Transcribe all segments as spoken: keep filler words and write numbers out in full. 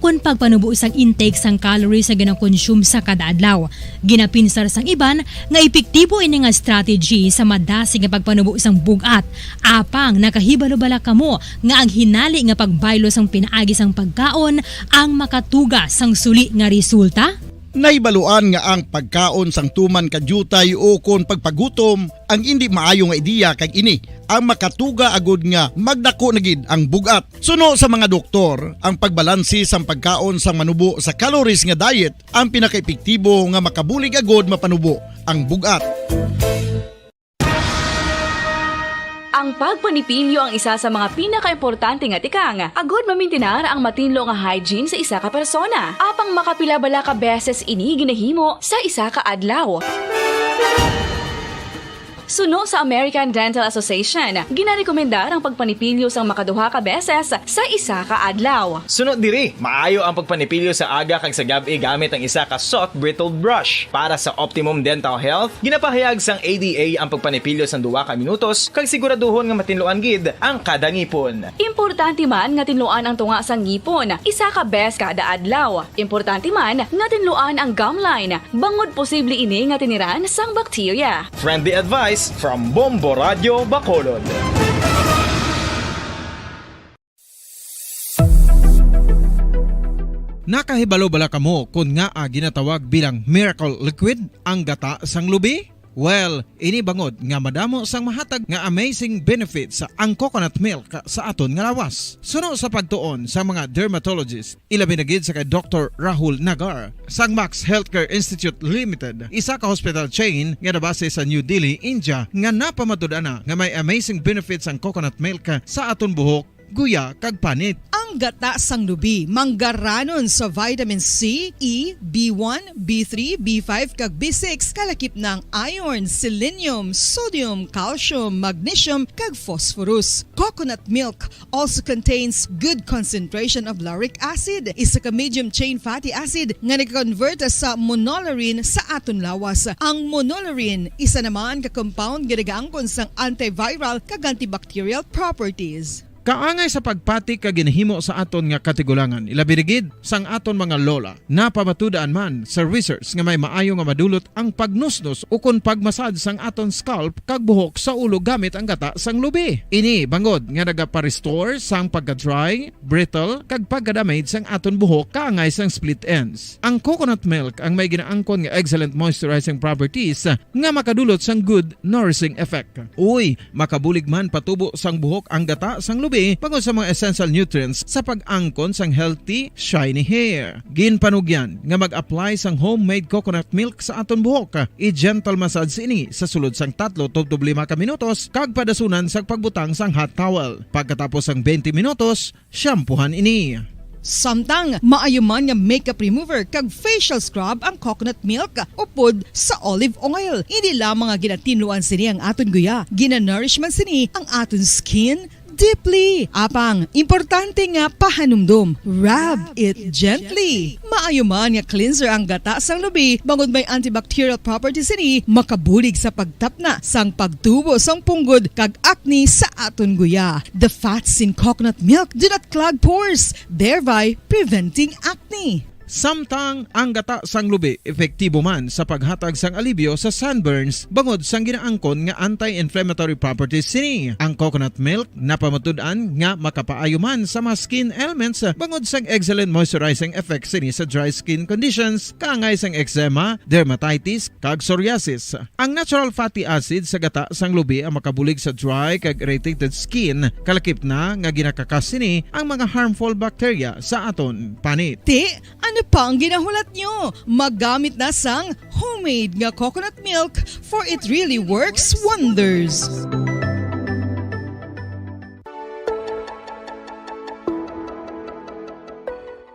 Kon pagpanubo sang intake sang calories nga ginakonsume sa kada adlaw, ginapinsar sang iban nga epektibo ini nga strategy sa madasig nga pagpanubo sang bug-at, apang nakahibalo bala kamo nga ang hinali nga pagbaylo sang pinaagi sang pagkaon ang makatuga sang suli nga resulta? Nahibaluan nga ang pagkaon sang tuman ka diutay o kon pagpagutom ang indi maayo nga ideya, kag ini ang makatuga agud nga magdako na gid ang bug-at. Suno sa mga doktor, ang pagbalanse sang pagkaon sang manubo sa calories nga diet ang pinakaepektibo nga makabulig agud mapanubo ang bug-at. Ang pagpanipilyo ang isa sa mga pinakaimportante nga tikang agud mamintinar ang matinlo nga hygiene sa isa ka persona. Apang makapila bala ka beses ini ginahimo sa isa ka adlaw? Suno sa American Dental Association, ginarekomendar ang pagpanipilyo sang makaduha ka beses sa isa ka adlaw. Suno diri, maayo ang pagpanipilyo sa aga kag sa gab-i gamit ang isa ka soft bristled brush. Para sa optimum dental health, ginapahayag sang A D A ang pagpanipilyo sang duha ka minutos kag siguraduhon nga matinluan gid ang kada ngipon. Importante man nga tinluan ang tunga sang ngipon isa ka bes kada adlaw. Importante man nga tinluan ang gum line, bangod posible ini nga tiniran sang bakterya. Friendly advice from Bombo Radio Bacolod. Nakahibalo bala kamo kon ngaa ginatawag bilang miracle liquid ang gata sang lubi? Well, ini bangod nga madamo sang mahatag nga amazing benefits ang coconut milk sa aton nga lawas. Suno sa pagtuon sa mga dermatologist, ilabi na gid sa kay Doktor Rahul Nagar sang Max Healthcare Institute Limited, isa ka hospital chain nga nabase sa New Delhi, India, nga napamatud-an na nga may amazing benefits ang coconut milk sa aton buhok, guya, kag panit. Ang gata sang lubi, manggaranon sa vitamin C, E, B one, B three, B five, kag B six, kalakip na ang iron, selenium, sodium, calcium, magnesium, kag phosphorus. Coconut milk also contains good concentration of lauric acid, isa ka medium chain fatty acid nga nag-convert sa monolaurin sa aton lawas. Ang monolaurin, isa naman ka compound nga nagaangkon sang antiviral kag antibacterial properties. Kaangay sa pagpati kag ginahimo sa aton nga katigulangan, ilabi na gid sang aton mga lola. Napamatud-an man sa research nga may maayo nga madulot ang pagnusnos ukon pagmasad sang aton scalp kag buhok sa ulo gamit ang gata sang lubi. Ini bangod nga nagapa-restore sang pagka-dry, brittle, kag pagka-damage sang aton buhok kaangay sang split ends. Ang coconut milk ang may ginaangkon nga excellent moisturizing properties nga makadulot sang good nourishing effect. Uy, makabulig man patubo sang buhok ang gata sang lubi bangod sa mga essential nutrients sa pag-angkon sang healthy, shiny hair. Ginpanugyan nga mag-apply sang homemade coconut milk sa aton buhok. I-gentle massage ini sa sulod sang tatlo tubtob lima ka minutos kag padasunan sang pagbutang sang hot towel. Pagkatapos sang twenty minutos, shampoohan ini. Samtang maayo man nga makeup remover kag facial scrub ang coconut milk upod sa olive oil. Hindi lamang nga ginatinluan sini ang aton guya, ginanourish man sini ang aton skin deeply. Apang, importante nga pahanumdom, rub it gently. Maayo man nga cleanser ang gata sang lubi, bangod may antibacterial properties sini, makabulig sa pagtapna sang pagtubo sang punggod kag acne sa aton guya. The fats in coconut milk do not clog pores, thereby preventing acne. Samtang ang gata sang lubi epektibo man sa paghatag sang alibyo sa sunburns bangod sang ginaangkon nga anti-inflammatory properties sini. Ang coconut milk napamatud-an nga makapaayo man sa mga skin ailments bangod sang excellent moisturizing effect sini sa dry skin conditions, kaangay sang eczema, dermatitis, kag psoriasis. Ang natural fatty acid sa gata sang lubi ang makabulig sa dry kag irritated skin, kalakip na nga ginakakas sini ang mga harmful bacteria sa aton panit. Ti, ano pa ang ginahulat nyo? Maggamit na sang homemade nga coconut milk, for it really works wonders.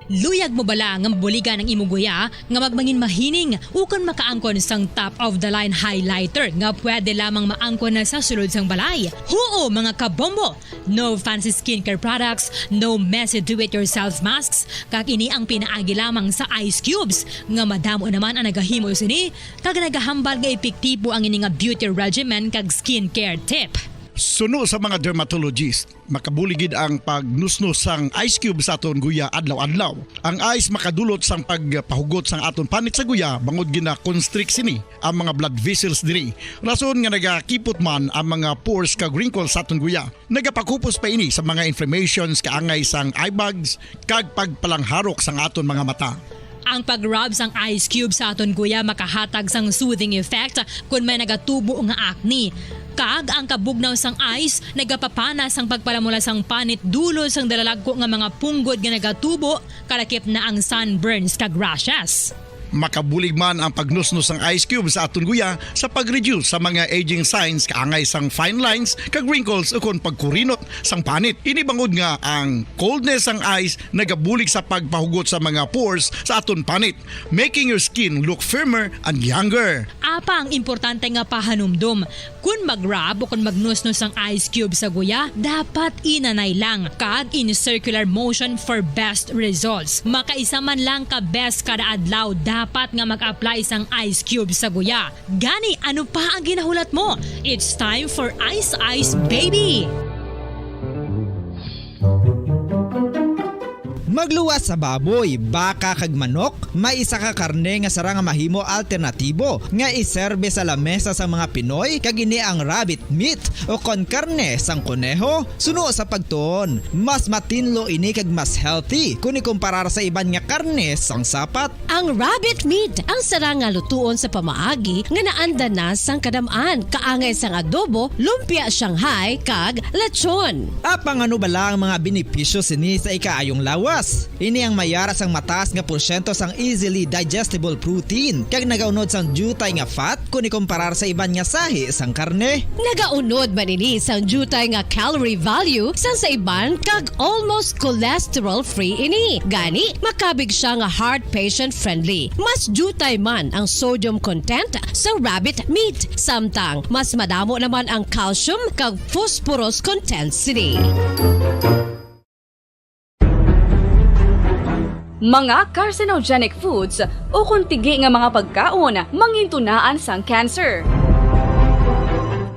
Luyag mo bala nga mabuligan ang imo guya nga magmangin mahining ukon makaangkon sang top-of-the-line highlighter nga pwede lamang maangkon na sa sulod sang balay? Huo, mga kabombo! No fancy skincare products, no messy do-it-yourself masks, kag ini ang pinaagi lamang sa ice cubes, nga madamo naman ang nagahimo sini kag nagahambal nga epektibo ang ini nga beauty regimen kag skincare tip. Suno sa mga dermatologist, makabulig gid ang pagnusnos sang ice cube sa aton guya adlaw-adlaw. Ang ice makadulot sang pagpahugot sang aton panit sa guya bangod gina-constrict sini ang mga blood vessels diri. Rason nga nagakipot man ang mga pores kag wrinkles sa aton guya. Nagapakupos pa ini sa mga inflammations kaangay sang eye bags kag pagpalangharok sang aton mga mata. Ang pag-rub sang ice cube sa aton guya makahatag sang soothing effect kon may nagatubo nga acne. Kag ang kabugnaw sang ice nagapapana sang pagpalamula sang panit dulot sang dalalagko nga mga punggod nga nagatubo, kalakip na ang sunburns kag rashes. Makabulig man ang pagnusnos sang ice cube sa aton guya sa pag-reduce sa mga aging signs kaangay sang fine lines kag wrinkles ukon pagkurinot sang panit. Ini bangod nga ang coldness sang ice nagabulig sa pagpahugot sa mga pores sa aton panit, making your skin look firmer and younger. Apang importante nga pahanumdom, kon mag-rub o kon magnusnos ang ice cube sa guya, dapat inanay lang kag in circular motion for best results. Makaisa man lang ka beses kada adlaw dapat nga mag-apply sang ice cube sa guya. Gani, ano pa ang ginahulat mo? It's time for Ice Ice Baby! Magluwas sa baboy, baka kag manok, may isa ka karne nga sarang nga mahimo alternatibo nga iserbe sa lamesa sa mga Pinoy, kag ini ang rabbit meat o kon karne sang kuneho. Suno sa pagtuon, mas matinlo ini kag mas healthy kon ikumparar sa iban nga karne sang sapat. Ang rabbit meat ang sarang nga lutuon sa pamaagi nga naanda na sang kadam-an, kaangay sang adobo, lumpia Shanghai, kag lechon. Apang ano bala ang mga benepisyo sini sa ikaayong lawas? Ini ang may ara sang mataas nga porsyento sang easily digestible protein, kag nagaunod sang diutay nga fat kon ikumparar sa iban nga sahi sang karne. Nagaunod man ini sang diutay nga calorie value sang sa iban, kag almost cholesterol-free ini. Gani, makabig siya nga heart patient-friendly. Mas diutay man ang sodium content sa rabbit meat, samtang mas madamo naman ang calcium kag phosphorus content sini. Mga carcinogenic foods ukon tigi nga mga pagkaon mangintunaan sang cancer.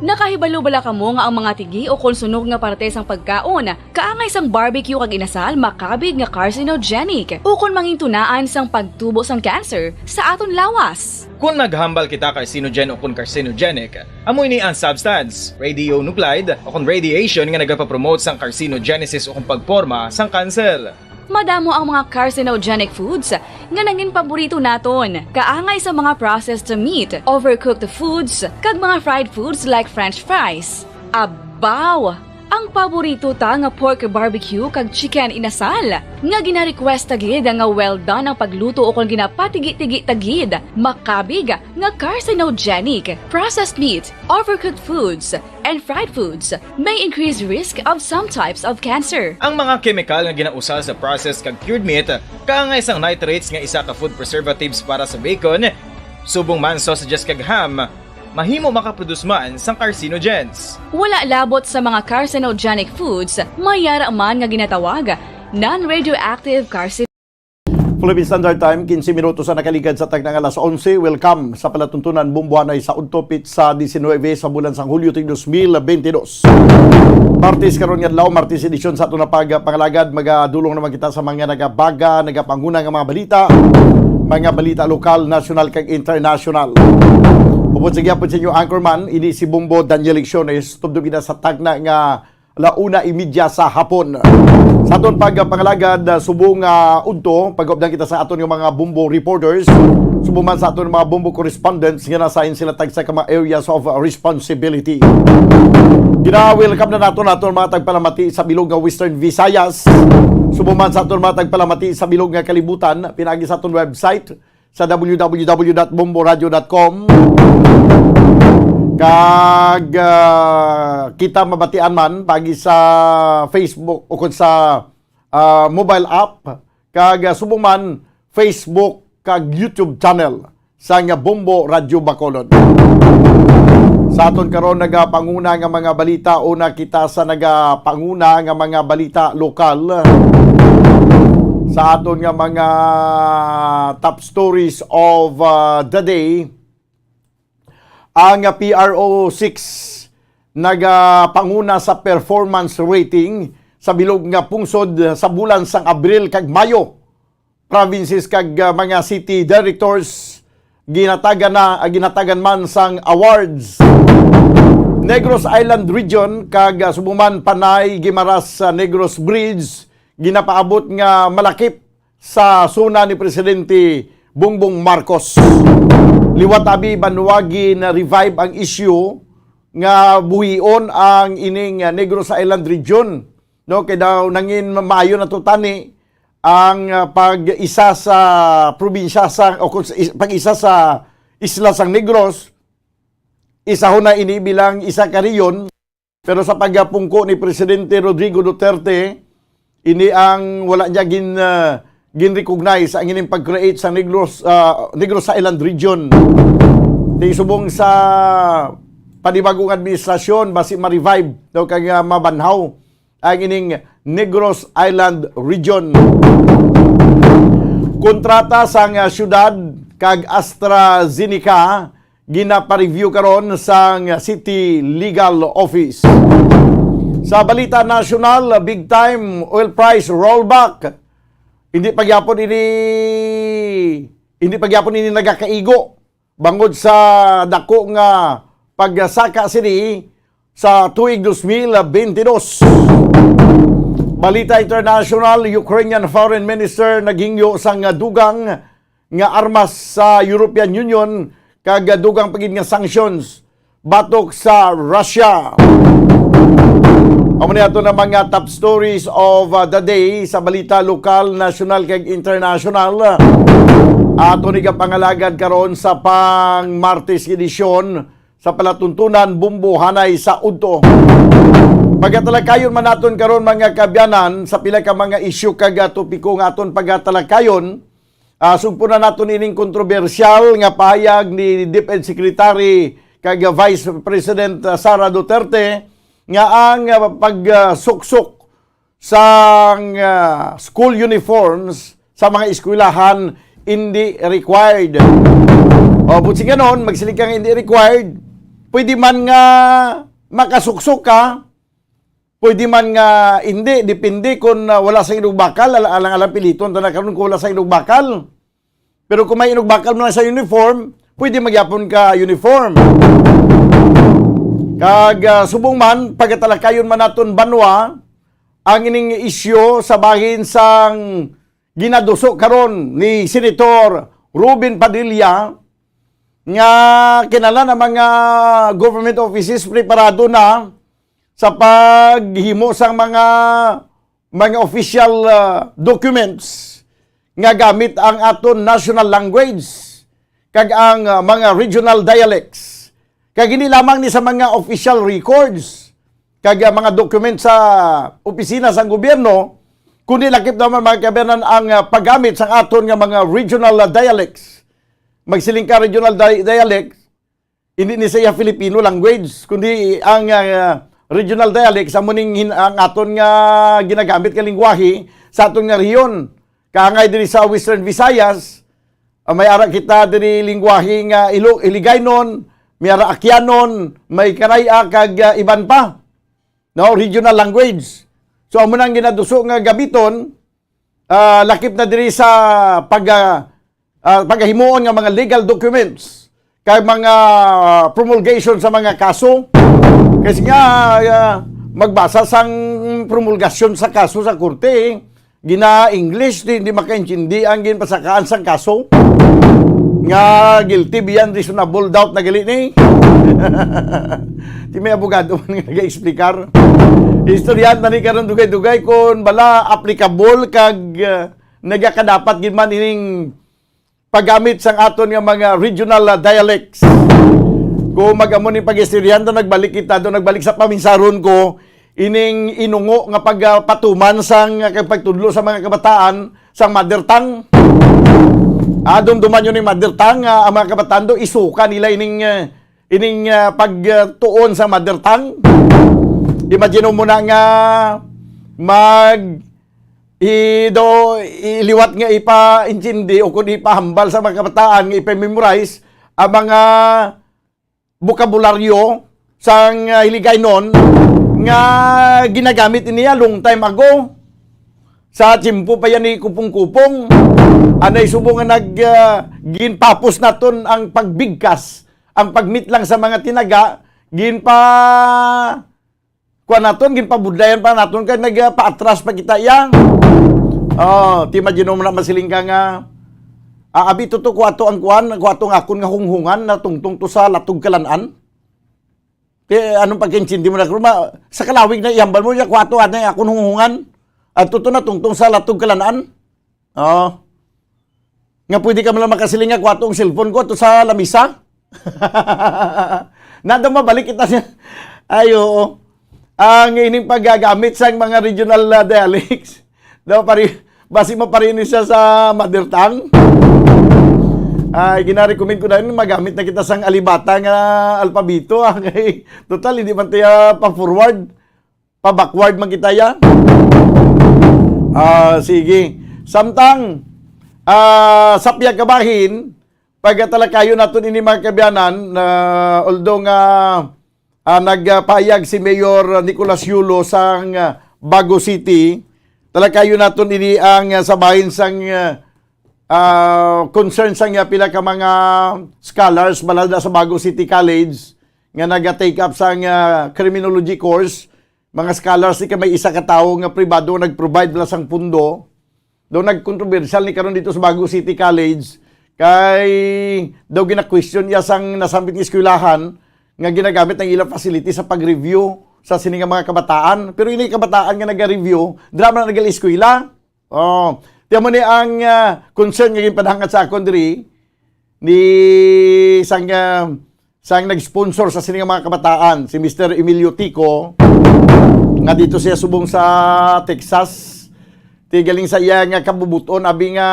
Nakahibalo bala kamo nga ang mga tigi ukon sunog nga parte sang pagkaon, kaangay sang barbecue kag inasal, makabig nga carcinogenic ukon mangintunaan sang pagtubo sang cancer sa aton lawas? Kon maghambal kita carcinogen ukon carcinogenic, amo ini ang substance, radionuclide, ukon radiation nga nagapapromote sang carcinogenesis ukon pagporma sang cancer. Madamo ang mga carcinogenic foods nga nangin paborito naton, kaangay sa mga processed meat, overcooked foods, kag mga fried foods like French fries. Abaw! Ang paborito ta nga pork barbecue kag chicken inasal, nga gina-request ta gid nga well done ang pagluto ukon ginapatigi-tigi ta gid, makabig nga carcinogenic. Processed meat, overcooked foods, and fried foods may increase risk of some types of cancer. Ang mga kemikal nga ginausal sa processed kag cured meat, kaangay sang nitrates nga isa ka food preservatives para sa bacon, subong man sausages kag ham, mahimo makaproduce man sang carcinogens. Wala labot sa mga carcinogenic foods, may ara man nga ginatawag non-radioactive carcinogens. Philippine Standard Time, quince minutos ang nakaligad sa tagna nga alas onse. Welcome sa palatuntunan, Bombo Hanay sa udto, pitsa diecinuebe sa bulan sang Hulyo, tig dos mil bente dos. Martes karon nga adlaw, Martes edisyon sa aton nga pagpangalagad. Magadulong naman kita sa mga nagabaga, nagapanguna nga mga balita, mga balita lokal, nasyonal, kag internasyonal. Upod sa gihapon sa inyo anchorman, ini si Bombo Daniel Lecciones. Tubtob kita sa tagna nga ala una imedya sa hapon. Sa aton pagpangalagad, ah, subong, ah, udto, pag-updan kita sa aton nga mga Bombo reporters, subong man sa aton mga Bombo correspondents nga nasahin sila tagsa ka mga areas of responsibility. Gina-welcome na naton aton mga tagpalamati sa bilog nga Western Visayas, subong man sa aton mga tagpalamati sa bilog nga kalibutan, pinaagi sa aton website, sa w w w dot bombo radio dot com. Kag, ah, kita mabatian man pagi sa Facebook ukon sa, ah, mobile app, kag, ah, subong man Facebook kag YouTube channel sang Bombo Radyo Bacolod. Sa aton karon nagapanguna nga mga balita, una kita sa nagapanguna nga mga balita lokal. Sa aton nga mga top stories of, uh, the day, ang P R O six nagapanguna sa performance rating sa bilog nga pungsod sa bulan sang Abril kag Mayo. Provinces kag, ah, mga city directors ginatagan na, ah, ginatagan man sang awards. Negros Island Region kag, ah, subong man Panay Guimaras sa Negros Bridge ginapaabot nga malakip sa SONA ni Presidente Bongbong Marcos. Liwat abi banwa gin-revive ang issue nga buhion ang ining, ah, Negros Island Region, no? Kay daw nangin maayo na to tani ang, ah, pag-isa sa probinsya sa, o kung sa is-, pag-isa sa isla sang Negros, isahon na ini bilang isa ka rehiyon. Pero sa pagpungko ni Presidente Rodrigo Duterte, ini ang wala niya gin, ah, gin-recognize ang ining pag-create sa Negros, ah, Negros Island Region. Di subong sa panibagong administrasyon, basi ma-revive daw kag, ah, mabanhaw ang ining Negros Island Region. Kontrata sang, ah, syudad kag AstraZeneca ginapareview karon sang City Legal Office. Sa balita nasyonal, big time oil price rollback. Hindi pa gyapon ini, hindi pa gyapon ini nagakaigo bangod sa dako nga pagsaka sini sa tuig dos mil bentidós. Balita international, Ukrainian Foreign Minister naghingyo sang dugang nga armas sa European Union kag dugang pa gid nga sanctions batok sa Russia. Amo ni ato na mga top stories of, uh, the day sa balita lokal, nasyonal, kag international. Ato ni gapangalagad karon sa pang Martes edisyon sa palatuntunan Bumbohanay sa Udto. Pagatalakayon man naton karon, mga kaabyanan, sa pila ka mga isyu kag, ah, topiko nga aton pagatalakayon. Ah, sugpo na naton ining kontrobersyal nga pahayag ni DepEd Secretary kag Vice President, ah, Sara Duterte nga ang, ah, pagsuksok sang, ah, school uniforms sa mga eskwelahan hindi required. O, buot silingon, magsiling ka nga hindi required, pwede man nga makasuksok ka, pwede man nga hindi, depende kung, ah, wala sang inugbakal, ala-, alang-alang piliton ta na karon kung wala sang inugbakal. Pero kung may inugbakal man sa uniform, pwede magyapon ka uniform. Kag, ah, subong man, pagatalakayon man naton banwa ang ining isyu sa bahin sang ginaduso karon ni Senator Robin Padilla nga kinahanglan ang mga government offices preparado na sa paghimo sang mga, mga official, ah, documents nga gamit ang aton national language kag ang, ah, mga regional dialects. Kag hindi lamang ni sa mga official records kag, ah, mga documents sa opisina sang gobyerno, kundi lakip naman, mga kaabyanan, ang, ah, paggamit sang aton nga mga regional, ah, dialects. Magsiling ka regional di-, dialects, hindi ni siya Filipino language, kundi ang, ah, regional dialects amo ning hin-, ang aton nga ginagamit nga lengguwahe sa aton nga rehiyon. Kaangay diri sa Western Visayas, ah, may ara kita diri lengguwahe nga Ilo-, Iligaynon, may ara Akyanon, may Kanay-a, kag, ah, iban pa. No, regional language. So, amo nang ginaduso nga gamiton, ah, lakip na diri sa pag, ah, ah, pagahimuon nga mga legal documents kag mga, ah, promulgation sa mga kaso. Kasi nga, ah, magbasa sang promulgasyon sa kaso sa korte, gina-English, di, di makaintindi ang ginpasakaan sang kaso. Nga guilty beyond reasonable doubt na gali ni. Di may abogado man nga nag-explicar. Istoryahan ta ni karon dugay-dugay kung bala applicable kag, ah, nagakadapat gid man ining paggamit sang aton nga mga regional, ah, dialects. Kung mag-amo ni pag-istoryahan ta, nagbalik kita do, nagbalik sa paminsaron ko, ining inungo nga pagpatuman sang, ah, pagtudlo sa mga kabataan sang mother tongue. Ah, dumduman yun ning mother tongue, ah, ang mga kabataan do, isuka nila ining, ah, ining, ah, pagtuon sa mother tongue. Imagine mo na nga mag, i-, do, iliwat nga ipaintindi o kung ipahambal sa mga kabataan nga ipa-memorize ang mga bokabularyo sang, ah, Hiligaynon nga ginagamit niya long time ago. Sa tiyempo pa yan ni Kupong-Kupong, anay subong nga nag, ah, ginpapos naton ang pagbigkas, ang pagmitlang sa mga tinaga, ginpa-, kuwan naton, ginpabudlayan pa naton kay nagpaatras pa kita iya. Oh, ti imagine mo na masiling ka nga, ah, abi to, to, kuwato ang kuwan, kuwato ang akon nga hunghungan, natungtong to sa Latog Kalan-an. Ti, anong pagkaintindi mo na, ma-, sa kalawig na ihambal mo, ya, kuwato, anay akon hunghungan. At to, to natungtong sa Latog Kalan-an. Oh. Nga pwede ka man lang makasiling nga, "Kuwato ang cellphone ko, to sa lamisa." Na daw mabalik kita siya. Ay, oo. Ang ining paggagamit sang mga regional, ah, dialects. Daw pari-, basi mo pa rin siya sa mother tongue. Ay, gina-recommend ko na yun, magamit na kita sang alibata nga alpabito, ah. Kay, total, hindi man tayo pa-forward. Pa-backward man kita, ya. Ah, sige. Samtang, ah, sa pihak kabahin, pagtalakayon naton ini, mga kaabyanan, na although nga, ah, nagpahayag si Mayor Nicolas Yulo sang, ah, Bago City, talakayon naton ini ang, ah, sa bahin sang, ah, ah, concern sang, ah, pila ka mga scholars bala na sa Bago City College nga naga-take up sang, ah, criminology course. Mga scholars ni, kay may isa ka tawo nga pribado nga nag-provide bala sang pundo. Daw nagkontrobersyal ni karon dito sa Bago City College, kay daw gina-question iya sang nasambit nga eskwelahan nga ginagamit ang ilang facility sa pag-review sa sini nga mga kabataan. Pero ini kabataan nga naga-review, dira man nag-eskwela. Oh, tiyan mo ni ang, ah, concern nga ginpadangat sa akon diri ni sang, ah, sang nag-sponsor sa sini nga mga kabataan, si Mister Emilio Tico, nga dito siya subong sa Texas. Ti galing sa iya nga kabubuton, abi nga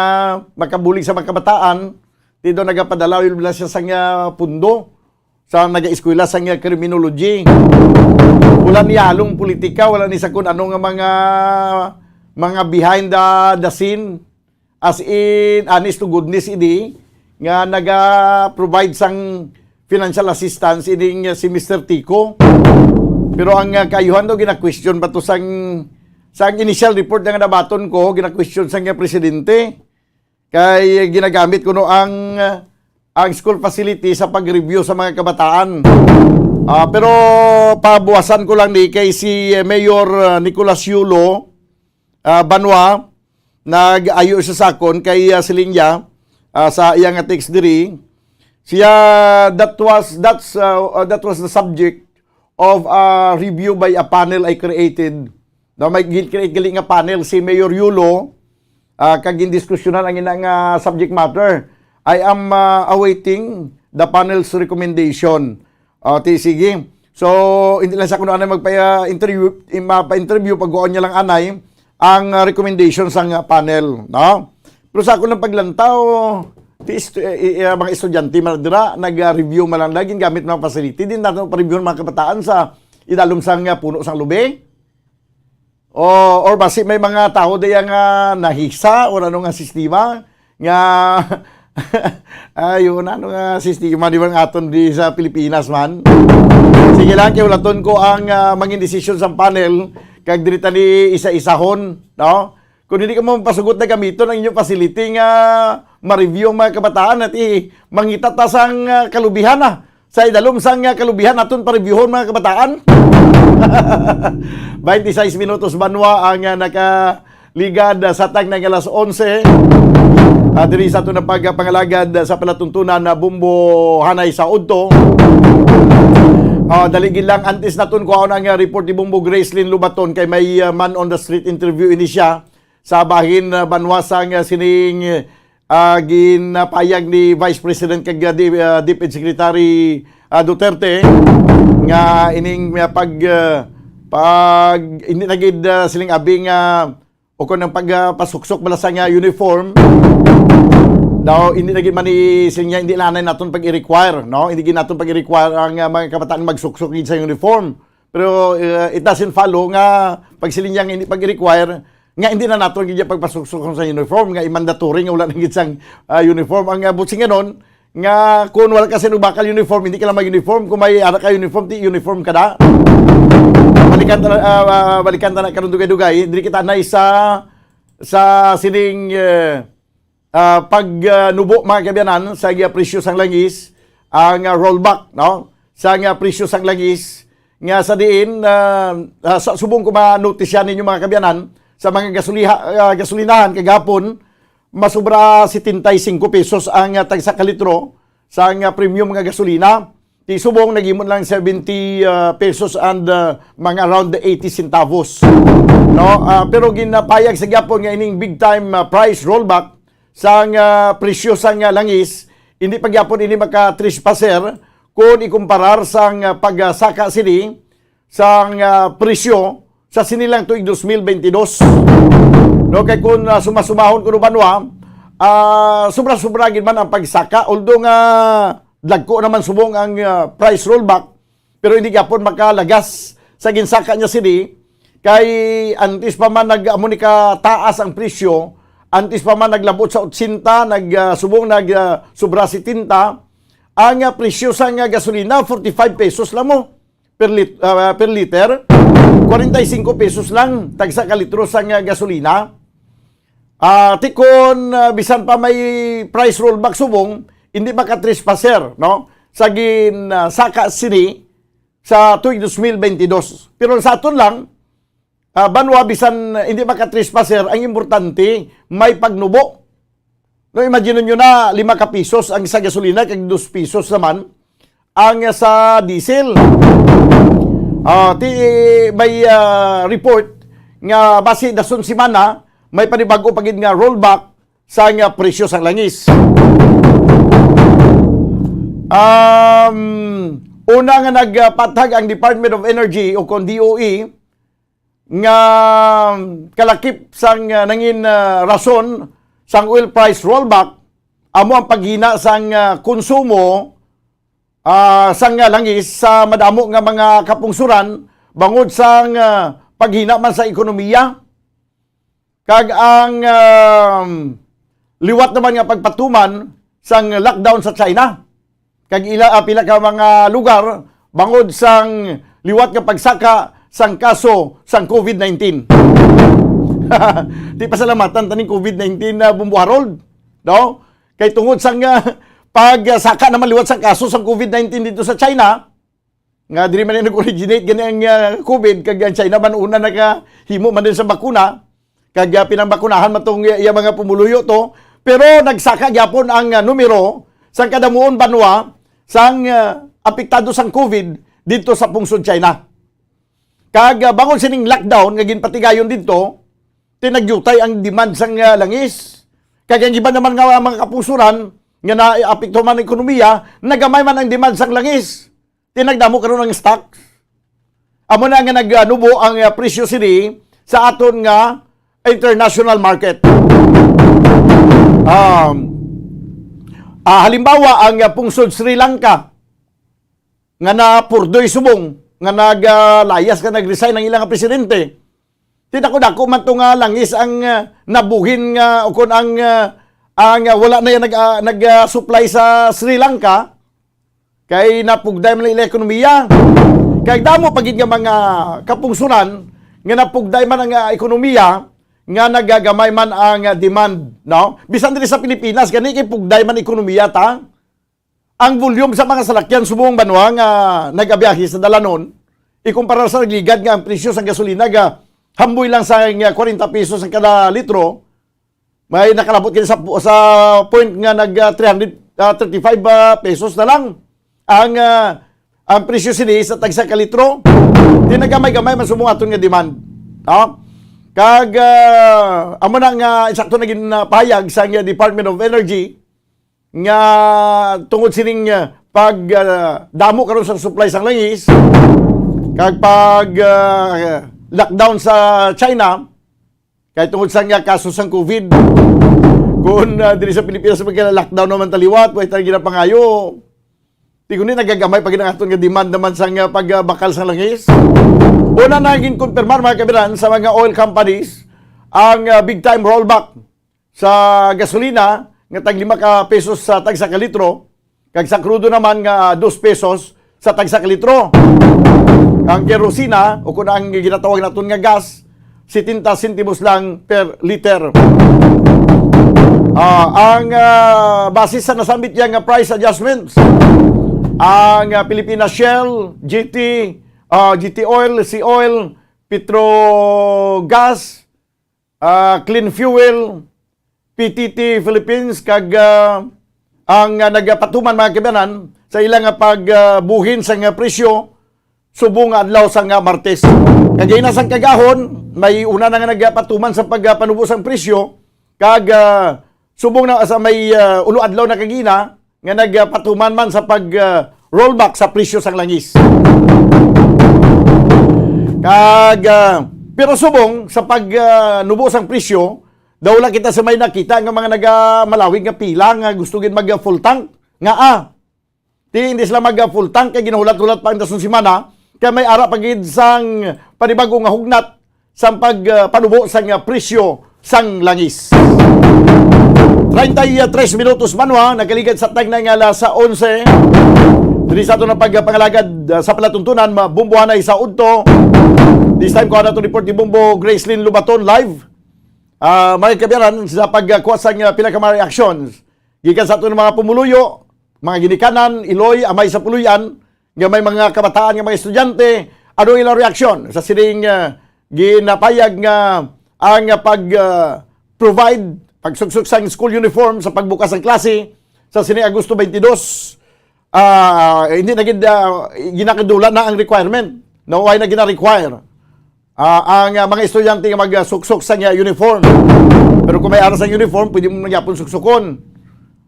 makabulig sa mga kabataan, ti daw nagapadala, wala siya sang, ah, pundo sa naga-eskwela sang, ah, criminology. Wala ni halong politika, wala ni sa kun ano nga mga, mga behind the, the scene. As in, honest to goodness, ini nga naga-provide sang financial assistance, ini nga si Mister Tico. Pero ang, ah, kaayuhan daw, gina-question pa to sang, sang initial report nga nabaton ko, gina-question sang, ah, presidente. Kay ginagamit kuno ang, ah, ang school facility sa pag-review sa mga kabataan. Ah, pero pabuwasan ko lang ni kay si Mayor, ah, Nicolas Yulo, ah, Banwa, nag-ayo siya sa akon kay, ah, siling niya, ah, sa iya nga text diri, siya, that was, that's, ah, uh, that was the subject of a review by a panel I created. Na may gin-create gali nga panel si Mayor Yulo, ah, kag gindiskusyonan ang ina nga subject matter. I am, ah, awaiting the panel's recommendation. Ah, ti, sige. So, hindi lang sa kuno anay magpa-interview, eh, mapa-interview, pagkuhaon niya lang anay ang, ah, recommendation sang, ah, panel, no? Pero sa akon lang paglantaw, ti, estu-, eh, eh, mga estudyante man dira, nag-review man lang, lagi gamit mga facility, din nato pa-review ang mga kabataan sa idalom sang, ah, puno sang lubi. O, or basi may mga tawo diya nga nahisa o ano nga sistema nga, ayun, ano nga sistema, di ba, nga aton di sa Pilipinas man? Sige lang, kay hulaton ko ang, ah, mangin desisyon sa panel, kag diri ta ni isa-isahon, no? Kung hindi ka mo mapasugot na gamiton ang inyong facility nga ma-review ang mga kabataan, at i-, mangita ta sang, ah, kalubihan na. Sa idalom sang, ah, kalubihan, aton pa-reviewhon, mga kabataan. Twenty-six minutos banwa ang, ah, nakaligad, ah, sa tag na nga alas onse. Ah, diri sa aton na pagpangalagad, ah, sa palatuntunan na Bombo Hanay sa Udto. Ah, dali gid lang, antes naton kuhaon ang, ah, report ni Bombo Gracelyn Lubaton kay may, ah, man on the street interview ini siya sa bahin, ah, banwa sang, ah, sining, ah, ginapayag ni Vice President kag, ah, Di-, ah, DepEd Secretary, ah, Duterte nga ining, ah, pag, ah, pag hindi na gid, ah, siling abi nga o kung ang pag, ah, pasuksok bala sa nga uniform daw, hindi na gid man ni siling niya, hindi na anay naton pag-i-require, no? Hindi gid naton pag-i-require ang, ah, mga kabataan magsuksok gid sa uniform. Pero, uh, it doesn't follow nga pag siling niya nga hindi pag-require, nga hindi na naton gid pagpasuksok sa uniform, nga i-mandatory nga wala na gid sang, uh, uniform. Ang, uh, buot silingon, nga kung wala ka sa inyo bakal uniform, hindi ka lang mag-uniform. Kung may ara ka uniform, di uniform ka na. Balikan ta na, ah, ah, balikan ta na karon dugay-dugay. Diri kita na sa, sa sining, eh, ah, pag, ah, nubo, mga kaabyanan, sa, ah, presyo sang langis, ang, ah, rollback, no? Sa, ah, presyo sang langis, nga sa diin, ah, ah, sa, subong ko manotisya ninyo, mga kaabyanan, sa mga gasuliha-, ah, gasolinahan kagapon, masubra setenta y cinco pesos ang, ah, tagsa ka litro sa, ah, premium nga gasolina. Ti subong naghimo lang seventy, ah, pesos and, ah, mga around eighty centavos. No? Ah, pero ginapayag sa gyapon nga ining big time, ah, price rollback sang, ah, presyo sang, ah, langis, hindi pa gyapon ini maka-trespasser kung ikumparar sang, ah, pagsaka sini sang, ah, presyo sa sini lang tuig dos mil bentidós. No, kay kung, ah, sumasumahon kuno, banwa, ah, sobra-sobra gid man ang pagsaka, although nga dagko naman subong ang, ah, price rollback, pero hindi gyapon makalagas sa ginsaka niya sini, kay antes pa man nag-, amo ni kataas ang presyo, antes pa man naglabot sa otsenta, nag, ah, subong nag, ah, sobra setenta, ang, ah, presyo sa nga gasolina, forty-five pesos lang mo per lit-, ah, per liter, forty-five pesos lang tagsa ka litro sang, ah, gasolina. Ah, ti kon, ah, bisan pa may price rollback subong, hindi maka-trespasser, no? Sa gin, ah, saka sini sa tuig dos mil bentidós. Pero sa aton lang, ah, banwa, bisan hindi maka-trespasser, ang importante, may pagnubo. No, imagine nyo na, lima ka pisos ang sa gasolina, kag dos pisos naman ang sa diesel. Ah, ti, may, ah, report nga basi dason semana, may panibago pa gid nga rollback sa nga presyo sang langis. Um, una nga nagpatag ang Department of Energy o kon D O E, nga kalakip sang, ah, nangin, ah, rason sang oil price rollback amo ang paghina sang, ah, konsumo, ah, sang, ah, langis sa madamo nga mga kapungsoran bangod sang, ah, paghina man sa ekonomiya kag ang, ah, liwat naman nga pagpatuman sang lockdown sa China. Kag ila, ah, pila ka mga lugar bangod sang liwat nga pagsaka sang kaso sang COVID nineteen. Di pasalamatan taning COVID nineteen na, Bumbo Harold, no? Kay tungod sang, ah, pagsaka naman liwat sang kaso sang COVID nineteen dito sa China, nga diri man nag-originate gani ang, ah, COVID, kag ang China man una nakahimo man din sa bakuna, kag, ah, pinangbakunahan man tong iya, iya mga pumuluyo to, pero nagsaka gyapon ang, ah, numero sang kadamuon banwa sang, ah, apektado sang COVID didto sa pungsod China. Kag, ah, bangod sining lockdown nga ginpatigayon didto, ti nagyutay ang demand sang, ah, langis. Kag ang iban naman nga mga kapungsoran nga naapektuhan man ang ekonomiya, nagamay man ang demand sang langis. Ti nagdamo karon ang stock. Amo na nga nagnubo ang, ah, presyo sini sa aton nga international market. Um, ah, halimbawa, ang, ah, pungsod Sri Lanka nga napurdoy subong nga nag, ah, layas ka nag-resign ang ilang presidente. Ti dako-dako man to nga langis ang, ah, nabuhin nga, o kon ang, ah, ang, ah, wala na yan nag, ah, nag, ah, supply sa Sri Lanka, kay napugday man ang ila ekonomiya. Kay damo pa gid nga mga kapungsoran nga napugday man ang, ah, ekonomiya, nga nagagamay man ang, ah, demand, no? Bisan diri sa Pilipinas, gani kay pugday man ekonomiya ta. Ang volume sa mga salakyan subong banwa nga nagabiyahe sa dalanon, ikumpara sa nagligad nga ang presyo sa gasolina ga hamboy lang sa nga kwarenta pesos ang kada litro, may nakalabot kini sa, sa point nga nag, ah, three hundred, ah, thirty-five, ah, pesos na lang ang, ah, ang presyo sini sa tagsa ka litro. Di nagamay-gamay man subong aton nga demand. No? Kag, ah, amo na nga insakto na gin, ah, pahayag sa nga Department of Energy, nga tungod sining, ah, pag, ah, damo karon sa supply sang langis, kag pag, ah, lockdown sa China, kay tungod sa nga kaso sang COVID, kung, ah, diri sa Pilipinas magka-lockdown naman taliwat, way tayo ginapangayo. Ti kundi nagagamay pa gid ang aton nga demand naman sa nga pagbakal sa langis. Una na gin-confirmar, mga kabiran, sa mga oil companies ang, ah, big time rollback sa gasolina nga tag lima ka pesos sa tagsa ka litro, Kag sa krudo naman nga dos pesos sa tagsa ka litro. Ang kerosina, o kun ang ginatawag naton nga gas, setenta sentimos lang per liter. Ah, ang, ah, base sa nasambit niya nga price adjustments, ang, ah, Pilipinas Shell, G T, ah, G T Oil, Sea Oil, Petro Gas, ah, Clean Fuel, P T T Philippines, kag, ah, ang, ah, nagapatuman, mga kabayanan, sa ila nga pagbuhin sa nga presyo subong nga adlaw sa nga Martes. Kag ina sang kagahon, may una na nga nagapatuman sa pagpanubo sang presyo, kag, ah, subong na sa may, ah, ulo adlaw na kagina, nga nagapatuman man sa pag, ah, rollback sa presyo sang langis. Kag, ah, pero subong sa pag, ah, nubo sang presyo, daw wala kita sa may nakita nga mga nagamalawig nga pila nga gusto gid mag, ah, full tank. Nga, ah, di, hindi sila mag, ah, full tank kay ginahulat-hulat pa ang dason semana, kay may ara pa gid sang panibago nga hugnat sang pag, ah, panubo sang, ah, presyo sang langis. Treinta y tres minutos, Manwa, nagkaligad sa tag na nga alas onse. Diri sa aton ang pagpangalagad, ah, sa palatuntunan, mabumbuhanay sa udto. This time, kuha na to report ni Bombo Gracelyn Lubaton live. Ah, may kabiyaran sa pagkuha sang, ah, pila ka mga reactions gikan sa aton mga pumuluyo, mga ginikanan, iloy, amay sa puloy-an, nga may mga kabataan nga mga estudyante, ano ilang reaksyon sa sining, ah, ginapayag nga ang, ah, pag, ah, provide, pagsuksok sang school uniform sa pagbukas ng klase sa sini Agosto twenty-two, ah, hindi na gid, ah, ginakadula na ang requirement. No, why na gina-require, ah, ang, ah, mga estudyante nga magsuksok sa nga uniform? Pero kung may ara sa uniform, pwede mo na gyapon suksukon.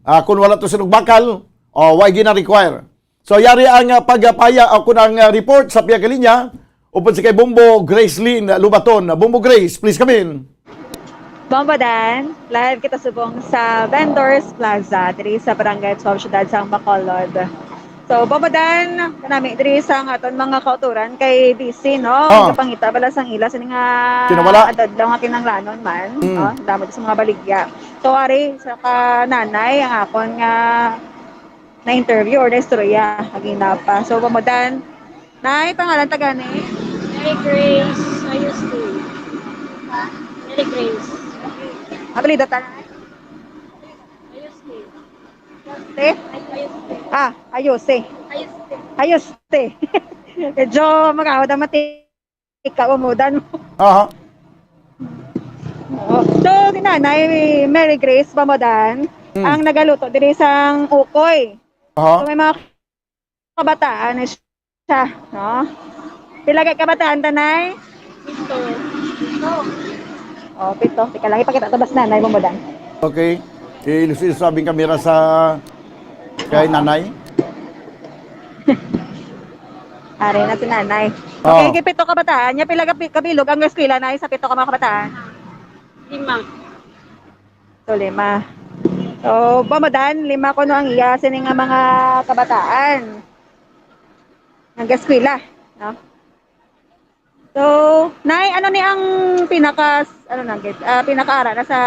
Ah, kung wala to sinugbakal, o why gina-require? So, yari ang, ah, pagpaya o kun ang, ah, report sa pihak linya upod si kay Bombo Gracelyn Lubaton. Bombo Grace, please come in. Bombo Dan, live kita subong sa Vendors Plaza diri sa Barangay twelve, Siyudad sang Bacolod. So, Bombo Dan, kanami diri sa aton mga kauturan kay busy, no? Ah. Ang pangita bala sang ila sa nga Kinawala. Adlaw nga kinahanglanon man, Mm. no? Damo sa mga baligya. So, ari sa ka nanay ang akon nga na-interview or na-istorya, lagi na pa. So, Bombo Dan, nay, pangalan ta gani? Mary Grace Ayuste. Ha? Mary Grace. Apelyido ta, nay? Ayuste. Te? Ayuste. Ah, Ayuste. Ayuste. Ayuste. Medyo magawad ang mati. Ikaw, Bombo Dan. Aha. Oo. So, si Nanay Mary Grace Bombo Dan, Hmm. ang nagaluto diri sang ukoy. Aha. So, may mga kabataan na siya, no? Pila ka kabataan ta, Nay? Pito. Oh, pito. Teka lang, ipakita ta ba si Nanay Bombo Dan. Okay. Ilusin sa aming kamera sa kay Nanay. Ari na si Nanay. Oo. Okay, kay pito ka kabataan. Nya pila ka pi-, kabilog ang eskwela, Nay, sa pito ka mga kabataan? Lima. So, lima. So, Bombo Dan, lima kuno ang iya sini nga mga kabataan. Nag-eskwela, no? So, Nay, ano ni ang pinaka, ano na, gid, ah, pinakaara na sa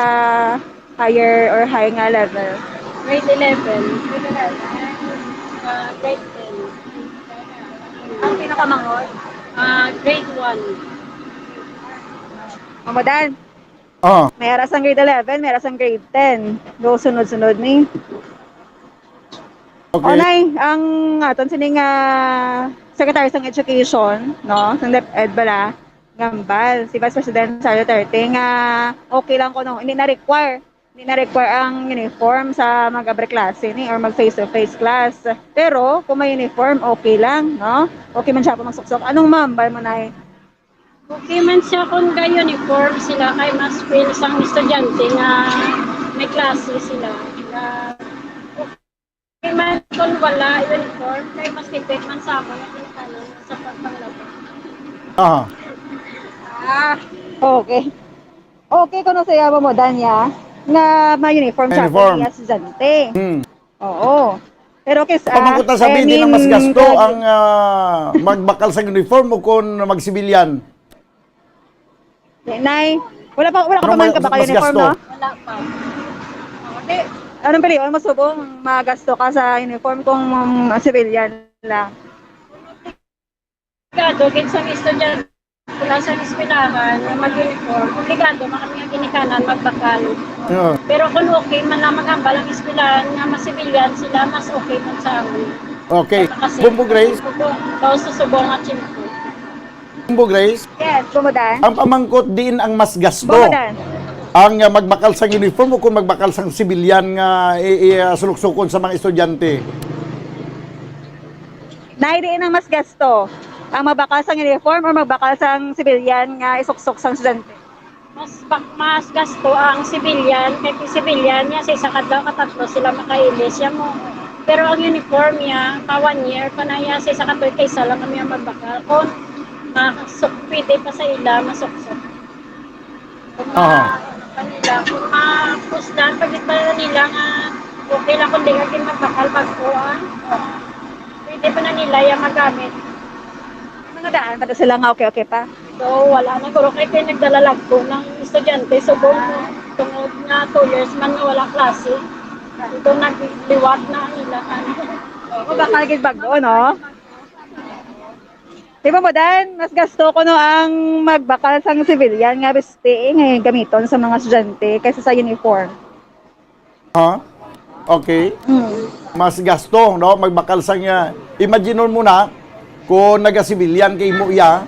higher or high nga level? Grade eleven. Grade eleven. Ah, grade ten. Ang pinakamangod? Ah, grade one. Bombo Dan. Ah. May ara sang grade eleven, may ara sang grade ten. Do sunod-sunod ni. Okay. O, Nay, ang aton sini nga Secretary sang Education, no, sang DepEd bala, Gambal, si Vice President Sara Duterte, nga okay lang kuno, hindi na require, hindi na require ang uniform sa mag-abre klase ni or mag face-to-face class. Pero kung may uniform, okay lang, no? Okay man siya pa magsuksok. Anong mahambal mo, Nay? Okay man siya kung ga-uniform sila kay mas feel sang estudyante nga may klase sila. Nga okay man kung wala uniform kay mas tipid man sa amon ang ginikanan sa pagpanglaba. Aha. Ah, okay. Okay kuno sa iya, Bombo Dan, ya, nga may uniform siya Uniform. Kung iya estudyante. Hmm. Oo. Pero kis-, Pamangkot na sa ah, I bidi mean, nang mas gasto kag- ang, ah, magbakal sa uniform o kung magsibilyan? Di, Nay, wala pa, wala ka Pero pa man mas, kabakal mas uniform, gasto. No? Wala pa. Oo, di, Anong pilion mo, subong magasto ka sa uniform kung, um, civilian lang? Obligado gid sa estudyante, wala sa eskwelahan nga mag-uniform. Obligado man kami nga ginikanan magbakal. Oo. Pero kung okay man lang maghambal ang eskwelahan nga mas civilian sila, mas okay man sa amin. Okay. Kasi Bumbo Grace? Subong, daw sa subong at simple. Bumbo Grace? Yes, Bumbo Dan. Ang pamangkot diin ang mas gasto? Bumbo Dan. Ang, ah, magbakal sang uniform o kung magbakal sang civilian nga i-, i-, ah, suluksukon sa mga estudyante? Nay, diin ang mas gasto? Ang magbakal sang uniform or magbakal sang civilian nga isuksok sang estudyante? Mas bak-, mas gasto ang civilian, kay kung civilian niya sa isa ka adlaw, katatlo sila makailis, siya mo. Pero ang uniform niya, pa one year pa na niya, sa isa ka tuig, kay isa lang kami ang magbakal. Kung masuk-, pwede pa sa ila, masuksok. Kung Aha. ma-, kanila, kung mapuslan, pag ito nila nga, okay lang kung di ka magbakal, bago, ah. Pwede pa na nila yung magamit. May mga daan pa to sila nga okay-okay pa? So, wala na, guro, kay kay nagdala lagko ng estudyante, subong, tungod nga two years man nga wala klase. Ito, nagliwat na ang ilang, ano. O, baka gid bago, no? Di ba, Bumbo Dan, mas gasto kuno ang magbakal sang civilian nga bisti nga gamiton sa mga estudyante kaysa sa uniform? Ha? Okay. Mm. Mas gasto, no? Magbakal sang, ah, imagine mo na, kung naga-civilian kay mo iya,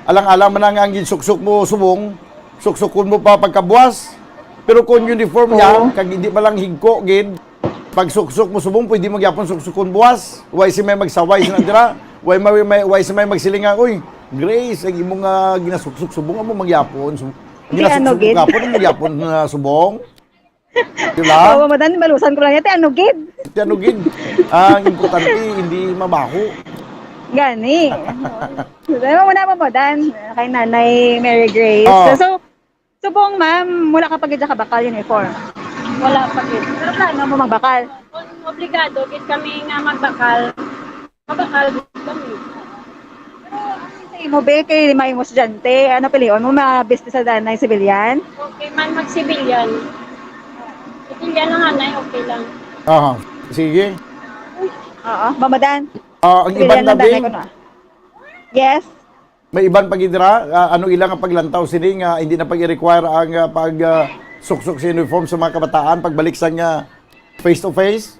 alang-alang man ang, ang ginsuksok mo subong, suksukon mo pa pagkabuas. Pero kung uniform niya, Oo. kag hindi man lang higko gid, pagsuksok mo subong, pwede mo gyapon suksukon buas. Way si may magsaway sa dira. Way may, may, way si may magsiling nga, "Uy, Grace, ang imong, ah, ginasuksok subong, amo man gyapon." So, Hindi, ano, ginasuksok gid? Gapon, amo gyapon na subong. Di ba? Oo, madan, balusan ko lang yan. Te, ano, gid? Te, ano, gid? Ang importante, hindi mabaho. Gani. Sabi mo muna, Bumbo Dan, kay Nanay Mary Grace. Oo. So, subong, ma'am, wala ka pa gid kabakal uniform? Wala pa gid. Pero plano mo magbakal? Kung obligado gid kami nga magbakal, magbakal gid kami. Pero ano sa imo, be, kay may mo estudyante, ano pilion mo, mabiste sa danay civilian? Okay man mag-civilian. Civilian lang, anay, okay lang. Aha. Sige. Oo, Bumbo Dan. Ah, ang Civilian iban lang na danay din. Ko na. Yes. May iban pa gid dira, ah, ano ila nga paglantaw sini nga hindi na pag-require ang, ah, pag, ah, suksok sa uniform sa mga kabataan pagbalik sa nga face to face?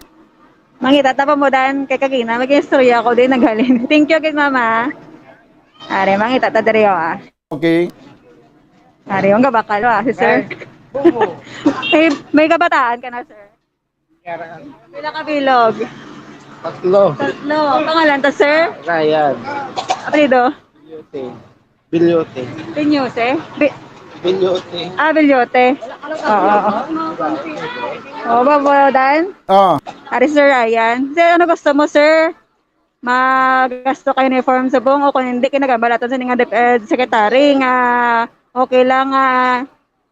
Mangita ta, Bumbo Dan, kay kagina, mag-istorya ako din, naghalin. Thank you, gid, mama. Are, mangita ta diri, oh, ah. Okay. Are, ang gabakal, ah, si sir. Ay, bubo. May, may kabataan ka na, sir? Pila ka bilog? Tatlo. Tatlo. Pangalan ta, sir? Ryan. Apelyido? Bilyote. Bilyote. Pinyose? Bi- Bilyote. Ah, Bilyote. Oo, oo. Oh, Bumbo Dan? Ah. Ari, Sir Ryan. Sir, ano gusto mo, sir? Magasto ka uniform subong o kung hindi, kinagambalaton sa nga DepEd secretary nga okay lang nga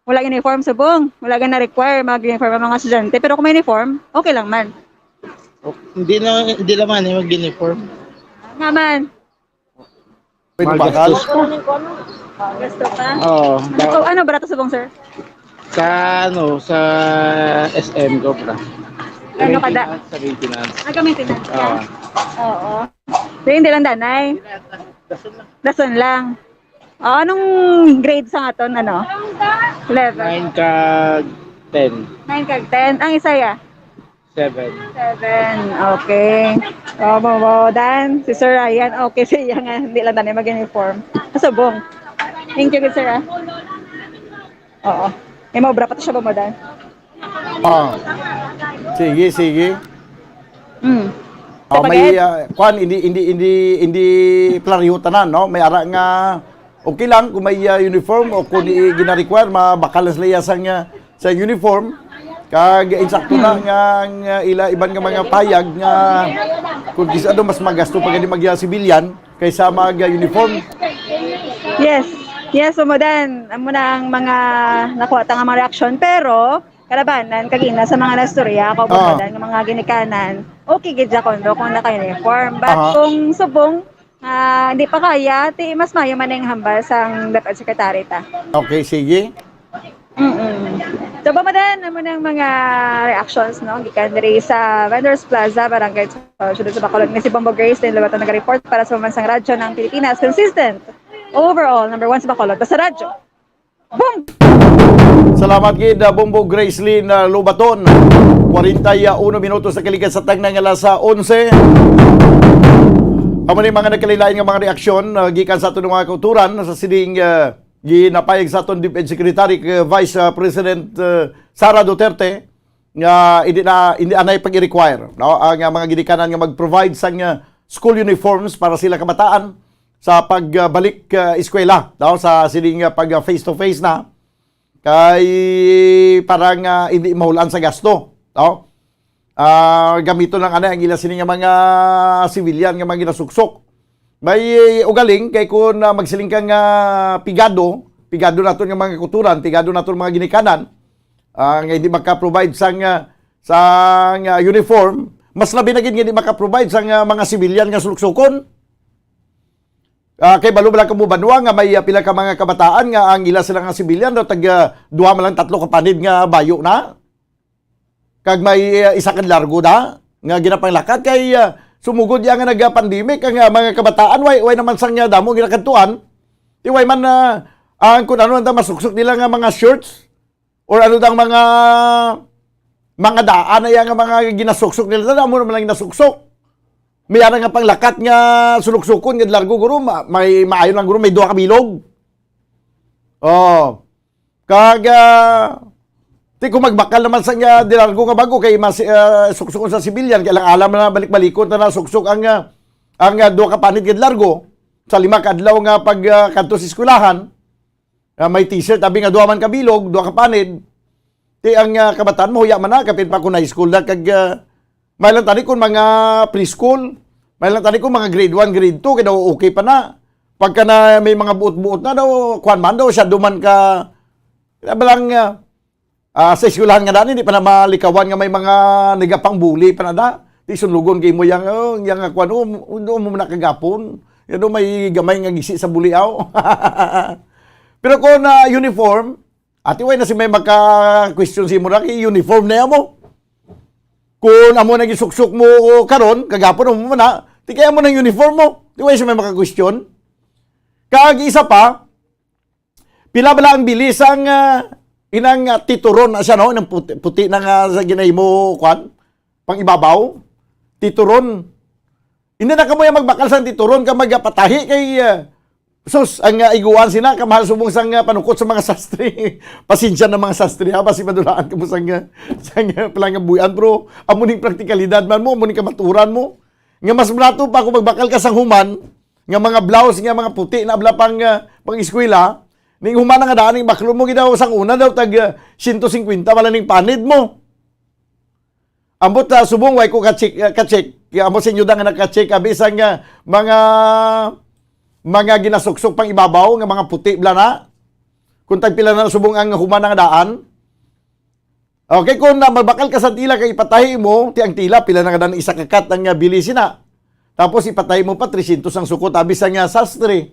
wala uniform subong, wala gid na-require mag-uniform ang mga estudyante. Pero kung may uniform, okay lang man. O, hindi na, hindi naman eh, mag-uniform. Nga man. Pwede ba, Magastos. Kal? Gusto ka? Oo, Ano, ba- ano barato subong, sir? Sa, ano, sa S M ko, bra. Ano kada? Maintenance, sa maintenance. Nagka-maintenance ka? Oo. Oo. Di, hindi lang danay. Dason lang. Dason lang. Oh, anong grade sa aton, ano? Eleven. Nine kag ten. Nine kag ten. Ang isa, ya? Seven. Seven. Okay. Oh, Bumbo Dan, si Sir Ryan. Okay, siya nga, hindi lang danay mag-uniform. Subong. Thank you, good sir, ah. Oo. May maobra pa to siya, Bumbo Dan. Ah. Sige, sige. Mm. Oh, Kapag may, ed- ah, kwan, hindi, hindi, hindi, hindi plariho tanan, no? May ara nga okay lang kung may, ah, uniform o kung di gina-require, mabakal na sila iya sang, ah, sa uniform. Kag insakto na nga ang, ah, ila iban nga mga payag nga kung kis-, ano, mas magasto pa gani mag, ah, civilian kaysa mag, ah, uniform. Yes. Yes, Bumbo Dan. Amo na ang mga nakuha ta nga mga reaksyon. Pero, kalabanan, kagina sa mga nastorya ko, Ah. Bumbo Dan, nga mga ginikanan, okay gid sa kondo kung naka-uniform. But Aha. kung subong, ah, hindi pa kaya, ti mas maayo man ang hambal sang DepEd secretary ta. Okay, sige. Mm-mm. So, bamadan naman ang mga reactions, no? Gikan diri sa Vendors Plaza, Barangay Twelve, Siyudad sa Bacolod. Ni si Bombo Grace din, Lobato, nag-report para sa Pambansang Radyo ng Pilipinas. Consistent. Overall, number one sa Bacolod. Basta radyo. Bombo! Salamat gid, uh, Bombo Grace Lynn uh, Lobaton. Kwarenta y uno minutos sa kalikat sa tagna nga alas onse. Amo ni mga nagkalilain nga mga reaksyon uh, gikan sa aton mga kauturan sa sining uh, ginapayag sa aton DepEd Secretary uh, Vice uh, President uh, Sara Duterte nga hindi na hindi anay pag-require, no, ang uh, mga ginikanan nga mag-provide sang uh, school uniforms para sila kabataan sa pagbalik uh, eskwela, no, sa sining uh, pag uh, face to face na kay para nga hindi mahulan sa gasto, no? Ah, gamiton lang ana ang ila sini nga mga civilian nga mga ginasuksok. May ugaling kay kun ah, magsiling ka nga pigado, pigado naton nga mga kuturan, pigado naton mga ginikanan, ah, nga hindi maka-provide sang ah, sang ah, uniform, mas labi na gid nga hindi maka-provide sang ah, mga civilian nga suksukon. Ah, kay balo lang kamo banwa nga may ah, pila ka mga kabataan nga ang ila sila nga civilian daw tag ah, duha man lang tatlo ka panid nga bayo na. Kag may ah, isa ka largo da nga ginapanglakad kay ah, sumugod ya nga nag-pandemic ang ah, mga kabataan way way naman sang ah, damo ginakadtuan. Di way man ah, ang kun ano ang masuksok nila nga mga shirts or ano dang mga mga daan na iya nga mga ginasuksok nila, damo naman lang ginasuksok. May ara nga panglakat nga suluksukon nga largo guro, ma- may maayo lang guro, may duha ka bilog. Oh. Kag ah, ti kung magbakal naman sa nga dilargo nga bago kay mas uh, suksukon sa sibilyan kay lang alam na balik-balikon ta na suksok ang ah, ang ah, duha ka panit nga largo sa lima ka adlaw nga pag ah, kadto sa eskwelahan. Ah, may t-shirt abi nga duha man ka bilog, duha ka panid. Ti ang ah, kabataan mo huya man na kapin pa kun high school na kag ah, may lang tani kun mga preschool, may lang tani kun mga grade one, grade two kay daw okay pa na. Pagka na may mga buot-buot na daw, kuan man daw siya duman ka balang ah, ah, sa eskwelahan nga dani di pa na malikawan nga may mga nagapangbuli pa na da. Ti sunlugon kay mo yang oh, yang kuan oh, um, um, nakagapon. Yan oh, may gamay nga gisi sa buliaw. Pero kung na uniform, ati way na si may maka-question si mo ra kay uniform na mo. Kung amo na gisuksok mo karon, kagapon mo man na, ti kaya mo nang uniform mo. Ti way si may maka-question. Kag isa pa, pila bala ang bili sang ah, inang ah, tituron na siya no, inang puti, puti na nga sa ginahimo kwan, pang ibabaw, tituron. Hindi na kamo yung magbakal sang tituron ka magapatahi kay ah, sus, ang ah, iguan sina kamahal subong sang ah, panukot sa mga sastre. Pasensya na mga sastre ha, basi madulaan kamo sang ah, sang ah, palangabuyan, pero amo ning praktikalidad man mo, amo ning kamaturan mo. Nga mas barato pa kung magbakal ka sang human nga mga blouse nga mga puti na abla pang ah, pang eskwela, ning human na nga daan ning baklon mo gidaw sang una daw tag ah, siyento singkwenta wala ning panid mo. Ambot ah, subong way ko ka-check, ah, ka-check. Kaya ambot sa inyo da nga naka-check abi sang ah, mga mga ginasuksok pang ibabaw nga mga puti bla na. Kung tagpila na subong ang human na nga daan. Okay, kung na magbakal ka sa tila kay ipatahi mo, ti ang tila pila na nga daan isa ka kat ang ah, bili sina. Tapos ipatahi mo pa trescientos ang sukot abi sa nga sastre.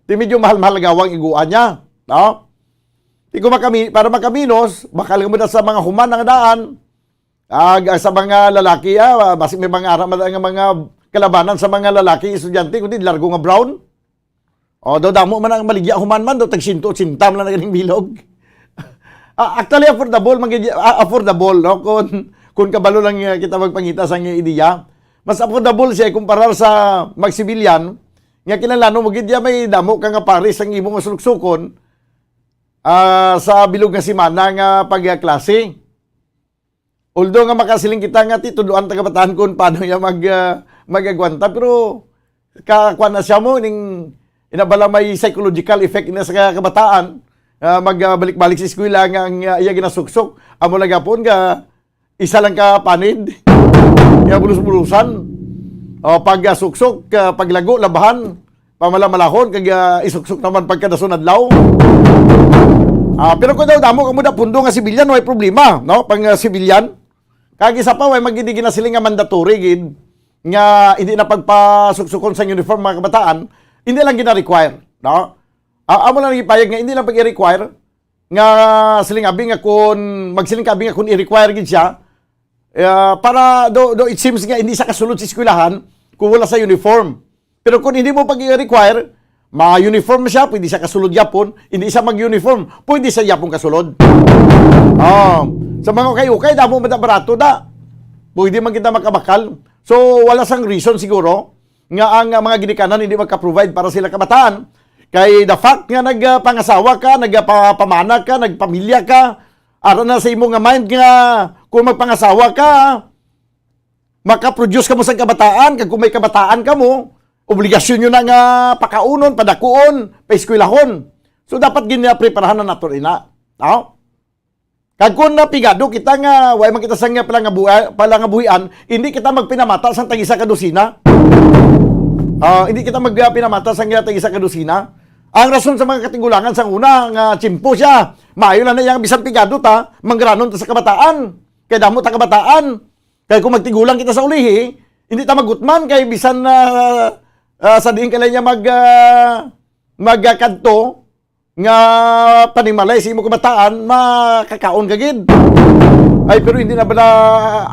Ti medyo mahal-mahal gawang iguan niya, no? Ti kung makami, para makaminos, bakal mo na sa mga human nga daan. Ag sa mga lalaki, ah, basi may mga ara man nga mga kalabanan sa mga lalaki estudyante kundi largo nga brown. O daw damo man ang maligya human man daw tag siyento otsinta man lang ganing bilog. Ah, actually affordable man gid, ah, affordable no kun kun kabalo lang ah, kita magpangita sa nga ideya. Mas affordable siya kumparar sa magsibilyan nga kinahanglan mo gid ya may damo ka nga pares ang imo nga suluksukon ah, sa bilog nga semana nga pagklase. Although nga makasiling kita nga ti tudloan ta kabataan kun paano ya mag ah, magagwanta pero ka kuan na siya mo ning inabala may psychological effect na sa kabataan ah, magbalik-balik sa eskwela nga ang ah, iya ginasuksok amo lang gapon nga isa lang ka panid nga bulus-bulusan. O pag ah, suksok, ah, paglago, labahan, pamalamalahon kag ah, isuksok naman pagkadason adlaw. Ah, pero kung daw damo kamo da pundo nga sibilyan, way problema, no? Pang ah, sibilyan. Kag isa pa, way magidi ginasiling nga mandatory gid nga hindi na pagpasuksukon sa uniform mga kabataan, hindi lang gina-require, no? Ah, amo lang ipayag nga hindi lang pag-require nga siling abi nga kun, magsiling ka abi nga kun i-require gid siya, ah, para do, do it seems nga hindi siya kasulod sa eskwelahan kung wala sa uniform. Pero kung hindi mo pag-require, ma-uniform siya, pwede siya kasulod yapon, hindi siya mag-uniform, pwede siya yapon kasulod. Oh, sa mga ukay-ukay, damo man barato da. Pwede man kita makabakal. So, wala sang reason siguro nga ang, ah, mga ginikanan hindi magka-provide para sila kabataan. Kay the fact nga nagpangasawa ka, nagpapamana ka, nagpamilya ka, ara na sa imo nga mind nga kung magpangasawa ka, makaproduce ka mo sa kabataan, kag kung may kabataan ka mo, obligasyon nyo na nga pakaunon, padakuon, paeskwelahon. So, dapat ginapreparahan na nato ina. Aw? Kag kung napigado kita nga, way man kita sang palangabuhi-, palangabuhian, hindi kita magpinamata sang tag-isa ka dosina. Ah, hindi kita magpinamata sang tag-isa ka dosina. Ang rason sa mga katigulangan sang una nga tiyempo siya, maayo lang na iya nga bisan pigado ta, mangranon ta sa kabataan. Kay damo ta kabataan. Kay kung magtigulang kita sa ulihi, hindi ta magutman kay bisan, ah, ah, sa diin ka lang niya mag, ah, magkadto, nga panimalay sa imo kabataan, makakaon ka gid. Ay, pero hindi na bala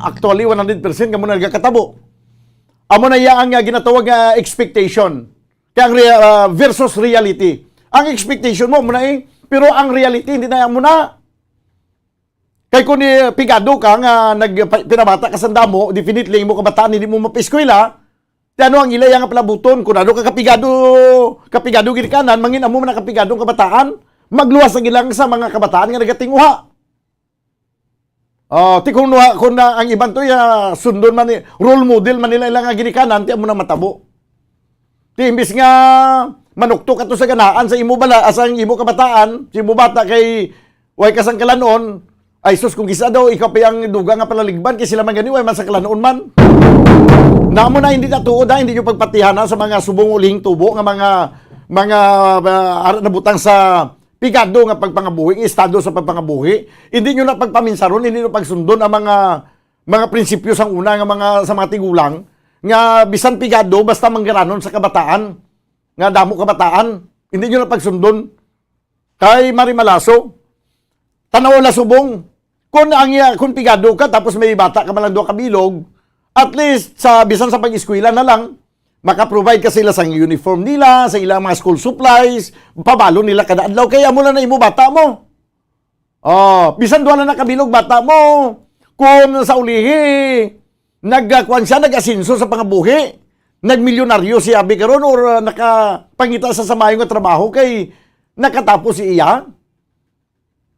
actually one hundred percent kamo na nagakatabo. Amo na iya ang, ah, ginatawag nga expectation. Kaya ang rea-, ah, versus reality. Ang expectation mo, mo na eh, pero ang reality, hindi na mo na. Kay kung, eh, pigado ka nga nag-, pa-, pinabata ka sa damo, definitely, imo kabataan, hindi mo mapaeskwela, Ti ano ang ila iya nga palabuton? Kung ano ka kapigado, kapigado ginikanan, mangin amo man ang kapigadong kabataan, magluwas na gid lang sa mga kabataan nga nagatinguha. Oh, ti kung, kung na, ang iban to, ya, sundon man ni, role model man nila ila nga ginikanan, ti amo na matabo. Ti imbis nga manuktok ato sa ganaan sa imo bala, sa imo kabataan, sa imo bata kay Way ka sang kalanon. Ay, sus, kung kisa daw, ikaw pa ang duga nga palaligban, kay sila man gani, way man sa kalanon man. Namo na, hindi na tuod, ha? Hindi nyo pagpatihana sa mga subong uling tubo nga mga, mga, ah, ara nabutang sa pigado nga pagpangabuhi, nga estado sa pagpangabuhi. Hindi nyo na pagpaminsaron, hindi nyo pagsundon ang mga, mga prinsipyo sang una nga mga, sa mga tigulang, nga bisan pigado, basta manggaranon sa kabataan, nga damo kabataan, hindi nyo na pagsundon. Kay Mari Malaso, tanaw na subong. Kung ang iya, kung pigado ka, tapos may bata ka man lang duha ka bilog, at least, sa, bisan sa pag-eskwela na lang, maka-provide ka sila sang uniform nila, sa ilang mga school supplies, pabalo nila kada adlaw, kay amo lang na imo bata mo. Oh, bisan duha lang na ka bilog bata mo, kung sa ulihi, nagkuan siya, nag-asenso sa pangabuhi, nagmilyonaryo si Abi karon, or, uh, nakapangita sa, sa maayo nga trabaho kay nakatapos si iya.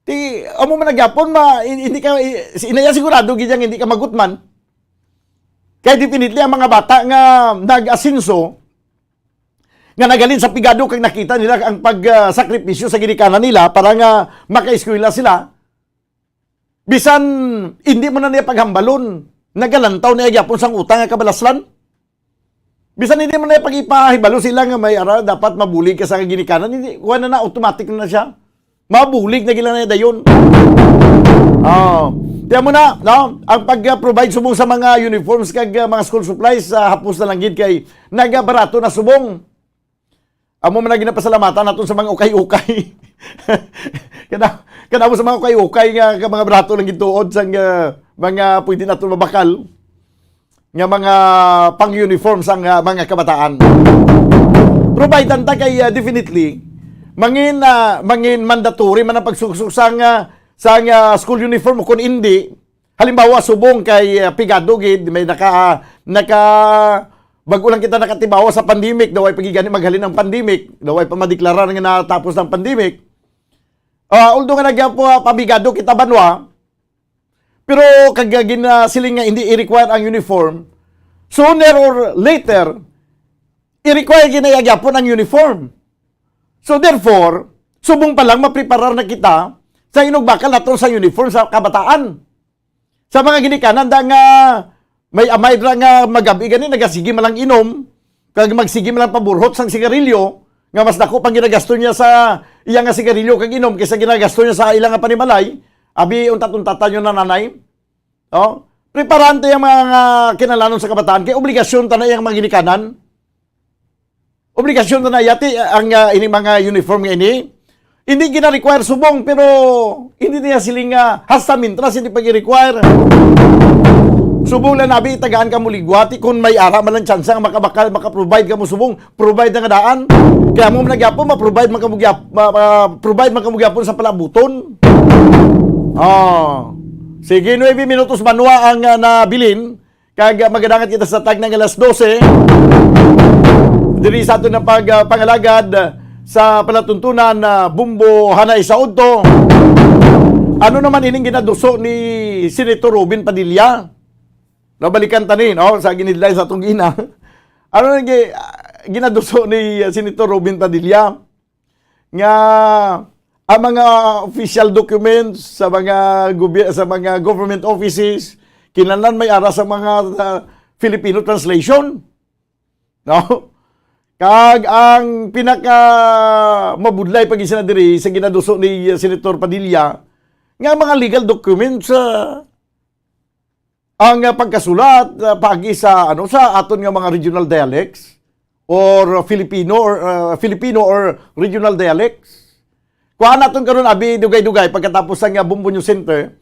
Ti, amo man nagyapon, ma-, hin-, hindi ka, i-, si inaya sigurado gid yang hindi ka magutman. Kay definitely ang mga bata nga nag-asenso, nga naghalin sa pigado kag nakita nila ang pag, ah, sakripisyo sa ginikanan nila para nga makaeskwela sila, bisan hindi mo na niya paghambalon, nagalantaw niya gyapon sang utang nga kabalaslan. Bisan hindi mo na pag-ipahibalo sila nga may ara, dapat mabulig ka sa ginikanan, hindi, kuha na na, automatic na, na siya. Mabulig na gila na dayon. Oh. Tiyan mo na, no? Ang pag-provide subong sa mga uniforms kag, ah, mga school supplies, ah, hapos na lang gid kay nagabarato na subong. Amo man ang ginapasalamatan naton sa mga ukay-ukay. Kana, kana mo sa mga ukay-ukay nga, nga mga barato lang gituod sang, ah, mga pwede naton mabakal nga mga pang-uniform sang, ah, mga kabataan. Providean ta kay, ah, definitely, mangin, ah, mangin mandatory man ang pagsuksok sang, ah, sang, ah, school uniform, o kung hindi, halimbawa, subong kay, ah, pigado gid, may naka, naka, bag-o lang kita nakatibawa sa pandemic, daw ay pagigani maghalin ang pandemic, daw ay pa madeklarar nga natapos ang pandemic. Ah, although nga nagpamigado kita banwa, pero kag, ah, ginasiling nga hindi i-require ang uniform, sooner or later, i-require ginaya gyapon ang uniform. So therefore, subong pa lang mapreparar na kita sa inugbakal naton sa uniform sa kabataan. Sa mga ginikanan da nga may amay ra nga magabi gani nagasigi man lang inom, kag magsigi man lang paburhot sang sigarilyo, nga mas dako pang ginagasto niya sa iya nga sigarilyo kag inom kaysa ginagasto niya sa ila nga panimalay, abi, untat-untatan niyo na, nanay. Oh, preparante ang mga kinalanon sa kabataan kay obligasyon ta na iyang mga ginikanan. Obligasyon ta na yati ang, ah, ini mga uniform nga ini. Hindi gina-require subong, pero hindi niya siling nga hasta mintras hindi pag-require. Subong lang, abi, tagaan ka mo ligwati kung may ara man lang tsansa nga makabakal, maka-provide ka mo subong, provide na nga daan. Kaya mo man gyapon, ma-provide man ka mo gyap-, ma-, ma-, provide man ka mo gyapon sa palabuton. Oh. Sige, nuebe minutos banwa ang, ah, nabilin. Kag, ah, magadangat kita sa tagna nga alas dose. Diri sa aton na pag, ah, pangalagad sa palatuntunan na Bumbo Hanay sa Udto. Ano naman ining ginaduso ni Senator Robin Padilla? Nabalikan ta ni, no? Sa ginidlay sa atong gina. Ano nang gi-, ah, ginaduso ni, ah, Senator Robin Padilla? Nga ang mga official documents sa mga gobi-, sa mga government offices, kinahanglan may ara sa mga, ah, Filipino translation. No? Kag ang pinaka mabudlay pa gid sila diri sa ginaduso ni, uh, Senator Padilla, nga ang mga legal documents, uh, ang, uh, pagkasulat, uh, paagi sa, ano, sa aton nga mga regional dialects or Filipino or, uh, Filipino or regional dialects. Kuha naton karon, abi, dugay-dugay pagkatapos sa nga Bombo News Center,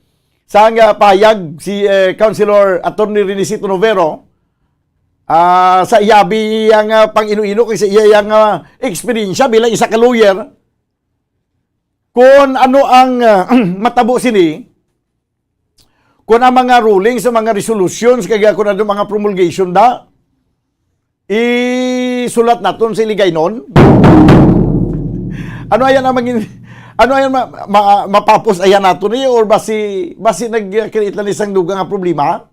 sa nga pahayag si, eh, Councilor Attorney Renesito Novero, ah, sa iya, abi, iyang, ah, pang-ino-ino kay sa iya, iyang, ah, eksperyensya bilang isa ka lawyer, kung ano ang, ah, matabo sini, kung ang mga rulings, ang mga resolutions, kag kung ano mga promulgation da, isulat naton sa Hiligaynon? Ano ayan ang mangin-, ano ayan ma-, ma-, mapapos ayan naton ni, or basi, basi nag-create lang isang dugang nga problema?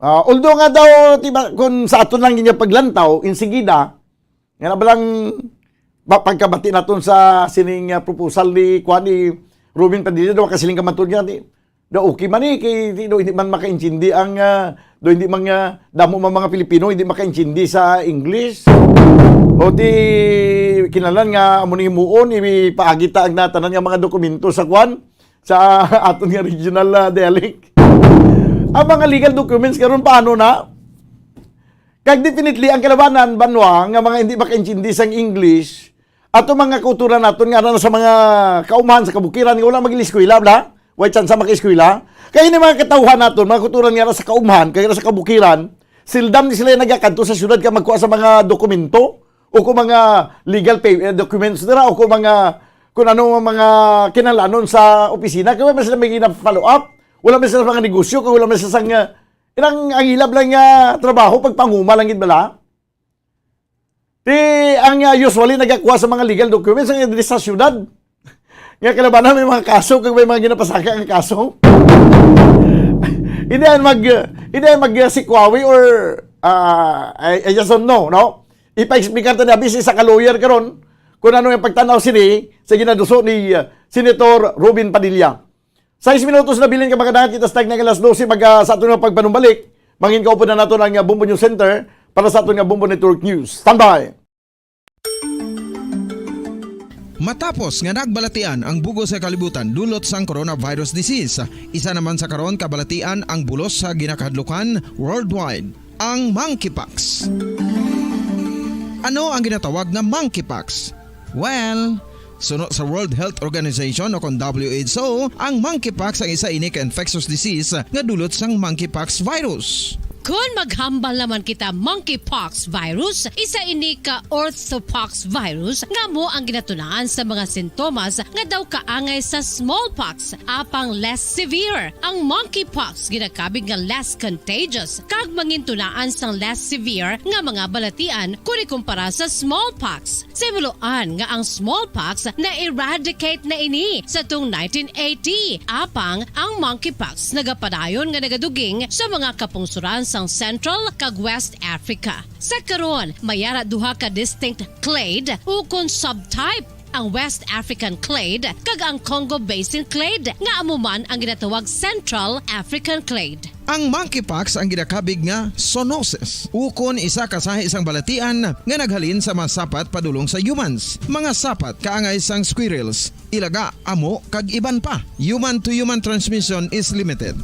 Ah, although nga daw, di ba, kung sa aton lang niya paglantaw, insigida, nga na ba lang, ba, pagkabati naton sa sining, ah, proposal ni, kuwan, ni Robin Padilla, daw kasiling ka man to niya, di, daw okay man eh, kay, di, daw hindi man makaintindi ang, ah, daw hindi man, ah, damo man mga Pilipino, hindi makaintindi sa English. O di, kinalan nga, amo ni himuon, ipaagi ta ang natanan nga mga dokumento sa kuwan, sa aton nga regional, ah, dialect. Ang mga legal documents karon paano na? Kag definitely ang kalabanan, banwa, nga mga hindi makaintindi sang English, ato mga kauturan naton nga na sa mga kaumhan sa kabukiran nga wala mag-eskwela, bla? Way tsansa maka-eskwela. Kay ni mga katawhan naton, mga kauturan nga na sa kaumhan, kay na sa kabukiran, sildam ni sila nagakadto sa syudad ka magkuha sa mga dokumento o kung mga legal pay, eh, documents nila o kung mga, kung ano ang mga kinalanon sa opisina. Kaya man sila may gina-follow up. Wala man sila sa mga negosyo, kung wala man sila sa nga, ilang ang ilab lang nga trabaho, pagpanguma lang gid bala. Ti, ang, ah, usually nagakuha sa mga legal documents ang diri sa syudad. Nga kalabanan may mga kaso, kag may mga ginapasaka nga kaso. Hindi yan mag, hindi yan mag, ah, sikwawi or, ah, I, I just don't know, no? Ipa-explicar ta na, busy sa ka-lawyer karon, kung ano yung pagtanaw sini sa ginaduso ni, ah, Senator Robin Padilla. Sais minutos na bilin ka makadangat kita sa tag na alas dose, mag, ah, sa aton nga pagpanumbalik, mangin kaupod na nato ang, ah, Bombo News Center para sa aton nga Bombo Network News. Standby! Matapos nga nagbalatian ang bugos sa kalibutan dulot sang coronavirus disease, isa naman sa karon kabalatian ang bulos sa ginakahadlukan worldwide, ang monkeypox. Ano ang ginatawag nga monkeypox? Well, suno sa World Health Organization o kon W H O, ang monkeypox ang isa ini ka infectious disease nga dulot sang monkeypox virus. Kon maghambal naman kita monkeypox virus, isa ini ka orthopox virus nga amo ang ginatunaan sa mga sintomas nga daw kaangay sa smallpox, apang less severe. Ang monkeypox ginakabig nga less contagious kag mangintunaan sang less severe nga mga balatian kon ikumpara sa smallpox. Sa himuloan nga ang smallpox na-eradicate na ini sa tung nineteen eighty, apang ang monkeypox nagapadayon nga nagaduging sa mga kapungsoran sang Central kag West Africa. Sa karon, may ara duha ka distinct clade ukon subtype, ang West African clade kag ang Congo Basin clade, nga amo man ang ginatawag Central African clade. Ang monkeypox ang ginakabig nga zoonosis, ukon isa ka sahi sang balatian nga naghalin sa mga sapat padulong sa humans, mga sapat kaangay sang squirrels, ilaga, amo, kag iban pa. Human to human transmission is limited.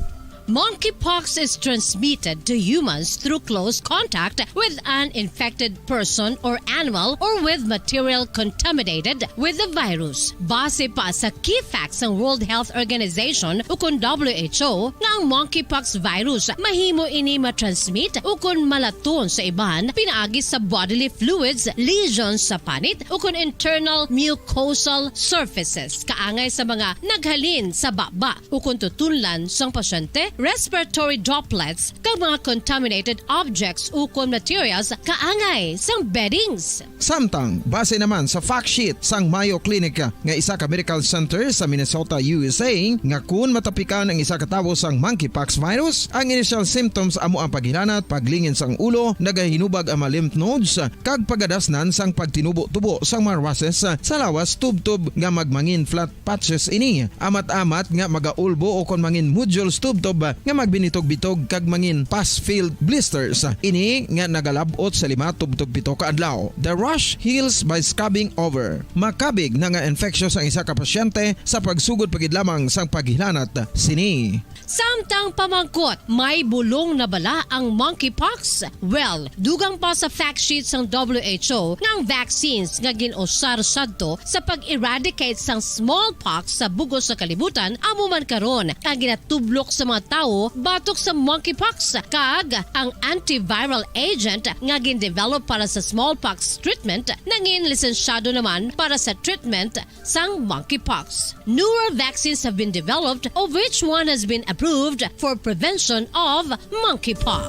Monkeypox is transmitted to humans through close contact with an infected person or animal or with material contaminated with the virus. Base pa sa key facts sang World Health Organization ukon W H O nga ang monkeypox virus mahimo ini matransmit ukon malaton sa iban pinaagi sa bodily fluids, lesions sa panit ukon internal mucosal surfaces kaangay sa mga naghalin sa baba ukon tutunlan sang pasyente, respiratory droplets, kag mga contaminated objects ukon materials kaangay sang beddings. Samtang, base naman sa fact sheet sang Mayo Clinic nga isa ka medical center sa Minnesota, U S A, nga kun matapikan ang isa ka tawo sang monkeypox virus, ang initial symptoms amo ang paghilanat, paglingin sang ulo, nagahinubag ang mga lymph nodes, kag pagadasnan sang pagtinubo-tubo sang mga rushes sa lawas tubtob nga magmangin flat patches ini. Amat-amat nga magaulbo o kon mangin nodules tubtob nga magbinitog-bitog kag mangin pus-filled blisters. Ini nga nagalab-ot sa lima tubtob pito ka adlaw. The rash heals by scabbing over. Makabig na nga infectious ang isa ka pasyente sa pagsugod pa gid lamang sang paghilanat sini. Samtang pamangkot, may bulong na bala ang monkeypox? Well, dugang pa sa fact sheet sang W H O nga ang vaccines nga gin-usar sadto sa pag-eradicate sang smallpox sa bug-os nga kalibutan amo man karon ang ginatublok sa mga tawo batok sa monkeypox, kag ang antiviral agent nga gin-develop para sa smallpox treatment nangin lisensyado naman para sa treatment sang monkeypox. Newer vaccines have been developed, of which one has been approved for prevention of monkeypox.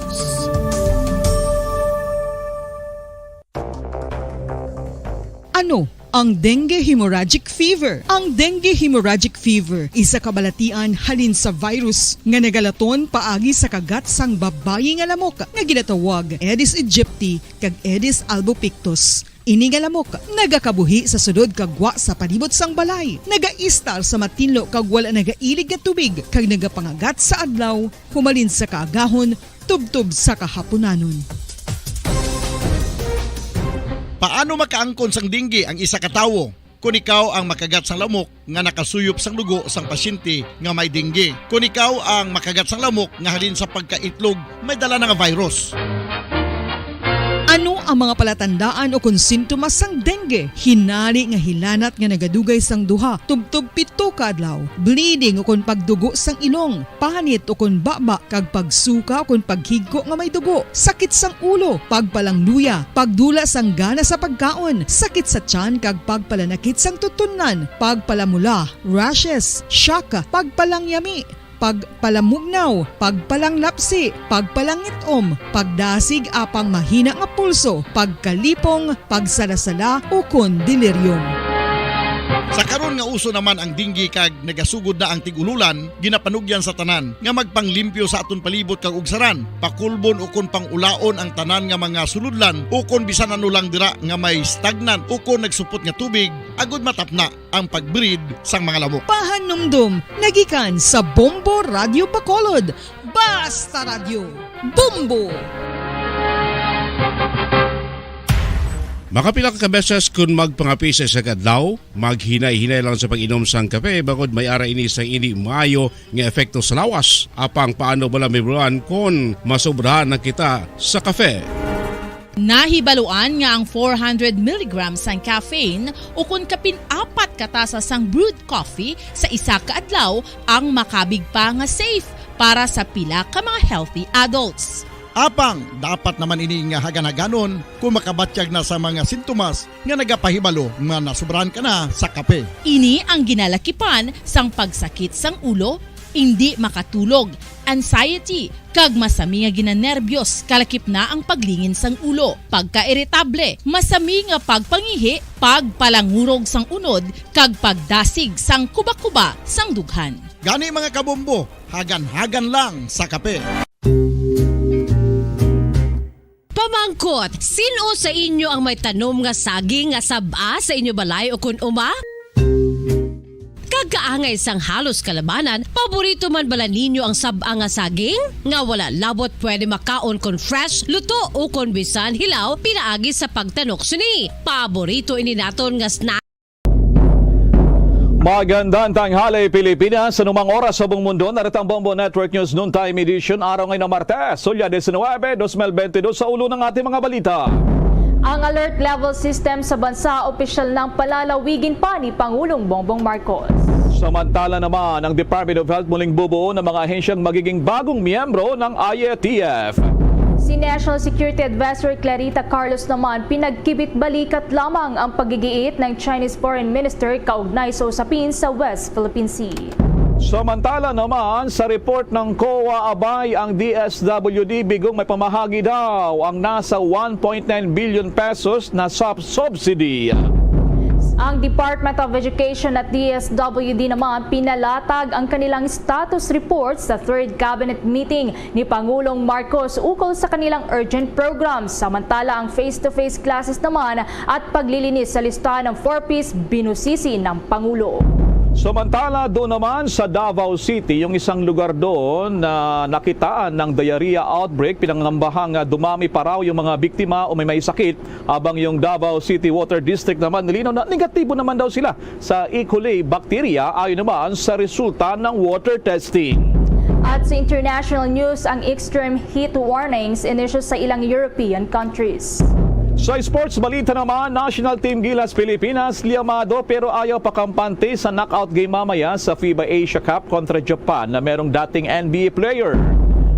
Ano ang dengue hemorrhagic fever? Ang dengue hemorrhagic fever isa ka balatian halin sa virus nga nagalaton paagi sa kagat sang babayi nga lamok nga ginatawag Aedes aegypti kag Aedes albopictus. Ini nga lamok nagakabuhi sa sulod kag gwa sa palibot sang balay, nagaistar sa matinlo kag wala nagailig nga tubig, kag nagapangagat sa adlaw humalin sa kaagahon tubtob sa kahapunanon. Paano makaangkon sang dengue ang isa ka tawo? Kon ikaw ang makagat sang lamok nga nakasuyop sang dugo sang pasyente nga may dengue. Kon ikaw ang makagat sang lamok nga halin sa pagkaitlog may dala na nga virus. Ano ang mga palatandaan ukon sintomas sang dengue? Hinari nga hilanat nga nagadugay sang duha tubtob pito ka adlaw, bleeding ukon pagdugo sang ilong, panit ukon baba, kag pagsuka ukon paghigko nga may dugo, sakit sang ulo, pagpalangluya, pagdula sang gana sa pagkaon, sakit sa tiyan kag pagpalanakit sang tutunlan, pagpalamula, rashes, shock, pagpalangyami, pagpalamugnaw, pagpalanglapsi, pagpalangit-om, pagdasig apang mahina nga pulso, pagkalipong, pagsalasala, ukon delirium. Sa karon nga uso naman ang dengue kag nagasugod na ang tig-ululan, ginapanugyan sa tanan nga magpanglimpyo sa aton palibot kag ugsaran, pakulbon ukon pang-ulaon ang tanan nga mga sulodlan ukon bisan ano lang dira nga may stagnant ukon nagsupot nga tubig, agod matapna ang pag-breed sang mga lamok. Pahanumdom nga gikan sa Bombo Radyo Bacolod. Basta Radyo, Bombo! Makapila ka beses kon magpangape sa isa ka adlaw, maghinay-hinay lang sa pag-inom sang kape, bangod may ara ini sang indi maayo nga epekto sa lawas. Apang paano bala mahibaluan kon masobrahan na kita sa kape? Nahibaluan nga ang four hundred milligrams sang caffeine ukon kapin apat ka tasa sang brewed coffee sa isa ka adlaw ang makabig pa nga safe para sa pila ka mga healthy adults. Apang dapat naman ini nga hagan-haganon kon makabatyag na sa mga sintomas nga nagapahibalo nga nasobrahan ka na sa kape. Ini ang ginalakipan sang pagsakit sang ulo, indi makatulog, anxiety, kag masami nga ginanerbiyos, kalakip na ang paglingin sang ulo, pagkairitable, masami nga pagpangihi, pagpalangurog sang unod, kag pagdasig sang kubakuba sang dughan. Gani, mga kabombo, hagan-hagan lang sa kape. Pamangkot, sin-o sa inyo ang may tanom nga saging nga sab-a sa inyo balay ukon uma? Kag kaangay sang halos kalabanan, paborito man bala ninyo ang sab-a nga saging? Nga wala labot pwede makaon kon fresh, luto, ukon bisan hilaw, pinaagi sa pagtanok sini. Paborito ini naton nga snack. Magandang tanghali, Pilipinas. Sa anumang oras sa buong mundo, narito ang Bombo Network News Noontime Edition, araw ngayon na Martes, Hulyo diecinuebe, dos mil bentidus. Sa ulo ng ating mga balita. Ang alert level system sa bansa opisyal nang palalawigin pa ni Pangulong Bongbong Marcos. Samantala naman, ang Department of Health muling bubuo ng mga ahensyang magiging bagong miyembro ng I A T F. Si National Security Advisor Clarita Carlos naman, pinagkibit-balikat lamang ang paggigiit ng Chinese Foreign Minister kaugnay sa usapin sa West Philippine Sea. Samantala naman, sa report ng COA, abay, ang D S W D bigong may pamahagi daw ang nasa one point nine billion pesos na sub-, subsidy. Ang Department of Education at D S W D naman pinalatag ang kanilang status report sa third cabinet meeting ni Pangulong Marcos ukol sa kanilang urgent program, samantala ang face-to-face classes naman at paglilinis sa listahan ng four Ps binusisi ng Pangulo. Samantala, doon naman sa Davao City, yung isang lugar doon na nakitaan ng diarrhea outbreak, pinangambahang, ah, dumami pa raw yung mga biktima o may, may sakit, habang yung Davao City Water District naman nilinaw na negatibo naman daw sila sa E. coli bacteria ayon naman sa resulta ng water testing. At sa international news, ang extreme heat warnings in-issue sa ilang European countries. Sa sports balita naman, national team Gilas Pilipinas liyamado pero ayaw pakampante sa knockout game mamaya sa FIBA Asia Cup kontra Japan na merong dating N B A player.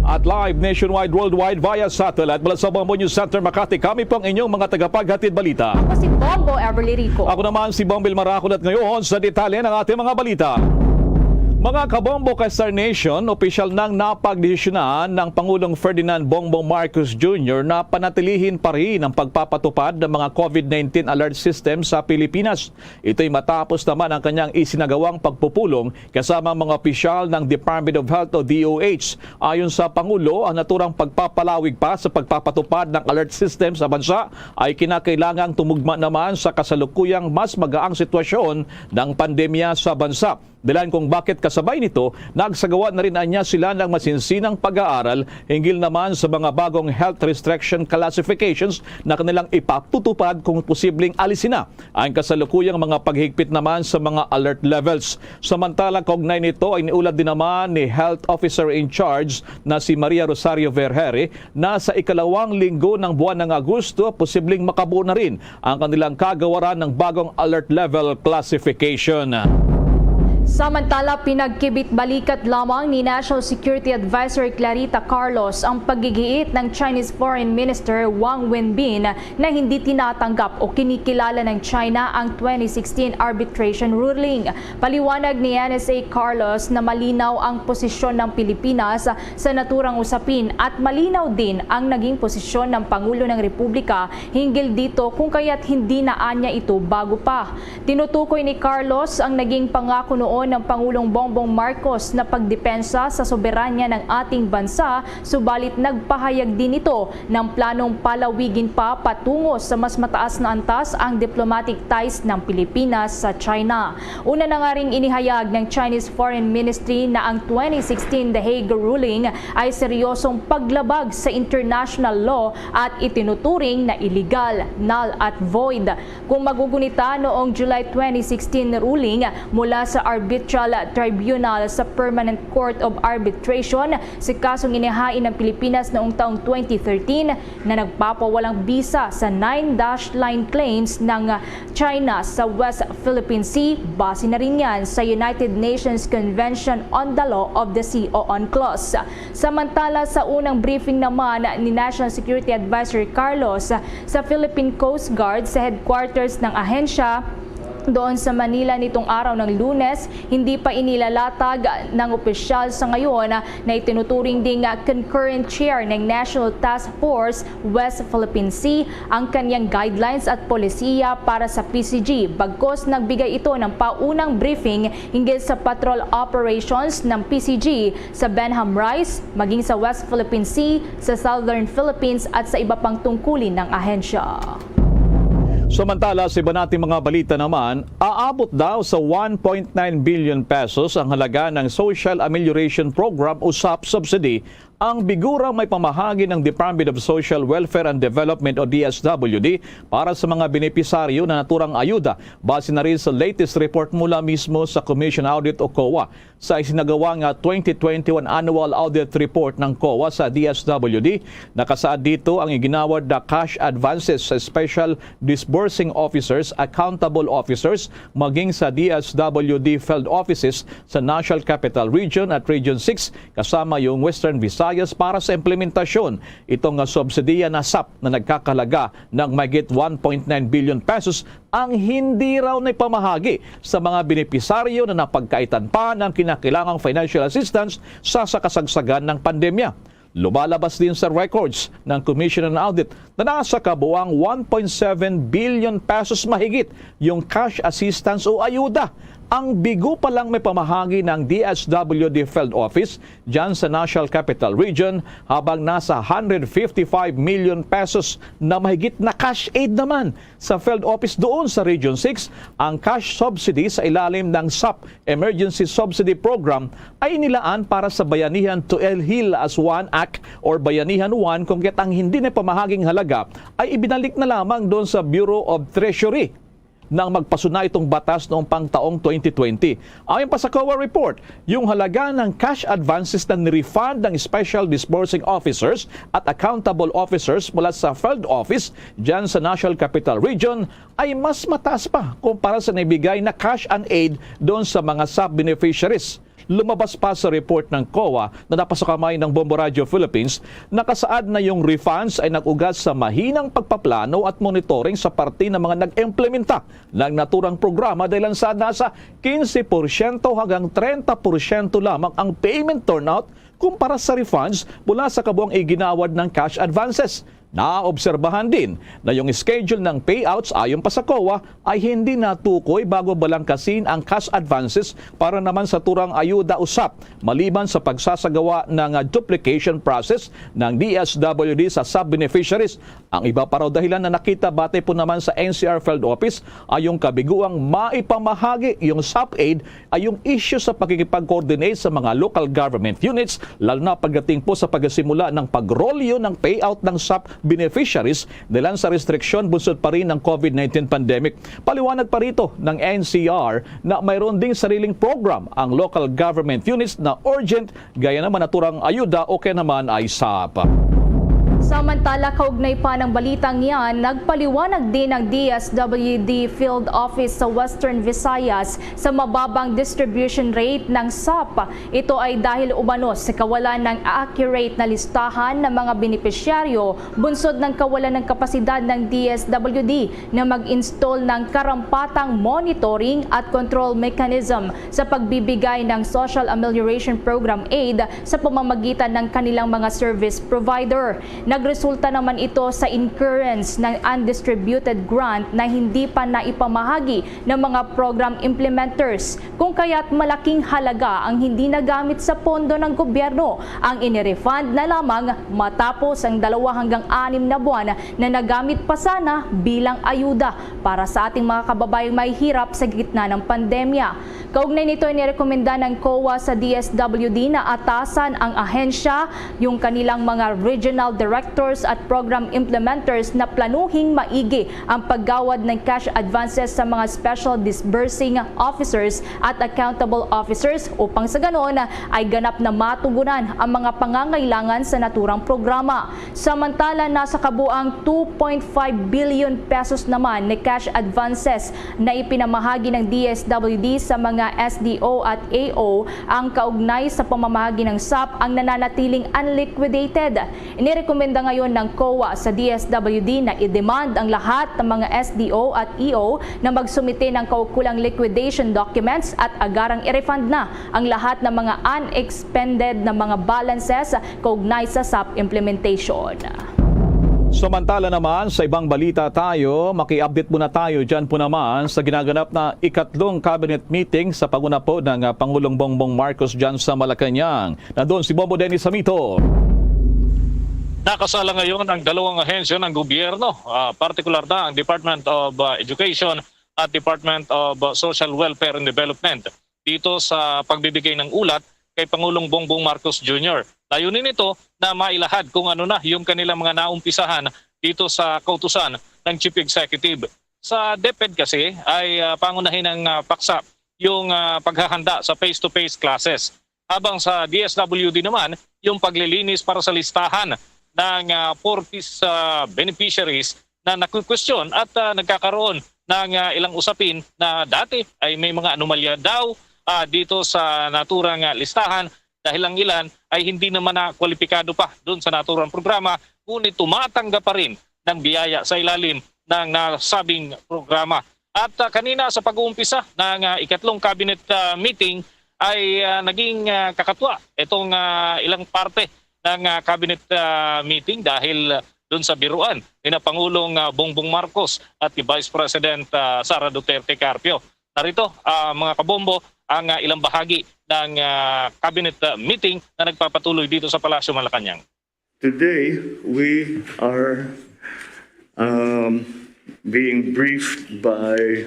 At live nationwide, worldwide via satellite mula sa Bombo News Center Makati, kami po ang inyong mga tagapaghatid balita. Ako si Bombo Everly Rico. Ako naman si Bombil Maracol at ngayon sa detalye ng ating mga balita. Mga kabombo ka Star Nation, opisyal nang napagdesisyonan ng Pangulong Ferdinand Bongbong Marcos Junior na panatilihin pa rin ang pagpapatupad ng mga COVID nineteen alert system sa Pilipinas. Ito'y matapos naman ang kanyang isinagawang pagpupulong kasama ang mga opisyal ng Department of Health o D O H. Ayon sa Pangulo, ang naturang pagpapalawig pa sa pagpapatupad ng alert system sa bansa ay kinakailangang tumugma naman sa kasalukuyang mas magaang sitwasyon ng pandemya sa bansa. Dahilan kung bakit kasabay nito, nagsagawa na rin anya sila ng masinsinang pag-aaral hinggil naman sa mga bagong health restriction classifications na kanilang ipatutupad kung posibleng alisin na ang kasalukuyang mga paghigpit naman sa mga alert levels. Samantala, kaugnay nito, iniulad din naman ni Health Officer in Charge na si Maria Rosario Vergeire na sa ikalawang linggo ng buwan ng Agosto, posibleng makabuo na rin ang kanilang kagawaran ng bagong alert level classification. Samantala, pinagkibit-balikat lamang ni National Security Advisor Clarita Carlos ang paggigiit ng Chinese Foreign Minister Wang Wenbin na hindi tinatanggap o kinikilala ng China ang twenty sixteen arbitration ruling. Paliwanag ni N S A Carlos na malinaw ang posisyon ng Pilipinas sa naturang usapin at malinaw din ang naging posisyon ng Pangulo ng Republika hinggil dito, kung kaya't hindi na anya ito bago pa. Tinutukoy ni Carlos ang naging pangako noon ng Pangulong Bongbong Marcos na pagdepensa sa soberanya ng ating bansa, subalit nagpahayag din ito ng planong palawigin pa patungo sa mas mataas na antas ang diplomatic ties ng Pilipinas sa China. Una na nga ring inihayag ng Chinese Foreign Ministry na ang twenty sixteen The Hague ruling ay seryosong paglabag sa international law at itinuturing na illegal, null at void. Kung magugunita, noong July twenty sixteen ruling mula sa Arbitral Tribunal sa Permanent Court of Arbitration sa kasong inihain ng Pilipinas noong taong twenty thirteen na nagpapawalang bisa sa nine dash line claims ng China sa West Philippine Sea, base na rin yan sa United Nations Convention on the Law of the Sea o UNCLOS. Samantala, sa unang briefing naman ni National Security Advisor Carlos sa Philippine Coast Guard sa headquarters ng ahensya doon sa Manila nitong araw ng Lunes, hindi pa inilalatag ng opisyal sa ngayon na itinuturing ding concurrent chair ng National Task Force West Philippine Sea ang kanyang guidelines at polisiya para sa P C G, bagkos nagbigay ito ng paunang briefing hinggil sa patrol operations ng P C G sa Benham Rise, maging sa West Philippine Sea, sa Southern Philippines at sa iba pang tungkulin ng ahensya. Samantala, sa iba nating mga balita naman, aabot daw sa one point nine billion pesos ang halaga ng Social Amelioration Program o sap subsidy Ang bigura may pamahagi ng Department of Social Welfare and Development o D S W D para sa mga benepisaryo na naturang ayuda, base na rin sa latest report mula mismo sa Commission Audit o COA. Sa isinagawa nga twenty twenty-one Annual Audit Report ng COA sa D S W D, nakasaad dito ang iginawad na cash advances sa special disbursing officers, accountable officers, maging sa D S W D field offices sa National Capital Region at Region six, kasama yung Western Visayas, para sa implementasyon itong, ah, subsidiya na sap na nagkakalaga ng mahigit one point nine billion pesos ang hindi raw naipamahagi sa mga benepisaryo na napagkaitan pa ng kinakailangang financial assistance sa, sa kasagsagan ng pandemya. Lumalabas din sa records ng Commission on Audit na nasa kabuang one point seven billion pesos mahigit yung cash assistance o ayuda. Ang bigo pa lang may pamahagi ng D S W D Field Office dyan sa National Capital Region, habang nasa hundred fifty-five million pesos na mahigit na cash aid naman sa Field Office doon sa Region six ang cash subsidy sa ilalim ng sap Emergency Subsidy Program ay inilaan para sa Bayanihan to Heal as One Act or Bayanihan One, kung kaya't ang hindi na pamahaging halaga ay ibinalik na lamang doon sa Bureau of Treasury nang magpasuna itong batas noong pang taong twenty twenty. Ayon pa sa COA report, yung halaga ng cash advances na nirefund ng special disbursing officers at accountable officers mula sa Field Office dyan sa National Capital Region ay mas mataas pa kumpara sa naibigay na cash and aid doon sa mga sap beneficiaries. Lumabas pa sa report ng COA na napasukamay ng Bombo Radio Philippines, nakasaad na yung refunds ay nag-ugat sa mahinang pagpaplano at monitoring sa parte ng mga nag-implementa ng naturang programa, dahil ang saad nasa quince porsyento hanggang treinta porsyento lamang ang payment turnout kumpara sa refunds mula sa kabuang iginawad ng cash advances. Naobserbahan din na yung schedule ng payouts, ayon pa sa COA, ay hindi natukoy bago balangkasin ang cash advances para naman sa turang ayuda o sap, maliban sa pagsasagawa ng, ah, duplication process ng D S W D sa sub-beneficiaries. Ang iba pa raw dahilan na nakita batay po naman sa N C R Field Office ay yung kabiguang maipamahagi yung sap aid ay yung issue sa pakikipag-coordinate sa mga local government units, lalo na pagdating po sa pagsimula ng pagrolyo ng payout ng sap beneficiaries dahil sa restriksyon bunsod pa rin ng COVID nineteen pandemic. Paliwanag pa rito ng N C R na mayroon ding sariling program ang local government units na urgent, gaya naman naturang ayuda o kaya naman ay sap. Samantala, kaugnay pa ng balitang yan, nagpaliwanag din ang D S W D Field Office sa Western Visayas sa mababang distribution rate ng sap. Ito ay dahil umano sa kawalan ng accurate na listahan ng mga benepisyaryo bunsod ng kawalan ng kapasidad ng D S W D na mag-install ng karampatang monitoring at control mechanism sa pagbibigay ng Social Amelioration Program aid sa pamamagitan ng kanilang mga service provider. Nagresulta naman ito sa incurrence ng undistributed grant na hindi pa naipamahagi ng mga program implementers, kung kaya't malaking halaga ang hindi nagamit sa pondo ng gobyerno. Ang inirefund na lamang matapos ang dalawa hanggang anim na buwan na nagamit pa sana bilang ayuda para sa ating mga kababayang mahihirap sa gitna ng pandemya. Kaugnay nito, inirekomenda ng COA sa D S W D na atasan ang ahensya, yung kanilang mga regional directors at program implementers na planuhing maigi ang paggawad ng cash advances sa mga special disbursing officers at accountable officers, upang sa ganon ay ganap na matugunan ang mga pangangailangan sa naturang programa. Samantala, nasa kabuang two point five billion pesos naman na cash advances na ipinamahagi ng D S W D sa mga S D O at A O ang kaugnay sa pamamahagi ng sap ang nananatiling unliquidated. Inirekomenda ngayon ng COA sa D S W D na i-demand ang lahat ng mga S D O at E O na magsumite ng kaukulang liquidation documents at agarang i-refund na ang lahat ng mga unexpended na mga balances kaugnay sa sap implementation. Samantala naman, sa ibang balita tayo, maki-update muna tayo dyan po naman sa ginaganap na ikatlong cabinet meeting sa panguna po ng, ah, Pangulong Bongbong Marcos dyan sa Malacañang. Nandun si Bombo Dennis Samito. Nakasala ngayon ang dalawang ahensya ng gobyerno, ah, partikular na ang Department of, ah, Education at Department of, ah, Social Welfare and Development, dito sa pagbibigay ng ulat kay Pangulong Bongbong Marcos Junior. Layunin nito na mailahad kung ano na yung kanilang mga naumpisahan dito sa kautusan ng Chief Executive. Sa DepEd kasi ay, ah, pangunahin ng, ah, paksa yung, ah, paghahanda sa face-to-face classes. Habang sa D S W D naman, yung paglilinis para sa listahan ng, ah, forty sa beneficiaries na nakukwestiyon at, ah, nagkakaroon ng, ah, ilang usapin na dati ay may mga anomalya daw, ah, dito sa naturang, ah, listahan dahil ang ilan ay hindi naman na kwalipikado pa doon sa naturang programa, ngunit tumatanggap pa rin ng biyaya sa ilalim ng nasabing programa. At, ah, kanina sa pag-uumpisa ng, ah, ikatlong cabinet, ah, meeting ay, ah, naging, ah, kakatwa itong, ah, ilang parte ng, ah, cabinet, ah, meeting dahil, ah, doon sa biruan ni na Pangulong, ah, Bongbong Marcos at ni Vice President, ah, Sara Duterte Carpio. Narito, ah, mga kabombo, ang, ah, ilang bahagi ng, ah, cabinet, ah, meeting na nagpapatuloy dito sa Palasyo Malacañang. Today, we are um, being briefed by,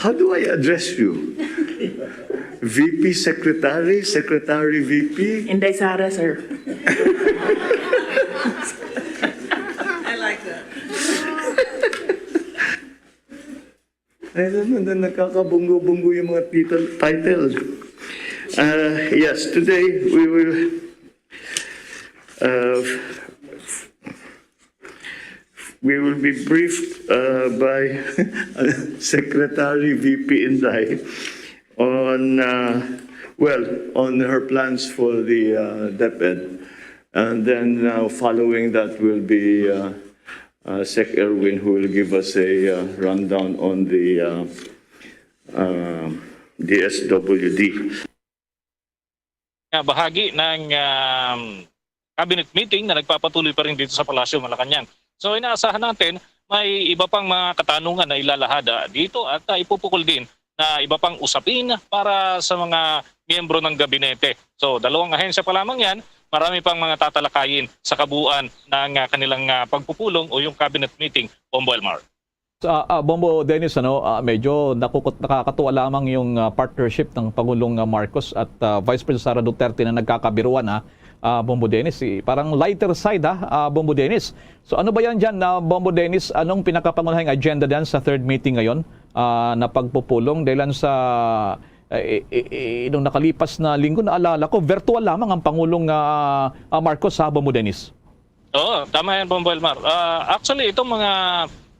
how do I address you? V P Secretary, Secretary V P? Inday Sara, sir. I like that. Ay, ano na, nakakabunggo-bunggo yung mga title, title. Uh, yes, today we will uh, we will be briefed uh, by Secretary V P Inday on uh, well, on her plans for the uh, DepEd. And then uh, following that will be uh, uh, Sec Erwin, who will give us a uh, rundown on the uh, uh, D S W D. Nga bahagi ng, um, cabinet meeting na nagpapatuloy pa rin dito sa Palasyo Malacañang. So, inaasahan natin may iba pang mga katanungan na ilalahad, ah, dito at, ah, ipupukol din na iba pang usapin para sa mga miyembro ng gabinete. So, dalawang ahensya pa lamang yan, marami pang mga tatalakayin sa kabuuan ng, ah, kanilang, ah, pagpupulong o yung cabinet meeting, Bombo Elmar. Sa, ah, Bombo Dennis, ano, ah, medyo nakukut-, nakakatuwa lamang yung, ah, partnership ng Pangulong, ah, Marcos at, ah, Vice President Sara Duterte na nagkakabiruan, ah, ah, Bombo Dennis. Si, parang lighter side, ah, ah, Bombo Dennis. So ano ba yan dyan, ah, Bombo Dennis? Anong pinakapangunahing agenda dyan sa third meeting ngayon, ah, na pagpupulong? Dahil sa, eh, eh, eh, nung nakalipas na linggo, naalala ko, virtual lamang ang Pangulong, ah, ah, Marcos, ha, Bombo Dennis? Oo, tama yan, Bombo Elmar. Ah, actually, itong mga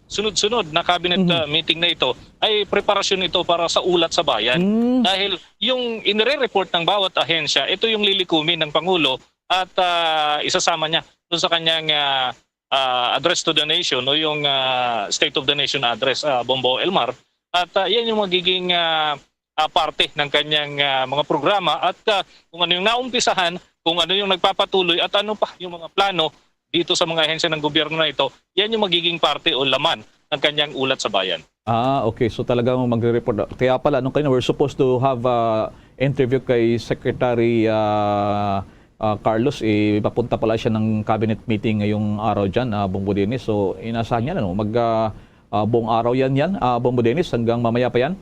sunod-sunod na cabinet, ah, meeting na ito ay preparasyon ito para sa ulat sa bayan. Dahil yung inire-report ng bawat ahensya, ito yung lilikumin ng Pangulo at, ah, isasama niya doon sa kanyang, ah, ah, address to the nation o yung, ah, State of the Nation address, ah, Bombo Elmar. At, ah, yan yung magiging, ah, ah, parte ng kanyang, ah, mga programa at, ah, kung ano yung naumpisahan, kung ano yung nagpapatuloy at ano pa yung mga plano dito sa mga ahensya ng gobyerno na ito, yan yung magiging parte o laman ng kanyang ulat sa bayan. Ah, okay. So talagang magre-report. Kaya pala, nung kanina, we're supposed to have a interview kay Secretary ah, ah, Carlos. Eh, papunta pala siya ng cabinet meeting ngayong araw dyan, ah, Bombo Dennis. So, inasahan niya, ano, mag ah, ah, buong araw yan, yan, ah, Bombo Dennis, hanggang mamaya pa yan?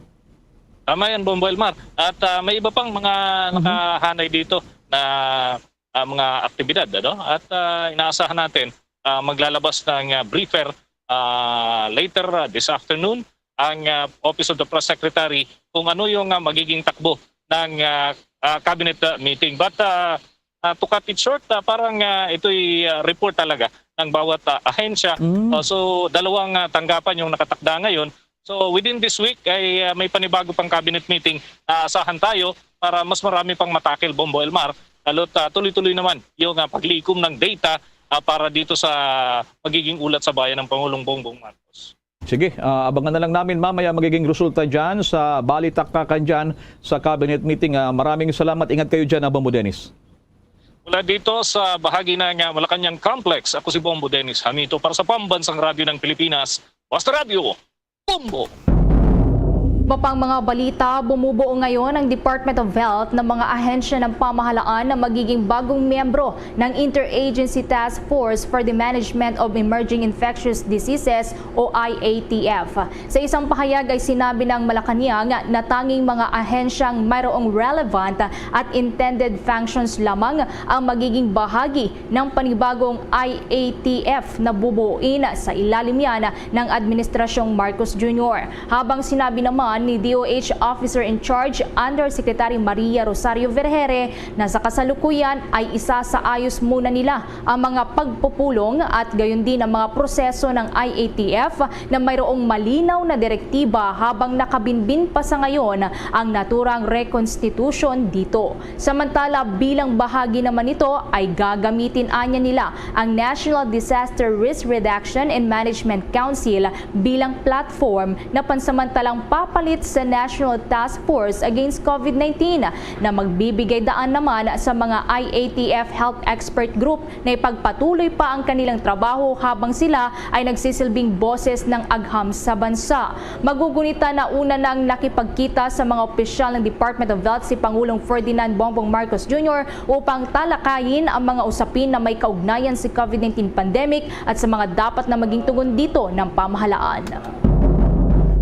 Tama yan, Bombo Elmar. At, ah, may iba pang mga nakahanay dito na, ah, mga aktibidad, ano? At, ah, inaasahan natin, ah, maglalabas ng, ah, briefer, ah, later, ah, this afternoon ang, ah, Office of the Press Secretary kung ano yung, ah, magiging takbo ng, ah, ah, cabinet, ah, meeting. But, ah, ah, to cut it short, ah, parang, ah, ito'y, ah, report talaga ng bawat, ah, ahensya. Ah, so, dalawang, ah, tanggapan yung nakatakda ngayon. So, within this week ay, ah, may panibago pang cabinet meeting na asahan tayo para mas marami pang matakil, Bombo Elmar. Lalo't, ah, tuloy-tuloy naman yung, ah, paglikom ng data, ah, para dito sa magiging ulat sa bayan ng Pangulong Bongbong Marcos. Sige, ah, abangan na lang namin mamaya magiging resulta dyan sa balitaktakan dyan sa cabinet meeting. Ah, maraming salamat. Ingat kayo dyan, ah, Bombo Dennis. Mula dito sa bahagi ng, ah, Malacañang Complex, ako si Bombo Dennis Hamito para sa Pambansang Radyo ng Pilipinas, Basta Radyo, Bombo! Iba pang mga balita, bumubuo ngayon ang Department of Health ng mga ahensya ng pamahalaan na magiging bagong miyembro ng Interagency Task Force for the Management of Emerging Infectious Diseases o I A T F. Sa isang pahayag ay sinabi ng Malacañang na tanging mga ahensyang mayroong relevant at intended functions lamang ang magiging bahagi ng panibagong I A T F na bubuuin sa ilalim yan ng Administrasyong Marcos Junior. Habang sinabi naman ni D O H Officer in Charge Undersecretary Maria Rosario Vergere na sa kasalukuyan ay isa sa ayos muna nila ang mga pagpupulong at gayon din ang mga proseso ng I A T F na mayroong malinaw na direktiba habang nakabinbin pa sa ngayon ang naturang rekonstitusyon dito. Samantala, bilang bahagi naman nito ay gagamitin anya nila ang National Disaster Risk Reduction and Management Council bilang platform na pansamantalang papalit sa National Task Force Against COVID nineteen na magbibigay daan naman sa mga I A T F health expert group na ipagpatuloy pa ang kanilang trabaho habang sila ay nagsisilbing boses ng agham sa bansa. Magugunita na una nang nakipagkita sa mga opisyal ng Department of Health si Pangulong Ferdinand Bongbong Marcos Junior upang talakayin ang mga usapin na may kaugnayan sa COVID nineteen pandemic at sa mga dapat na maging tugon dito ng pamahalaan.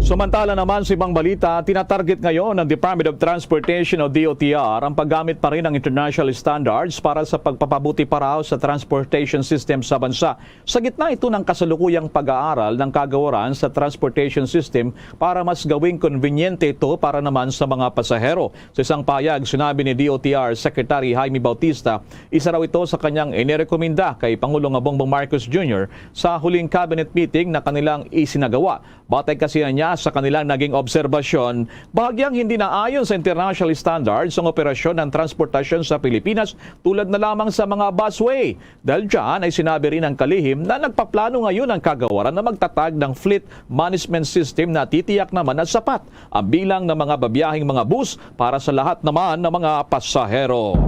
Samantala naman sa ibang balita, tinatarget ngayon ng Department of Transportation o D O T R ang paggamit pa rin ng international standards para sa pagpapabuti pa raw sa transportation system sa bansa. Sa gitna ito ng kasalukuyang pag-aaral ng kagawaran sa transportation system para mas gawing konbinyente ito para naman sa mga pasahero. Sa isang pahayag, sinabi ni D O T R Secretary Jaime Bautista, isa raw ito sa kanyang inirekomenda kay Pangulong Bongbong Marcos Junior sa huling cabinet meeting na kanilang isinagawa. Batay kasi niya sa kanilang naging obserbasyon, bahagyang hindi naayon sa international standards ang operasyon ng transportasyon sa Pilipinas, tulad na lamang sa mga busway. Dahil dyan ay sinabi rin ng kalihim na nagpaplano ngayon ang kagawaran na magtatag ng fleet management system na titiyak naman na sapat ang bilang ng mga babiyahing mga bus para sa lahat naman ng mga pasahero.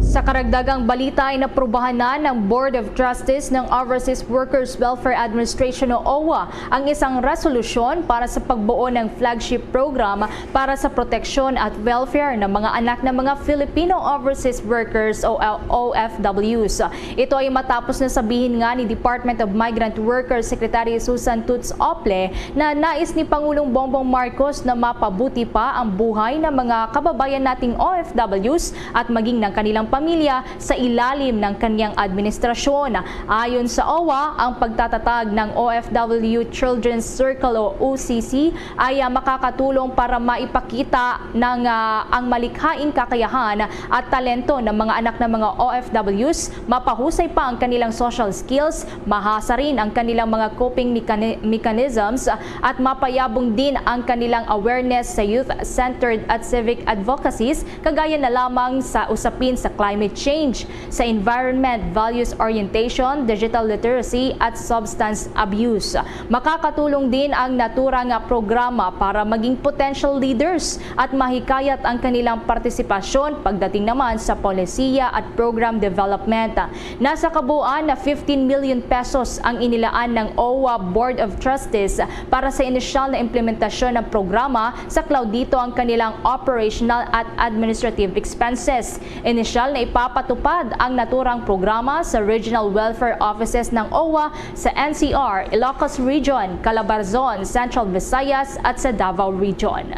Sa karagdagang balita ay naprubahan na ng Board of Trustees ng Overseas Workers Welfare Administration o OWWA ang isang resolusyon para sa pagbuo ng flagship program para sa proteksyon at welfare ng mga anak ng mga Filipino overseas workers o O F Ws. Ito ay matapos na sabihin nga ni Department of Migrant Workers Secretary Susan Toots Ople na nais ni Pangulong Bongbong Marcos na mapabuti pa ang buhay ng mga kababayan nating O F Ws at maging ng kanilang pamilya sa ilalim ng kanyang administrasyon. Ayon sa OWWA, ang pagtatatag ng O F W Children's Circle o O C C ay, ah, makakatulong para maipakita ng, ah, ang malikhaing kakayahan at talento ng mga anak ng mga O F Ws, mapahusay pa ang kanilang social skills, mahasa rin ang kanilang mga coping mechani-, mechanisms, at mapayabong din ang kanilang awareness sa youth-centered at civic advocacies, kagaya na lamang sa usapin sa climate change, sa environment, values orientation, digital literacy, at substance abuse. Makakatulong din ang natura nga programa para maging potential leaders at mahikayat ang kanilang partisipasyon pagdating naman sa polisiya at program development. Nasa kabuuan na fifteen million pesos ang inilaan ng OWWA Board of Trustees para sa inisyal na implementasyon ng programa, saklaw dito ang kanilang operational at administrative expenses. Inisyal na ipapatupad ang naturang programa sa Regional Welfare Offices ng OWWA sa N C R, Ilocos Region, Calabarzon, Central Visayas at sa Davao Region.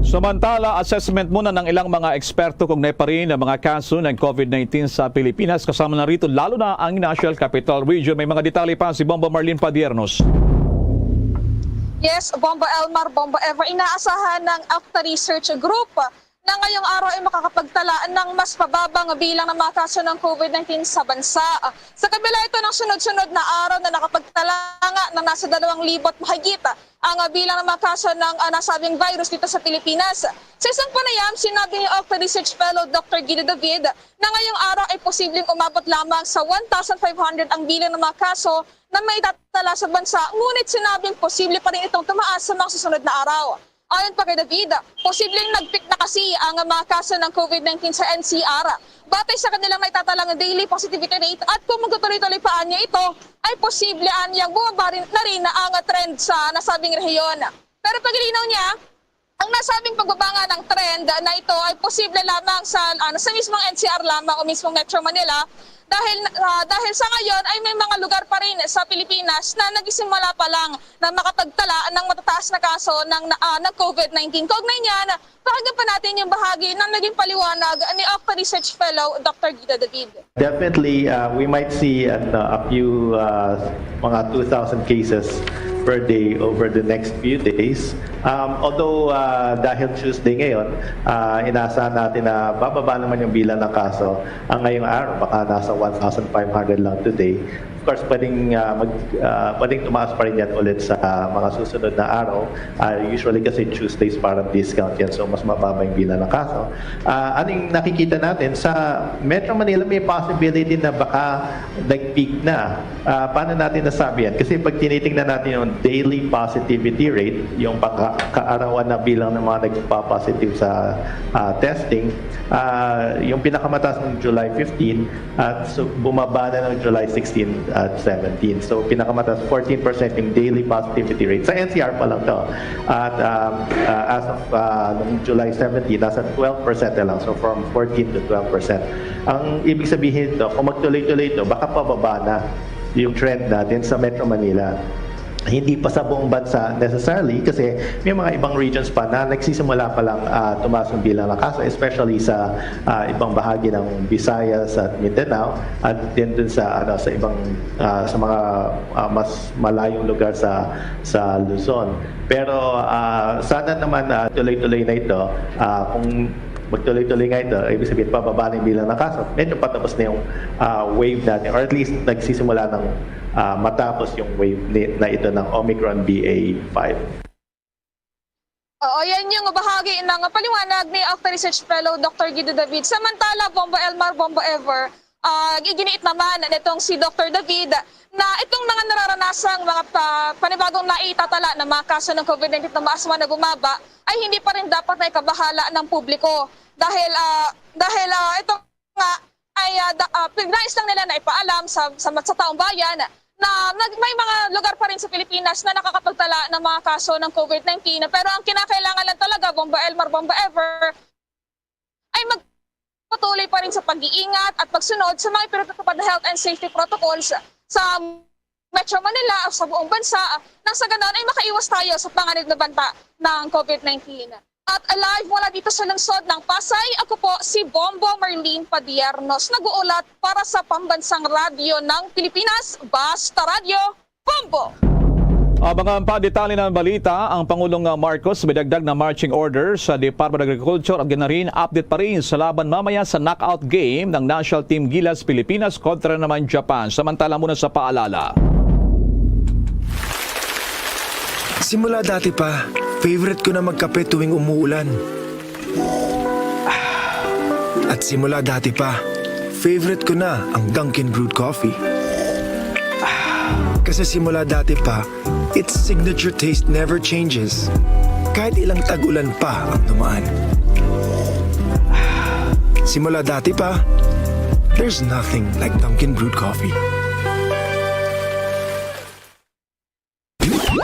Samantala, assessment muna ng ilang mga eksperto kung may pa rin ang mga kaso ng COVID nineteen sa Pilipinas, kasama na rito lalo na ang National Capital Region. May mga detalye pa si Bomba Marlene Padiernos. Yes, Bomba Elmar, Bomba Ever, inaasahan ng Octa Research Group na ngayong araw ay makakapagtala ng mas mababang bilang ng mga kaso ng COVID nineteen sa bansa. Sa kabila ito ng sunod-sunod na araw na nakapagtala nga ng nasa dalawang libo't mahigit ang bilang ng mga kaso ng, ah, nasabing virus dito sa Pilipinas. Sa isang panayam, sinabi ni Octa Research Fellow Doctor Guido David na ngayong araw ay posibleng umabot lamang sa one thousand five hundred ang bilang ng mga kaso na maitatala sa bansa, ngunit sinabing posible pa rin itong tumaas sa mga susunod na araw. Ayon pa kay David, posibleng nag-peak na kasi ang mga kaso ng COVID nineteen sa N C R. Batay sa kanilang naitatalang daily positivity rate at kung magtutuloy-tuloy pa anya ito, ay posible anyang bumaba rin na rin ang trend sa nasabing rehiyon. Pero pagilinaw niya, ang nasabing pagbaba nga ng trend na ito ay posible lamang sa, ano, sa mismong N C R lamang o mismong Metro Manila dahil, ah, dahil sa ngayon ay may mga lugar pa rin sa Pilipinas na nagsisimula pa lang na makapagtala ng matataas na kaso ng, ah, ng COVID nineteen. Kaugnay niyan, pakinggan pa natin yung bahagi ng naging paliwanag ni Octa Research Fellow Doctor Guido David. Definitely, uh, we might see an, uh, a few, uh, mga two thousand cases per day over the next few days. Um, although, uh, dahil Tuesday ngayon, uh, inaasahan natin na bababa naman yung bilang ng kaso. Ang ngayong araw, baka nasa one thousand five hundred lang today. Of course, pwedeng, uh, mag, uh, pwedeng tumaas pa rin yan ulit sa, uh, mga susunod na araw. Uh, usually kasi Tuesdays parang discount yan, so mas mababa yung bilang ng kaso. Uh, ano yung nakikita natin? Sa Metro Manila, may possibility na baka nag-peak na. Uh, paano natin nasabi yan? Kasi pag tinitingnan natin yung daily positivity rate, yung pagka- kaarawan na bilang ng mga nagpa-positive sa, uh, testing, uh, yung pinakamataas ng July fifteen, at so, bumaba na ng July sixteen at seventeen. So, pinakamataas, fourteen percent yung daily positivity rate. Sa N C R pa lang to. At, um, uh, as of, uh, nung July seventeen, nasa twelve percent na lang. So, from fourteen to twelve percent. Ang ibig sabihin nito, kung magtuloy-tuloy ito, baka pababa na yung trend natin sa Metro Manila. Hindi pa sa buong bansa necessarily kasi may mga ibang regions pa na nagsisimula pa lang, ah, tumaas ang bilang ng kaso, especially sa, ah, ibang bahagi ng Visayas at Mindanao at din dun sa, ano, sa ibang, ah, sa mga, ah, mas malayong lugar sa, sa Luzon. Pero, ah, sana naman, ah, tuloy-tuloy na ito. Ah, kung magtuloy-tuloy nga ito, ibig sabihin, pababa na yung bilang ng kaso, medyo patapos na yung, ah, wave natin, or at least nagsisimula ng, ah, matapos yung wave ni, na ito ng Omicron B A five. Oo, yan yung bahagi ng paliwanag ni Octa Research Fellow Doctor Guido David. Samantala, Bombo Elmar, Bombo Ever, ah, iginiit naman nitong si Doctor David na itong mga nararanasang mga pa- panibagong naitatala na mga kaso ng COVID nineteen na maas man na bumaba ay hindi pa rin dapat na ikabahala ng publiko. Dahil, ah, dahil, ah, ito nga ay, ah, da- ah, nais lang nila na ipaalam sa, sa, sa taong bayan na nag- may mga lugar pa rin sa Pilipinas na nakakapagtala ng mga kaso ng COVID nineteen. Pero ang kinakailangan lang talaga, Bombo Elmar, Bombo Ever, ay magpatuloy pa rin sa pag-iingat at pagsunod sa mga ipinatutupad na health and safety protocols sa Metro Manila o sa buong bansa, nang sa ganon ay makaiwas tayo sa panganib na banta ng COVID nineteen. At live mula dito sa lungsod ng Pasay, ako po si Bombo Marlene Padiernos, nag-uulat para sa Pambansang Radyo ng Pilipinas, Basta Radyo, Bombo! Abangan pa detalye ng balita. Ang Pangulong Marcos may dagdag na marching order sa Department of Agriculture at Ganarin. Update pa rin sa laban mamaya sa knockout game ng National Team Gilas Pilipinas kontra naman Japan. Samantala muna sa paalala. Simula dati pa, favorite ko na magkape tuwing umuulan. At simula dati pa, favorite ko na ang Dunkin' Brewed Coffee. Kasi simula dati pa, its signature taste never changes. Kahit ilang tag-ulan pa ang dumaan. Simula dati pa, there's nothing like Dunkin' Brewed Coffee.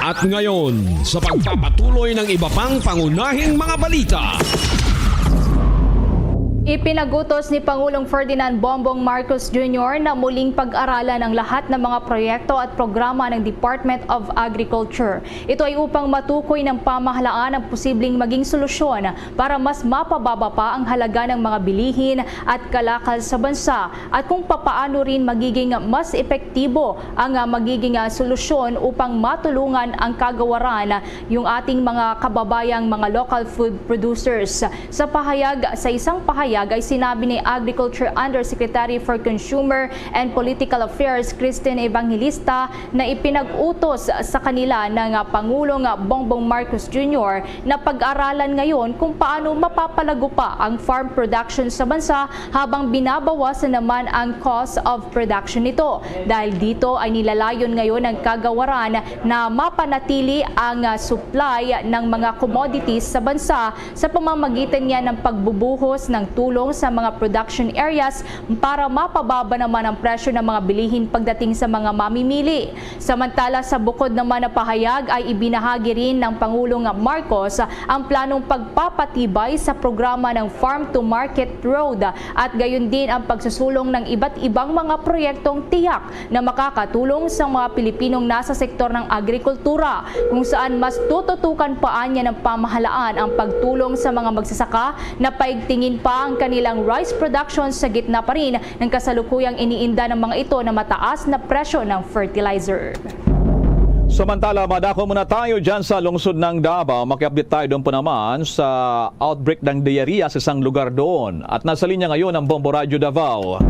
At ngayon, sa pagpapatuloy ng iba pang pangunahing mga balita. Ipinagutos ni Pangulong Ferdinand Bongbong Marcos Junior na muling pag-aralan ang lahat ng mga proyekto at programa ng Department of Agriculture. Ito ay upang matukoy ng pamahalaan ang posibleng maging solusyon para mas mapababa pa ang halaga ng mga bilihin at kalakal sa bansa at kung papaano rin magiging mas epektibo ang, ah, magiging, ah, solusyon upang matulungan ang kagawaran yung ating mga kababayang mga local food producers. Sa pahayag, sa isang pahayag ay sinabi ni Agriculture Undersecretary for Consumer and Political Affairs Christine Evangelista na ipinag-utos sa kanila ng, ah, Pangulong Bongbong Marcos Junior na pag-aralan ngayon kung paano mapapalago pa ang farm production sa bansa habang binabawasan naman ang cost of production nito. Dahil dito ay nilalayon ngayon ng kagawaran na mapanatili ang, ah, supply ng mga commodities sa bansa sa pamamagitan niya ng pagbubuhos ng tulong sa mga production areas para mapababa naman ang presyo ng mga bilihin pagdating sa mga mamimili. Samantala, sa bukod naman na pahayag ay ibinahagi rin ng Pangulong Marcos ang planong pagpapatibay sa programa ng Farm to Market Road at gayon din ang pagsusulong ng iba't ibang mga proyektong tiyak na makakatulong sa mga Pilipinong nasa sektor ng agrikultura, kung saan mas tututukan pa niya ng pamahalaan ang pagtulong sa mga magsasaka na paigtingin pa ang kanilang rice production sa gitna pa rin ng kasalukuyang iniinda ng mga ito na mataas na presyo ng fertilizer. Samantala, madako muna tayo dyan sa lungsod ng Davao. Maki-update tayo doon po naman sa outbreak ng diarrhea sa isang lugar doon. At nasa linya ngayon ang Bombo Radyo Davao.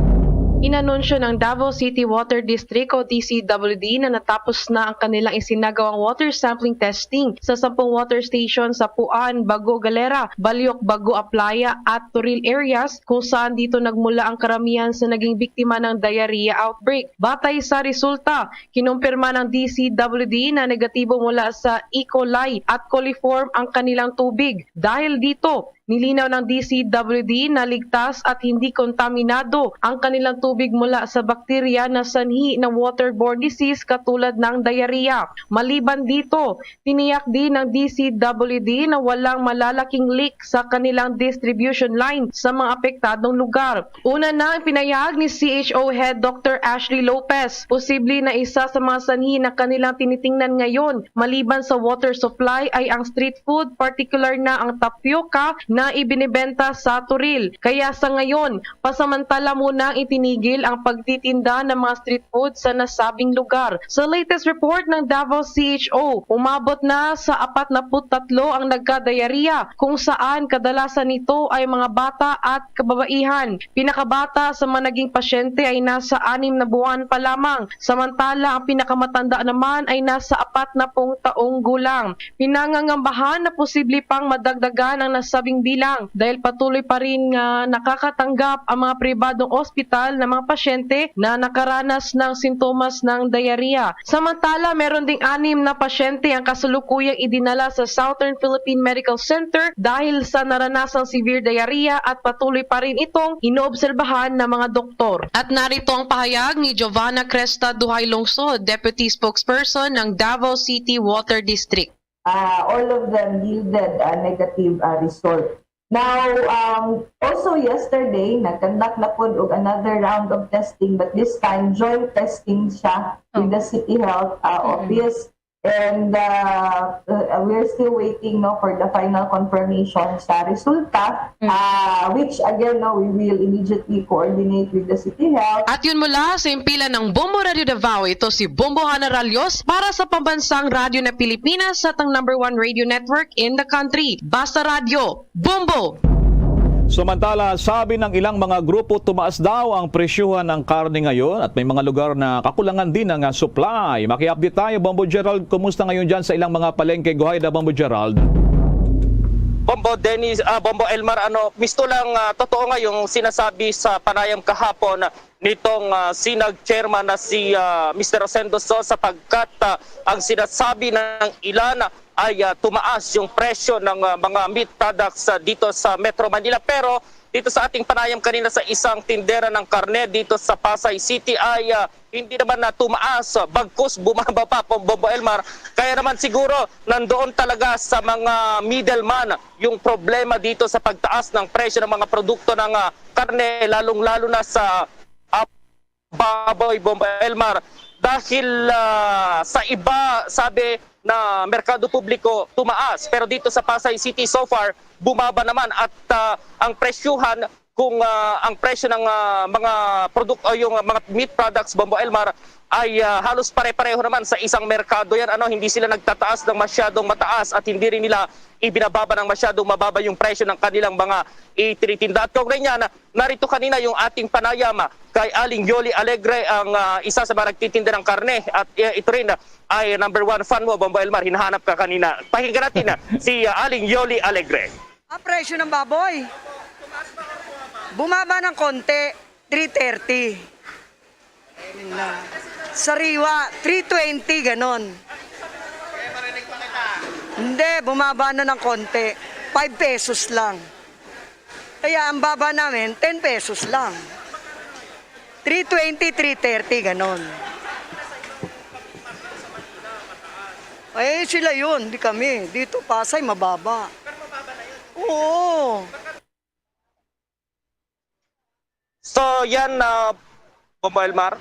Inanunsyo ng Davao City Water District o D C W D na natapos na ang kanilang isinagawang water sampling testing sa sampung water station sa Puan, Bago Galera, Balyok, Bago Aplaya at Toril areas, kung saan dito nagmula ang karamihan sa naging biktima ng diarrhea outbreak. Batay sa resulta, kinumpirma ng D C W D na negatibo mula sa E. coli at coliform ang kanilang tubig. Dahil dito, nilinaw ng D C W D na ligtas at hindi kontaminado ang kanilang tubig mula sa bakterya na sanhi ng waterborne disease katulad ng diarrhea. Maliban dito, tiniyak din ng D C W D na walang malalaking leak sa kanilang distribution line sa mga apektadong lugar. Una na ang pinayag ni C H O Head Doctor Ashley Lopez. Posible na isa sa mga sanhi na kanilang tinitingnan ngayon, maliban sa water supply, ay ang street food, partikular na ang tapioca na ibinibenta sa Toril. Kaya sa ngayon, pasamantala muna ang itinigil ang pagtitinda ng mga street food sa nasabing lugar. Sa latest report ng Davao C H O, umabot na sa apat na put tatlo ang nagkadayariya, kung saan kadalasan nito ay mga bata at kababaihan. Pinakabata sa mga naging pasyente ay nasa anim na buwan pa lamang, samantala ang pinakamatanda naman ay nasa apat na pung taong gulang. Pinangangambahan na posible pang madagdagan ang nasabing bilang dahil patuloy pa rin nga nakakatanggap ang mga pribadong ospital ng mga pasyente na nakaranas ng sintomas ng diarrhea. Samantala, meron ding anim na pasyente ang kasalukuyang idinala sa Southern Philippine Medical Center dahil sa naranasang severe diarrhea at patuloy pa rin itong inoobserbahan ng mga doktor. At narito ang pahayag ni Giovanna Cresta Duhay Lungsod, Deputy Spokesperson ng Davao City Water District. Uh, all of them yielded a negative uh, result. Now, um, also yesterday, nag-conduct na pod og another round of testing, but this time, joint testing siya with the City Health uh, Office. And uh, uh, we're still waiting no for the final confirmation sa resulta, uh, which again no we will immediately coordinate with the City Health. At yun mula sa himpilan ng Bombo Radio Davao, ito si Bombo Hana Ralios para sa Pambansang Radyo na Pilipinas, sa tang number one radio network in the country. Basta Radyo, Bombo! Samantala, sabi ng ilang mga grupo, tumaas daw ang presyuhan ng karne ngayon at may mga lugar na kakulangan din ng ah, supply. Maki-update tayo, Bombo Gerald. Kumusta ngayon dyan sa ilang mga palengke? Go ahead, ah, Bombo Gerald. Bombo Dennis, ah, Bombo Elmar, ano, misto lang, ah, totoo nga yung sinasabi sa panayam kahapon nitong ah, sinag chairman na si ah, Mister Rosendo So, sapagkat ah, ang sinasabi ng ilan ay ah, tumaas yung presyo ng ah, mga meat products ah, dito sa Metro Manila. Pero dito sa ating panayam kanina sa isang tindera ng karne dito sa Pasay City ay ah, hindi naman na tumaas, ah, bagkus bumaba pa, Bombo Elmar. Kaya naman siguro nandoon talaga sa mga middleman yung problema dito sa pagtaas ng presyo ng mga produkto ng ah, karne, lalong-lalo na sa ah, baboy, Bombo Elmar. Dahil ah, sa iba, sabi na merkado publiko, tumaas. Pero dito sa Pasay City, so far, bumaba naman. At ah, ang presyuhan, kung ah, ang presyo ng ah, mga produk o yung mga meat products, Bombo Elmar, ay ah, halos pare-pareho naman sa isang merkado yan. Ano, hindi sila nagtataas ng masyadong mataas at hindi rin nila ibinababa ng masyadong mababa yung presyo ng kanilang mga itinitinda. At kaugnay niyan, narito kanina yung ating panayam ah, kay Aling Yoli Alegre, ang ah, isa sa mga nagtitinda ng karne. At eh, ito rin ah, ay number one fan mo, Bombo Elmar. Hinahanap ka kanina. Pakinggan natin ah, si ah, Aling Yoli Alegre. Ang presyo ng baboy, bumaba ng konti, three thirty. Yun lang. Sariwa, three twenty, ganon. Hindi, bumaba na ng konti. Five pesos lang. Kaya ang baba namin, ten pesos lang. Three twenty, three thirty, ganon. Ay, sila yun, di kami. Dito, Pasay, mababa. Oo. So, yan, ah, Bombo Elmar.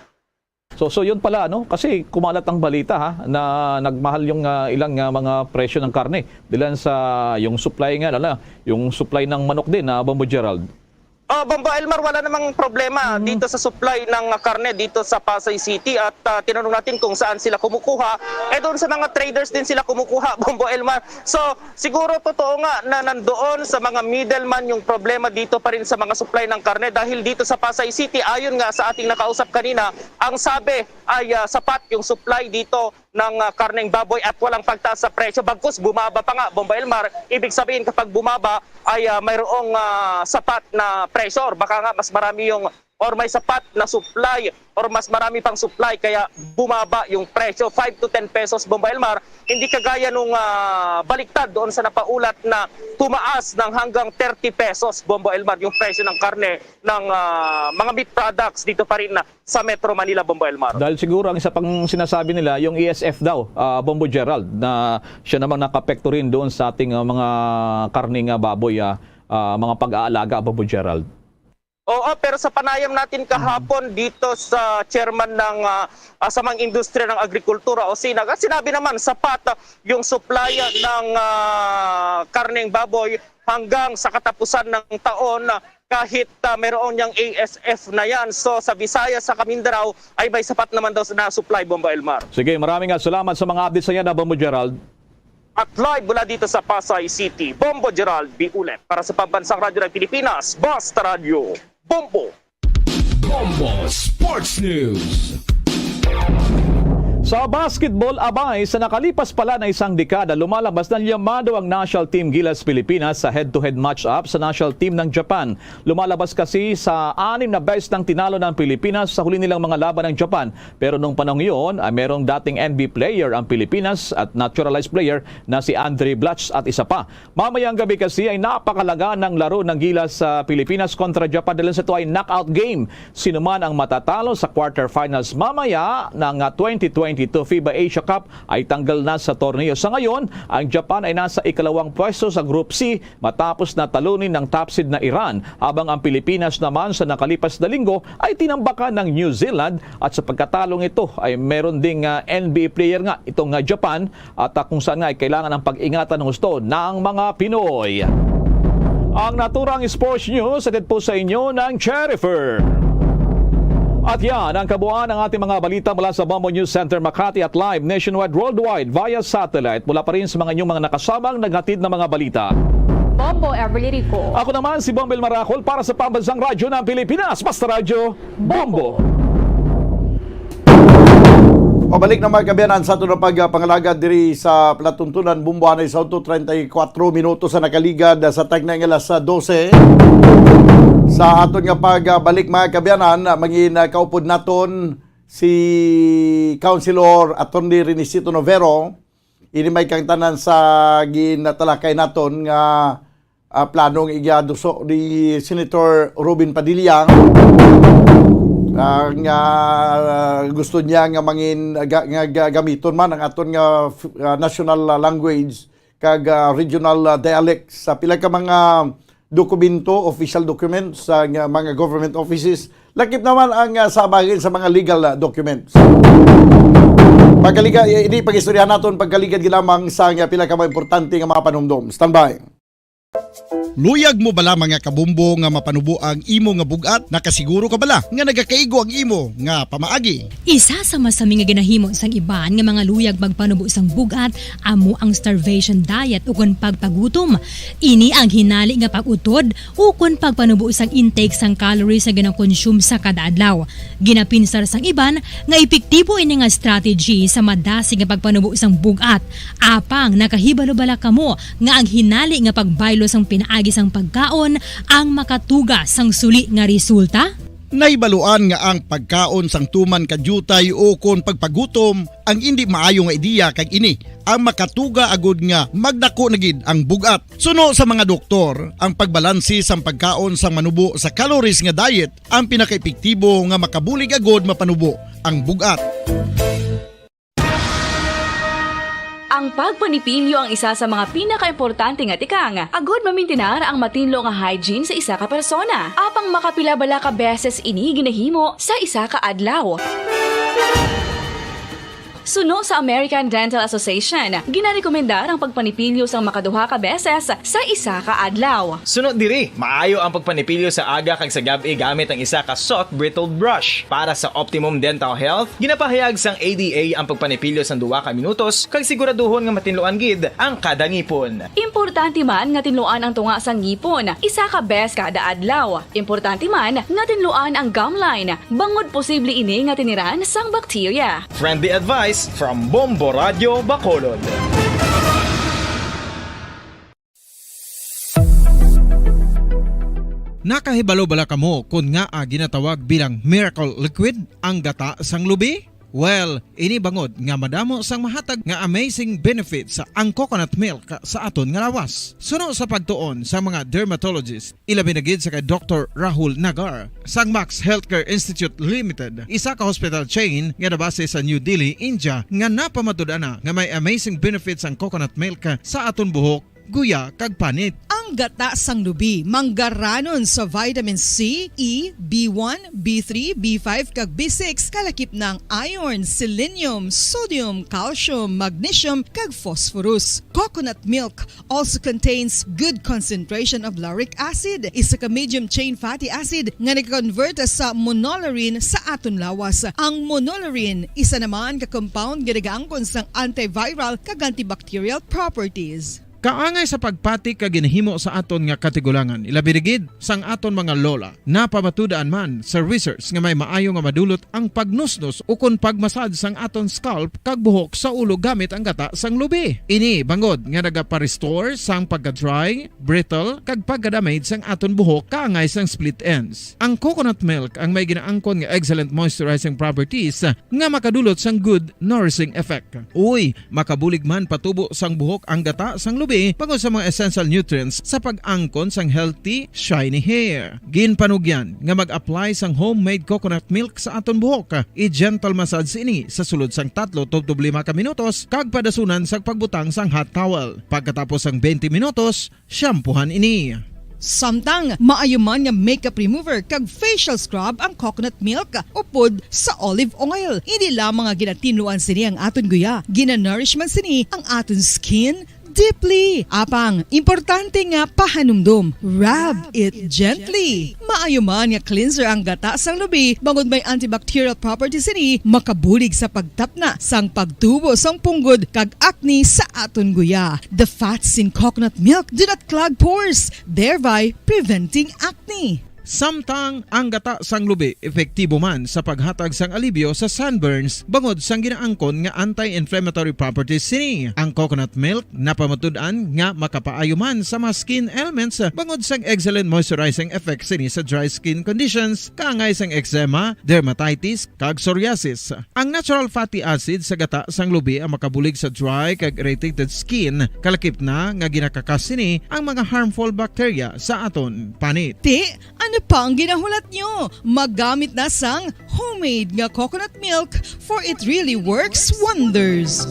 So, so yun pala, ano? Kasi kumalat ang balita, ha, na nagmahal yung ah, ilang ah, mga presyo ng karne. Dilan sa yung supply nga, lalo, yung supply ng manok din, na Bombo Gerald. Ah, Bombo Elmar, wala namang problema dito sa supply ng ah, karne dito sa Pasay City at ah, tinanong natin kung saan sila kumukuha. Eh, doon sa mga traders din sila kumukuha, Bombo Elmar. So, siguro totoo nga na nandoon sa mga middleman yung problema dito pa rin sa mga supply ng karne dahil dito sa Pasay City, ayon nga sa ating nakausap kanina, ang sabi ay ah, sapat yung supply dito ng ah, karneng baboy at walang pagtaas sa presyo. Bagkus bumaba pa nga, Bombo Elmar, ibig sabihin kapag bumaba ay ah, mayroong ah, sapat na presyo or baka nga mas marami yung or may sapat na supply or mas marami pang supply kaya bumaba yung presyo, five to ten pesos, Bombo Elmar. Hindi kagaya nung ah, baliktad doon sa napaulat na tumaas ng hanggang thirty pesos, Bombo Elmar, yung presyo ng karne ng ah, mga meat products dito pa rin na sa Metro Manila, Bombo Elmar. Dahil siguro ang isa pang sinasabi nila, yung E S F daw, ah, Bombo Gerald, na siya namang nakapekto rin doon sa ating ah, mga karning ah, baboy, ah, ah, mga pag-aalaga, Bombo Gerald. Oo, pero sa panayam natin kahapon dito sa chairman ng ah, ah, sa mga industriya ng agrikultura o SINAG, at sinabi naman sapat ah, yung supply ng ah, karneng baboy hanggang sa katapusan ng taon ah, kahit ah, mayroon niyang A S F na yan. So sa Visayas, sa Kamindanao ay may sapat naman daw na supply, Bombo Elmar. Sige, maraming ah, salamat sa mga updates na yan, ah, Bombo Gerald. At live mula dito sa Pasay City, Bombo Gerald B. Ulet para sa Pambansang Radyo ng Pilipinas, Basta Radyo, Bombo. Bombo Sports News. Sa basketball, abay, sa nakalipas pala na isang dekada, lumalabas na liyamado ang national team Gilas Pilipinas sa head-to-head match-up sa national team ng Japan. Lumalabas kasi sa anim na beses nang tinalo ng Pilipinas sa huli nilang mga laban ng Japan. Pero nung panahong iyon ay merong dating N B A player ang Pilipinas at naturalized player na si Andre Blatche at isa pa. Mamayang gabi kasi ay napakalaga ng laro ng Gilas sa Pilipinas kontra Japan dahil sa ito ay knockout game. Sino man ang matatalo sa quarterfinals mamaya ng twenty twenty-two FIBA Asia Cup ay tanggal na sa torneo. Sa ngayon, ang Japan ay nasa ikalawang pwesto sa Group C matapos na talunin ng top seed na Iran, habang ang Pilipinas naman sa nakalipas na linggo ay tinambakan ng New Zealand at sa pagkatalong ito ay meron ding ah, N B A player nga itong ah, Japan at ah, kung saan nga ay kailangan ang pag-ingatan ng husto ng mga Pinoy. Ang naturang sports news hatid po sa inyo ng Jennifer. At yan ang kabuuan ng ating mga balita mula sa Bombo News Center Makati at live nationwide worldwide via satellite mula pa rin sa mga inyong mga nakasamang naghatid ng mga balita. Bombo Everly Rico. Ako naman si Bombo Maracol para sa Pambansang Radyo ng Pilipinas, Basta Radyo, Bombo. Pabalik na mga kaabyanan sa aton nga pagpangalagad diri sa palatuntunan, Bombo, anay sa auto, treinta y cuatro minutos sa nakaligad sa tagna nga alas dose. Sa aton nga pagbalik mga kaabyanan, mangin kaupod naton si Councilor Attorney Renisito Novero. Ini may kangtanan sa ginatalakay naton nga ah, plano nga igaduso ni Senator Robin Padilla, ah, nga gusto niya nga mangin ga, nga ga, gamiton man ang aton nga f- ah, national ah, language kag ah, regional ah, dialects sa pila ka mga dokumento, official documents sa nga mga government offices, lakip naman ang ah, sa bahin sa mga legal ah, documents. Pagkaliga, ini pag-istoryahan naton pagkaligad gid lamang sa nga pila ka mga importante nga mga panumdom. Standby. Luyag mo bala, mga kabombo, nga mapanubo ang imo nga bug-at? Nakasiguro ka bala nga nagakaigo ang imo nga pamaagi? Isa sa masami nga ginahimo sang iban nga mga luyag magpanubo sang bug-at amo ang starvation diet ukon pagpagutom. Ini ang hinali nga pag-utod ukon pagpanubo sang intake sang calories nga ginakonsume sa kada adlaw. Ginapinsar sang iban nga epektibo ini nga strategy sa madasig nga pagpanubo sang bug-at. Apang nakahibalo bala kamo nga ang hinali nga pagbaylo sang pinaagi sang pagkaon ang makatuga sang suli nga resulta? Nahibaluan nga ang pagkaon sang tuman ka diutay ukon pagpagutom ang indi maayo nga ideya, kag ini ang makatuga agud nga magdako na gid ang bug-at. Suno sa mga doktor, ang pagbalanse sang pagkaon sang manubo sa calories nga diet ang pinakaepektibo nga makabulig agud mapanubo ang bug-at. Ang pagpanipilyo ang isa sa mga pinakaimportante nga tikang agud mamintinar ang matinlo nga hygiene sa isa ka persona. Apang makapila bala ka beses ini ginahimo sa isa ka adlaw? Suno sa American Dental Association, ginarekomendar ang pagpanipilyo sang makaduha ka beses sa isa ka adlaw. Suno diri, maayo ang pagpanipilyo sa aga kag sa gab-i gamit ang isa ka soft bristle brush. Para sa optimum dental health, ginapahayag sang A D A ang pagpanipilyo sang duha ka minutos kag siguraduhon nga matinluan gid ang kada ngipon. Importante man nga tinluan ang tunga sang ngipon isa ka bes kada adlaw. Importante man nga tinluan ang gum line, bangod posible ini nga tiniran sang bakterya. Friendly advice from Bombo Radio Bacolod. Nakahibalo bala kamo kon ngaa ginatawag bilang miracle liquid ang gata sang lubi? Well, ini bangod nga madamo sang mahatag nga amazing benefits ang coconut milk sa aton nga lawas. Suno sa pagtuon sa mga dermatologist, ilabi na gid sa kay Doktor Rahul Nagar sang Max Healthcare Institute Limited, isa ka hospital chain nga nabase sa New Delhi, India, nga napamatud-an na nga may amazing benefits ang coconut milk sa aton buhok, guya, kag panit. Ang gata sang lubi manggaranon sa vitamin C, E, B one, B three, B five, kag B six, kalakip na ang iron, selenium, sodium, calcium, magnesium, kag phosphorus. Coconut milk also contains good concentration of lauric acid, isa ka medium chain fatty acid nga nagakonvert sa monolaurin sa aton lawas. Ang monolaurin isa naman ka compound nga nagaangkon sang antiviral kag antibacterial properties. Kaangay sa pagpati kag ginahimo sa aton nga katigulangan, ilabi na gid sang aton mga lola. Napamatud-an man sa research nga may maayo nga madulot ang pagnusnos ukon pagmasad sang aton scalp kag buhok sa ulo gamit ang gata sang lubi. Ini bangod nga nagapa-restore sang pagka-dry, brittle, kag pagka-damage sang aton buhok kaangay sang split ends. Ang coconut milk ang may ginaangkon nga excellent moisturizing properties nga makadulot sang good nourishing effect. Uy, makabulig man patubo sang buhok ang gata sang lubi bangod sa mga essential nutrients sa pag-angkon sang healthy, shiny hair. Ginpanugyan nga mag-apply sang homemade coconut milk sa aton buhok. I-gentle massage ini sa sulod sang tatlo tubtob lima ka minutos kag padasunan sa pagbutang sang hot towel. Pagkatapos sang twenty minutos, shampoohan ini. Samtang maayo man nga makeup remover kag facial scrub ang coconut milk upod sa olive oil. Hindi lamang nga ginatinluan sini ang aton guya, ginanourish man sini ang aton skin deeply. Apang, importante nga pahanumdom, rub it gently. Maayo man nga cleanser ang gata sang lubi, bangod may antibacterial properties sini, makabulig sa pagtapna sang pagtubo sang punggod kag acne sa aton guya. The fats in coconut milk do not clog pores, thereby preventing acne. Samtang ang gata sang lubi epektibo man sa paghatag sang alibyo sa sunburns bangod sang ginaangkon nga anti-inflammatory properties sini. Ang coconut milk napamatud-an nga makapaayo man sa mga skin ailments bangod sang excellent moisturizing effect sini sa dry skin conditions, kaangay sang eczema, dermatitis, kag psoriasis. Ang natural fatty acid sa gata sang lubi ang makabulig sa dry kag irritated skin, kalakip na nga ginakakas sini ang mga harmful bacteria sa aton panit. Ti, ano pa ang ginahulat nyo? Maggamit na sang homemade nga coconut milk, for it really works wonders.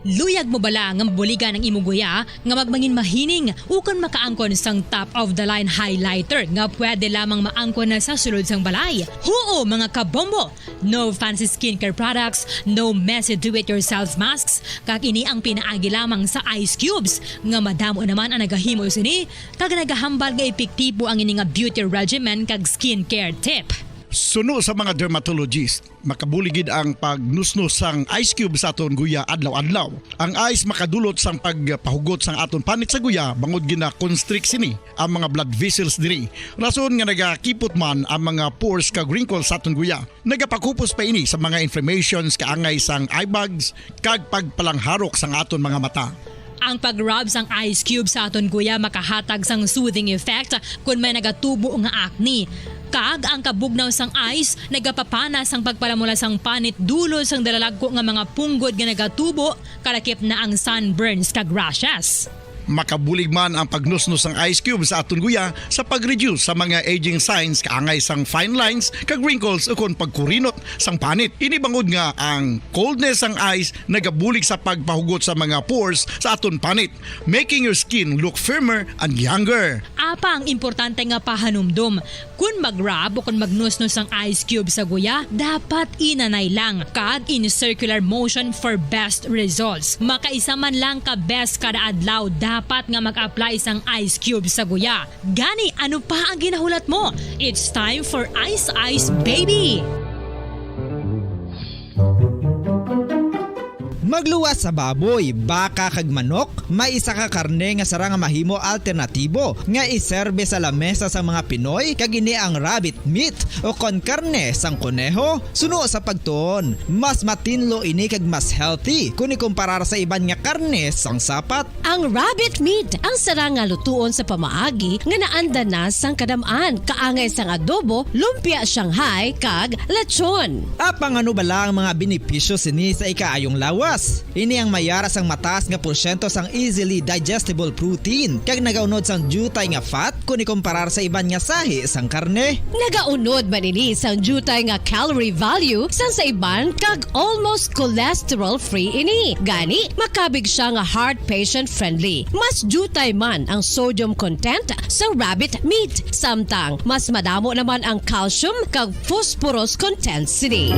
Luyag mo bala nga mabuligan ang imo guya nga magmangin mahining ukon makaangkon sang top of the line highlighter nga pwede lamang maangkon na sa sulod sang balay? Huo, mga kabombo! No fancy skincare products, no messy do-it-yourself masks, kag ini ang pinaagi lamang sa ice cubes nga madamo naman ang nagahimo sini kag nagahambal nga epektibo ang ini nga beauty regimen kag skincare tip. Suno sa mga dermatologist, makabulig gid ang pagnusnos sang ice cube sa aton guya adlaw-adlaw. Ang ice makadulot sang pagpahugot sang aton panit sa guya bangod gina-constrict sini ang mga blood vessels diri. Rason nga nagakipot man ang mga pores kag wrinkles sa aton guya. Nagapakupos pa ini sa mga inflammations kaangay sang eye bags kag pagpalangharok sang aton mga mata. Ang pag-rub sang ice cube sa aton guya makahatag sang soothing effect kon may nagatubo nga acne. Kag ang kabugnaw sang ice nagapapana sang pagpalamula sang panit dulot sang dalalagko nga mga punggod nga nagatubo, kalakip na ang sunburns kag rashes. Makabulig man ang pagnusnos sang ice cube sa aton guya sa pag-reduce sa mga aging signs kaangay sang fine lines kag wrinkles ukon pagkurinot sang panit. Ini bangod nga ang coldness sang ice nagabulig sa pagpahugot sa mga pores sa aton panit, making your skin look firmer and younger. Apa ang importante nga pahanumdom, kon mag-rub o kon magnusnos ang ice cube sa guya, dapat inanay lang kag in circular motion for best results. Makaisa man lang ka beses kada adlaw dapat nga mag-apply sang ice cube sa guya. Gani, ano pa ang ginahulat mo? It's time for Ice Ice Baby! Magluwas sa baboy, baka kag manok, may isa ka karne nga sarang nga mahimo alternatibo nga iserbe sa lamesa sang mga Pinoy, kag ini ang rabbit meat o kon karne sang koneho. Suno sa pagtuon, mas matinlo ini kag mas healthy kon ikumparar sa iban nga karne sang sapat. Ang rabbit meat ang sarang nga lutuon sa pamaagi nga naanda na sang kadam-an, kaangay sang adobo, lumpia Shanghai, kag lechon. Apang ano bala ang mga benepisyo sini sa ikaayong lawas? Ini ang mayara sang mataas nga porsyento sang easily digestible protein kag nagaunod sang diutay nga fat kon ikumparar sa iban nga sahi sang karne. Nagaunod man ini sang diutay nga calorie value sang sa iban kag almost cholesterol-free ini. Gani, makabig siya nga heart patient-friendly. Mas diutay man ang sodium content sa rabbit meat, samtang mas madamo naman ang calcium kag phosphorus content sini.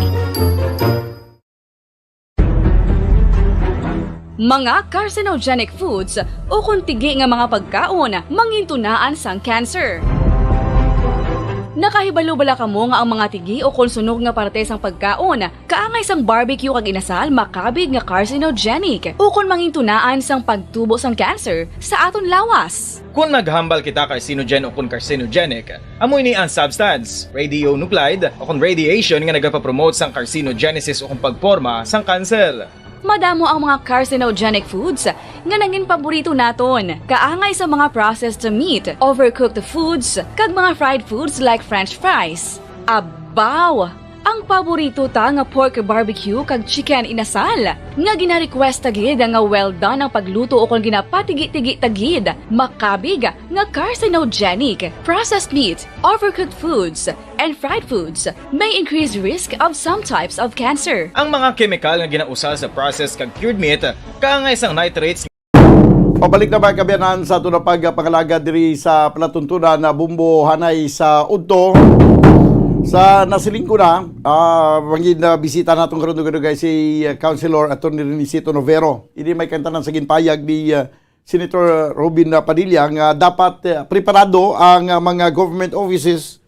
Mga carcinogenic foods ukon tigi nga mga pagkaon mangintunaan sang cancer. Nakahibalo bala kamo nga ang mga tigi ukon sunog nga parte sang pagkaon kaangay sang barbecue kag inasal makabig nga carcinogenic ukon mangintunaan sang pagtubo sang cancer sa aton lawas? Kon maghambal kita carcinogen ukon carcinogenic, amo ini ang substance, radionuclide, ukon radiation nga nagapapromote sang carcinogenesis ukon pagporma sang kanser. Madamo ang mga carcinogenic foods nga nangin paborito naton, kaangay sa mga processed meat, overcooked foods, kag mga fried foods like French fries. Abaw! Ang paborito ta nga pork barbecue kag chicken inasal, nga gina-request ta gid nga well done ang pagluto ukon ginapatigi-tigi ta gid, makabig nga carcinogenic. Processed meat, overcooked foods, and fried foods may increase risk of some types of cancer. Ang mga kemikal nga ginausal sa processed kag cured meat, kaangay sang nitrates. Pabalik na, mga kaabyanan, sa aton nga pagpangalaga diri sa palatuntunan na Bumbo Hanay sa Udto. Sa nasiling ko na, ah, mangin na bisita naton karon, dugay-dugay, si, ah, Councilor Attorney Renisito Novero. Ini may kantanan sa ginpayag ni, ah, Senator Robin Padilla nga dapat, ah, preparado ang, ah, mga government offices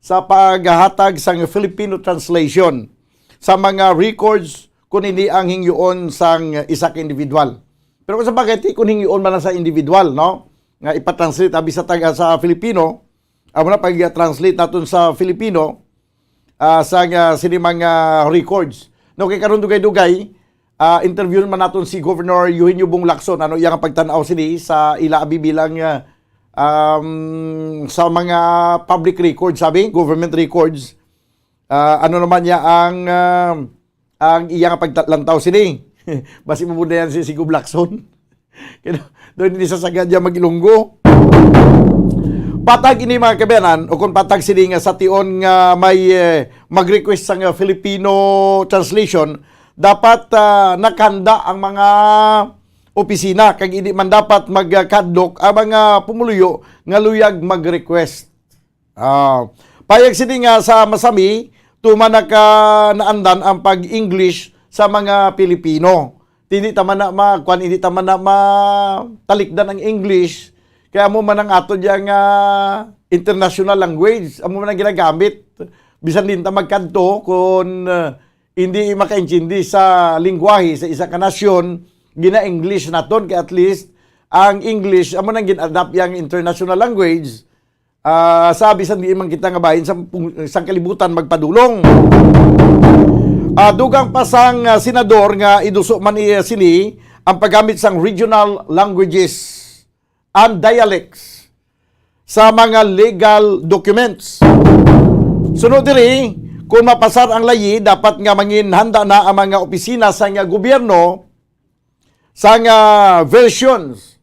sa paghatag sang Filipino translation sa mga records kung hindi ang hingyoon sang isa ka individual. Pero kung sa bagay, ti, kung hingyoon man lang sa individual, no? Nga ipatranslate abi sa taga sa Filipino, amo na pag-translate naton sa Filipino, ah, sa, ah, sini mga records. No, kay karon dugay-dugay, ah, interview man naton si Governor Eugenio Bong Lacson, ano iya nga pagtan-aw sini sa ila abi bilang, ah, um, sa mga public records, sabi, government records. Ah, ano naman niya ang, ah, ang iya nga paglantaw sini? Basi mo yan si, si Gob Lacson. Kaya doon hindi sa sagad niya mag-Ilonggo. Patag ini, mga kaabyanan, o kung patag sini nga sa tion nga may, eh, mag-request sa nga Filipino translation, dapat, ah, nakahanda ang mga opisina, kag hindi man dapat magkadlok ang mga pumuluyo nga luyag mag-request. Ah, payag sini nga sa masami, tuman naka naandan ang pag-English sa mga Pilipino. Hindi ta man na ma-, kwan, hindi ta man na matalikdan ang English. Kaya amo man ang ato diyang, ah, international language. Amo man ang ginagamit. Bisan din ta magkadto, kung, ah, hindi makaintindi sa lingwahe sa isa ka nasyon, gina-English naton, kay at least ang English, amo nang gin-adapt yang international language, ah, sa bisan di man kita nga bahin sa pung-, sang kalibutan magpadulong. Ah, dugang pa sang, ah, senador nga iduso man iya sini ang paggamit sang regional languages and dialects sa mga legal documents. Sunod diri, kung mapasar ang layi, dapat nga manginhanda na ang mga opisina sa nga gobyerno sa nga versions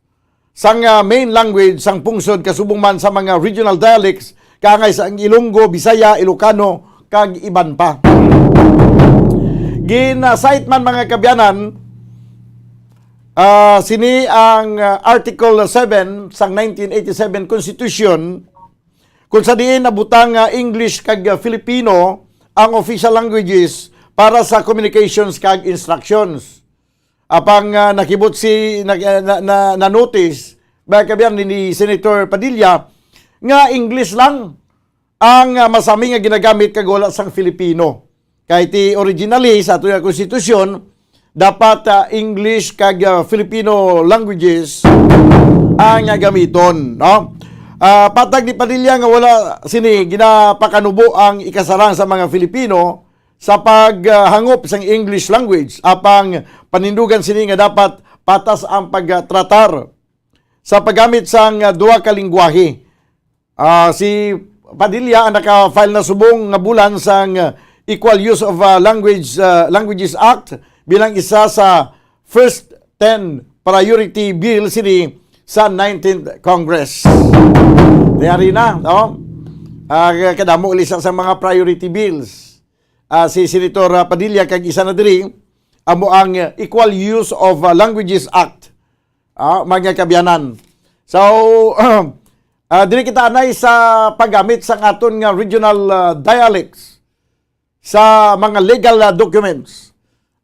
sa nga main language sang pungsod, kasubong man sa mga regional dialects kaangay sa ang Ilonggo, Bisaya, Ilocano, kag iban pa. Gin-cite man, mga kabyanan, ah, sini ang, ah, Article seven sang nineteen eighty-seven Constitution, kung sa diin nabutang nga English kag, ah, Filipino ang official languages para sa communications kag instructions. Apang, ah, nakibot si, na, na, na, na-notice, mga kabyan, ni Senator Padilla, nga English lang ang, ah, masami nga ginagamit kag wala sang Filipino. Kay ti originally, sa ato nga konstitusyon, dapat, ah, English kag, ah, Filipino languages ang, ah, gamiton, no? Ah, patag ni Padilla nga wala sini ginapakanubo ang ikasarang sa mga Filipino sa paghangop sang English language, apang panindugan sini nga dapat patas ang pagtratar sa paggamit sang duha ka lingwahe. Ah, si Padilla ang naka-file na subong nga bulan sang Equal Use of, ah, Language, ah, Languages Act bilang isa sa first ten priority bill sini sa nineteenth Congress. Yari na, no? Ah, kadamo uli sa, sa mga priority bills. Ah, si Senator, ah, Padilla, kag isa na diri, amo ang, ah, Equal Use of, ah, Languages Act, ah, mga kabyanan. So, ah, diri kita anay sa paggamit sang aton nga regional, ah, dialects sa mga legal, ah, documents.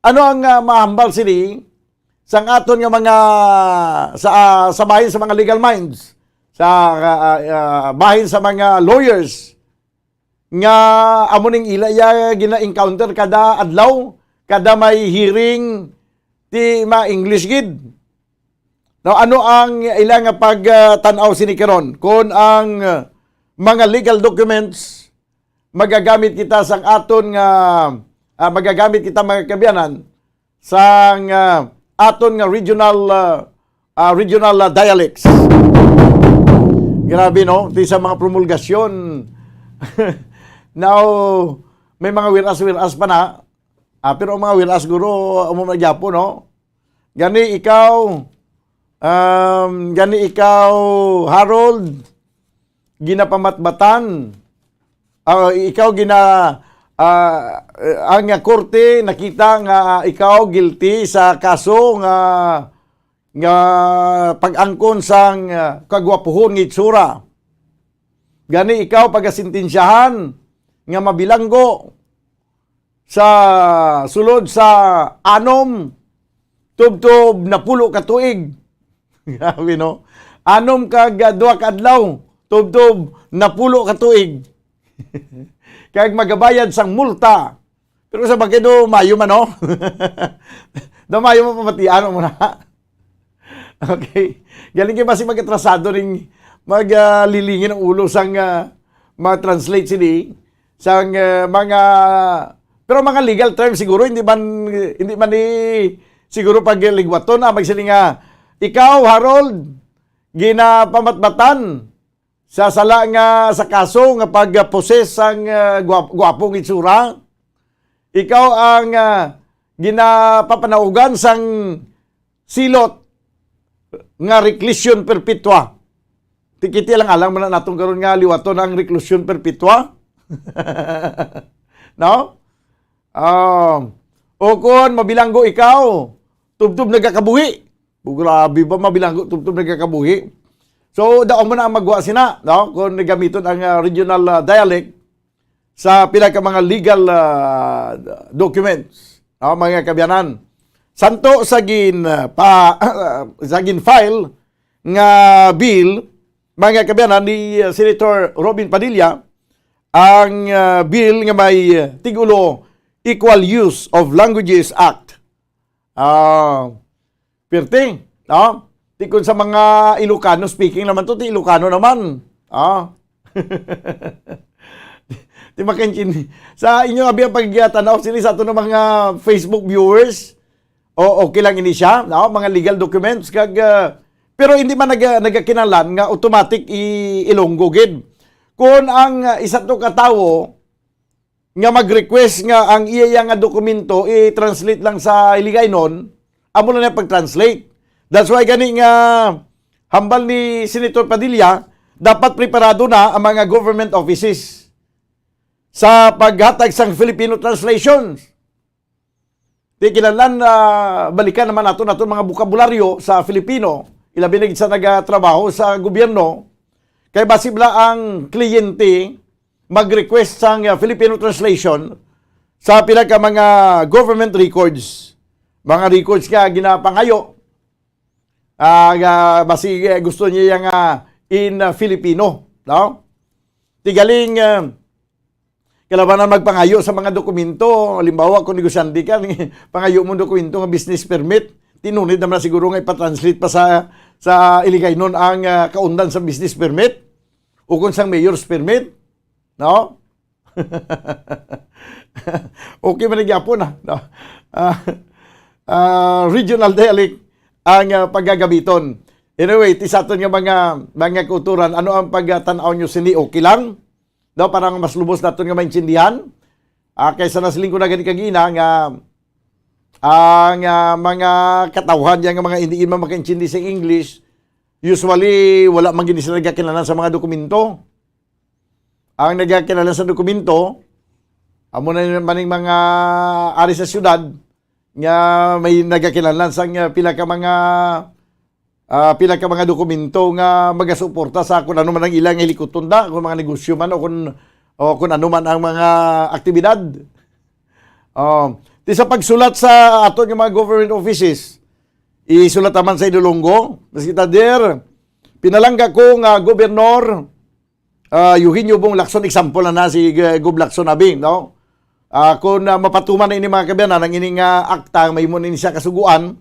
Ano ang, ah, mahambal sini sang aton nga mga sa, ah, sa bahin sa mga legal minds, sa, ah, ah, bahin sa mga lawyers, nga amo ning ila ya gina-encounter kada adlaw, kada may hearing, ti ma-English gid. Now, ano ang ila nga pagtan-aw sini karon? Kon ang, ah, mga legal documents magagamit kita sang aton nga, ah, magagamit kita, mga kabyanan, sang, ah, aton nga regional, ah, ah, regional, ah, dialects. Grabe, no? Ti sa mga promulgasyon. Now, may mga wiras-wiras pa na. Ah, pero ang mga wiras, guro, amo man gyapon, no? Gani ikaw, um, gani ikaw, Harold, ginapamatbatan. Ah, ikaw gina-, ah, ang korte nakita nga ikaw guilty sa kaso nga, nga pag-angkon sang, ah, kagwapuhon nga itsura. Gani ikaw pagasintensyahan nga mabilanggo sa sulod sa anom tubtob napulo ka tuig. Grabe, no? Anom kag, ah, duha ka adlaw, tubtob napulo ka tuig. Kag magabayad sang multa. Pero sa bagay, do mayo man, no? Do mayo man pamatian mo na. Okay. Galing kay basi mag-atrasado ning mag, ah, lilingin ang ulo sang, ah, ma-translate sini sang, ah, mga, pero mga legal terms siguro hindi man, hindi man ni siguro pagligwaton, ah, magsiling nga, "Ikaw, Harold, ginapamatbatan sa sala nga sa kaso nga pag-possess sang, ah, guwap-, guwapong itsura. Ikaw ang, ah, ginapapanaugan sang silot nga reclusion perpetua." Tikiti lang alang man naton karon nga liwaton ang reclusion perpetua. No? Ah, o kon mabilanggo ikaw, tubtob nagakabuhi. O, grabe ba, mabilanggo, tubtob nagakabuhi. So, daw mo na ang magwa sina, no? Kung gamiton ang, ah, regional, ah, dialect sa pila ka mga legal, ah, documents, no, mga kabyanan. Santo sa gin, ah, pa, sa gin-file nga bill, mga kabyanan, ni, ah, Senator Robin Padilla, ang, ah, bill nga may, ah, tigulo, Equal Use of Languages Act. Ah, pirti, no? Ti kun sa mga Ilocano speaking naman to, ti Ilocano naman. Ah. Ti makaintin-, sa inyo abi ang pagtanaw sini sa ato nga mga Facebook viewers, O, okay lang ini siya, no? Mga legal documents, kag, ah, pero hindi man naga-, nagakinahanglan nga automatic i-, Ilonggo gid. Kung ang, ah, isa to ka tawo nga mag-request nga ang iya nga dokumento i-translate lang sa Hiligaynon, amo lang na pag-translate. That's why gani nga hambal ni Senator Padilla, dapat preparado na ang mga government offices sa paghatag sang Filipino translations. Di kinahanglan, ah, balikan naman nato naton mga bokabularyo sa Filipino, ilabi na gid sa nagatrabaho sa gobyerno, kay basi bala ang kliyente mag-request sang, ah, Filipino translation sa pila ka mga government records, mga records nga ginapangayo, ah, nga basi, eh, gusto niya nga in, ah, Filipino, no? Tigaling, ah, kalabanan magpangayo sa mga dokumento. Halimbawa, kung negosyante ka, pangayo mo dokumento nga business permit, tinunid naman na siguro nga ipatranslate pa sa, sa Iligaynon ang, ah, kaundan sa business permit o kung sang mayor's permit, no? Okay man gyapon, ah, no? Ah, ah, regional dialect ang, ah, paggagamiton. Anyway, ti sa aton nga mga, mga kauturan, ano ang pagtan-aw nyo sini? Okay lang? No, para nga mas lubos naton nga maintindihan. Ah, kaysa nasiling ko na gani kagina nga ang, ah, mga katawhan diyan nga mga hindi man makaintindi sa English, usually wala man gid sila nagakilala sa mga dokumento. Ang nagakilala sa dokumento, amo na man ning mga ari sa syudad nga may nagakilala sa nga pila ka mga, ah, pila ka mga dokumento nga magasuporta sa kung ano man ang ilang hilikuton da, kung mga negosyo man o kung, o kung ano man ang mga aktibidad. Oh, ti sa pagsulat sa aton nga mga government offices, isulat naman sa Ilonggo, mas kita, "Dear, pinalangga ko nga gobernor, ah, Eugenio Bong Lacson," example na, na si, uh, Gob Lacson abi, no? Ah, kung, ah, mapatuman na ini, mga kaabyanan, ang ining, ah, akta, mahimo na ini siya kasuguan,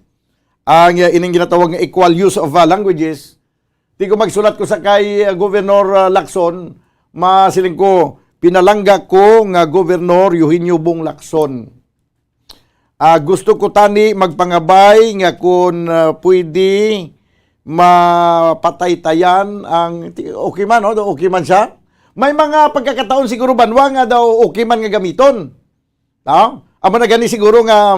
ang, ah, ining ginatawag nga equal use of, ah, languages. Ti ko magsulat ko sa kay, ah, Governor, ah, Lacson, masiling ko, "Pinalangga ko nga Governor Eugenio Bong Lacson. Ah, gusto ko tani magpangabay nga kun, ah, pwede mapataytayan ang," ti-, okay man, no? Okay man siya. May mga pagkakataon siguro, Banwa, nga daw okay man nga gamiton. No? Amo na gani siguro nga,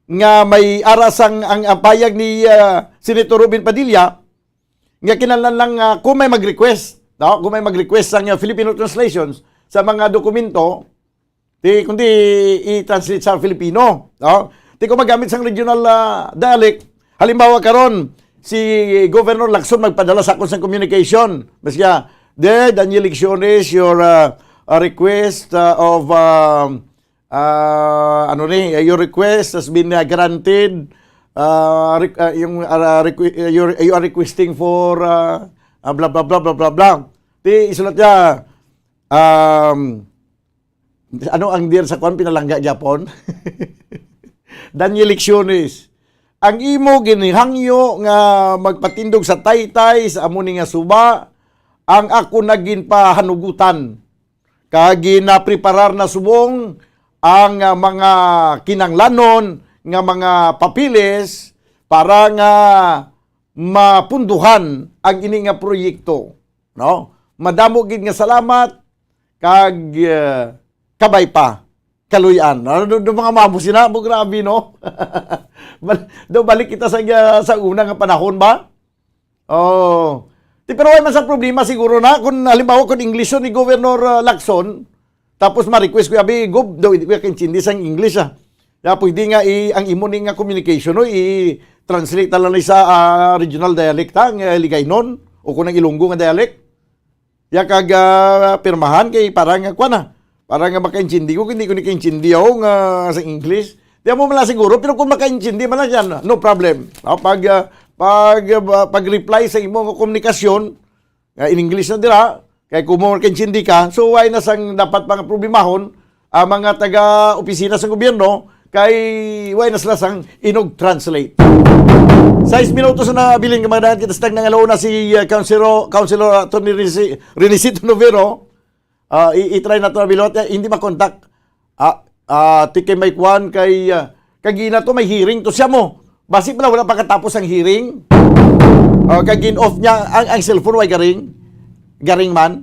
nga may aras ang, ang, ang payag ni, ah, Senator Robin Padilla, nga kinahanglan lang, ah, kung may mag-request, no? Kung may mag-request sang, ah, Filipino translations sa mga dokumento, ti, kundi i-translate sa Filipino, no? Ti kung magamit sang regional, ah, dialect, halimbawa karon, si Governor Lacson magpadala sa akon sang communication. Mas siya, "Dear Daniel Lecciones, your, ah, ah, request, ah, of, um, ah, ano ni, your request has been, ah, granted. Ah, re-, ah, yung, ah, requ-, ah, you're, you are requesting for, ah, ah, blah, blah, blah, blah, blah, blah." Ti, isulat niya, um, ano ang dear sa kwan, pinalangga gyapon? "Daniel Lecciones, ang imo ginhangyo nga magpatindog sa taytay sa amo ni nga suba, ang ako na ginpahanugutan, kag ginapreparar na subong ang, ah, mga kinanglanon nga mga papeles para nga mapunduhan ang ini nga proyekto, no? Madamo gid nga salamat, kag, eh, kabay pa, kaluy-an." Ano do, do mga mamo sina mo, grabe, no? Bal-, do balik kita sa, sa una nga panahon ba? Oh. Ti, pero way man sa problema siguro na kung halimbawa kung English ni Governor, ah, Lacson, tapos ma-request ko, "Abi, Gob, daw hindi ko kaintindi sang English, ah." Ya, pwede nga i-, ang imo ni nga communication, no, i-translate na lang ni sa, ah, regional dialect, ha, ang, eh, Hiligaynon, o kung ang Ilonggo nga dialect. Ya kag, ah, pirmahan kay para nga, kuwan na, para nga makaintindi ko, hindi ko ni kaintindi ako nga sa English. Di mo man lang siguro, pero kung makaintindi man lang siya, no problem. Ah, pag, ah, pag, ah, pag-reply sa imo nga komunikasyon, nga in English na dira, kay kung mo makaintindi ka, so why na sang dapat pang problemahon ang mga taga-opisina sa gobyerno, kay why na sila sang inog translate. Sais minutos na nabilin, kamadayan kita sa tagnang alauna si, uh, Councilor, Councilor Attorney Renisi-, Renisito Novero. Ah, i-, i-try nato na bilot, eh, hindi makontak. Ah, ah, ti kay may kwan kay, ah, Kag ina to, may hearing to siya mo. Basi pala wala pa katapos ang hearing. O, kag gin-off niya ang, ang cellphone, way garing. Garing man.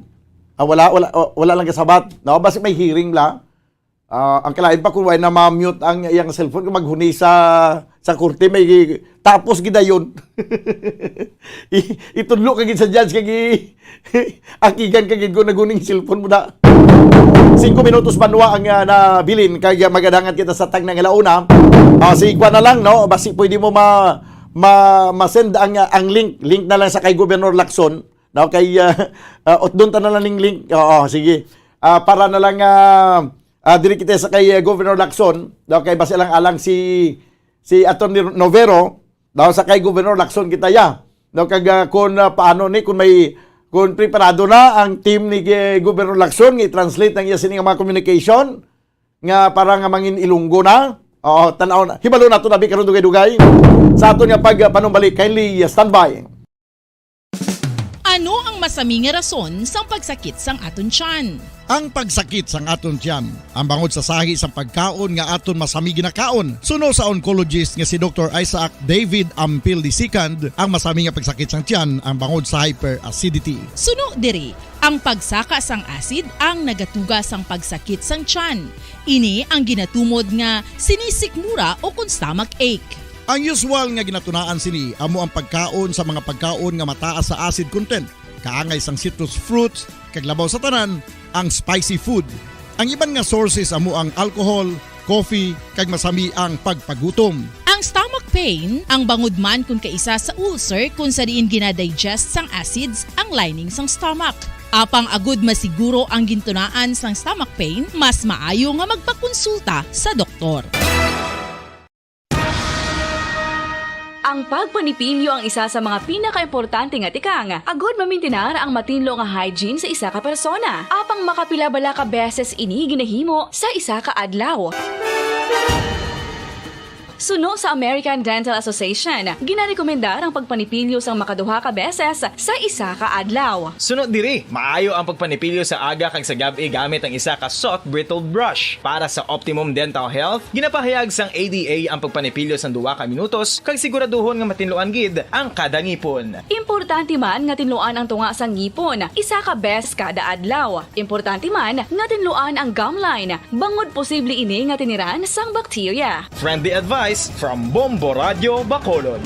Ah, wala, wala, wala lang kasabat. No? Basi may hearing la. Ah, ang kalain pa kung way na ma-mute ang iyang cellphone, kung maghuni sa, sa korte, may tapos gidayon. I-, itudlo ka gid sa judge, kag i-, akigan ka gid ko naguning cellphone mo da. Singko minutos banwa ang, ah, nabilin, kag, ah, magadangat kita sa tag na nga launa. Ah, si Igwa na lang, no? Basi pwede mo ma-, ma-, ma-send ang, ah, ang link. Link na lang sa kay Governor Lacson. No? Kay, ah, ah, utdon ta na lang ning link. Oo, sige. Ah, para na lang, ah, ah, diri kita sa kay, ah, Governor Lacson. No? Kay basi lang alang si, si Attorney Novero. No? Sa kay Governor Lacson kita ya. No? Kag, ah, kung, ah, paano ni, kung may, kung preparado na ang team ni, eh, Governor Lacson, i-translate ang iya sini nga mga communication nga para nga mangin Ilonggo na. Oo, tan-aw na. Hibalo nato na bi karon dugay-dugay. Sa aton nga pagpanumbalik, kindly, uh, standby. Ano ang masami nga rason sang pagsakit sang aton tiyan? Ang pagsakit sang aton tiyan, ang bangod sa sahi sang pagkaon nga aton masami ginakaon. Suno sa oncologist nga si Doktor Isaac David Ampil the second, ang masami nga pagsakit sang tiyan ang bangod sa hyperacidity. Suno diri, ang pagsaka sang acid ang nagatuga sang pagsakit sang tiyan. Ini ang ginatumod nga sinisikmura o kon stomach ache. Ang usual nga ginatunaan sini amo ang pagkaon sa mga pagkaon nga mataas sa acid content, kaangay sang citrus fruits, kag labaw sa tanan, ang spicy food. Ang iban nga sources amo ang alcohol, coffee, kag masami ang pagpagutom. Ang stomach pain, ang bangod man kon kaisa sa ulcer kon sa diin gina-digest sang acids ang lining sang stomach. Apang agud masiguro ang gintunaan sang stomach pain, mas maayo nga magpakonsulta sa doktor. Ang pagpanipilyo ang isa sa mga pinakaimportante nga tikang agud mamintinar ang matinlo nga hygiene sa isa ka persona. Apang makapila bala ka beses ini ginahimo sa isa ka adlaw? Suno sa American Dental Association, ginarekomendar ang pagpanipilyo sang makaduha ka beses sa isa ka adlaw. Suno diri, maayo ang pagpanipilyo sa aga kag sa gab-i gamit ang isa ka soft bristled brush. Para sa optimum dental health, ginapahayag sang A D A ang pagpanipilyo sang duha ka minutos kag siguraduhon nga matinluan gid ang kada ngipon. Importante man nga tinluan ang tunga sang ngipon isa ka beses kada adlaw. Importante man nga tinluan ang gum line, bangod posible ini nga tiniran sang bakterya. Friendly advice from Bombo Radio Bacolod.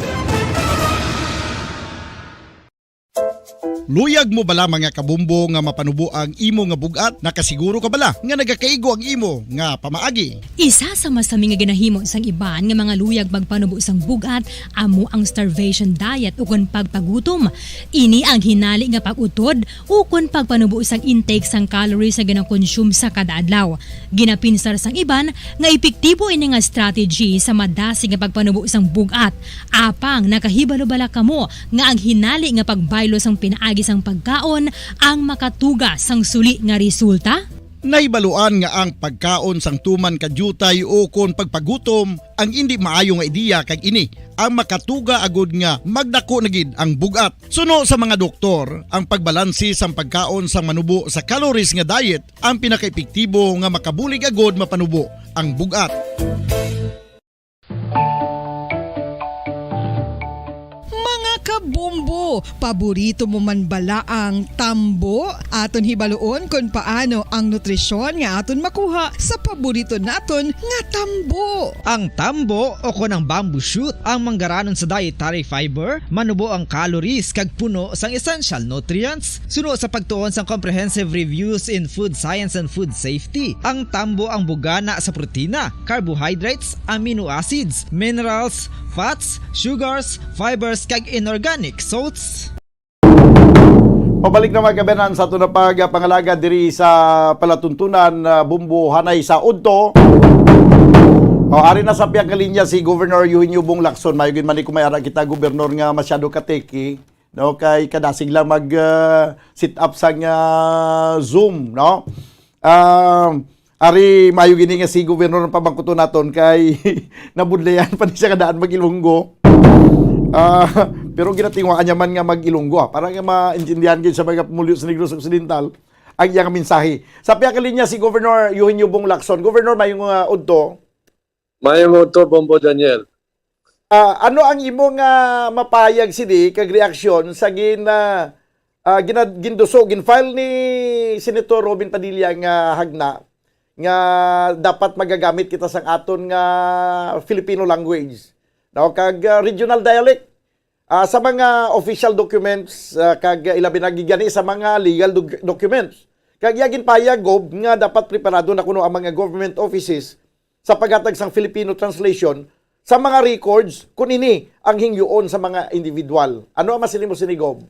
Luyag mo bala, mga kabombo, nga mapanubo ang imo nga bug-at? Nakasiguro ka bala nga nagakaigo ang imo nga pamaagi? Isa sa masami nga ginahimo sang iban nga mga luyag magpanubo sang bug-at amo ang starvation diet ukon pagpagutom. Ini ang hinali nga pag-utod ukon pagpanubo sang intake sang calories nga gina-consume sa kada adlaw. Ginapinsar sang iban nga epektibo ini nga strategy sa madasig nga pagpanubo sang bug-at. Apang nakahibalo bala kamo nga ang hinali nga pagbaylo sang pinaagi sang pagkaon ang makatuga sang suli nga resulta? Nahibaluan nga ang pagkaon sang tuman ka diutay ukon pagpagutom ang indi maayo nga ideya, kag ini ang makatuga agud nga magdako na gid ang bug-at. Suno sa mga doktor, ang pagbalanse sang pagkaon sang manubo sa calories nga diet ang pinakaepektibo nga makabulig agud mapanubo ang bug-at. Mga kabombo, paborito mo man bala ang tambo? Aton hibaluon kon paano ang nutrisyon nga aton makuha sa paborito naton nga tambo. Ang tambo, o kon ang bamboo shoot, ang manggaranon sa dietary fiber, manubo ang calories kag puno sang essential nutrients. Suno sa pagtuon sang Comprehensive Reviews in Food Science and Food Safety, ang tambo ang bugana sa protina, carbohydrates, amino acids, minerals, fats, sugars, fibers, kag inorganic salts. Pabalik na, mga kabayan, sa ato na pagpangalaga diri sa palatuntunan, ah, Bumbo Hanay sa Udto. O, ari na sa pihak nga linya si Governor Eugenio Bong Lacson. Mayo gid man ni kung may ara kita, Governor, nga masyado ka techie, no? Kay kadasig lang mag, ah, set up sa nga Zoom, no? Ah, ari, mayo gini nga si Governor ang pamangkuton naton kay nabudlayan pa ni siya nga daan mag-Ilonggo. Ah, pero ginatinguhaan niya man nga mag-Ilonggo, ah, para nga maintindihan gid sa mga pumuluyo sa Negros Occidental ang iyang mensahe. Sa pihak nga linya si Governor Eugenio Bong Lacson. Governor, mayong, ah, udto. Maayong udto, Bombo Daniel. Ah, ano ang imo nga mapahayag sini kag reaksyon sa gin, ah, ah, gina-, ginduso, gin-file ni Senator Robin Padilla nga hagna nga dapat magagamit kita sang aton nga Filipino language, no, kag, ah, regional dialect, ah, sa mga official documents, ah, kag, ah, ilabi na gid gani sa mga legal doc-, documents. Kag iya ginpahayag, Gob, nga dapat preparado na kuno ang mga government offices sa paghatag sang Filipino translation sa mga records kun ini ang hingyoon sa mga individual. Ano ang masiling mo sini, Gob?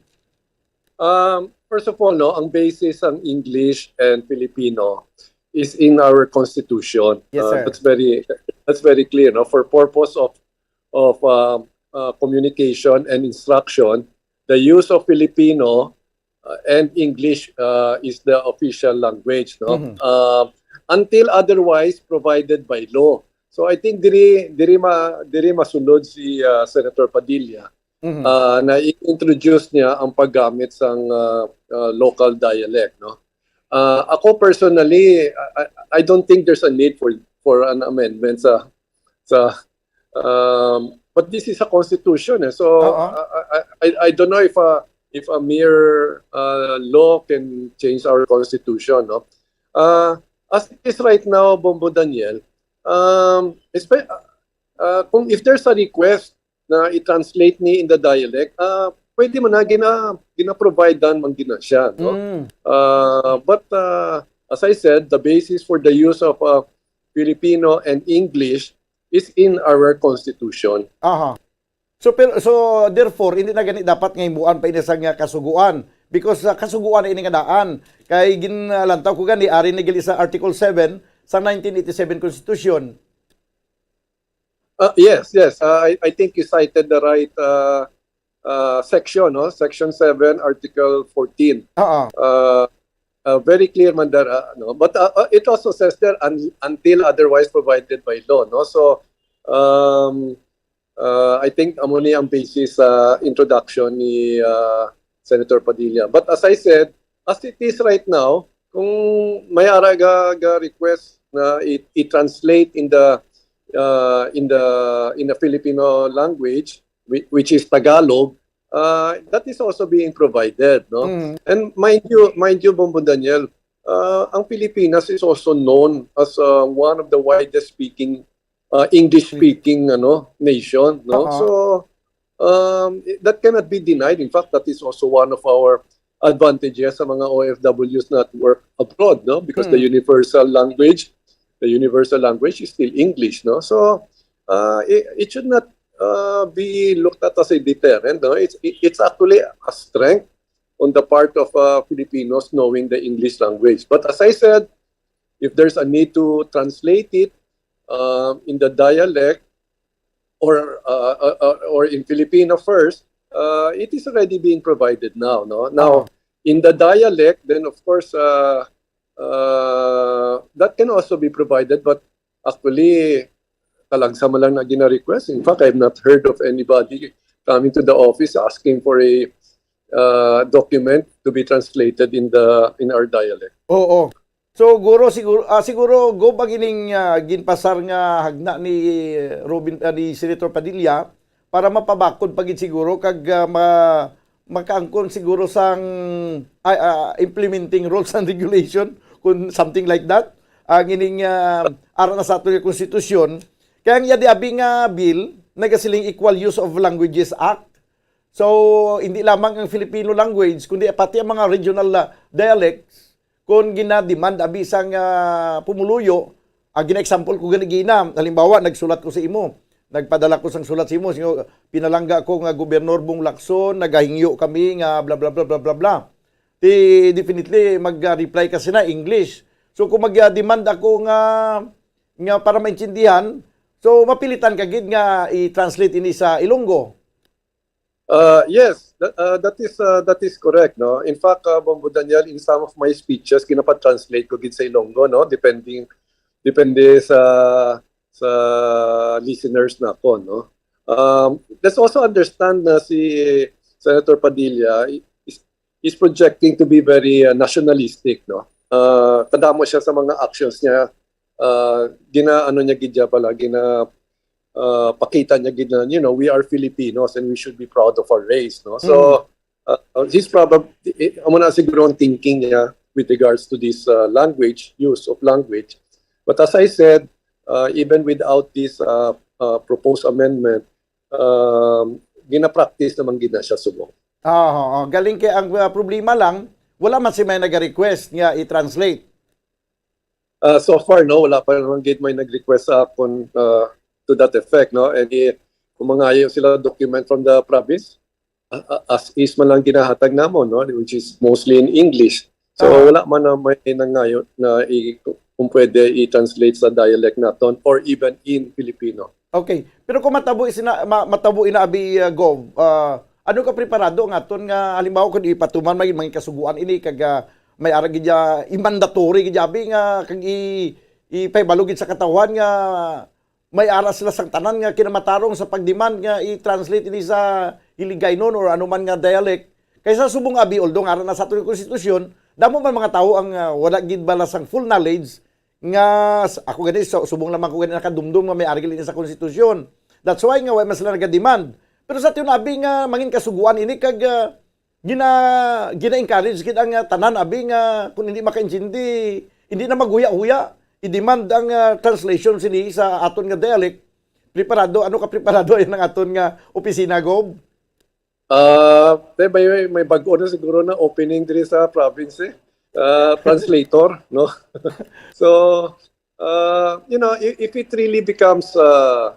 Um, first of all, no, ang basis sang English and Filipino is in our constitution. Yes, Uh, sir. that's very that's very clear, no, for purpose of of um, uh, communication and instruction, the use of Filipino uh, and English uh, is the official language, no? Mhm. Uh, until otherwise provided by law. So I think diri diri ma diri masulod si uh, Senator Padilla Mhm. uh, na i-introduce niya ang paggamit sang uh, uh, local dialect, no? Uh, ako personally, I, I- I don't think there's a need for for an amendment sa sa um, but this is a constitution, eh. So Oo. I, I, I- I don't know if a if a mere uh, law can change our constitution, no? Uh, as it is right now, Bombo Daniel, um, espe- uh, kung if there's a request na i-translate ni in the dialect, uh, pwede man na gina, gina-providean man gina siya, no? Mm. Uh, but uh, as I said, the basis for the use of uh, Filipino and English is in our constitution. Aha. So pero so therefore hindi na gani dapat nga himuan pa ini sa nga kasuguan, because sa kasuguan na ini nga daan kay ginlantaw ko gani ari na gali sa Article seven sa nineteen eighty-seven Constitution. Uh, yes, yes. Uh, I, I think you cited the right uh, uh, section, no? Section seven, Article fourteen. Oo. Uh, uh, very clear man there, uh, no? But uh, uh, it also says there un- until otherwise provided by law, no? So um, uh, I think amo ni ang basis sa introduction ni uh, Senator Padilla. But as I said, as it is right now, kung may ara ga, ga request na i- i-translate in the uh, in the in the Filipino language, whi- which is Tagalog, uh, that is also being provided, no? Mm. And mind you, mind you, Bombo Daniel, uh, ang Pilipinas is also known as uh, one of the widest speaking uh, English speaking ano nation, no? Oo. So um, that cannot be denied. In fact, that is also one of our advantages sa mga O F Ws na at work abroad, no? Because the Mm. universal language, the universal language is still English, no? So uh, it, it should not uh, be looked at as a deterrent, no? It's it- it's actually a strength on the part of uh, Filipinos knowing the English language. But as I said, if there's a need to translate it uh, in the dialect or uh, uh, uh, or in Filipino first, uh, it is already being provided now. No, now in the dialect, then of course uh, uh, that can also be provided. But actually, talagsa man lang na gina-request. In fact, I've not heard of anybody coming to the office asking for a uh, document to be translated in the in our dialect. Oo. So guro siguro ah, siguro Gob ang ining ah, ginpasar nga hagna ni Robin ah, ni Senator Padilla para mapabakod pa gid siguro kag ah, ma makaangkon siguro sang ah, ah, implementing rules and regulation kung something like that ang ining ah, ara na sa aton nga konstitusyon. Kaya ang iya di abi nga bill nagasiling Equal Use of Languages Act. So hindi lamang ang Filipino language kundi pati ang mga regional ah, dialects kung gina-demand abi sang ah, pumuluyo, ah, gina-example ko gani gina, halimbawa nagsulat ko sa imo, nagpadala ko sang sulat sa imo, singo, pinalangga ko nga Gobernador Bong Lacson, nagahingyo kami nga bla bla bla bla bla bla. Di definitely mag-reply ka sina English. So kung mag-demand ako nga nga para maintindihan, so mapilitan ka gid nga i-translate ini sa Ilonggo. Uh, yes, that, uh, that is uh, that is correct, no. In fact, uh, Bombo Daniel, in some of my speeches, ginapa-translate ko gid sa Ilonggo, no, depending depende sa sa listeners na ako, no. Um, let's also understand na si Senator Padilla is, is projecting to be very uh, nationalistic, no. Uh, kadamo siya sa mga actions niya uh, gina ano niya gid siya pala, gina uh, pakita niya gid na, you know, we are Filipinos and we should be proud of our race, no? So, uh, uh, he's probably, amo na siguro ang thinking niya with regards to this uh, language, use of language. But as I said, uh, even without this uh, uh, proposed amendment, um, gina-practice naman gid na siya subong. Oo, oo. Galing kay ang uh, problema lang, wala man si may nag-request nga i-translate. Uh, so far, no, wala pa naman gid may nag-request sa akon uh, to that effect, no? And i- kung mangayo sila document from the province, uh, uh, as is man lang ginahatag namon, no, which is mostly in English. So Ah. wala man na may nangayo na i- kung pwede i-translate sa dialect naton or even in Filipino. Okay. Pero kung matabo sina, ma, matabo ina abi uh, Gov, uh, ano ka preparado ang aton nga halimbawa kung ipatuman may mga kasuguan ini kag uh, may ara gid ya i-mandatory gid abi nga kag i ipahibalo gid sa katawhan nga may ara sila sang tanan nga kinamatarong sa pagdemand nga i-translate ini sa Hiligaynon or ano man nga dialect. Kaysa subong abi, although nga ara na sa aton konstitusyon, damo man mga tawo ang uh, wala gid bala sang full knowledge nga s- ako gani sa subong lamang ko gani nakadumdum nga may argil ini sa konstitusyon. That's why nga wala man sila nagademand. Pero sa aton abi nga mangin kasuguan ini kag uh, gina gina-encourage gid ang uh, tanan abi nga kung hindi makaintindi, hindi na maghuya-huya, i-demand ang uh, translation sini sa aton nga dialect. Preparado, ano ka preparado yan ang aton nga opisina, Gob? Uh, may, may, may bago na siguro na opening diri sa province eh. Uh, translator, no? So, uh, you know, if, if it really becomes uh,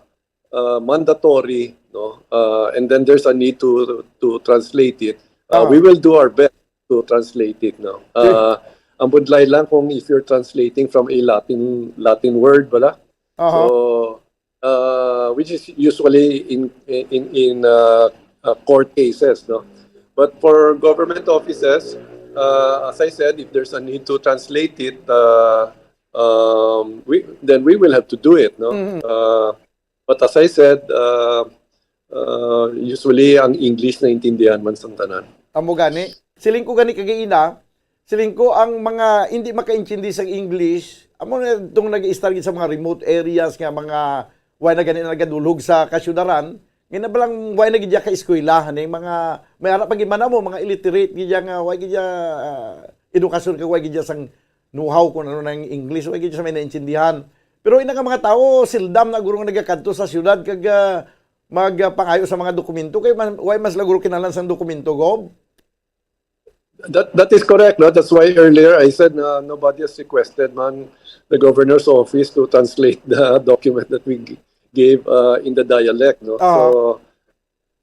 uh, mandatory, no, uh, and then there's a need to to translate it, uh, Ah. we will do our best to translate it, no. Uh, ang budlay lang kung if you're translating from a Latin Latin word, bala. Aha. So, uh, which is usually in in in uh, uh, court cases, no. But for government offices, uh, as I said, if there's a need to translate it, uh, um, we then we will have to do it, no. Mhm. Uh, but as I said, uh, uh, usually ang English naintindihan man sang tanan. Amo gani. Siling ko gani kagaina, siling ko ang mga hindi makaintindi sa English, amo na itong nag-istar gid sa mga remote areas nga mga way na gani nagadulhog sa kasyudaran, nga na balang way na gid ka eskwela, ani mga may ara pa gid man amo, mga illiterate gid nga way gid ah, edukasyon kag way gid sang know-how kung ano na ang English, way gid sa may naintindihan. Pero ina nga mga tawo, sildam na guro nga nagakadto sa syudad kag ah, magpangayo sa mga dokumento kay man, way mas laguro kinahanglan sang dokumento, Gob? That that is correct, no? That's why earlier I said na nobody has requested man the governor's office to translate the document that we g- gave uh, in the dialect, no? Ah. So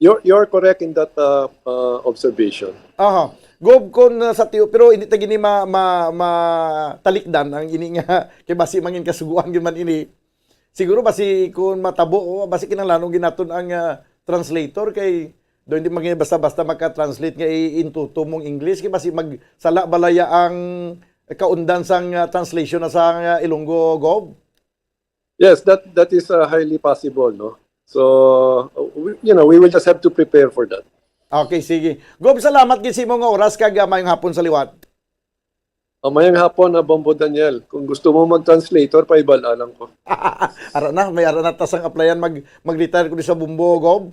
you're you're correct in that uh, uh, observation. Aha. Gob, kon uh, sa tiyo, pero hindi ta gini ma, ma, matalikdan ang ini nga kay basi mangin kasuguan gyud man ini. Siguro basi kung matabo, o basi kinahanglanon gid naton ang ah, translator kay do hindi man gid basta-basta maka-translate nga i-intuto mong English kay basi magsala balaya ang kaundan sang ah, translation na sa ah, Ilonggo, Gob. Yes, that that is uh, highly possible, no? So uh, we, you know, we will just have to prepare for that. Okay, sige. Gob, salamat gid sa imo nga oras kag ah, mayong hapon sa liwat. Uh, mayang hapon na Bombo Daniel. Kung gusto mo mag-translator, paibala lang ko. Ara na, may ara na tasang applyan mag mag-retire ko di sa Bombo, Gob.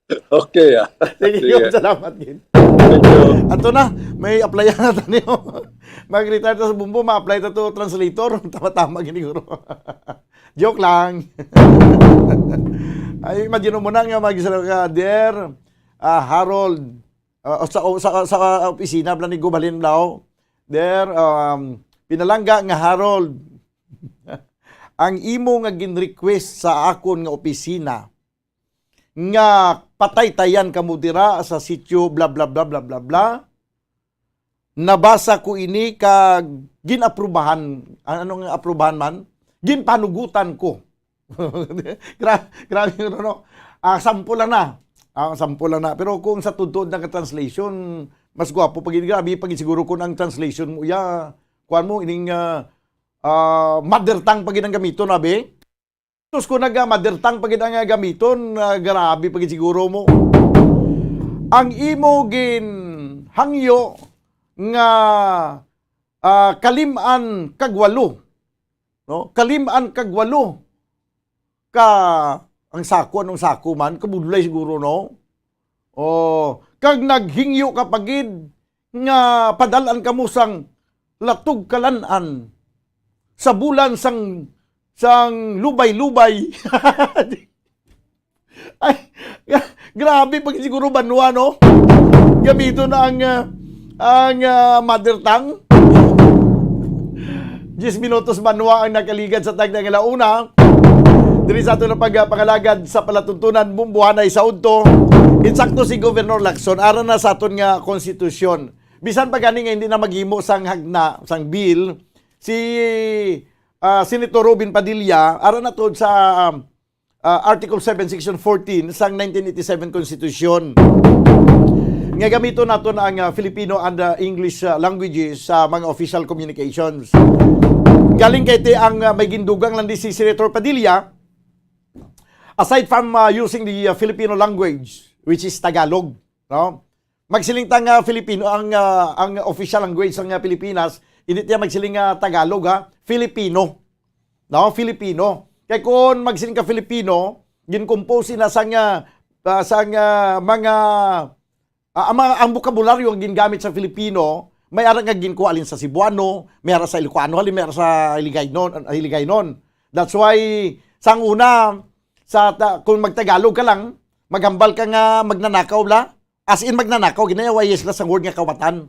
Okay, ah. Sige, Sige. Gob, salamat gid. Thank you. Ato na, may applyan na tayo. Mag-retire ta sa Bombo, ma-apply ta to translator. Tama-tama gini guro. Joke lang. Ay, imagine mo na nga mag ka, dear ah, Harold, ah, sa, sa, sa opisina bala ni Gob Halinlao, dear, um, pinalangga nga Harold, ang imo nga gin-request sa akon nga opisina nga pataytayan kamo dira sa sitio bla bla bla bla bla bla. Nabasa ko ini kag gin-aprubahan. An- Ano nga aprubahan man? Ginpanugutan ko. Gra- grabe yun, no? Ah, sample lang na. Ah, sample lang na. Pero kung sa tuntun na translation, mas gwapo pag grabe pag siguro kung ang translation mo ya kuan mo ining ah, ah, mother tongue pag ang gamiton, abi. Sus ko naga mother tongue pag ang ah, gamiton, ah, grabe pag siguro mo. Ang imo gin hangyo nga ah, kalim-an kag walo. no? Kalim-an kag walo ka, ang sako, anong sako man, kabudlay siguro, no? Oh, kag naghingyo ka pa gid nga padal-an kamo sang latog kalan-an sa bulan sang, sang lubay-lubay. Ay, grabe pag siguro banwa, no? Gamiton na ang, ah, ang, ah, mother tongue. Diyes minutos banwa ang nakaligad sa tagna nga launa. Diri sa aton na pagpangalagad sa palatuntunan, bumbuhanay sa udto. Insakto si Governor Lacson, ara na sa aton nga konstitusyon. Bisan pa gani nga hindi na maghimo sang hagna, sang bill, si, ah, Senator Robin Padilla, ara na tuod sa, ah, Article seven, Section fourteen sang nineteen eighty-seven Constitution nga gamiton naton ang, ah, Filipino and, ah, English, ah, languages sa mga official communications. Galing kay ti ang, ah, may gindugang lang di si Senator Padilla, aside from, ah, using the, ah, Filipino language, which is Tagalog, no? Magsiling ta nga Filipino ang, ah, ang official language sa nga Pilipinas, hindi tiya magsiling nga Tagalog, ha? Filipino. No, Filipino. Kay kung magsiling ka Filipino, gin-compose na sang, ah, ah, sang, ah, mga, ah, ang mga, ang bokabularyo nga gingamit sa Filipino, may ara nga ginkuha halin sa Cebuano, may ara sa Ilocano, halin may ara sa Hiligaynon, Hiligaynon. That's why, sang una, sa ta-, kung magtagalog ka lang, maghambal ka nga magnanakaw la, as in magnanakaw, ginayaway sila sa word nga kawatan.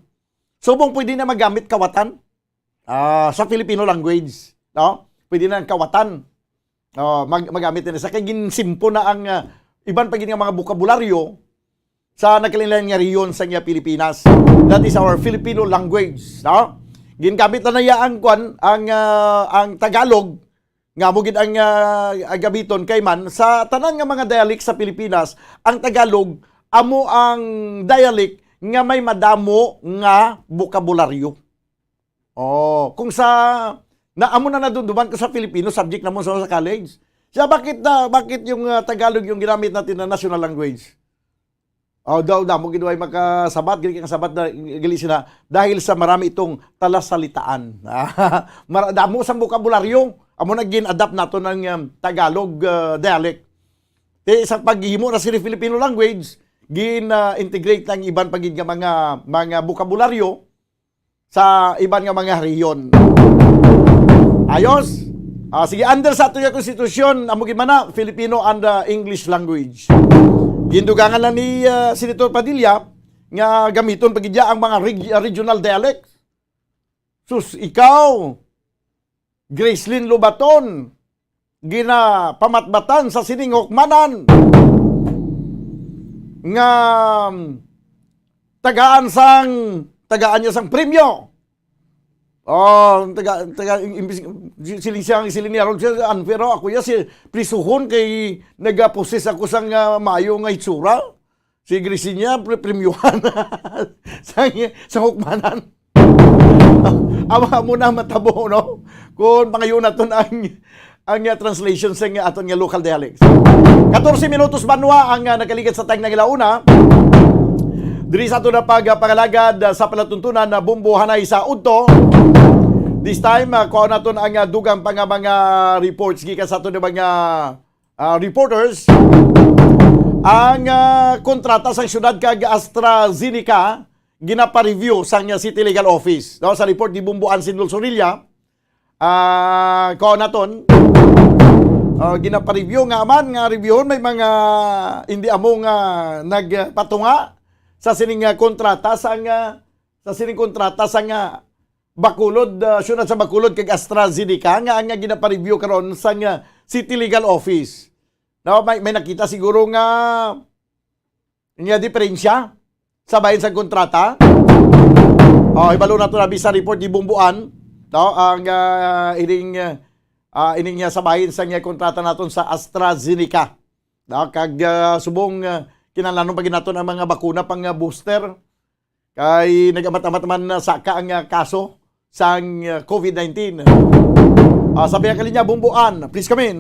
Subong pwede na magamit kawatan, ah, sa Filipino language, no? Pwede na ang kawatan. Oh, mag-, magamit na sa kay ginsimpo na ang, ah, iban pa gid nga mga bokabularyo sa nagkalain-lain nga rehiyon sa nga Pilipinas. That is our Filipino language, no? Gingamit na niya ang kwan, ang, ah, ang Tagalog nga amo gid ang, ah, gamiton kay man sa tanan nga mga dialect sa Pilipinas, ang Tagalog amo ang dialect nga may madamo nga bokabularyo. Oh, kung sa na amo na nadumduman ko sa Filipino subject namon sa, sa college. Siya, bakit na, bakit yung, ah, Tagalog yung ginamit natin na national language? Oh, daw damo gid way makasabat, gali kay ang sabat na gali sila dahil sa marami itong talasalitaan. Mara-, damo sang bokabularyo, amo na gin-adapt nato ng, um, Tagalog, uh, dialect. Ti sa paghimo na sini Filipino language, gin, uh, integrate ang iban pa gid nga mga, mga bokabularyo sa iban nga mga rehiyon. Ayos. Ah, sige, under sa ato nga konstitusyon, amo gid man na, Filipino and, ah, English language. Gindugangan lang ni, ah, Senator Padilla nga gamiton pa gid niya ang mga reg-, regional dialect. Sus, ikaw, Gracelyn Lobaton, ginapamatbatan sa sining hukmanan nga tagaan sang, tagaan niya sang premyo. Oh, taga, taga, imbis, siling siya, siling ni Harold, siya, unfair raw ako ya, si prisuhon kay nagaposes ako sang, ah, maayo nga itsura. Si Gracie niya, pre-, premyuhan sa, sa hukmanan. Awa mo na matabo, no? Kung pangayo naton ang, ang, uh, translation sa nga aton nga local dialects. Katorse minutos banwa ang, uh, nagkaligat sa tag nang ilauna. Diri sa ato na pag, uh, pangalagad, uh, sa palatuntunan na bumbuhanay sa udto. This time, uh, kuha naton ang, uh, dugang pa nga mga reports gikan sa aton nga mga ah, reporters, ang, ah, kontrata sang siyudad kag AstraZeneca ginapareview sang City Legal Office. No, sa report ni Bumbuan Sindol Sorilla, ah, kuha naton, ah, ginapareview nga man nga reviewon may mga hindi amo nga nagpatunga sa sining, ah, kontrata sang, ah, sa sining kontrata sang, ah, Bacolod, ah, siyudad sa Bacolod kag AstraZeneca nga, nga ginapareview karon sang, ah, City Legal Office. No, may, may nakita siguro nga, nga diferensya sa bahin sa kontrata. Oh, ibalo nato na sa report ni Bumbuan, no, ang, ah, ining, ah, ining, ah, sa bahin sa nga kontrata naton sa AstraZeneca. No, kag, ah, subong, ah, kinahanglanon pa gid naton ang mga bakuna pang, ah, booster. Kay nag-amat-amat man na saka ang, ah, kaso sang, ah, COVID nineteen. Ah, sa pihak linya, Bumbuan, please come in.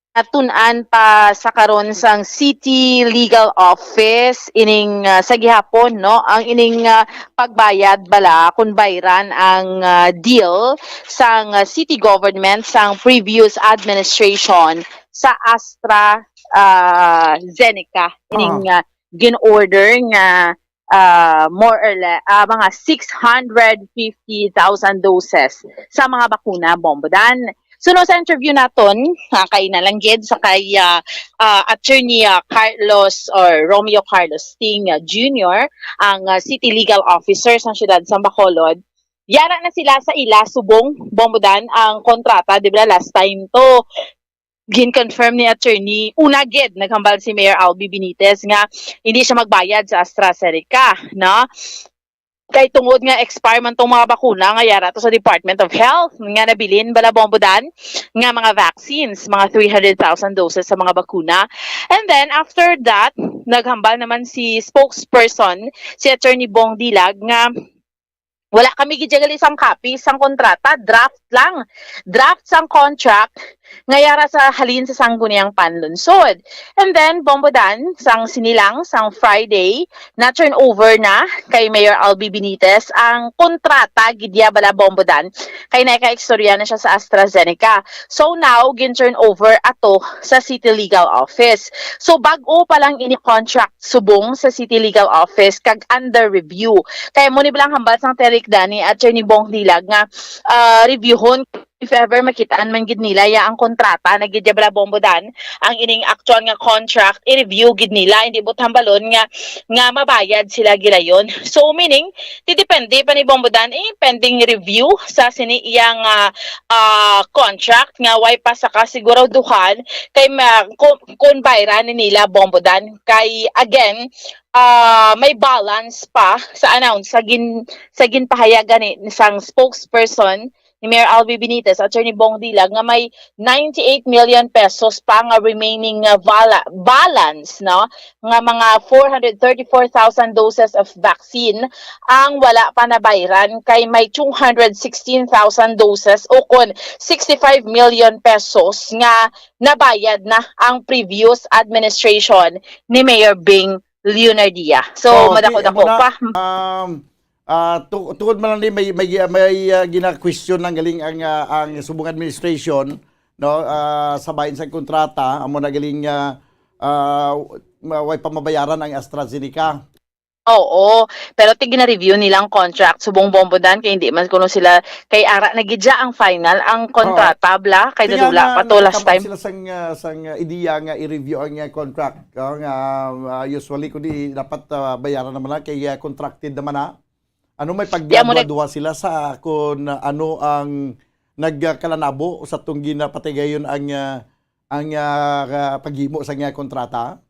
natun-an pa sa karon sang City Legal Office ining, ah, sa gihapon, no, ang ining, ah, pagbayad bala kung bayran ang, ah, deal sang, ah, city government sang previous administration sa Astra, ah, Zeneca, ining, ah, gin-order nga, ah, more or less, ah, mga six hundred fifty thousand doses sa mga bakuna, Bombo Dan. So, no, sa interview naton, ah, kay na lang gid sa kay, ah, ah, Attorney, ah, Carlos or Romeo Carlos Ting, ah, Junior, ang, ah, City Legal Officer sa siyudad sa Bacolod, yara na sila sa ila subong, Bombo Dan, ang kontrata, di ba, last time to, gin-confirm ni attorney, una gid, naghambal si Mayor Albi Benitez nga hindi siya magbayad sa AstraZeneca, no? Kay tungod nga expire man tong mga bakuna nga yara to sa Department of Health nga nabilin bala, Bombo Dan, nga mga vaccines, mga three hundred thousand doses sa mga bakuna. And then, after that, naghambal naman si spokesperson, si Attorney Bong Dilag, nga wala kami gid gali sang copy sang kontrata, draft lang. Draft sang contract nga yara sa halin sa Sangguniang Panlungsod. And then, Bombo Dan, sang sinilang, sang Friday, na-turn over na kay Mayor Albi Benitez ang kontrata gid ya bala, Bombo Dan, kay naka-istorya na siya sa AstraZeneca. So now, gin-turn over ato sa City Legal Office. So, bag-o pa lang ini contract subong sa City Legal Office kag under review. Kaya mo ni bilang hambal sang tirik dani, Attorney Bong Dilag, nga, ah, reviewhon if ever makitaan man gid nila ya ang kontrata na gid ya bala, Bombo Dan, ang ining actual nga contract, i-review gid nila, hindi but hambalon nga, nga mabayad sila gilayon. So, meaning, ti depende pa ni, Bombo Dan, eh, pending review sa sini iyang, ah, ah, contract nga way pa sa kasiguraduhan kay ma-, kung, kung bayran ni nila, Bombo Dan, kay again, ah, may balance pa sa announce sa gin-, sa ginpahayag gani sang spokesperson ni Mayor Albi Benitez, Attorney Bong Dilag, nga may ninety-eight million pesos pa nga remaining nga vala-, balance, no, nga mga four hundred thirty-four thousand doses of vaccine ang wala pa nabayran, kay may two hundred sixteen thousand doses o kon sixty-five million pesos nga nabayad na ang previous administration ni Mayor Bing Leonardia. So, oh, okay, madako-dako amo na, pa. Um, ah, tu-, tungod man lang ni may, may, may, ah, gina-question ng galing ang, ah, ang subong administration, no, ah, sa bahin sa kontrata, amo na galing, ah, ah, ma-, way pa mabayaran ang AstraZeneca. Oo, pero ti gina-review nila ang contract subong, Bombo Dan, kay hindi man kuno sila, kay ara na gid siya ang final, ang Oo. kontrata, bla, kay Kaya nadula nga, pa to last nakatama time. sila sang, ah, sang, ah, ideya nga i-review ang, ah, contract. Ah, nga, ah, usually, kundi dapat, ah, bayaran naman na kay, ah, contracted naman na. Ano, may Di amo na pagduwa-duwa sila sa kung ano ang nagkalanabo sa tong ginapatigayon ang, ah, ang, ah, paghimo sa nga kontrata?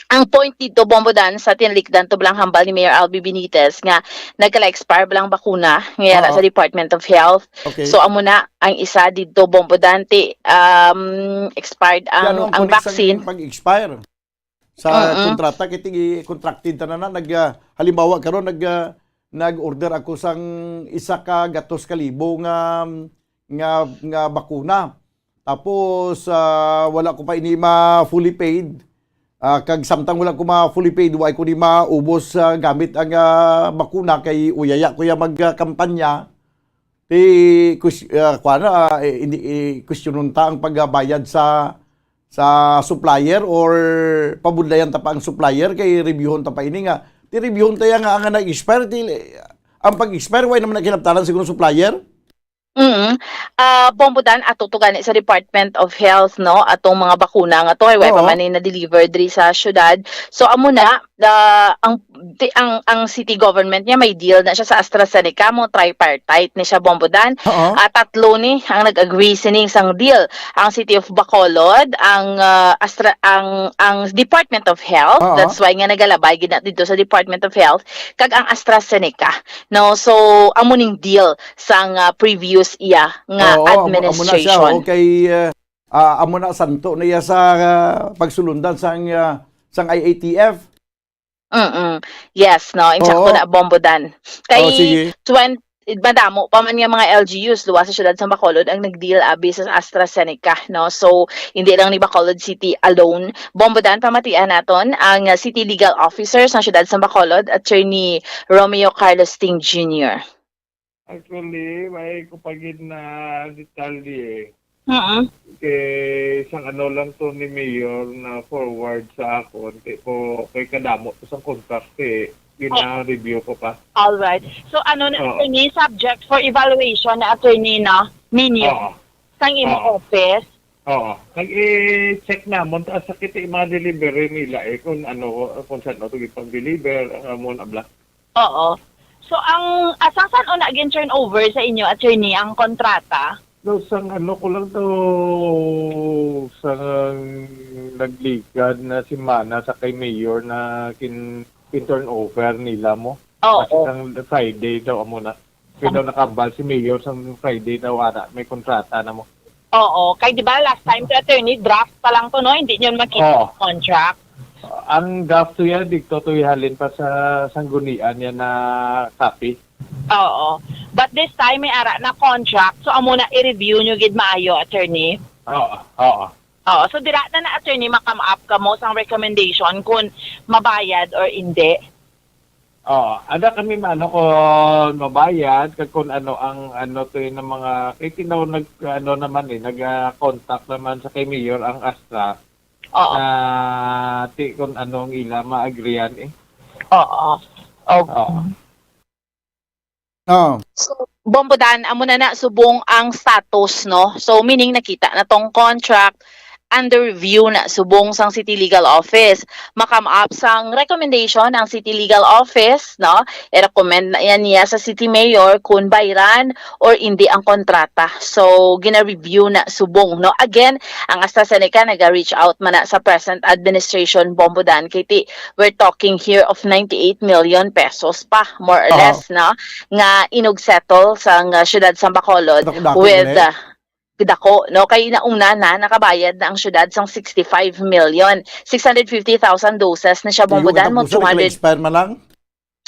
Ang point dito, Bombo Dan, sa tinlikdan to bilang hambal ni Mayor Albi Benitez nga nagkala-expire bilang bakuna nga yara Oo. sa Department of Health. Okay. So, amo na ang isa dito, Bombo Dan, ti, um, expired Kaya ang, ano ang ang connect sang vaccine. pag-expire sa Mm-mm. kontrata? Kay tigi-, contracted tanan na. Nag, ah, halimbawa, karon nag, ah, nag-order ako sang isa ka gatos ka libo nga, nga, nga bakuna. Tapos, ah, wala ko pa ini ma-fully paid. Ah, kag samtang wala ko ma-fully paid, wa ko ni maubos, ah, gamit ang, ah, bakuna kay uyaya ko ya magkampanya. Ti, kus-, ah, kuwan na, ah, eh, hindi, eh, questionon ta ang pagbayad sa, sa supplier or pabudlayan ta pa ang supplier kay reviewon ta pa ini nga. Ti reviewon ta ya nga ang nag-expire, ti, ang pag-expire, way naman na kinabtalan siguro supplier? Mm. Ah, Bombo Dan, ato to gani sa Department of Health, no? Atong mga bakuna nga to, kay way pa Oo. man ni na-deliver diri sa syudad. So, amo na, ah, ang, ti-, ang, ang city government niya may deal na siya sa AstraZeneca, mo tripartite ni siya, Bombo Dan. Oo. Ah, tatlo ni ang nag-agree sining sang deal. Ang City of Bacolod, ang, ah, Astra-, ang, ang Department of Health, Oo. that's why nga nagalabay gid na dito sa Department of Health, kag ang AstraZeneca, no? So, amo ning deal sang, ah, previous iya nga Oo, amo, amo na siya, administration. Okay, ah, ah, amo na santo na iya sa, ah, pagsulundan sang, ah, sang I A T F. Mm-mm. Yes, no? Insakto Oo. na, Bombo Dan. Kay Oh, sige. twen-, madamo pa man nga mga L G Us luwas sa siyudad sa Bacolod ang nag-deal abi sa AstraZeneca, no? So, hindi lang ni Bacolod City alone. Bombo Dan, pamatian naton ang City Legal Officer sa siyudad sa Bacolod, Attorney Romeo Carlos Ting Junior. Actually, may ko pa gid na detalye. Mm. Kay isang ano lang to ni Mayor na forward sa akon, kay ko, kay kadamo to sang contract, eh, gina-review ko pa. All right. So, ano na, Oo. Attorney, subject for evaluation na, attorney, no? Ninyo? Oo. Sang imo Oo. office? Oo. Nag-i-check namon, ta sa kiti mga delivery nila, eh, kung ano, kung saan to gipag-deliver, ang amon, abla. Oo. So, ang, ah, sang san-o na gin-turnover sa inyo, attorney, ang kontrata? No, sang ano ko lang to, sang nagligad na semana sa kay Mayor na kin-, kin-turnover nila mo. Oo. Kasi sang Friday daw, amo na. Kaya daw nakabal si Mayor sang Friday daw, ara, may kontrata na mo. Oo. Kay di ba last time to, attorney, draft pa lang to, no? Hindi nyo makita Oo. ang contract. Ang draft to yan, dito to ihalin pa sa sanggunian yan na copy. Oo. But this time, may ara na contract. So, amo na i-review nyo gid maayo, attorney. Oo, oo. Oo. So, dira na na, attorney, ma-come up kamo sang recommendation kung mabayad or hindi. Oo. Ada kami maano kung mabayad, kag kung ano ang, ano to yun, ng mga, kay tinaw nag, ano naman eh, nag, ah, contact naman sa kay Mayor ang Astra. Oo. Na ti kung ano ang ila ma-agreean eh. Oo. Okay. Oo. Oh. So, Bombo Dan, amo na na subong ang status, no? So, meaning nakita na tong contract, under review na subong sang City Legal Office. Ma-come up sang recommendation ang City Legal Office, no? I-recommend na yan niya sa City Mayor kung bayran or hindi ang kontrata. So, gina-review na subong, no? Again, ang AstraZeneca naga-reach out man na sa present administration, Bombo Dan, kay ti, we're talking here of ninety-eight million pesos pa, more or Aha. less, no? Nga inug-settle sang, uh, siyudad sa Bacolod Dako-dako with, man eh. uh, dako, no? Kay nauna na, nakabayad na ang siyudad sang sixty-five million. Six hundred fifty thousand doses na siya, Bombo Dan, mo two hundred. Expire man lang?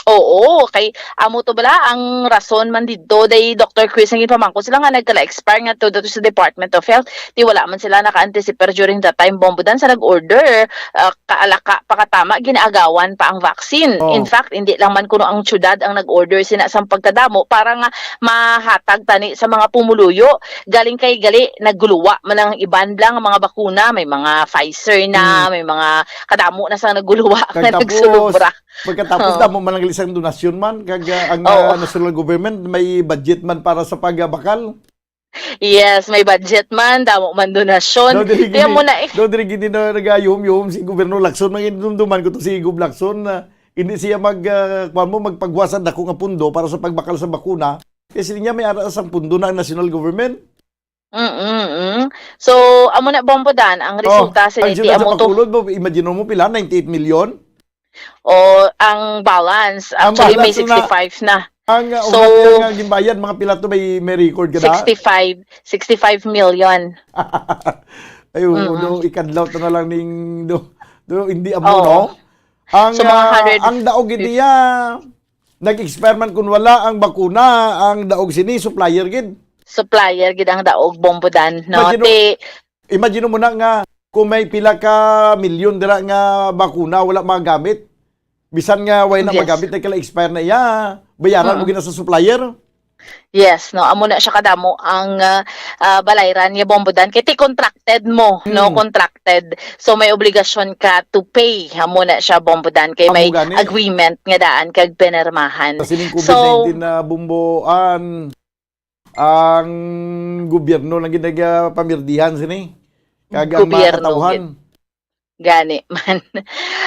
Oo, kay amo to bala ang rason man didto, day Doctor Chris, ang ginpamangkot sila nga nagkala-expire nga to, to sa Department of Health, ti wala man sila naka-anticipate during that time, Bombo Dan, sa nag-order, ah, kaalaka pa katama, ginaagawan pa ang vaccine. Oh. In fact, hindi lang man kuno ang siyudad ang nag-order sina sang pagkadamo para nga mahatag tani sa mga pumuluyo. Galing kay gali, nagluwa man ang iban lang, ang mga bakuna, may mga Pfizer na, Mm. may mga kadamo na sang nagluwa nga Kag tapos, nagsulubra. pagkatapos, Oh. damo man ang isang donasyon man, kag, ah, ang, Oo. ah, national government may budget man para sa pagbakal. Yes, may budget man, damo man donasyon. No, diri Kaya gini, mo na eh. no, diri gini na nagayuhom-yuhom si Gobyerno Lacson. Manginumduman ko to si Gob Lacson na hindi siya mag, ah, kuwan mo, magpagwasad dako nga pundo para sa pagbakal sa bakuna. Kasi niya may ara sang pundo na ang national government. Mm, mm. So, amo na, Bombo Dan, ang Oh, resulta sa ang niti siyudad sa amo to. Bacolod mo, imagine mo pila, ninety-eight million? O, ang balance, Ang actually, may balance na sixty-five na. Ang, uh, So, ugat nga ginbayad, mga pila to may, may record ka na? Sixty-five, sixty-five million. Ay, oo, Mm. do, ikadlaw ta na lang ning, do, do, hindi amo, Oo. no? Ang, So, mga uh, hundred ang daog gid niya, nag-expire man kun wala ang bakuna, ang daog sini, supplier gid. Supplier gid ang daog, Bombo Dan, no? Imagine mo, Ti- imagine mo na nga, kung may pila ka milyon dira nga bakuna, wala magamit. Bisan nga wala na Yes. magamit, nagkala-expire na iya, bayaran mo Mm. gina sa supplier. Yes, no, amo na siya kadamo ang, ah, ah, balayran nga, Bombo Dan. Kay ti contracted mo, no, Mm. contracted. So, may obligasyon ka to pay. Amo na siya, Bombo Dan. Kay may Amo gani. agreement nga daan kag pinirmahan. Kasi ning So, COVID nineteen na bumbuan, ang gobyerno lang gid nagapamirdihan sini. Kag ang mga Gobyerno katawhan. gid. Gani man.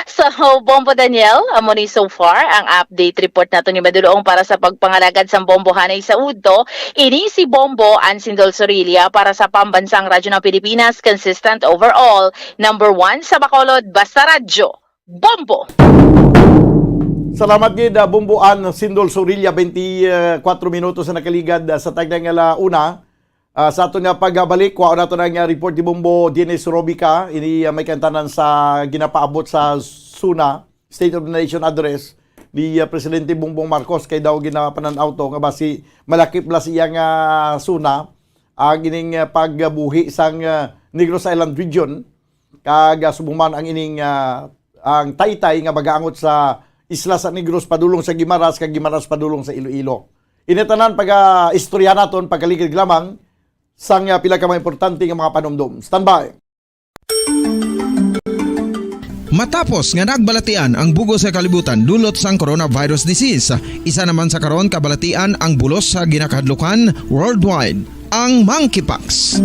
So, Bombo Daniel, amo ni so far ang update report nato ni Madulong para sa pagpangalagad sang bombohanay sa udto. Ini si Bombo Ansindol Sorilla para sa Pambansang Radyo ng Pilipinas, consistent overall, number one sa Bacolod, basta radyo, Bombo! Salamat gid, ah, Bombo Ansindol Sorilla, twenty-four minutos na nakaligad, ah, sa tagna nga ala una. Ah, sa aton nga pagbalik, kuhaon nato na nga report ni Bombo Dennis Robica. Ini, ah, may kantanan sa ginapaabot sa SONA, State of the Nation Address. ni, ah, Presidente Bongbong Marcos, kay daw ginapanan-aw to nga basi malakip la siya nga suna ang ining, ah, pagbuhi sang, ah, Negros Island region, kag, ah, subong man ang ining, ah, ang taytay nga magaangot sa isla sa Negros padulong sa Guimaras, kag Guimaras padulong sa Iloilo. Ini tanan paga-istorya naton pagkaligid lamang sang, ah, pila ka mga importante nga mga panumdom. Standby. Matapos nga nagbalatian ang bug-os nga kalibutan dulot sang coronavirus disease, isa naman sa karon kabalatian ang bulos sa ginakahadlukan worldwide, ang monkeypox.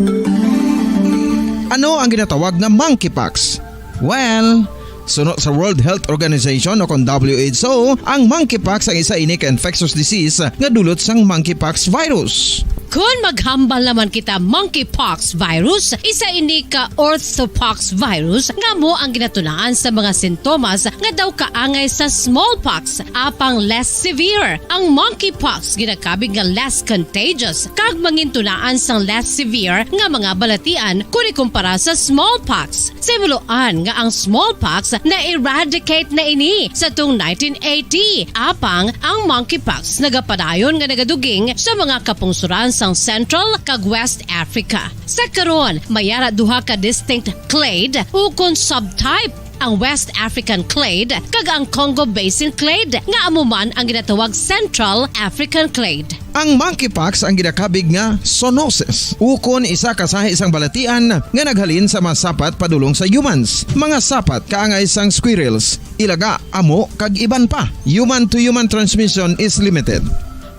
Ano ang ginatawag nga monkeypox? Well, suno sa World Health Organization o kon W H O, ang monkeypox ang isa ini ka infectious disease nga dulot sang monkeypox virus. Kon maghambal naman kita, monkeypox virus, isa ini ka orthopox virus nga amo ang ginatunaan sa mga sintomas nga daw kaangay sa smallpox, apang less severe. Ang monkeypox ginakabig nga less contagious kag mangintunaan sang less severe nga mga balatian kon ikumpara sa smallpox. Simuloan nga ang smallpox na-eradicate na ini sa tung nineteen eighty. Apang ang monkeypox nagapadayon nga nagaduging sa mga kapungsoran sang Central kag West Africa. Sa karon, may ara duha ka distinct clade ukon subtype, ang West African clade kag ang Congo Basin clade, nga amo man ang ginatawag Central African clade. Ang monkeypox ang ginakabig nga zoonosis, ukon isa ka sahi sang balatian nga naghalin sa mga sapat padulong sa humans, mga sapat kaangay sang squirrels, ilaga, amo, kag iban pa. Human-to-human transmission is limited.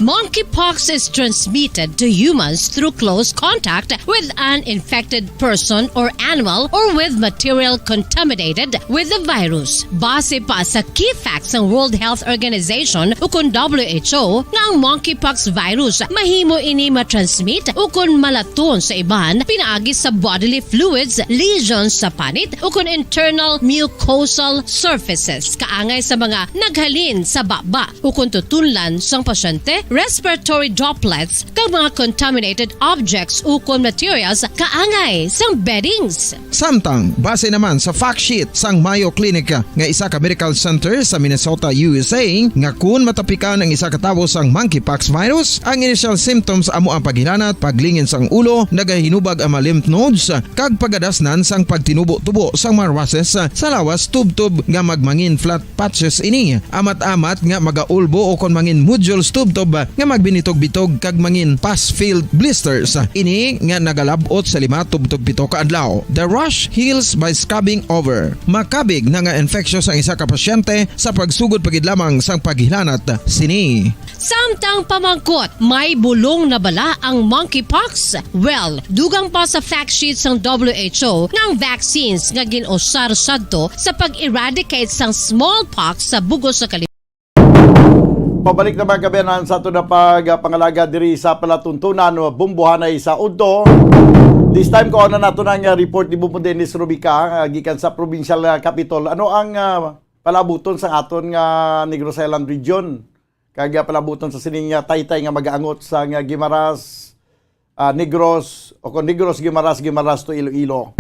Monkeypox is transmitted to humans through close contact with an infected person or animal or with material contaminated with the virus. Base pa sa key facts sang World Health Organization ukon W H O, nga ang monkeypox virus mahimo ini matransmit ukon malaton sa iban pinaagi sa bodily fluids, lesions sa panit, ukon internal mucosal surfaces, kaangay sa mga naghalin sa baba ukon tutunlan sang pasyente, respiratory droplets, kag mga contaminated objects ukon materials kaangay sang beddings. Samtang, base naman sa fact sheet sang Mayo Clinic nga isa ka medical center sa Minnesota, U S A, nga kun matapikan ang isa ka tawo sang monkeypox virus, ang initial symptoms amo ang paghilanat, paglingin sang ulo, nagahinubag ang mga lymph nodes, kag pagadasnan sang pagtinubo-tubo sang mga rushes sa lawas tubtob nga magmangin flat patches ini, amat-amat nga magaulbo ukon mangin nodules tubtob nga magbinitog-bitog kag mangin pus-filled blisters. Ini nga nagalab-ot sa lima tubtob pito ka adlaw. The rash heals by scabbing over. Makabig na nga infectious ang isa ka pasyente sa pagsugod pa gid lamang sang paghilanat sini. Samtang pamangkot, may bulong na bala ang monkeypox? Well, dugang pa sa fact sheet sang W H O nga ang vaccines nga gin-usar sadto sa pag-eradicate sang smallpox sa bug-os nga kalibutan. Pabalik na, mga kaabyanan, sa aton na pagpangalaga diri sa palatuntunan o bumbuhanay sa udto. This time, kuha na nato ang, ah, report ni Bumbo Dennis Rubica, ah, gikan sa provincial, ah, capitol. Ano ang, ah, palabuton sa aton nga Negros Island region? Kag, ah, palabuton sa sining, ah, taytay nga magaangot sa nga Guimaras, ah, Negros, o kon Negros, Guimaras, Guimaras to Iloilo.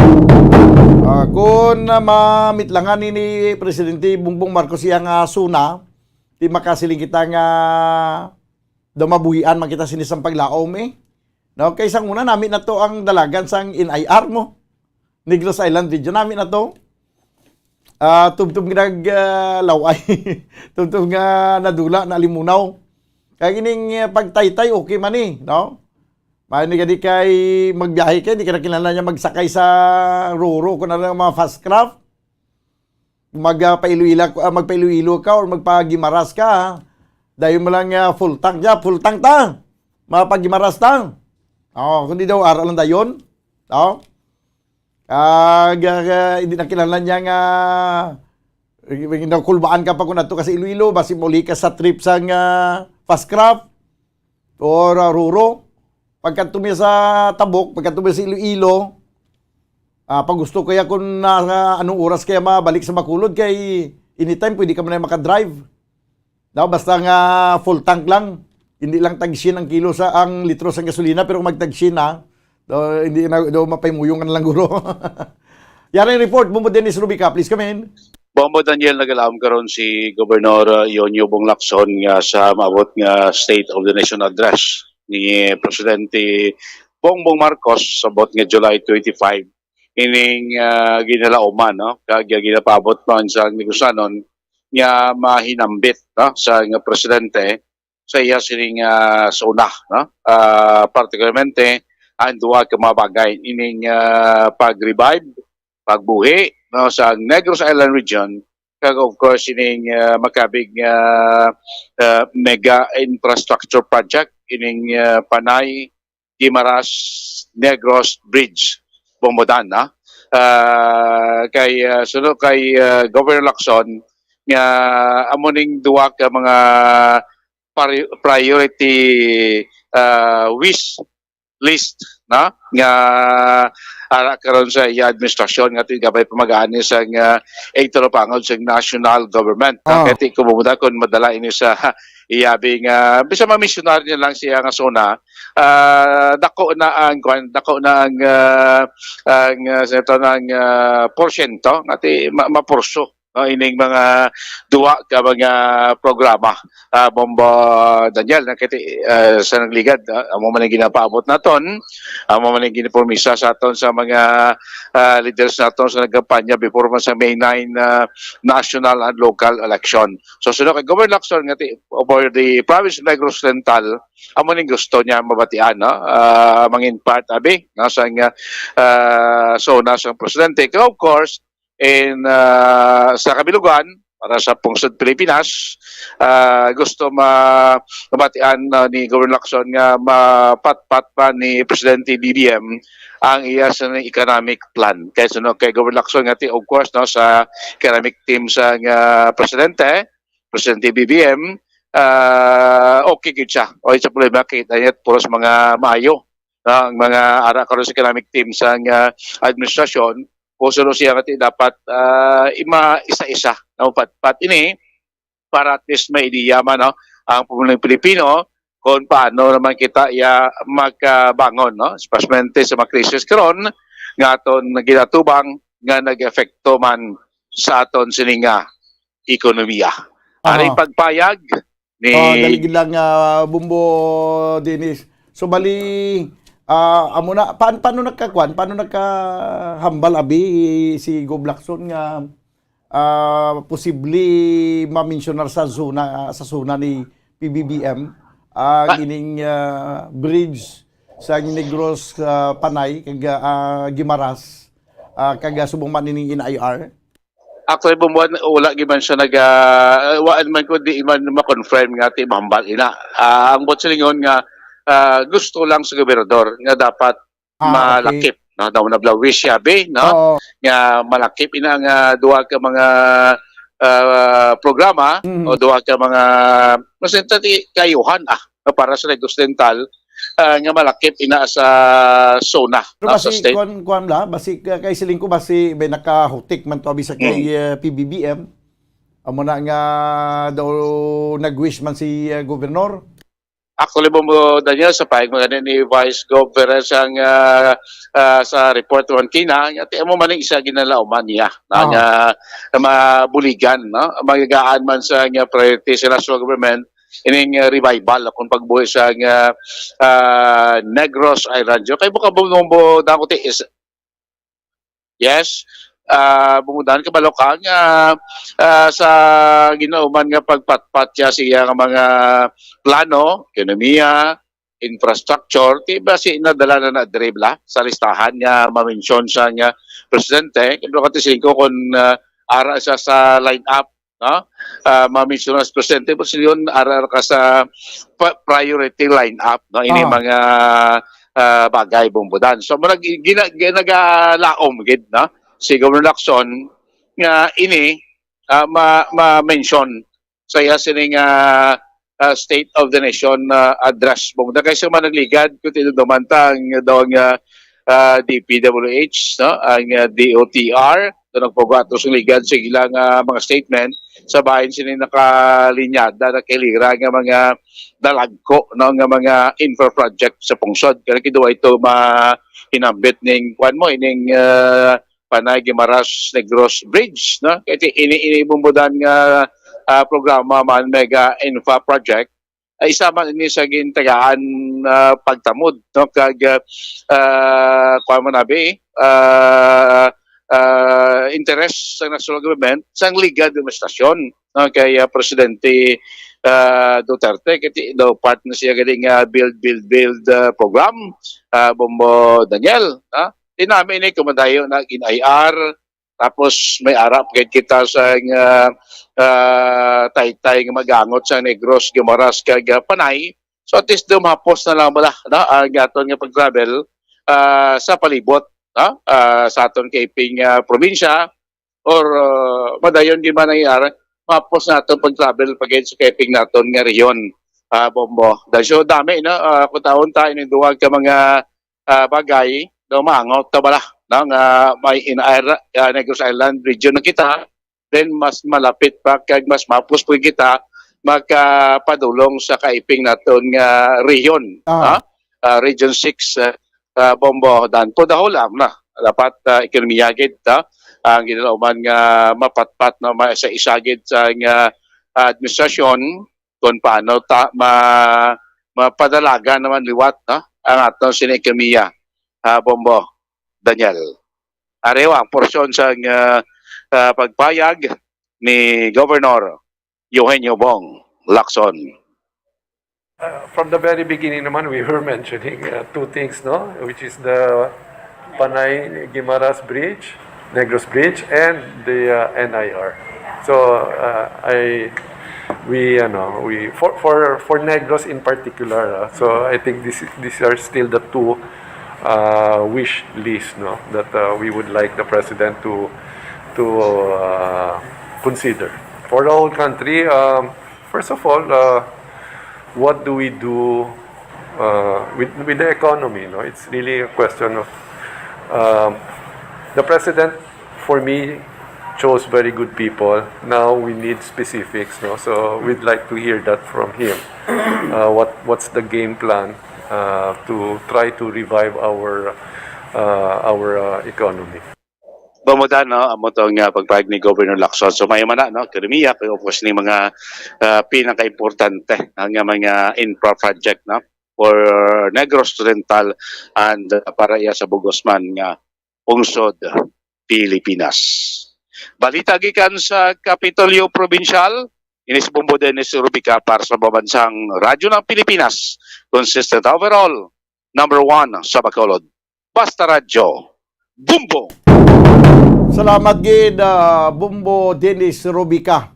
Ah, kun, ah, mamitlangan ni, ni Presidente Bongbong Marcos iya nga suna, di makasiling kita nga daw mabuhian man kita sini sang paglaom, eh. No, kay sang una nami na to ang dalagan sang N I R mo. Negros Island region nami na to. Ah, tubtob nga nag, ah, laway. Tubtob nga nadula, naalimunaw. Kay ining, ah, pagtaytay, okay man ni, no? May ni gani kay magbiyahe kay, di ka na kinahanglan niya magsakay sa roro, kung ano, mga fast craft. Mag, ah, pa-Iloilo, ah, magpa-Iloilo ka or magpa-Guimaras ka, ha? Dayon mo lang, ah, full tank niya, full tank ta. Mapagimaras ta. Oh, kundi daw, ara lang dayon. Oh. Kag, ah, hindi na kinahanglan niya nga, eh, nakulbaan ka pa kung adto ka sa Iloilo, basi mauli ka sa trip sang, ah, fast craft or, ah, roro. Pagkadto mi sa Tabok, pagkadto mi sa Iloilo, ah, pag gusto ko ya kung nasa anong oras kaya mabalik sa Bacolod, kay anytime pwede ka man na makadrive. Daw, basta nga full tank lang. Hindi lang tag-syen ang kilo sa, ang litro sa gasolina, pero kung magtag-syen na, daw, hindi na, daw mapahimuyong ka na lang guro. Yari ang report, Bumbo Dennis Rubica, please come in. Bombo Daniel, nagalaom karon si Gobernador, uh, Yonyo Bong Lacson nga sa maabot nga State of the Nation Address ni Presidente Bongbong Marcos sa abot nga July twenty-five, ining, uh, ginalauman, no? Kag ginapaabot man sa Negros-anon nga mahinambit, no, sa nga presidente sa iya sining, ah, SONA, no? Ah, partikularmente ang duha ka mga bagay, ining, ah, pag-revive, pagbuhi, no, sa Negros Island region, kag of course ining, ah, makabig nga, ah, mega infrastructure project, ining, ah, Panay Guimaras Negros Bridge, Bombodan, ha? Ah, kay, ah, suno kay, ah, Governor Lacson nga amo ning duha ka mga pari-, priority, ah, wish list na nga ara karon sa iya administrasyon nga tigabay pamagaan ni sa nga igtulopangod sa national government. Ah. Kaya ti kumumuda kung madala ini sa iyabi nga, bisa ma-mensionar niya lang siya nga SONA, ah, dako na ang, kwan, dako na ang, ah, ang, ah, sa ito na ang, ah, porsyento nga ti ma-, mapurso, no, ining mga duwa ka mga programa, ah, Bombo Daniel, na kiti, ah, sa nagligad, ah, amo man ang ginapaabot naton, amo man ang ginapromisa sa aton sa mga, ah, leaders naton sa nagkampanya before man sa May nine, ah, national and local election. So, suno kay Governor Lacson nga ti, for the province of Negros Oriental, amo ning gusto niya mabatian, no? Ah, mangin part abi, no, sa nga, ah, SONA sa presidente. Kag of course, in, ah, sa kabilugan, para sa pungsod Pilipinas, ah, gusto ma-, mabatian, ah, ni Governor Lacson nga mapatpat pa ni Presidente B B M ang iya sa economic plan. Kay suno kay Governor Lacson nga ti, of course, no, sa economic team sa nga presidente, Presidente B B M, ah, okay gid siya. O sa problema, kita niya puros mga maayo, no, ang mga ara karon sa economic team sa nga administrasyon. Kung suno siya nga ti dapat, ah, ima isa-isa, no, pat, pat ini para at least may ideya man, no, ang pamilya Pilipino kung paano naman kita ya makabangon, no, especially sa mga krisis karon nga aton ginatubang nga nag-epekto man sa aton sini nga ekonomiya. Ari Aha. pagpayag ni Oh, dali gid lang, ah, Bumbo Dennis. So, bali, ah, amo na, paan-, paano nagkakuan? Paano nagkahambal, abi, si Gob Lacson nga, ah, posible ma-mensionar sa SONA, sa SONA ni P B B M, ang Pa- ining, ah, bridge sa Negros, ah, Panay, kag, ah, Guimaras, ah, kag, ah, subong man ining N I R? Actually, Bumbo, wala gyud man siya nag, ah, wa man ko di man ma-confirm nga ti mahambal ina. Ah, ang buot silingon nga, ah, gusto lang sa gobernador nga dapat Ah, okay. malakip, no? Daw na wish siya, be, no? Oo. Nga malakip ina nga duha ka mga, ah, programa Mm. o duha ka mga, mas ti kayuhan, ah, no, para sa Negros Oriental, ah, nga malakip ina sa SONA, Pero no, sa basi, state. kuwan, kuwan la, basi, uh, kay siling ko, basi may nakahutik man to, abi sa kay, Mm. uh, P B B M. Amo na nga daw nag-wish man si, uh, Governor. Actually, Bumbo Daniel, sa pahayag man gani ni Vice Gov Perez ang, ah, ah, sa report man kina, nga ti amo man ang isa ginalauman niya na Aha. nga mabuligan, no? Magagaan man sa nga priority sa national government, ining, ah, revival o kung pagbuhi sa nga, ah, Negros Island. Kay buka Bumbo Daniel, ti is-, yes, ah, Bumbo Daniel, kabalo ka nga, ah, sa ginauman nga pagpatpat siya sa iya nga mga plano, ekonomiya, infrastructure, ti basi nadala na na diri bala sa listahan nga mamensyon sa nga presidente. Kaya ka ti singko kung, ah, ara siya sa line-up, no? Ah, mamensyon sa presidente, pero siya yun, ara ka sa pa-, priority line-up, no? Ini Aha. mga, ah, bagay, Bumbo Dan. So, murag gina-, ginagalaom gid, no? Si Governor Lacson nga ini, ah, ma-, ma-mention sa iya sining, ah, ah, State of the Nation, ah, address. Bumbo Dan, kay sa mga nagligad, kung tinuduman ta ang daw nga, ah, D P W H, no? Ang, ah, D O T R, daw nagpagatos ng ligad sa ilang, ah, mga statement sa bahin sini nakalinyada, nakilira nga mga dalagko, no, nga mga infra project sa pungsod. Kaya kiduwa ito mahinambit ning, kuwan mo, ining, ah, Panay Guimaras Negros Bridge, no? Kay ti-, ini, ini Bombo Dan nga, ah, programa man, mega infra project, ay isa man ini sa gintagaan, ah, pagtamod, no? Kag, ah, ah, kuwan mo na, bi, ah, ah, interes sa national government, sang Liga administrasyon, no? Kay, ah, Presidente, ah, Duterte, kay ti-, daw part na siya gani nga build, build, build, ah, program, ah, Bombo Daniel, ha? Ti nami ini kumadayo na gin-I R, tapos may ara pa gid kita sa nga, ah, taytay nga mag-angot sa Negros, Guimaras, kag, ah, Panay. So, at least, daw mahapos na lang bala, no, ang aton nga pag-travel, ah, sa palibot, no, ah, sa aton kaiping, ah, probinsya, or, ah, madayon di man nangyari, mahapos na aton pag-travel pa gid sa kaiping naton nga rehiyon, ah, Bombo. Dahil so, dami, no, ah, kung taon ta, ining duwag ka mga, ah, bagay, no, maangot ta bala, no, nga may in-, ah, Negros Island region na kita, then mas malapit pa kag mas mapos pa kita makapadulong sa kaiping naton nga rehiyon, Ah. ha? Ah, Region six, ah, ah, Bombo Dan. For the whole, um, na, dapat, ah, ekonomiya gid, ha? Ang ginalauman nga mapatpat na ma-, sa isa gid sa nga administrasyon kung paano ta ma-, mapadalagan naman liwat, no? Ang aton sini ekonomiya, ha, Bombo Daniel. Ari ang porsyon sang, ah, ah, pagpayag ni Governor Eugenio Bong Lacson. Uh, from the very beginning naman, we were mentioning uh, two things, no? Which is the Panay Guimaras Bridge, Negros Bridge, and the uh, N I R. So uh, I, we, ano, we for for for Negros in particular. Uh, so I think this these are still the two uh, wish list, no, that uh, we would like the president to to uh, consider for the whole country. Um, first of all, uh, what do we do uh, with, with the economy? No, it's really a question of um, the president, for me, chose very good people. Now we need specifics, no? So we'd like to hear that from him. Uh, what what's the game plan uh, to try to revive our uh, our uh, economy? Bombo Dan, no, amo to nga pagpahayag ni Governor Lacson. So, may man na, no, ekonomiya, kay of course, ni mga ah, pinaka-importante, no, nga mga infra project, no, for Negros Occidental and ah, para iya sa bugos man nga pungsod Pilipinas. Balita gikan sa Kapitolyo Probinsyal, inis Bombo Dennis Rubica para sa Pambansang Radyo ng Pilipinas, consistent overall, number one sa Bacolod. Basta Radyo, Bombo! Salamat gid, ah, Bombo Dennis Rubica.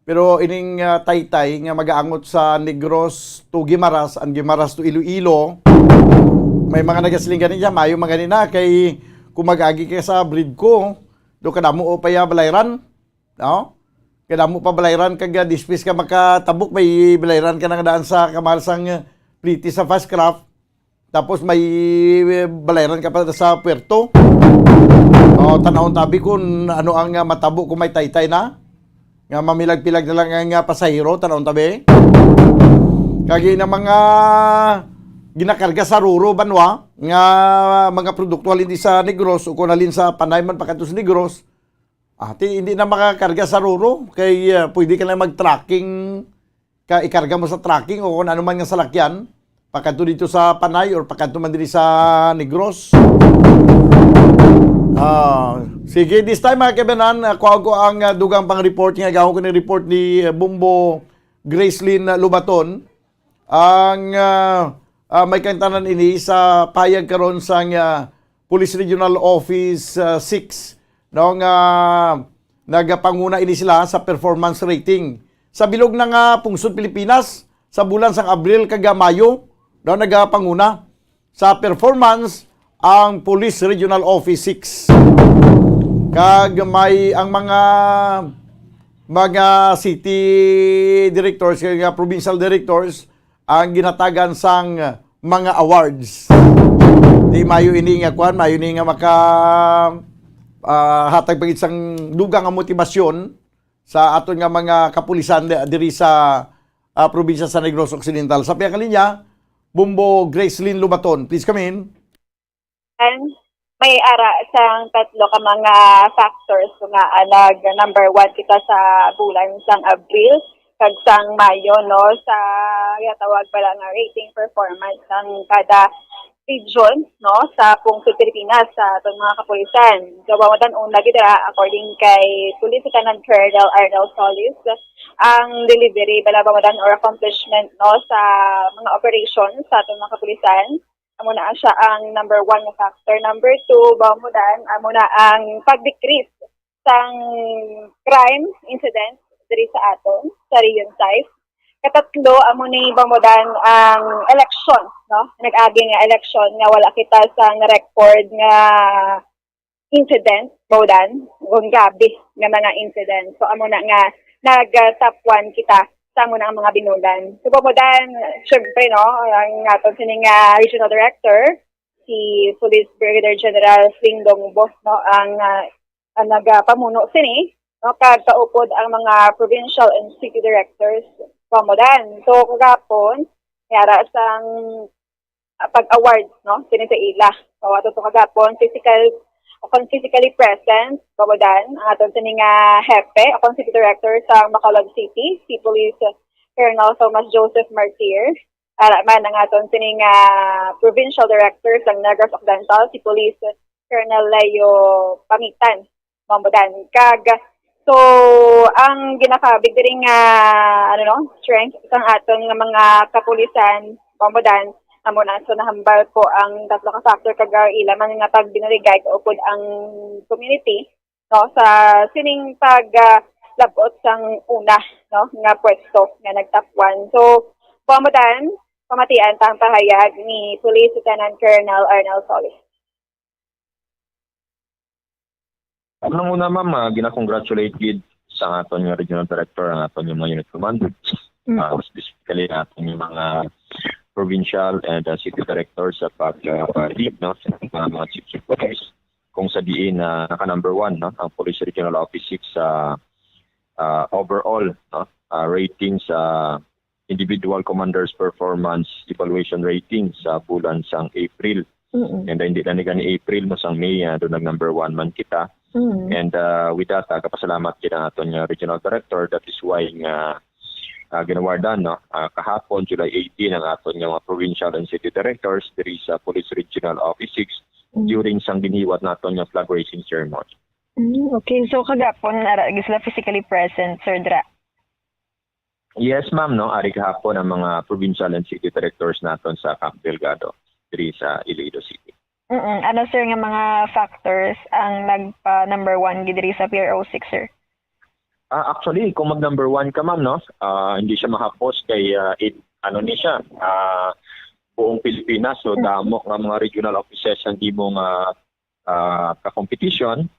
Pero ining ah, taytay nga magaangot sa Negros to Guimaras and Guimaras to Iloilo, may mga nagasiling gani dyan, mayo man gani na kay kung mag-agi ka sa Bridco, do kadamo o pa ya balayran, no? Kadamo pa balayran kag ah, dispis ka makatabok, may balayran ka na nga daan sa kamal sang ah, pliti sa Fastcraft. Tapos may eh, balayran ka pa sa puerto. O, tanawon tabi kung ano ang ah, matabo kung may taytay na. Nga mamilag-pilag na lang ang ah, pasahero, tanawon tabi. Kagi na mga ginakarga sa Roro, banwa, nga mga produkto halin di sa Negros o kung halin sa Panay man pakadto sa Negros, ati, hindi na makakarga sa Roro. Kay ah, pwede ka lang mag-trucking, ka ikarga mo sa trucking o kung ano man nga salakyan, pakadto dito sa Panay or pakadto man diri sa Negros. Ah, sige, this time, mga kaibanan, ah, kuha ko ang ah, dugang pang report nga gahon ko ni report ni ah, Bombo Gracelyn Lubaton. Ang ah, ah, may kantanan ini sa payag karon sang ah, Police Regional Office ah, six, no, nga nagapanguna ini sila sa performance rating sa bilog na nga pungsod Pilipinas sa bulan sang Abril kag Mayo, no, nagapanguna sa performance ang Police Regional Office six. Kag may ang mga mga city directors kag provincial directors ang ginatagan sang mga awards. Di mayo ini nga kuan, mayo ni nga maka ah, hatag pa gid sang dugang nga motibasyon sa aton nga mga kapulisan di- diri sa ah, probinsya sa Negros Occidental. Sa pihak linya, Bombo Gracelyn Lubaton. Please come in. And may ara sang tatlo ka mga factors nga, ah, nag number one kita sa bulan sang Abril kag sang Mayo, no, sa ginatawag pala nga rating performance sang kada region, no, sa pungsod Pilipinas sa aton mga kapulisan. So, mao dan una gid dira, according kay Police Lieutenant Colonel Arnel Solis, ang delivery bala, mao dan, or accomplishment, no, sa mga operations sa aton mga kapulisan. Amo na siya ang number one nga factor. Number two, mao dan, amo na ang pag-decrease sang crime incidents diri sa aton, sa Region five. Katatlo, amo ni, mao dan, ang election, no? Nag-agi nga election nga wala kita sang record nga incident, mao dan, kung grabe nga mga incident. So, amo na nga nag, ah, top one kita sa amo na ang mga binulan. So, mao dan, syempre, no, ang aton sini nga regional director, si Police Brigadier General Fling Dongbo, no, ang, ah, ang nagapamuno sini, no, kag kaupod ang mga provincial and city directors, mao dan. So, kagapon, may ara sang, ah, pag-award, no, sini sa ila. So, ato to kagapon, physical, o kung physically present, mao dan, ang aton sini nga hepe, o kung city director sa Bacolod City, si Police Colonel Thomas Joseph Martir. Ara man ang aton sini nga provincial director sa Negros Occidental, si Police Colonel Leo Pangitan, mao dan. Kag, so, ang ginakabig diri nga, ano, no, strength sang aton nga mga kapulisan, mao dan, amo na. So, nahambal ko ang tatlo ka factor kag, ah, ila man nga pagbinaligay kaupod ang community, no, sa sining pag, ah, labot sang una, no, nga pwesto nga nag-top one. So, mao dan, pamatian ta ang pahayag ni Police Lieutenant Colonel Arnel Solis. Unang-una, ma'am, ah, gina-congratulate gid sa aton nga regional director ang aton nga mga unit commanders. Mm. Ah, specifically ang aton nga mga provincial and, ah, city director sa pag, ah, lead, no, sa mga, mga chiefs of police, kung sa diin na naka number one, no, ang Police Regional Office six sa, ah, overall, no, ah, rating sa individual commanders performance evaluation rating sa bulan sang April. Mm-mm. And, uh, hindi na ni gani April, no, sang May, uh, doon nag number one man kita. Mm. And, uh, with that, uh, kapasalamat gid ang aton nga regional director. That is why nga, uh, ginawardan, no, uh, kahapon, July eighteen, ang aton nga mga provincial and city directors diri sa Police Regional Office six. Mm. During sang ginhiwat naton nga flag raising ceremony. Mm, okay. So, kagapon, ara, gid sila physically present, sir, dira? Yes, ma'am, no? Ari kahapon ang mga provincial and city directors naton sa Camp Delgado, diri sa Iloilo City. Mm-mm. Ano, sir, nga mga factors ang nagpa number one gid diri sa P R O six, sir? Ah, actually, kung mag number one ka, ma'am, no? Ah, hindi siya mahapos kay, ah, it, ano ni siya, ah, buong Pilipinas, so, mm, damo nga mga regional offices ang imo nga, ah, ka-competition.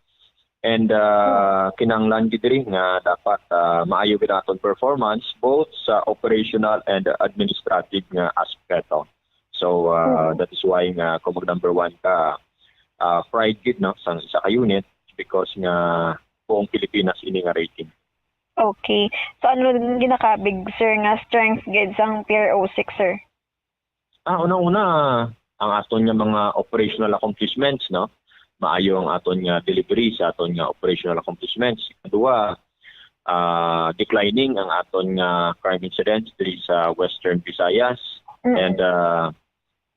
And, ah, kinahanglan gid diri nga dapat, ah, maayo gid ang aton performance both sa operational and administrative nga aspeto. So, ah, mm, that is why nga kung mag number one ka, ah, pride gid, no, sang isa ka unit because nga buong Pilipinas ini nga rating. Okay. So, ano ang ginakabig, sir, nga strength gid sang P R O six, sir? Ah, unang-una, ang aton nga mga operational accomplishments, no? Maayo ang aton nga delivery sa aton nga operational accomplishments. Ikaduha, ah, declining ang aton nga crime incidents diri sa Western Visayas. Mm. And, ah,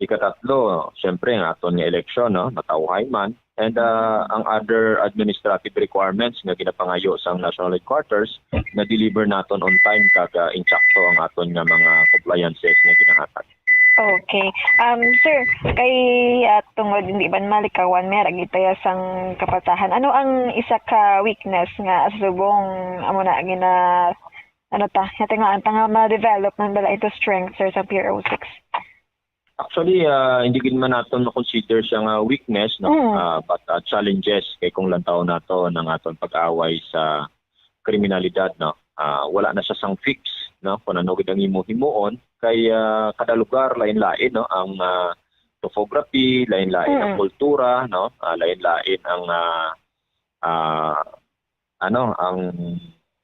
ikatatlo, siyempre, ang aton nga eleksyon, no? Matawhay man. And, ah, ang other administrative requirements nga ginapangayo sang National Headquarters, na-deliver naton on time kag, ah, insakto ang aton nga mga compliances nga ginahatag. Okay. Um, sir, kay, ah, tungod hindi man malikawan, may ragi tayo sang kapatahan. Ano ang isa ka weakness nga subong amo na gina-, ano ta, natingaan ta nga ma-develop man bala into strength, sir, sa P R O six? Actually, ah, hindi gid man naton ma-consider siya nga weakness, no? Mm. Ah, but, ah, challenges kay kung lantaw nato ang aton pag-away sa kriminalidad, no? Ah, wala na siya sang fix, no? Kung ano gid ang imo himuon, kay, ah, kada lugar lain-lain, no? Ang, ah, topography, lain-lain ang, mm, kultura, no? Ah, lain-lain ang, ah, ah, ano, ang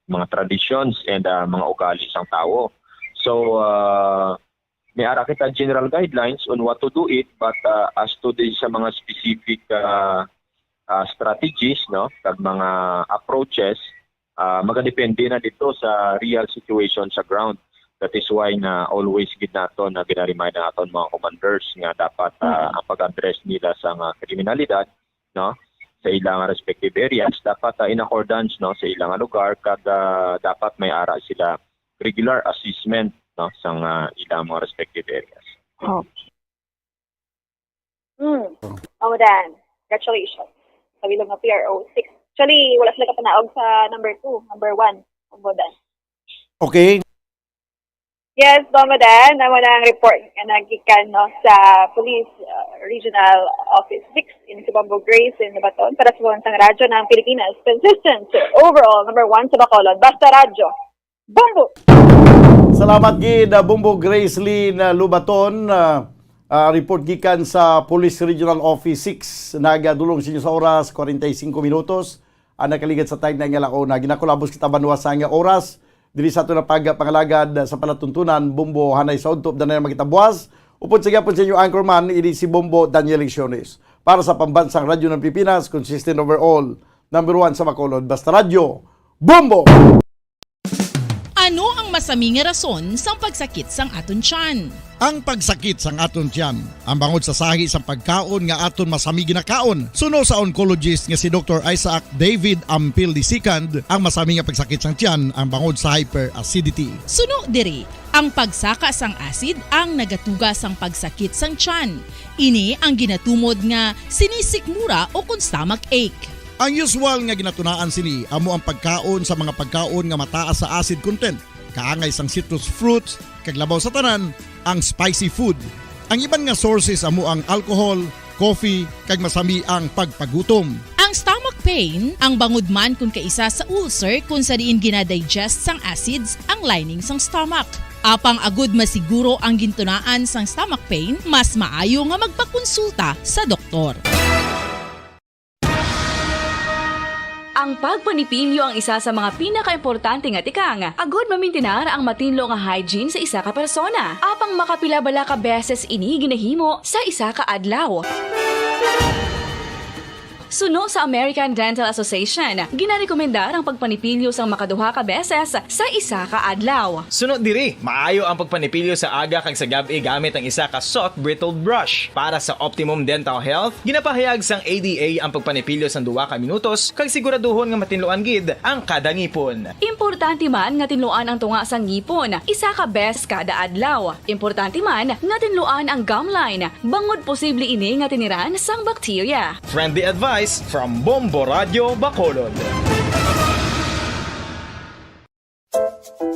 mga traditions and, ah, mga ugali sang tawo. So, ah, may ara kita general guidelines on what to do it, but, ah, as to di sa mga specific, ah, ah, strategies, no, kag mga approaches, ah, magadepende na dito sa real situation sa ground. That is why na always gid nato na gina-remind ang aton mga commanders nga dapat, ah, ang pag-address nila sa nga kriminalidad, no, sa ilang respective areas, dapat, ah, in accordance, no, sa ilang lugar, kag, ah, dapat may ara sila regular assessment, no, sa nga ilang mga respective areas. Oh. Hmm. Oh, Dan. Congratulations. Sa bilog nga P R O six. Actually, wala sila kapanaog sa number two, number one. Ang bodan. Okay. Yes, Bombo Dan. Amo na ang report nga nagikan, no, sa Police, uh, Regional Office six in si Bombo Grace in Lubaton para sa Bansang Radyo ng Pilipinas. Consistent, overall, number one sa Bacolod. Basta Radyo. Bombo! Salamat gid, uh, Bombo Grace Lynn, uh, Lubaton. Uh, uh, report gikan sa Police Regional Office six. Nagadulong sa inyo sa oras, forty-five minutos. Ang nakaligad sa time na nga laon na ginakulabos kita banwa sa nga oras. Diri sa ato na pag pangalagad sa palatuntunan, Bombo, hanay sa udto, danay na magkitabuas. Upod sa gyapon sa inyo anchorman, ini si Bombo Daniel Lecciones. Para sa Pambansang Radyo ng Pilipinas, consistent overall, number one sa Bacolod, Basta Radyo, Bombo! Ano ang masami nga rason sang pagsakit sang aton tiyan? Ang pagsakit sang aton tiyan, ang bangod sa sahi sang pagkaon nga aton masami ginakaon. Suno sa oncologist nga si Doktor Isaac David Ampil the second, ang masami nga pagsakit sang tiyan ang bangod sa hyperacidity. Suno diri, ang pagsaka sang acid ang nagatuga sang pagsakit sang tiyan. Ini ang ginatumod nga sinisikmura o kon stomach ache. Ang usual nga ginatunaan sini amo ang pagkaon sa mga pagkaon nga mataas sa acid content, kaangay sang citrus fruits, kag labaw sa tanan, ang spicy food. Ang iban nga sources amo ang alcohol, coffee, kag masami ang pagpagutom. Ang stomach pain, ang bangod man kon kaisa sa ulcer kon sa diin gina-digest sang acids ang lining sang stomach. Apang agud masiguro ang gintunaan sang stomach pain, mas maayo nga magpakonsulta sa doktor. Ang pagpanipilyo ang isa sa mga pinakaimportante nga tikang agud mamintinar ang matinlo nga hygiene sa isa ka persona. Apang makapila bala ka beses ini ginahimo sa isa ka adlaw? Suno sa American Dental Association, ginarekomendar ang pagpanipilyo sang makaduha ka beses sa isa ka adlaw. Suno diri, maayo ang pagpanipilyo sa aga kag sa gab-i gamit ang isa ka soft bristled brush. Para sa optimum dental health, ginapahayag sang A D A ang pagpanipilyo sang duha ka minutos kag siguraduhon nga matinluan gid ang kada ngipon. Importante man nga tinluan ang tunga sang ngipon isa ka beses kada adlaw. Importante man nga tinluan ang gum line, bangod posible ini nga tiniran sang bakterya. Friendly advice from Bombo Radyo Bacolod.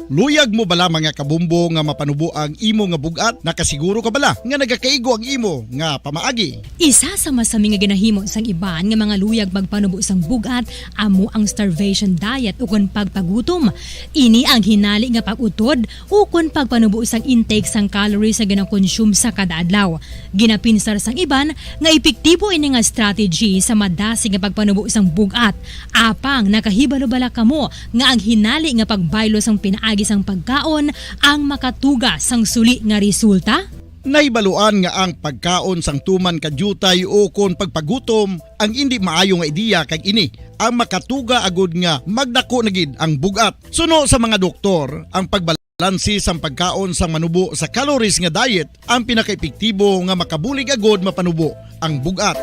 Luyag mo bala, mga kabumbo, nga mapanubo ang imo nga bug-at? Nakasiguro ka bala nga nagakaigo ang imo nga pamaagi? Isa sa masami nga ginahimo sang iban nga mga luyag magpanubo sang bug-at amo ang starvation diet ukon pagpagutom. Ini ang hinali nga pag-utod ukon pagpanubo sang intake sang calories nga ginakonsume sa kada adlaw. Ginapinsar sang iban nga epektibo ini nga strategy sa madasig nga pagpanubo sang bug-at. Apang nakahibalo bala kamo nga ang hinali nga pagbaylo sang pinaagi sang pagkaon ang makatuga sang suli nga resulta? Nahibaluan nga ang pagkaon sang tuman ka diutay ukon pagpagutom ang indi maayo nga ideya, kag ini ang makatuga agud nga magdako na gid ang bug-at. Suno sa mga doktor, ang pagbalansi sang pagkaon sang manubo sa calories nga diet ang pinakaepektibo nga makabulig agud mapanubo ang bug-at.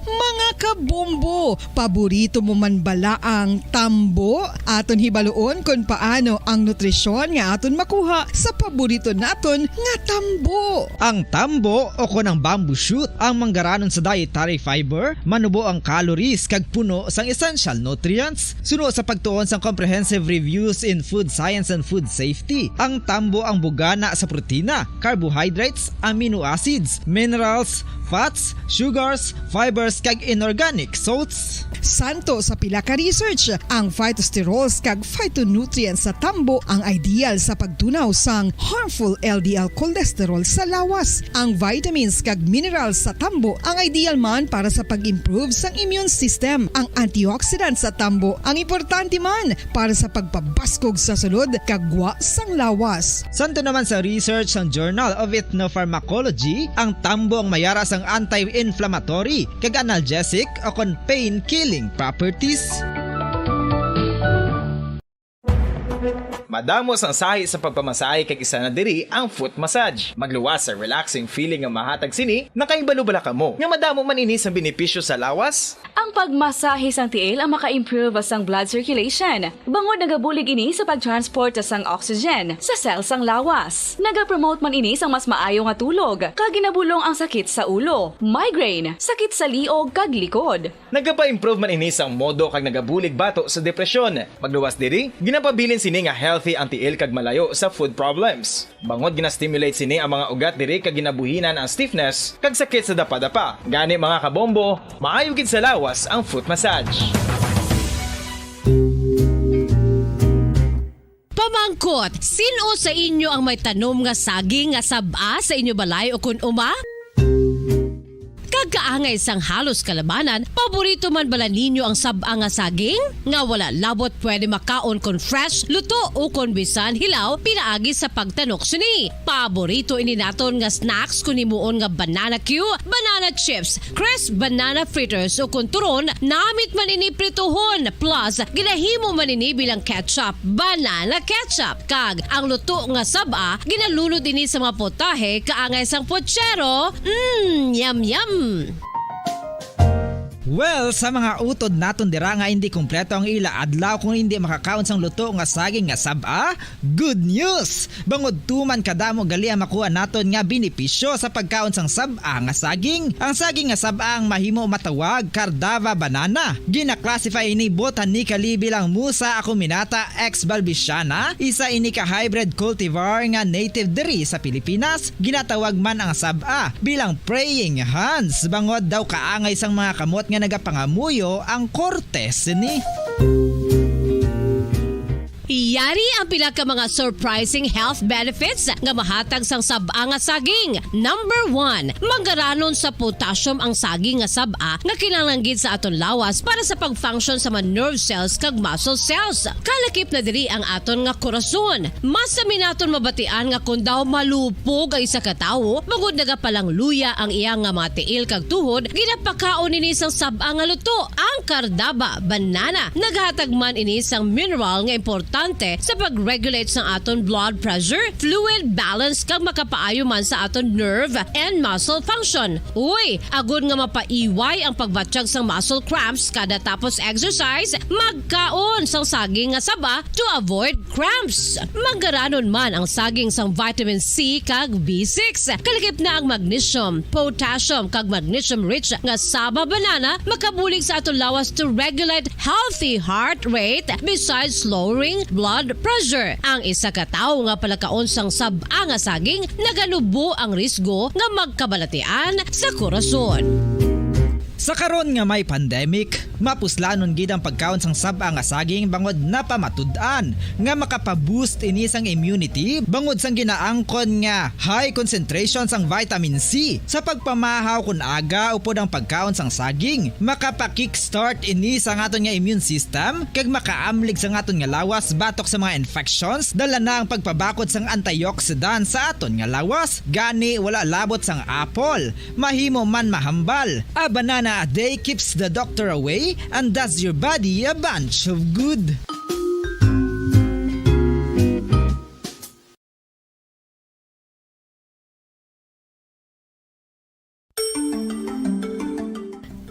Mga kabombo, paborito mo man bala ang tambo? Aton hibaluon kon paano ang nutrisyon nga aton makuha sa paborito naton nga tambo. Ang tambo, o kon ang bamboo shoot, ang manggaranon sa dietary fiber, manubo ang calories kag puno sang essential nutrients. Suno sa pagtuon sang Comprehensive Reviews in Food Science and Food Safety, ang tambo ang bugana sa protina, carbohydrates, amino acids, minerals, fats, sugars, fibers, kag inorganics. Salts. Santo sa pila ka research, ang phytosterols kag phytonutrients sa tambo ang ideal sa pagtunaw sang harmful L D L cholesterol sa lawas. Ang vitamins kag minerals sa tambo ang ideal man para sa pag-improve sang immune system. Ang antioxidants sa tambo ang importante man para sa pagpabaskog sa sulod kag gwa sang lawas. Santo naman sa research sang Journal of Ethnopharmacology, ang tambo ang mayara sang anti-inflammatory kag analgesic o kon pain-killing properties. Madamo sang sahi sa pagpamasahe kag isa na diri ang foot massage. Magluwas sa relaxing feeling nga mahatag sini. Nakahibalo bala kamo nga madamo man ini sang benepisyo sa lawas? Ang pagmasahe sang tiil ang maka-improve sang blood circulation, bangod nagabulig ini sa pag-transport sang oxygen sa cell sang lawas. Nagapromote man ini sang mas maayo nga tulog, kag ginabulong ang sakit sa ulo, migraine, sakit sa liog, kag likod. Nagapa-improve man ini sang modo kag nagabulig bato sa depresyon. Magluwas diri, ginapabilin sini nga healthy ang tiil kag malayo sa food problems. Bangod gina-stimulate sini ang mga ugat diri kag ginabuhinan ang stiffness kag sakit sa dapadapa. Gani, mga kabombo, maayo gid sa lawas ang foot massage. Pamangkot, sin-o sa inyo ang may tanom nga saging nga sab-a sa inyo balay o kun uma? Kag kaangay sang halos kalabanan, paborito man bala ninyo ang sab-a nga saging? Nga wala labot pwede makaon kon fresh, luto, o kon bisan hilaw pinaagi sa pagtanok sini. Paborito ini naton nga snacks kon himuon nga banana cue, banana chips, crisp banana fritters, o kon turon, namit man ini prituhon, plus ginahimo man ini bilang ketchup, banana ketchup. Kag ang luto nga sab-a, ginalunod ini sa mga potahe kaangay sang pochero. Mm, yum, yum! Well, sa mga utod naton dira nga hindi kompleto ang ila adlaw kung hindi makakaon sang luto nga saging nga sab-a, good news! Bangod tuman kadamo gali ang makuha naton nga benepisyo sa pagkaon sang sab-a nga saging. Ang saging nga sab-a ang mahimo matawag Cardava banana. Gina-classify ini botanically bilang Musa acuminata ex balbisiana, isa ini ka hybrid cultivar nga native diri sa Pilipinas. Ginatawag man ang sab-a bilang praying hands, bangod daw kaangay sang mga kamot nga nagapangamuyo ang korte sini. Yari ang pila ka mga surprising health benefits nga mahatag sang sab-a nga saging. Number one, manggaranon sa potassium ang saging nga sab-a nga kinahanglan gid sa aton lawas para sa pag-function sa mga nerve cells kag muscle cells. Kalakip na diri ang aton nga korason. Mas sami naton mabatian nga kon daw malupog ang isa ka tawo, bangod nagapalangluya ang iya nga mga tiil kag tuhod, ginapakaon ini sang sab-a nga luto, ang Cardava banana. Naghatag man ini sang mineral nga importante sa pag-regulate sang aton blood pressure, fluid balance, kag makapaayo man sa aton nerve and muscle function. Uy, agod nga mapaiway ang pagbatyag sang muscle cramps kada tapos exercise, magkaon sang saging nga saba to avoid cramps. Manggaranon man ang saging sang vitamin C kag B six. Kalakip na ang magnesium, potassium, kag magnesium-rich nga saba banana makabulig sa aton lawas to regulate healthy heart rate, besides lowering blood pressure. Ang isa ka tawo nga palakaon sang sab-a nga saging naganubo ang risgo nga magkabalatian sa korason. Sa karon nga may pandemic, mapuslanon gid ang pagkaon sang sab-a nga saging bangod napamatud-an nga makapa-boost ini sang immunity bangod sang ginaangkon nga high concentration sang vitamin C. Sa pagpamahaw kon aga upod ang pagkaon sang saging, makapa-kickstart ini sa aton nga immune system kag makaamlig sa aton nga lawas batok sa mga infections. Dala na ang pagpabakod sang antioxidant sa aton nga lawas. Gani, wala labot sang apple. Mahimo man mahambal. A banana a day keeps the doctor away and does your body a bunch of good.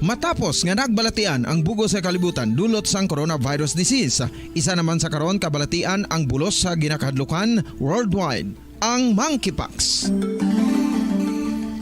Matapos nga nagbalatian ang bug-os nga kalibutan dulot sang coronavirus disease, isa naman sa karon kabalatian ang bulos sa ginakahadlukan worldwide, ang monkeypox.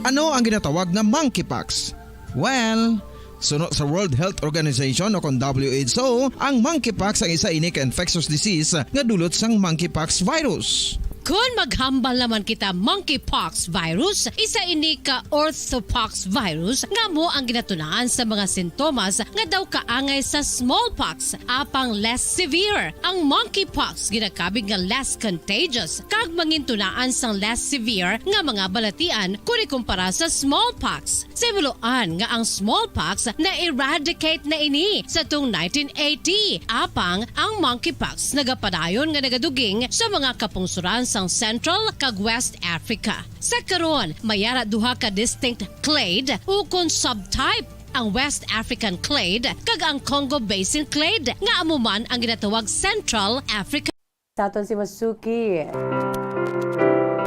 Ano ang ginatawag nga monkeypox? Well, suno sa World Health Organization o kon W H O, ang monkeypox ang isa ini ka infectious disease nga dulot sang monkeypox virus. Kon maghambal naman kita monkeypox virus, isa ini ka orthopox virus nga amo ang ginatunaan sa mga sintomas nga daw kaangay sa smallpox, apang less severe. Ang monkeypox ginakabig nga less contagious kag mangintunaan sang less severe nga mga balatian kon ikumpara sa smallpox. Simuloan nga ang smallpox na-eradicate na ini sa tung nineteen eighty, apang ang monkeypox nagapadayon nga nagaduging sa mga kapungsuran sang Central kag West Africa. Sa karon, may ara duha ka distinct clade ukon subtype, ang West African clade kag ang Congo Basin clade, nga amo man ang ginatawag Central Africa. Sa aton si Masuki.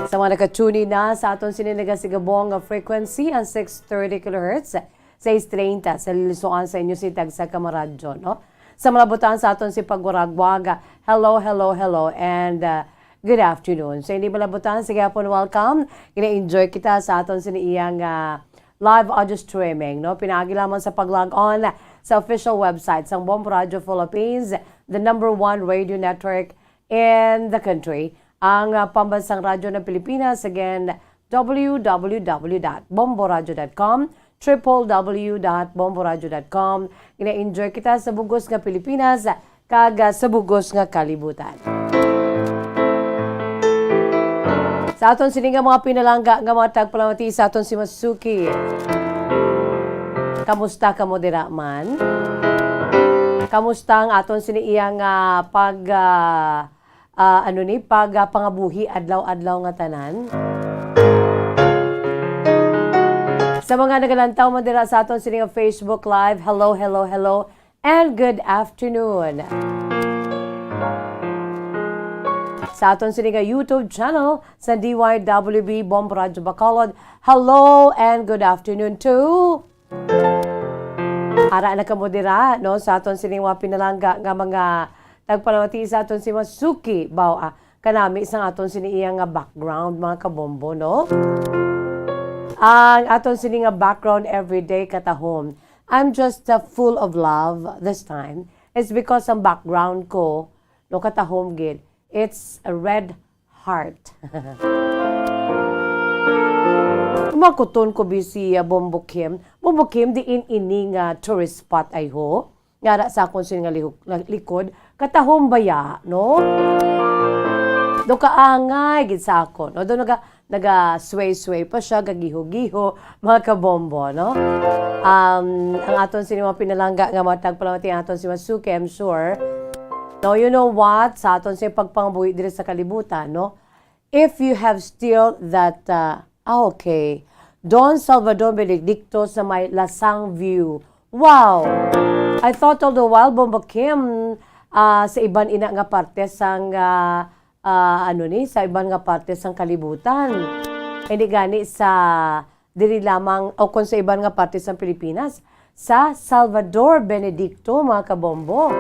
Sa mga naka-tune in na, sa aton sini nagasigabong nga frequency, ang six thirty kilohertz, sais treinta, sa lilisuan sa inyo si tagsa ka maradyo, no? Sa mga butan sa aton si pagwaragwag, hello, hello, hello, and, uh, good afternoon. Sa hindi malabutan, sige hapon, welcome. Gina-enjoy kita sa aton sini iyang, uh, live audio streaming, no? Pinaagi lamang sa pag-log on sa official website sang Bombo Radio Philippines, the number one radio network in the country, ang, ah, Pambansang Radyo ng Pilipinas. Again, w w w dot bombo radio dot com, triple w dot bombo radio dot com. Gina-enjoy kita sa bugos nga Pilipinas kag, ah, sa bugos nga kalibutan. Sa aton sini nga mga pinalangga nga mga tagpalamati, sa aton si Masuki. Kamusta kamo dira man? Kamusta ang aton sini iya nga pag, ah, ah, ano ni, pag, ah, pangabuhi adlaw-adlaw nga tanan? Sa mga nagalantaw man dira sa aton sini nga Facebook Live, hello, hello, hello, and good afternoon. Sa aton sini nga YouTube channel sa D Y W B Bombo Radyo Bacolod, hello and good afternoon too. Ara na kamo dira, no, sa aton sini mga pinalangga nga mga tagpalamati sa aton si Masuki. Baw, ah, kanami sang aton sini iya nga background, mga kabombo, no? Ang aton sini nga background everyday katahom. I'm just, uh, full of love this time. It's because ang background ko, no, katahom gid. It's a red heart. Makuton ko bi si, uh, Bombo Kim. Bombo Kim, diin ini nga tourist spot ay ho? Nga ara sa akon sini nga lihok-, likod, katahom baya, no? Do kaangay gid sa akon, no? Do naga-, naga-sway-sway pa siya, gagiho-giho, mga kabombo, no? Um, ang aton sini mga pinalangga nga mga tagpalamati, ang aton si Masuki, I'm sure. No, you know what? Sa aton sini pagpangabuhi diri sa kalibutan, no? If you have still that, uh, ah, okay. Don Salvador Benedicto sa may Lasang View. Wow! I thought all the while, Bombo Kim, ah, sa iban ina nga parte sang, ah, ah, ano ni, sa iban nga parte sang kalibutan. Hindi gani sa diri lamang o kon sa iban nga parte sang Pilipinas, sa Salvador Benedicto, mga kabombo.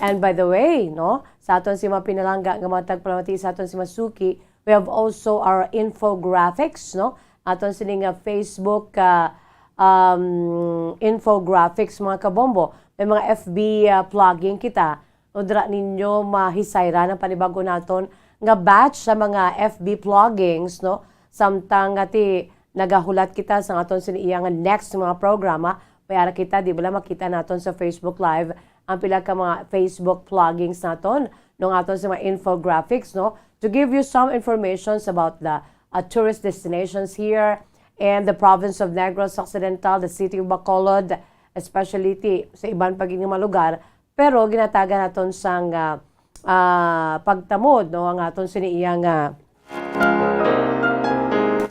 And by the way, no, sa aton si mga pinalangga nga mga tagpalamati sa aton si Masuki, we have also our infographics, no? Aton sini nga Facebook, ah, um, infographics, mga kabombo. May mga F B, ah, plugging kita. No, dira ninyo mahisayran ang panibago naton nga batch sa mga F B pluggings, no? Samtang nga ti nagahulat kita sa aton sini iya nga next mga programa, may ara kita, di bala, makita naton sa Facebook Live ang pila ka mga Facebook pluggings naton, no, nga aton sa mga infographics, no? To give you some informations about the, uh, tourist destinations here in the province of Negros Occidental, the city of Bacolod, especially ti, sa iban pa gid nga mga lugar, pero ginatagan naton sang, ah, ah, pagtamod, no, ang aton sini iya nga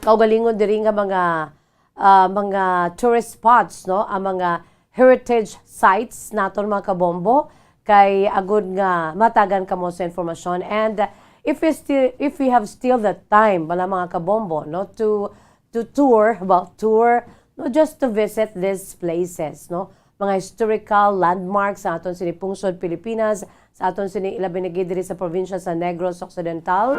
kaugalingon diri nga mga, ah, mga tourist spots, no, ang mga heritage sites naton, mga kabombo, kay agud nga matagan kamo sa informasyon. And, uh, if we still, if we have still the time, bala, mga kabombo, no, to to tour, about tour, no, just to visit these places, no? Mga historical landmarks sa aton sini pungsod Pilipinas, sa aton sini ilabi na gid diri sa probinsya sa Negros Occidental,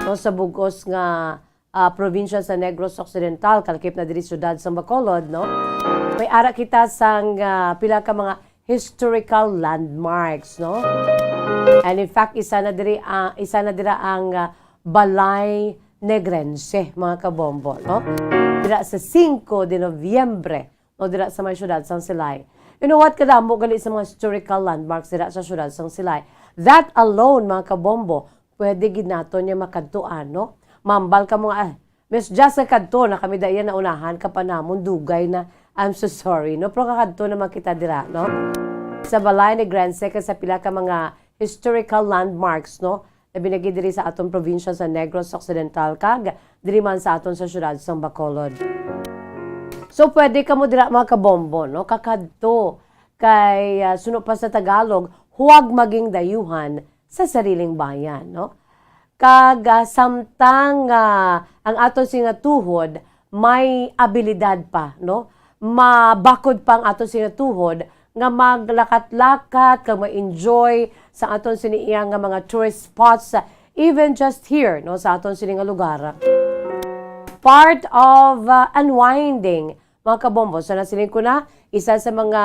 no, sa bugos nga, ah, probinsya sa Negros Occidental, kalakip na diri siyudad sa Bacolod, no? May ara kita sang, ah, pila ka mga historical landmarks, no? And in fact, isa na diri, ah, isa na dira ang, ah, Balay Negrense, mga kabombo, no? Dira sa singko de Nobyembre, no, dira sa may siyudad sang Silay. You know what? Kadamo gali sa mga historical landmarks dira sa siyudad sang Silay. That alone, mga kabombo, pwede gid naton niya makadtuan, no? Mambal ka mo nga, "Ah, Miss Jess, kadto na kami daya, naunahan ka pa namon, dugay na. I'm so sorry," no? Pero kakadto naman kita dira, no? Sa Balay Negrense kag sa pila ka mga historical landmarks, no? Labi na gid diri sa aton probinsya sa Negros Occidental kag diri man sa aton sa siyudad sang Bacolod. So, pwede kamo dira, mga kabombo, no? Kakadto kay, ah, suno pa sa Tagalog, huwag maging dayuhan sa sariling bayan, no? Kag, ah, samtang, ah, ang aton sini nga tuhod may abilidad pa, no? Mabakod pa ang aton sini nga tuhod nga maglakat-lakat kag ma-enjoy sa aton sini iya nga mga tourist spots, ah, even just here, no, sa aton sini nga lugar. Part of, ah, unwinding, mga kabombo. So, nasiling ko na, isa sa mga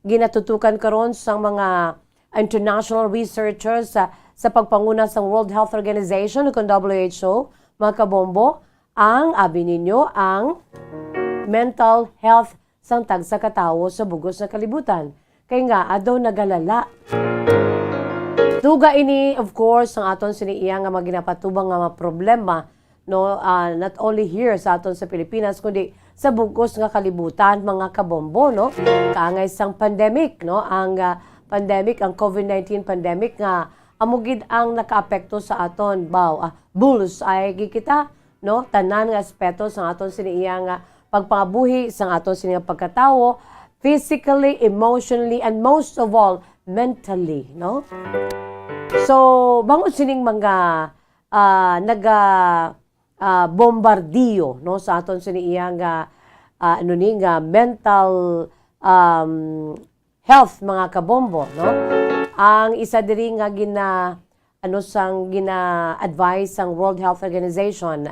ginatutukan karon sang mga international researchers sa, sa pagpanguna sang World Health Organization, kung W H O, mga kabombo, ang, abi ninyo, ang mental health sang tagsa ka tawo sa bug-os nga kalibutan. Kay nga, adaw nagalala. Duga ini, of course, ang aton sini iya nga mga ginapatubang nga mga problema, no, ah, not only here sa aton sa Pilipinas, kundi sa bug-os nga kalibutan, mga kabombo, no? Kaangay sang pandemic, no? Ang, ah, pandemic, ang COVID nineteen pandemic nga amo gid ang nakaapekto sa aton. Baw, ah, bullseye gid kita, no? Tanan nga aspeto sa aton sini iya nga pagpangabuhi, sa aton sini nga pagkatawo, physically, emotionally, and most of all, mentally, no? So, bangod sining mga, ah, naga, ah, bombardiyo, no, sa aton sini iya nga, ah, ano ni, nga mental, um, health, mga kabombo, no? Ang isa diri nga gina-, ano, sang gina-advise sang World Health Organization,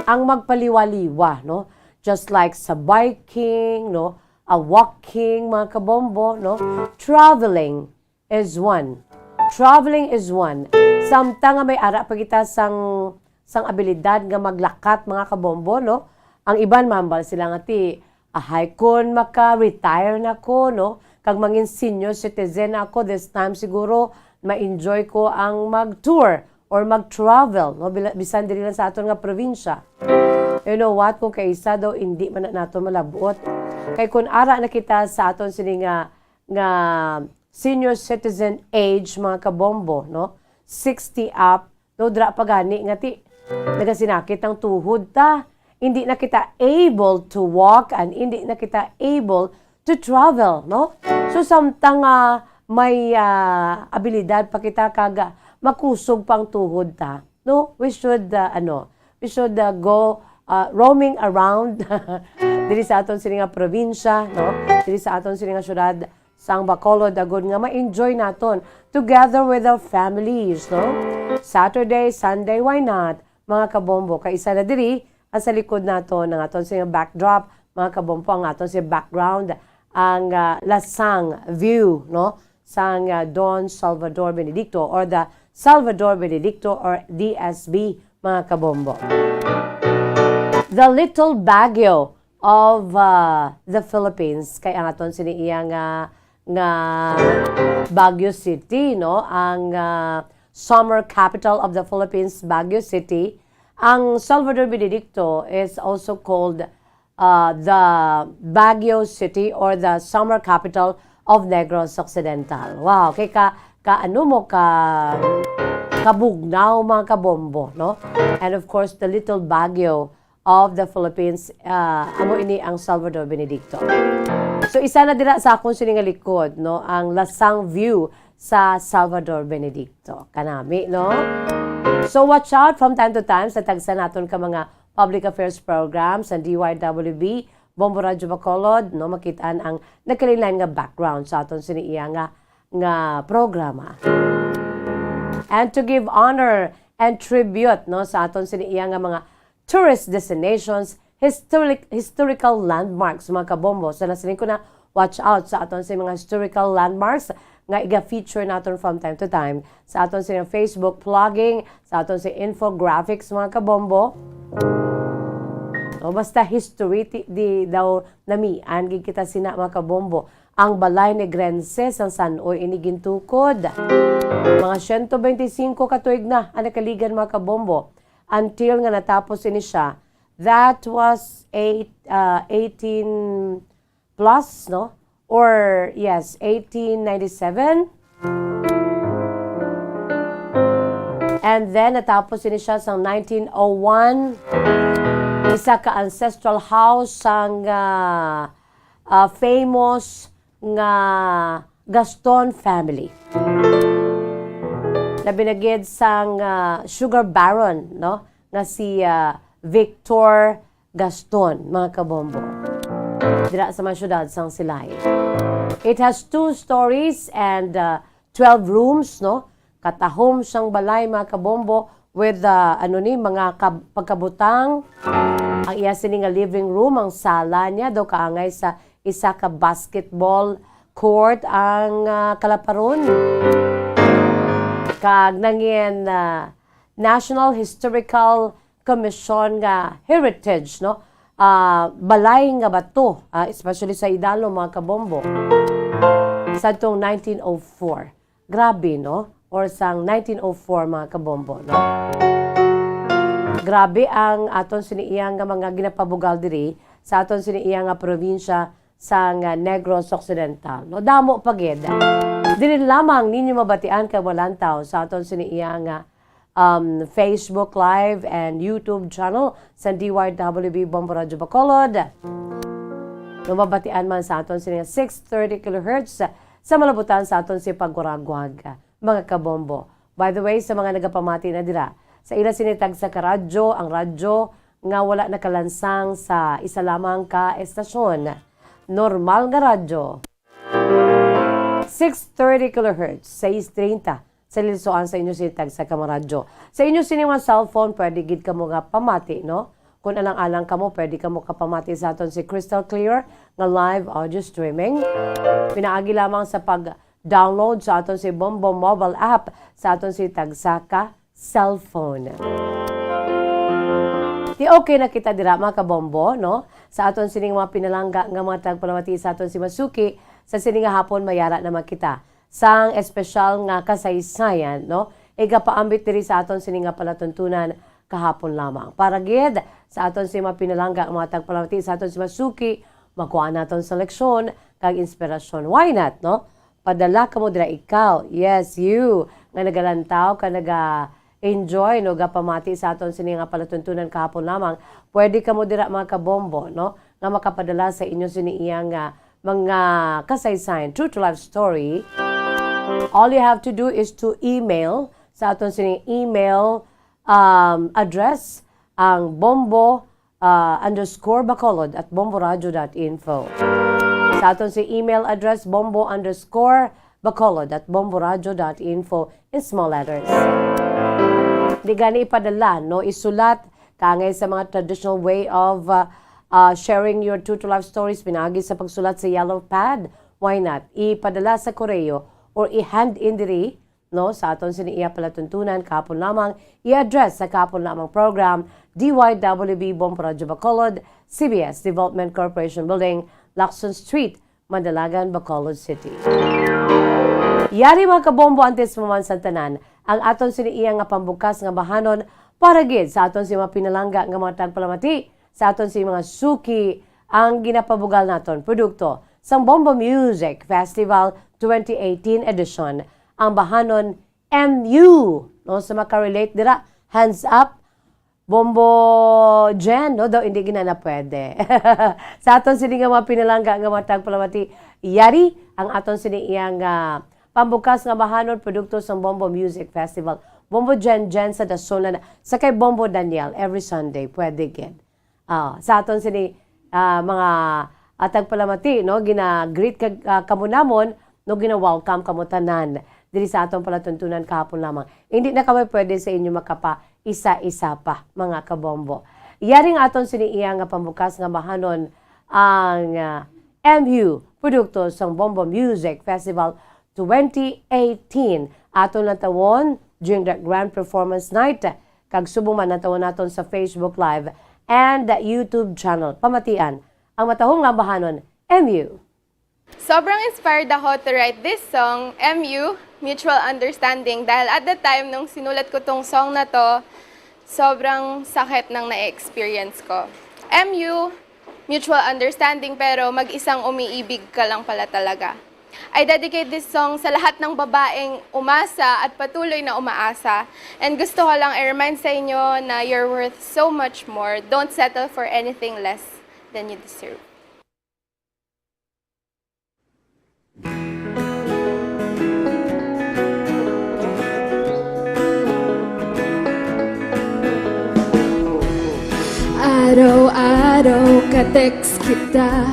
ang magpaliwa-liwa, no? Just like sa biking, no? A walking, mga kabombo, no? Traveling is one. Traveling is one. Samtang nga may ara pa kita sang, sang abilidad nga maglakat, mga kabombo, no? Ang iban, mambal sila nga, "Ti, ahay, kon maka-retire na ko, no? Kag mangin senior citizen ako, this time siguro, ma-enjoy ko ang mag-tour or mag-travel, no? Bila-, bisan diri lang sa aton nga probinsya." You know what? Kung kaisa daw, hindi man na nato malabot. Kay kung ara na kita sa aton sini nga, nga senior citizen age, mga kabombo, no? Sixty up, no? Dira pa gani nga ti, nagasinakit ang tuhod ta. Hindi na kita able to walk and hindi na kita able to travel, no? So, samtang, ah, may, ah, abilidad pa kita kag, ah, makusog pa ang tuhod ta, no? We should, ah, ano, we should, ah, go, ah, roaming around diri sa aton sini nga probinsya, no? Diri sa aton sini nga syudad sang Bacolod, agud nga ma-enjoy naton together with our families, no? Saturday, Sunday, why not? Mga kabombo, kay isa na diri ang sa likod naton, ang aton sini nga backdrop, mga kabombo, ang aton sini background, ang, ah, Lasang view, no? Sang, ah, Don Salvador Benedicto or the Salvador Benedicto or D S B, mga kabombo. The Little Baguio of, ah, the Philippines, kay ang aton sini iya nga, nga Baguio City, no? Ang, ah, summer capital of the Philippines, Baguio City. Ang Salvador Benedicto is also called, uh, the Baguio City or the summer capital of Negros Occidental. Wow, kay ka, ka ano mo, ka, kabugnaw, mga kabombo, no? And of course, the little Baguio of the Philippines, uh, amo ini ang Salvador Benedicto. So, isa na dira sa akon sini nga likod, no, ang Lasang View sa Salvador Benedicto. Kanami, no? So, watch out from time to time sa tagsa naton ka mga public affairs programs sa D Y W B, Bombo Radyo Bacolod, no, makitaan ang nagkalain-lain nga background sa aton sini iya nga, nga programa. And to give honor and tribute, no, sa aton sini iya nga mga tourist destinations, historic, historical landmarks, mga kabombo. So, nasiling ko na, watch out sa aton sa mga historical landmarks nga iga-feature naton from time to time sa aton sa Facebook vlogging, sa aton sa infographics, mga kabombo. No, basta history ti-, di daw namian gid kita sina, mga kabombo. Ang balay ni Grense sang san-o ini gintukod. Mga siyento bente singko ka tuig na ang nakaligan, mga kabombo, until nga natapos ini siya. That was eight, ah, eighteen plus, no? Or, yes, eighteen ninety-seven. And then, natapos ini siya sa nineteen oh one. Isa ka ancestral house sang, ah, ah, famous nga Gaston family. Labi na gid sang, ah, sugar baron, no? Nga si, ah, Victor Gaston, mga kabombo. Dira sa mga syudad sang Silay. It has two stories and, uh, twelve rooms, no? Katahom siyang balay, mga kabombo, with, uh, ano ni, mga kab-, pagkabutang. Ang iya sini nga living room, ang sala niya, daw kaangay sa isa ka basketball court ang, uh, kalaparon. Kag nangin, uh, National Historical Commission nga heritage, no? Ah, balay nga bato, ah, especially sa Idalo, mga kabombo. Sadtong nineteen oh four. Grabe, no? Or sang nineteen oh four, mga kabombo, no? Grabe ang aton sini iya nga mga ginapabugal diri sa aton sini iya nga probinsya sang, ah, Negros Occidental, no? Damo pa gid. Diri lamang ninyo mabatian kag malantaw sa aton sini iya nga, um, Facebook Live and YouTube channel sa D Y W B Bombo Radyo Bacolod. No, mabatian man sa aton sini nga six thirty kilohertz sa malabutan sa aton si pagwaragwag, mga kabombo. By the way, sa mga nagapamati na dira, sa ila sini tagsa ka radyo, ang radyo nga wala nakalansang sa isa lamang ka estasyon, normal nga radyo. Six thirty kilohertz, sais treinta, sa lisoan sa inyo sini tagsa ka mga radyo. Sa inyo sini mga cellphone, pwede gid kamo nga pamati, no? Kung alang-alang kamo, pwede kamo kapamati sa aton si Crystal Clear nga live audio streaming. Pinaagi lamang sa pag-download sa aton si Bombo mobile app sa aton si tagsa ka cellphone. Di okay na kita dira, mga kabombo, no? Sa aton sining mga pinalangga nga mga tagpalamati sa aton si Masuki, sa sining nga hapon mayara naman kita sang espesyal nga kasaysayan, no? Igapaambit diri sa aton sining nga palatuntunan kahapon lamang. Para gid sa aton si mga pinalangga nga mga tagpalamati sa aton si Masuki, makuha naton sa leksyon kag inspirasyon. Why not, no? Padala kamo dira, ikaw. Yes, you. Nga nagalantaw ka, naga-enjoy, no, gapamati sa aton sini nga palatuntunan kahapon lamang. Pwede kamo dira, mga kabombo, no, nga makapadala sa inyo sini iya nga mga kasaysayan, true to life story. All you have to do is to email sa aton sini email, um, address, ang bombo ah, underscore bacolod at bomboradio dot info. Sa aton si email address, bombo underscore bacolod at bomboradio dot info in small letters. Di gani ipadala, no? Isulat, kaangay sa mga traditional way of, ah, ah, sharing your true to life stories, pinaagi sa pagsulat sa yellow pad. Why not? Ipadala sa koreo or i-hand in diri, no, sa aton sini iya palatuntunan kahapon lamang, i-address sa kahapon lamang program, D Y W B Bombo Radyo Bacolod, C B S Development Corporation Building, Lacson Street, Mandalagan, Bacolod City. Yari, mga kabombo, antes mo man sa tanan, ang aton sini iya nga pambukas nga bahanon para gid sa aton si mga pinalangga nga mga tagpalamati, sa aton si mga suki, ang ginapabugal naton produkto sang Bombo Music Festival twenty eighteen edition, ang bahanon M U, no? Sa makarelate dira, hands up, Bombo Jen, no? Daw hindi gina na pwede. Sa aton sini nga mga pinalangga nga mga tagpalamati, yari ang aton sini iya nga pambukas nga bahanon produkto sang Bombo Music Festival. Bombo Jen Jen sa Dasonan, sa kay Bombo Daniel every Sunday, pwede gid. Ah, sa aton sini, ah, mga, ah, tagpalamati, no, gina-greet kag, ah, kamo namon, no, gina-welcome kamo tanan diri sa aton palatuntunan kahapon lamang. Hindi na kami pwede sa inyo makapa-isa-isa pa, mga kabombo. Yari nga aton sini iya nga pambukas nga bahanon ang, ah, M U, produkto sang Bombo Music Festival twenty eighteen. Aton natawon during the grand performance night, kag subong man natawon naton sa Facebook Live and YouTube channel. Pamatian ang matahom nga ambahanon, M U. Sobrang inspired ako to write this song, M U, Mutual Understanding, dahil at the time nung sinulat ko tong song na to, sobrang sakit ng na-experience ko. M U, mutual understanding, pero mag-isang umiibig ka lang pala talaga. I dedicate this song sa lahat ng babaeng umasa at patuloy na umaasa. And gusto ko lang i-remind sa inyo na you're worth so much more. Don't settle for anything less than you deserve. Araw-araw ka-text kita,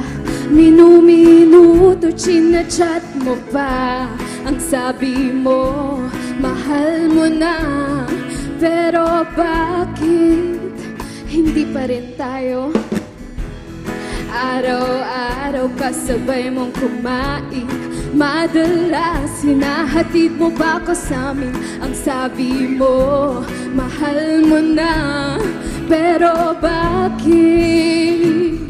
minu-minuto chinachat mo pa. Ang sabi mo, mahal mo na. Pero bakit hindi pa rin tayo? Araw-araw kasabay mong kumain, madalas hinahatid mo pa ko sa amin. Ang sabi mo, mahal mo na. Pero bakit?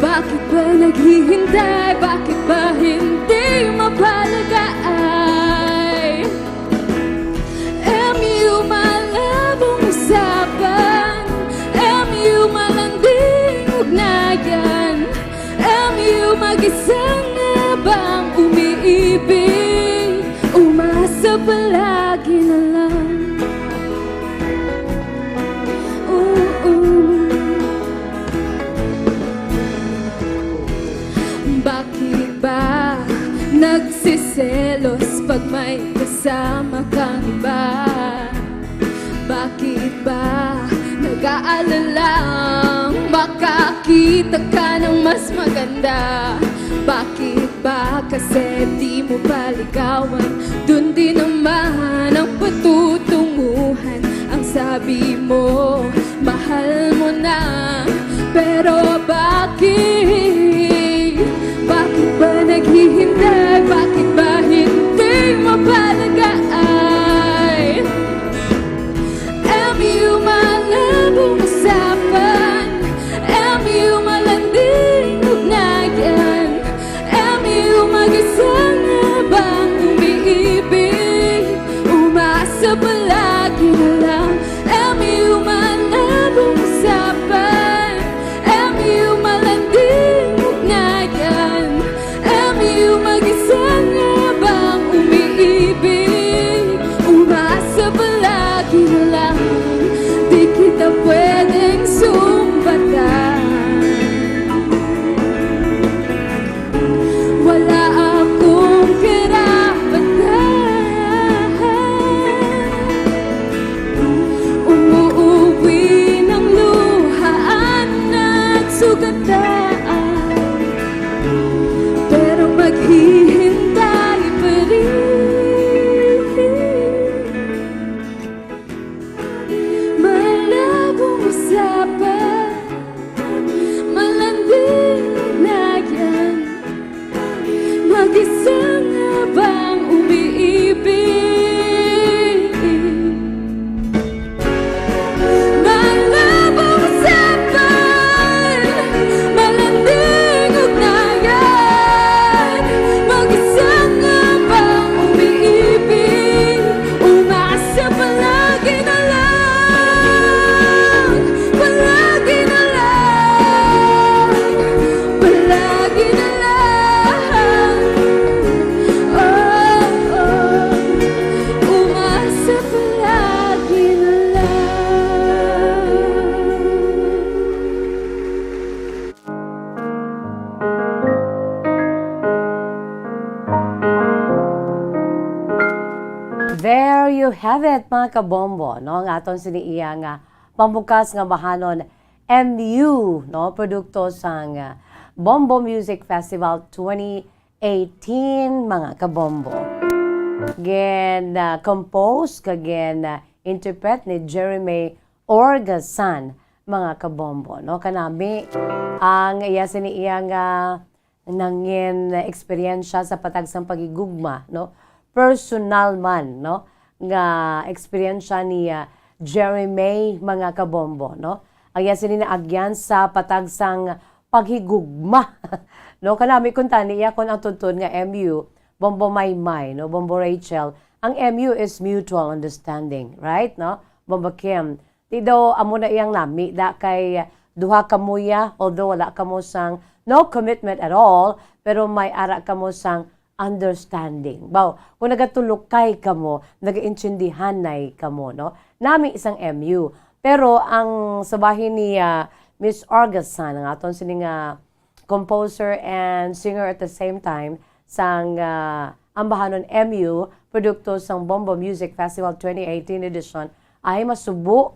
Bakit ba naghihintay? Bakit ba hindi mapalagaan? M U malabong usapan, M U malanding ugnayan, M U mag-isa nga bang umiibig, umasa palagi na lang. Oo. Bakit ba nagsiselos pag may kasama kang iba? Bakit ba nag-aalalang makakita ka ng mas maganda? Bakit ba kasi di mo paligawan? Dun din naman ang patutunguhan. Ang sabi mo, mahal mo na. Pero bakit? Bakit ba naghihintay? Bakit ba hindi mapalagaan? M U malabong usapan, M U malanding ugnayan, M U mag-isa nga bang umiibig, umasa palagi na lang. M U malabong usapan, M U malanding ugnayan, M U mag-isa nga bang umiibig, umasa palagi na lang. Di kita pwedeng sumbatan. Wala akong karapatan. Umuuwi ng luhaan at sugatan, pero maghihintay pa rin. Malabong usapan, malanding ugnayan, mag-isa nga bang umiibig? Malabong usapan, malanding ugnayan, mag-isa nga bang umiibig? Umasa palagi na lang, palagi na lang, palagi na lang. Oh, oh. Umasa palagi na lang. There you have it, mga kabombo, no? Ang aton sini iya nga pambukas nga bahanon, M U, no? Produkto sang, ah, Bombo Music Festival twenty eighteen, mga kabombo. Gin, ah, compose kag gin, ah, interpret ni Jeremy Orgasan, mga kabombo, no? Kanami ang iya sini iya nga nangin eksperyensya sa patag sang paghigugma, no? personal man, no, nga eksperyensya ni, ah, Jerry May, mga kabombo, no? Ang iya sini naagyan sa patag sang paghigugma, no? Kanami kuntani iya kon ang tuntun nga M U, Bombo Maymay, no? Bombo Rachel, ang M U is mutual understanding, right, no? Bombo Kim, di daw amo na iyang nami, da kay duha kamo ya, although wala kamo sang no commitment at all, pero may ara kamo sang understanding. Baw, kung nagatulukay kamo, nagaintindihanay kamo, no? Nami sang M U. Pero ang sa bahin ni, ah, Miss Orgasan, ang aton sini nga composer and singer at the same time, sang, ah, Ambahanon M U, produkto sang Bombo Music Festival twenty eighteen edition, ay masubo.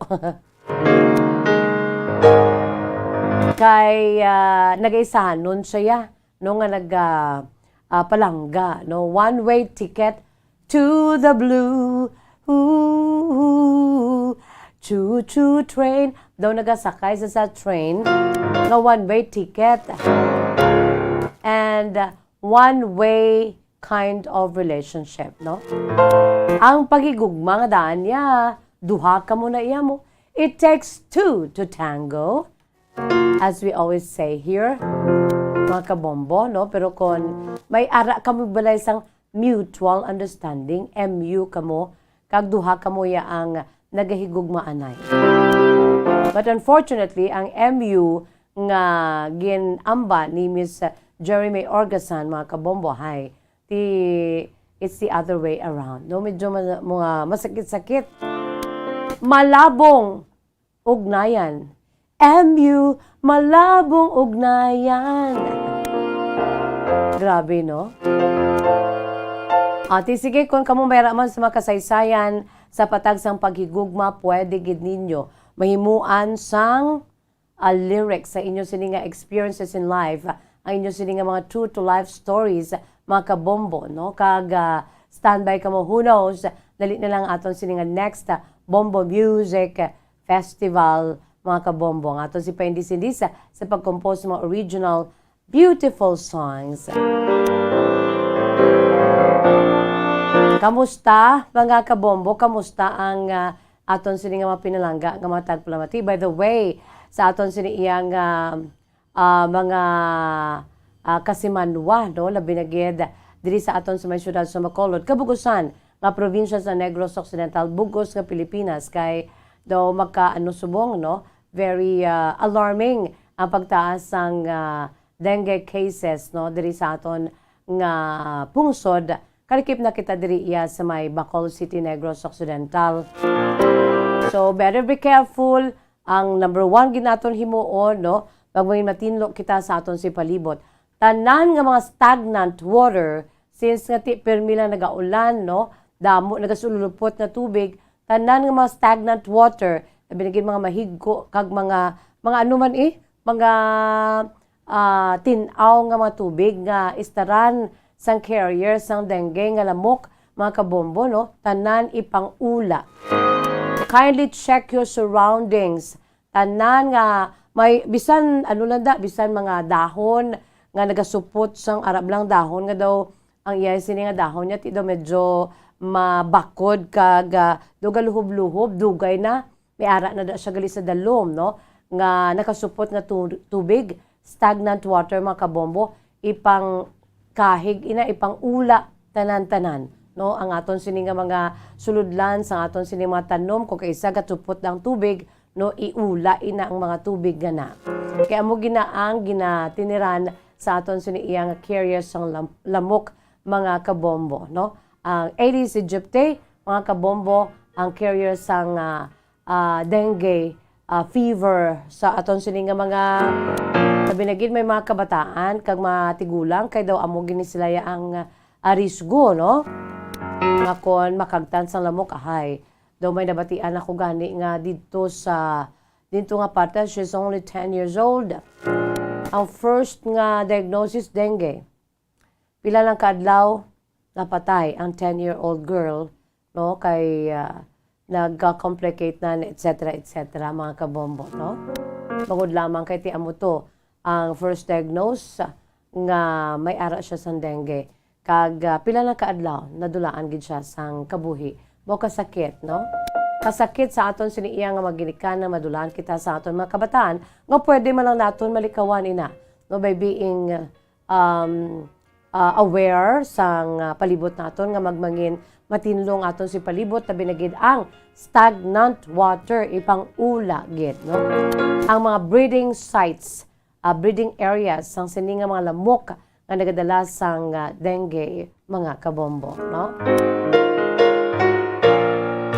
Kay, ah, nagaisanon siya, no, nga nag, ah, ah, palangga, no? One-way ticket to the blue. Ooh, choo-choo train. Daw nagasakay sa, sa train nga one-way ticket. And, ah, one-way kind of relationship, no? Ang paghigugma nga daan niya, duha kamo na iya mo. It takes two to tango, as we always say here, mga kabombo, no? Pero kon may ara kamo balay sang mutual understanding, M U kamo, kag duha kamo ya ang nagahigugmaanay. But unfortunately, ang M U nga gin-amba ni Miss Jerry May Orgasan, mga kabombo, hay, ti, it's the other way around. No, medyo ma-, mga masakit-sakit. Malabong ugnayan. M U, malabong ugnayan. Grabe, no? Ati, sige, kung kamo may ra man sa mga kasaysayan sa patag sang paghigugma, pwede gid ninyo mahimuan sang, ah, lyrics sa inyo sini nga experiences in life, ang inyo sini nga mga true to life stories, mga kabombo, no? Kag, ah, standby kamo, who knows, dali na lang aton sini nga next, ah, Bombo Music Festival, mga kabombo. Ang aton si paindis-indis sa, sa pag-compose sa mga original beautiful songs. Kamusta, mga kabombo? Kamusta ang, ah, aton sini nga mga pinalangga nga mga tagpalamati? By the way, sa aton sini iyang, ah, ah, mga, ah, kasimanwa, no? Labi na gid diri sa aton sa may siyudad sa Bacolod, kabug-usan nga probinsya sa Negros Occidental, bug-os nga Pilipinas, kay daw magka, ano, subong, no? Very, ah, alarming ang pagtaas sang, ah, dengue cases, no, diri sa aton nga pungsod. Kalakip na kita diri iya sa may Bacol City, Negros Occidental. So, better be careful. Ang number one gid naton himuon, no, pag may matinlo kita sa aton si palibot. Tanan nga mga stagnant water, since nga ti pirmi lang nagaulan, no, damo nagasululupot nga tubig, tanan nga mga stagnant water, labi na gid mga mahigko kag mga, mga ano man, eh, mga, ah, tin-aw nga mga tubig nga istaran sang carrier sang dengue nga lamok, mga kabombo, no? Tanan ipang-ula. Kindly check your surroundings. Tanan nga may, bisan ano lang da, bisan mga dahon nga nagasupot sang arab lang dahon nga daw ang iya sini nga dahon niya, ti daw medyo mabakod kag, ah, daw galuhob-luhob, dugay na. May ara na da siya gali sa dalom, no? Nga nakasupot nga tu-, tubig, stagnant water, mga kabombo, ipang kahig ina, ipang-ula, tanan-tanan, no? Ang aton sini nga mga sulodlan, sa aton sini mga tanom, kung kaisa gatupot ang tubig, no, iula ina ang mga tubig nga na. Kaya amo gina ang ginatiniran sa aton sini iya nga carrier sang lam-, lamok, mga kabombo, no? Ang Aedes aegypti, mga kabombo, ang carrier sang, ah, ah, dengue, ah, fever sa aton sini nga mga, labi na gid may mga kabataan kag mga tigulang, kay daw amo gini sila ya ang, ah, risgo, no? Nga kon makagtan sang lamok, ahay. Daw may nabatian ako gani nga didto sa, didto nga parte, she's only ten years old. Ang first nga diagnosis, dengue. Pila lang ka adlaw, napatay ang ten-year-old girl, no, kay, ah, nagka-complicate na, et cetera, et cetera, mga kabombo, no? Bangod lamang kay ti amo to ang first diagnose nga may ara siya sang dengue. Kag, ah, pila na ka adlaw, nadulaan gid siya sang kabuhi. Mao kasakit, no? Kasakit sa aton sini iya nga mga ginikanan, madulaan kita sa aton mga kabataan nga pwede man lang naton malikawan ina, no, by being, um, ah, aware sang, ah, palibot naton nga magmangin matinlong aton si palibot, labi na gid ang stagnant water, ipang-ula gid, no? Ang mga breeding sites, ah, breeding areas sang sini nga mga lamok nga nagadala sang, ah, dengue, mga kabombo, no?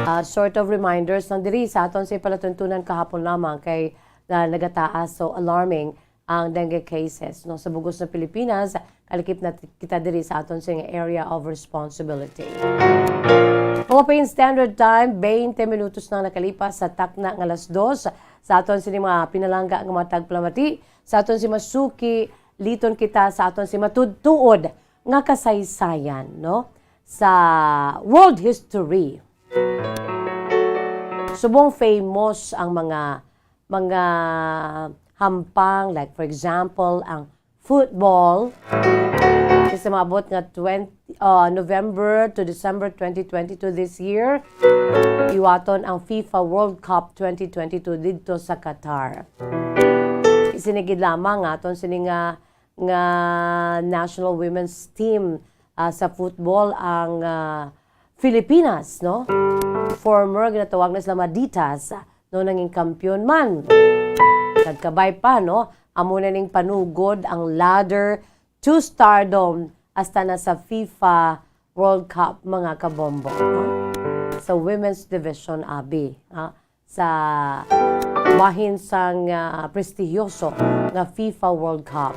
Ah, sort of reminders lang diri sa aton sa palatuntunan kahapon lamang kay, ah, nagataas, so alarming ang dengue cases, no, sa bug-os nga Pilipinas, kalakip na t-, kita diri sa aton sing area of responsibility. Philippine Standard Time, twenty minutos na nakalipas sa takna nga alas dos. Sa aton sini mga pinalangga nga mga tagpalamati, sa aton si masuki, liton kita sa aton si matuod-tuod nga kasaysayan, no? Sa world history, subong famous ang mga, mga hampang, like, for example, ang football. Sa maabot nga twenty, uh, November to December twenty twenty-two this year, iwaton ang FIFA World Cup twenty twenty-two didto sa Qatar. Isinigid lamang nga aton sini nga, nga national women's team, ah, sa football ang, ah, Filipinas, no? Former, ginatawag na sila Maditas, no, nangin kampiyon man. Nagkabay pa, no? Amo na ning panugod ang ladder to stardom hasta na sa FIFA World Cup, mga kabombo, no? Sa women's division, abi, ha? Sa bahin sang, ah, prestihiyoso nga FIFA World Cup.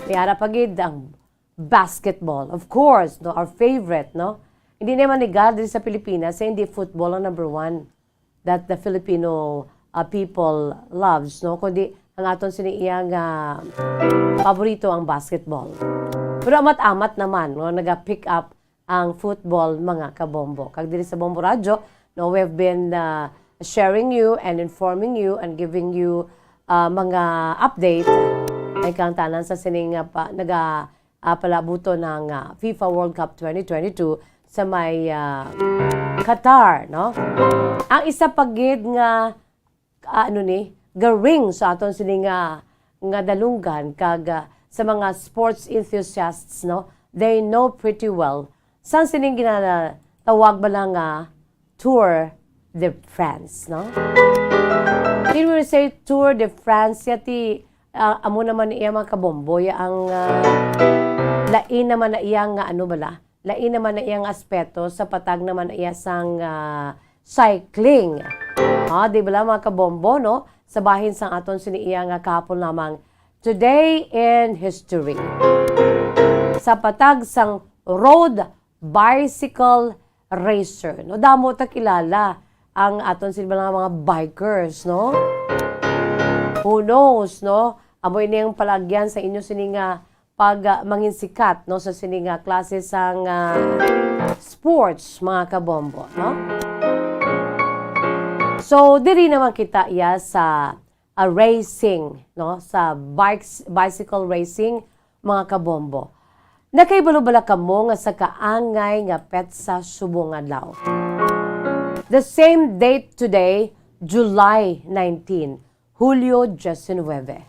May ara pa gid ang basketball, of course, no, our favorite, no? Hindi naman legal diri sa Pilipinas, eh, hindi football ang number one that the Filipino, uh, people loves, no? Kundi ang aton sini iya nga paborito ang basketball. Pero amat-amat naman, no, naga-pick up ang football, mga kabombo. Kag diri sa Bombo Radyo, no, we've been, uh, sharing you and informing you and giving you, uh, mga update ay kang tanan sa sining, uh, pa, naga, ah, palabuton ang, ah, FIFA World Cup twenty twenty-two sa may, ah, Qatar, no? Ang isa pa gid nga, ah, ano ni, garing sa aton sini nga, nga dalunggan kag, ah, sa mga sports enthusiasts, no? They know pretty well sang sining ginatawag bala nga Tour de France, no? When we say Tour de France, ya ti, ah, amo naman iya mga kabombo, ya ang, ah, lain naman na iya nga ano bala, lain naman na iya nga aspeto sa patag naman na iya sang, ah, cycling. Ah, di bala mga kabombo, no? Sa bahin sang aton sini iya nga kahapon lamang, Today in History. Sa patag sang road bicycle racer, no? Damo ta kilala ang aton sila mga, mga bikers, no? Who knows, no? Amo ini ang palagyan sa inyo sini nga pag, ah, manginsikat, no, sa sini nga klase sang, ah, sports, mga kabombo, no? So, diri naman kita iya sa a racing, no? Sa bikes, bicycle racing, mga kabombo. Nakahibalo bala kamo nga sa kaangay nga petsa subong adlaw? The same date today, July nineteen, Hulyo diecinuebe.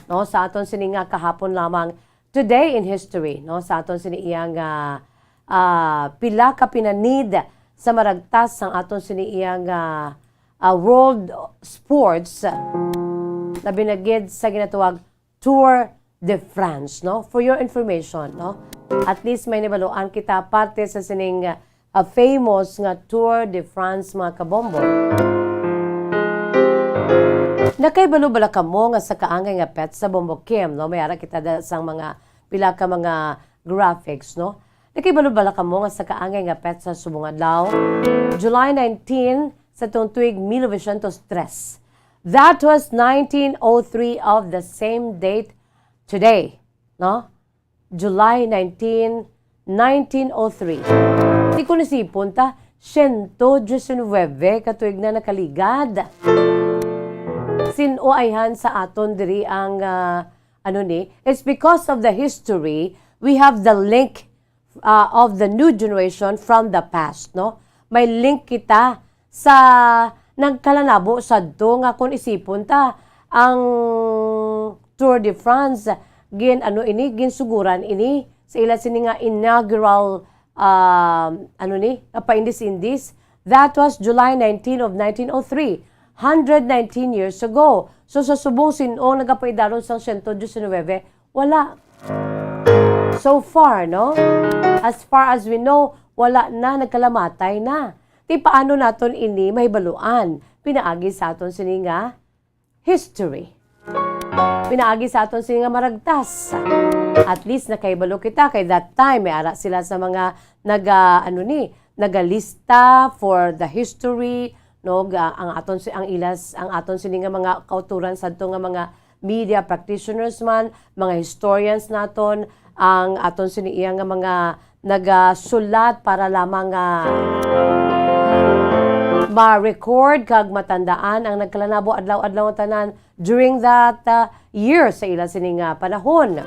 No, sa aton sini nga kahapon lamang, today in history, no, sa aton sini iya nga, ah, pila ka pinanid sa maragtas sang aton sini iya nga, ah, world sports, labi na gid sa ginatawag Tour de France, no? For your information, no? At least may nabaluan kita parte sa sining, ah, famous nga Tour de France, mga kabombo. Nakahibalo bala kamo nga sa kaangay nga petsa, Bombo Kim, no? May ara kita da sang mga pila ka mga graphics, no? Nakahibalo bala kamo nga sa kaangay nga petsa subong adlaw, July nineteen, sa tuong tuig mil novecientos tres. That was nineteen oh three of the same date today, no? July nineteen, nineteen oh three. Ti kon isipon ta, siyento diecinuebe ka tuig na nakaligad. Sin-o ayhan sa aton diri ang, ah, ano ni? It's because of the history we have the link uh, of the new generation from the past, no? May link kita sa nagkalanabo sadto nga kung isipon ta ang Tour de France, gin ano ini, ginsuguran ini sa ila sini nga inaugural, um, ano ni, nga paindis-indis. That was July nineteen of nineteen oh three, hundred nineteen years ago. So sa subong sin-o nagapaidalon sang siyento diecinuebe, wala. So far, no? As far as we know, wala na, nagkalamatay na. Ti paano naton ini mahibaluan? Pinaagi sa aton sini nga history. Pinaagi sa aton sini nga maragtas. At least nakahibalo kita kay that time may ara sila sa mga naga, ano ni, nagalista for the history, no, ga, ang aton si, ang ilas, ang aton sini nga mga kauturan sadto nga mga media practitioners man, mga historians naton, ang aton sini iya nga mga nagasulat para lamang nga ma-record kag matandaan ang nagkalanabo adlaw-adlaw nga tanan during that, uh, year sa ila sini nga panahon.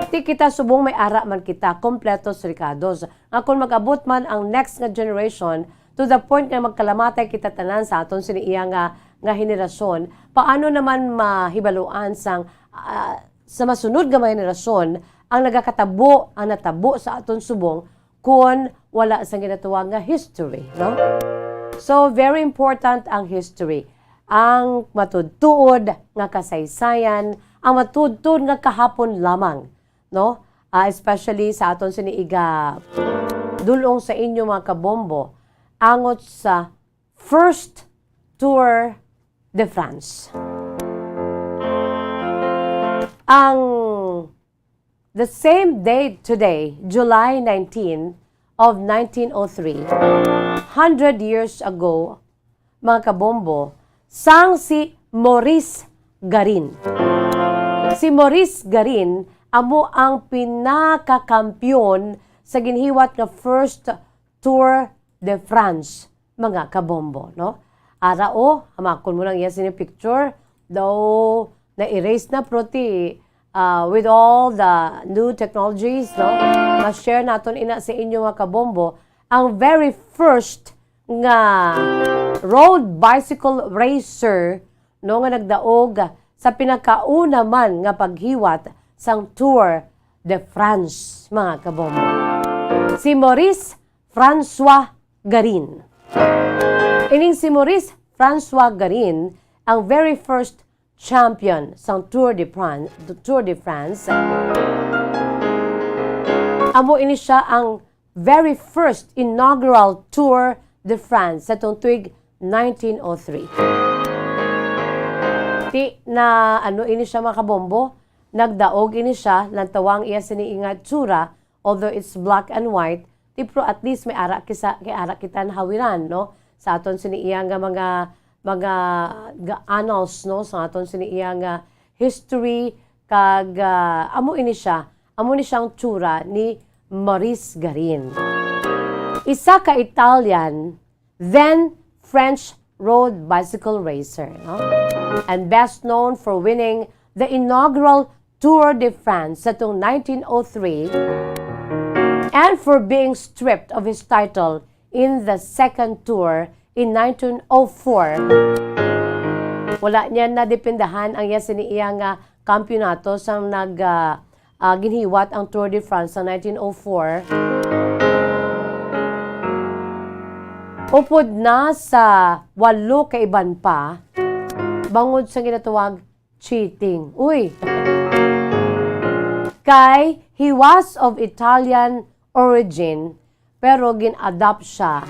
Ti kita subong may ara man kita kompletos rekados nga kon mag-abot man ang next nga generation, to the point nga magkalamatay kita tanan sa aton sini iya nga, nga henerasyon, paano naman mahibaluan sang, ah, sa masunod nga mga henerasyon ang nagakatabo, ang natabo sa aton subong kon wala sang ginatawag nga history, no? So, very important ang history. Ang matuod-tuod nga kasaysayan, ang matuod-tuod nga kahapon lamang, no? Ah, especially sa aton sini iga dul-ong sa inyo, mga kabombo, angot sa first Tour de France. Ang the same day today, July nineteen of nineteen oh three, hundred years ago, mga kabombo, sang si Maurice Garin. Si Maurice Garin amo ang pinakakampiyon sa ginhiwat nga first Tour de France, mga kabombo, no? Ara, o, hamakon mo lang iya sini picture, though na-erase na, pero ti, ah, with all the new technologies, no? Ma-share naton ina sa inyo, mga kabombo, ang very first nga road bicycle racer, no, nga nagdaog sa pinakauna man nga paghiwat sang Tour de France, mga kabombo. Si Maurice François Garin. Ining si Maurice François Garin ang very first champion sang Tour de Fran-, Tour de France. Amo ini siya ang very first inaugural Tour de France sa tong tuig nineteen oh three. Ti na ano ini siya, mga kabombo, nagdaog ini siya, lantawa ang iya sini nga tsura, although it's black and white, ti pero at least may ara kisa, kay ara kita nahawiran, no? Sa aton sini iya nga mga, mga ga-, annals, no? Sa aton sini iya nga history, kag, ah, amo ini siya, amo ni siyang tsura ni Maurice Garin. Isa ka Italian, then French road bicycle racer, no? And best known for winning the inaugural Tour de France sa tong nineteen oh three and for being stripped of his title in the second tour in nineteen oh four. Wala niya nadepindahan ang iya sini iya nga kampiyonato sang nag, ah, ah, ginhiwat ang Tour de France sa nineteen oh four. Upod na sa walo ka iban pa, bangod sa ginatawag cheating. Uy! Kay he was of Italian origin, pero gin-adopt siya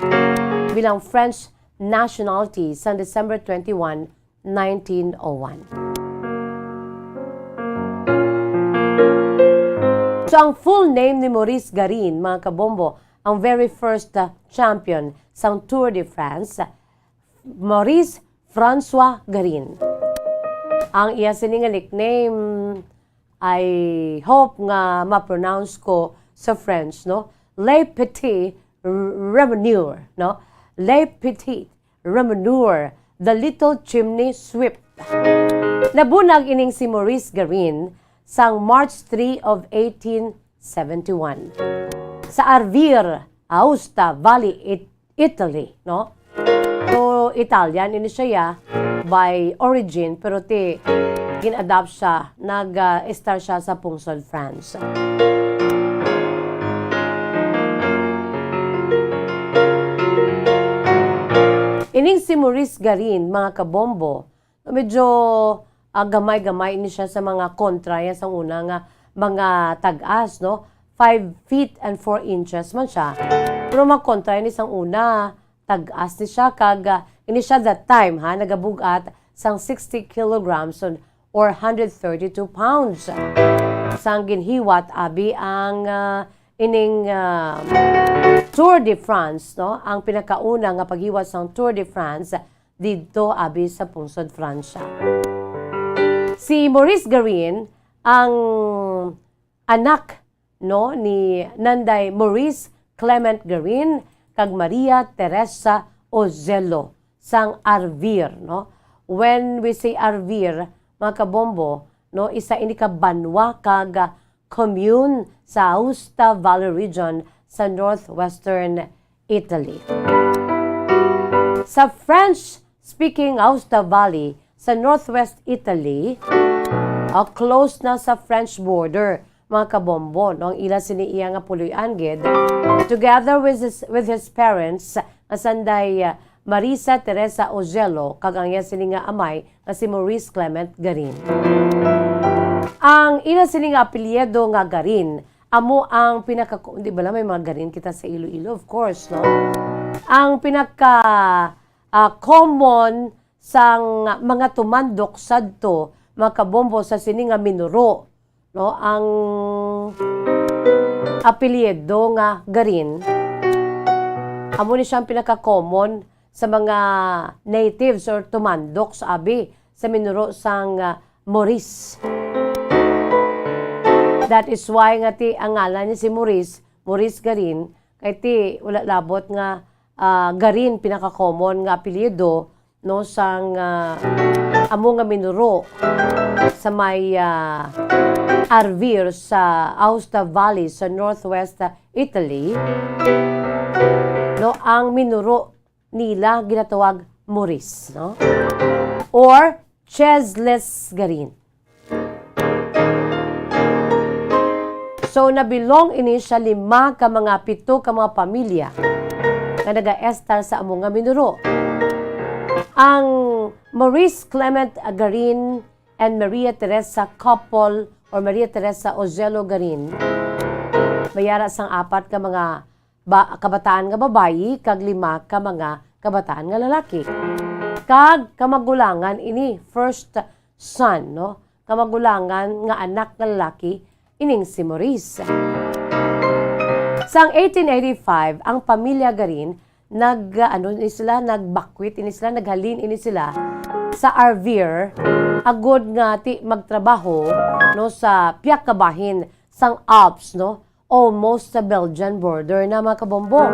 bilang French nationality sa December twenty-one, nineteen oh one. So, ang full name ni Maurice Garin, mga kabombo, ang very first, uh, champion sang Tour de France, Maurice François Garin. Ang iya sini nga nickname, I hope nga ma-pronounce ko sa French, no? Le Petit R-, Ramoneur, no? Le Petit Ramoneur, the Little Chimney Sweep. Nabunag ining si Maurice Garin sang March three of eighteen seventy-one. Sa Arvir, Aosta Valley, It-, Italy, no? So, Italian ini siya, ya, by origin, pero ti gin-adapt siya, nag-, ah, estar siya sa pungsod France. Ining si Maurice Garin, mga kabombo, medyo, ah, gamay-gamay ini siya sa mga kontra niya sang una nga mga tag-as, no? Five feet and four inches man siya. Pero mga kontra ini sang una, tag-as ni siya kag, ah, ini siya that time, ha, nagabug-at sang sixty kilograms or, or hundred thirty-two pounds. Sang ginhiwat, abi, ang, ah, ining, ah, Tour de France, no? Ang pinakauna nga paghiwat sang Tour de France didto, abi, sa pungsod Francia. Si Maurice Garin ang anak, no, ni Nanday Maurice Clement Garin kag Maria Teresa Ozello sang Arvir, no? When we say Arvir, mga kabombo, no, isa ini ka banwa kag commune sa Aosta Valley region sa northwestern Italy. Sa French-speaking Aosta Valley sa northwest Italy, ah, close na sa French border, mga kabombo, no, ang ila sini iya nga puloy-an gid, together with his, with his parents, nga sanday, ah, Marisa Teresa Ozello, kag ang iya sini nga amay nga si Maurice Clement Garin. Ang ila sini nga apelyido nga Garin amo ang pinaka, di bala may mga Garin kita sa Iloilo, of course, no? Ang pinaka, ah, common sang mga tumandok sadto, mga kabombo, sa sini nga minuro, no? Ang apelyido nga Garin, amo ni siya ang pinaka-common sa mga natives or tumandok sa abi sa minuro sang, ah, Maurice. That is why nga ti ang ngalan niya si Maurice, Maurice Garin, kay ti wala labot nga, ah, Garin pinaka-common nga apelyido, no, sang, ah, amo nga minuro sa may, ah, Arvir sa Aosta Valley sa northwest, ah, Italy, no, ang minuro nila ginatawag Maurice, no? Or Chesless Garin. So, nabilong ini sa lima ka mga pito ka mga pamilya nga nagaestar sa amo nga minuro. Ang Maurice Clement Garin and Maria Teresa couple or Maria Teresa Ozello Garin, may ara sang apat ka mga ba-, kabataan nga babayi kag lima ka mga kabataan nga lalaki. Kag kamagulangan ini, first son, no? Kamagulangan nga anak nga lalaki ining si Maurice. Sang eighteen eighty-five, ang pamilya Garin nag, ano ni sila, nagbakwit ini sila, naghalin ini sila sa Arvir, agod nga ti magtrabaho, no, sa pihak ka bahin sang Alps, no? Almost sa Belgian border na, mga kabombo.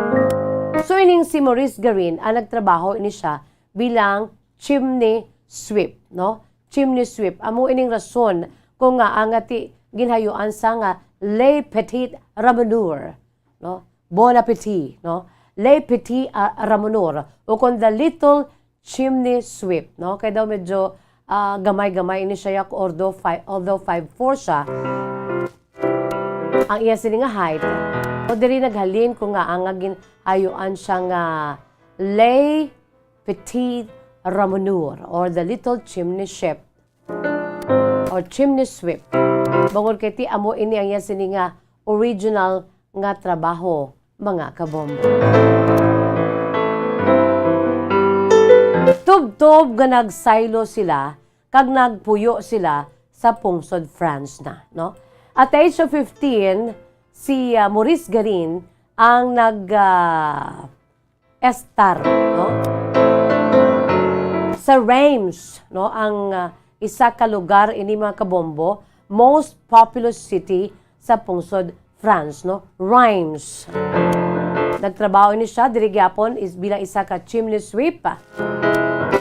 So, ining si Maurice Garin, ang nagtrabaho ini siya bilang chimney sweep, no? Chimney sweep. Amo ining rason kung nga ang ati ginhayuan sa nga Le Petit Ramoneur, no? Bon appetit, no? Le Petit, ah, Ramoneur, o kon the Little Chimney Sweep, no? Kay daw medyo, ah, gamay-gamay ini siya, yak, although five, although five four siya. Ang iya sini nga height, o diri naghalin ko nga ang nga ginhayuan siya nga Le Petit Ramoneur or the Little Chimney Sweep or Chimney Sweep. Bangod kay ti amo ini ang iya sini nga original nga trabaho, mga kabombo. Tubtob nga nagsaylo sila kag nagpuyo sila sa pungsod France na, no? At the age of fifteen, si, ah, Maurice Garin ang nag, ah, estar, no? Sa Reims, no, ang, ah, isa ka lugar ini, mga kabombo, most populous city sa pungsod France, no? Reims. Nagtrabaho ini siya diri gyapon is bilang isa ka chimney sweep.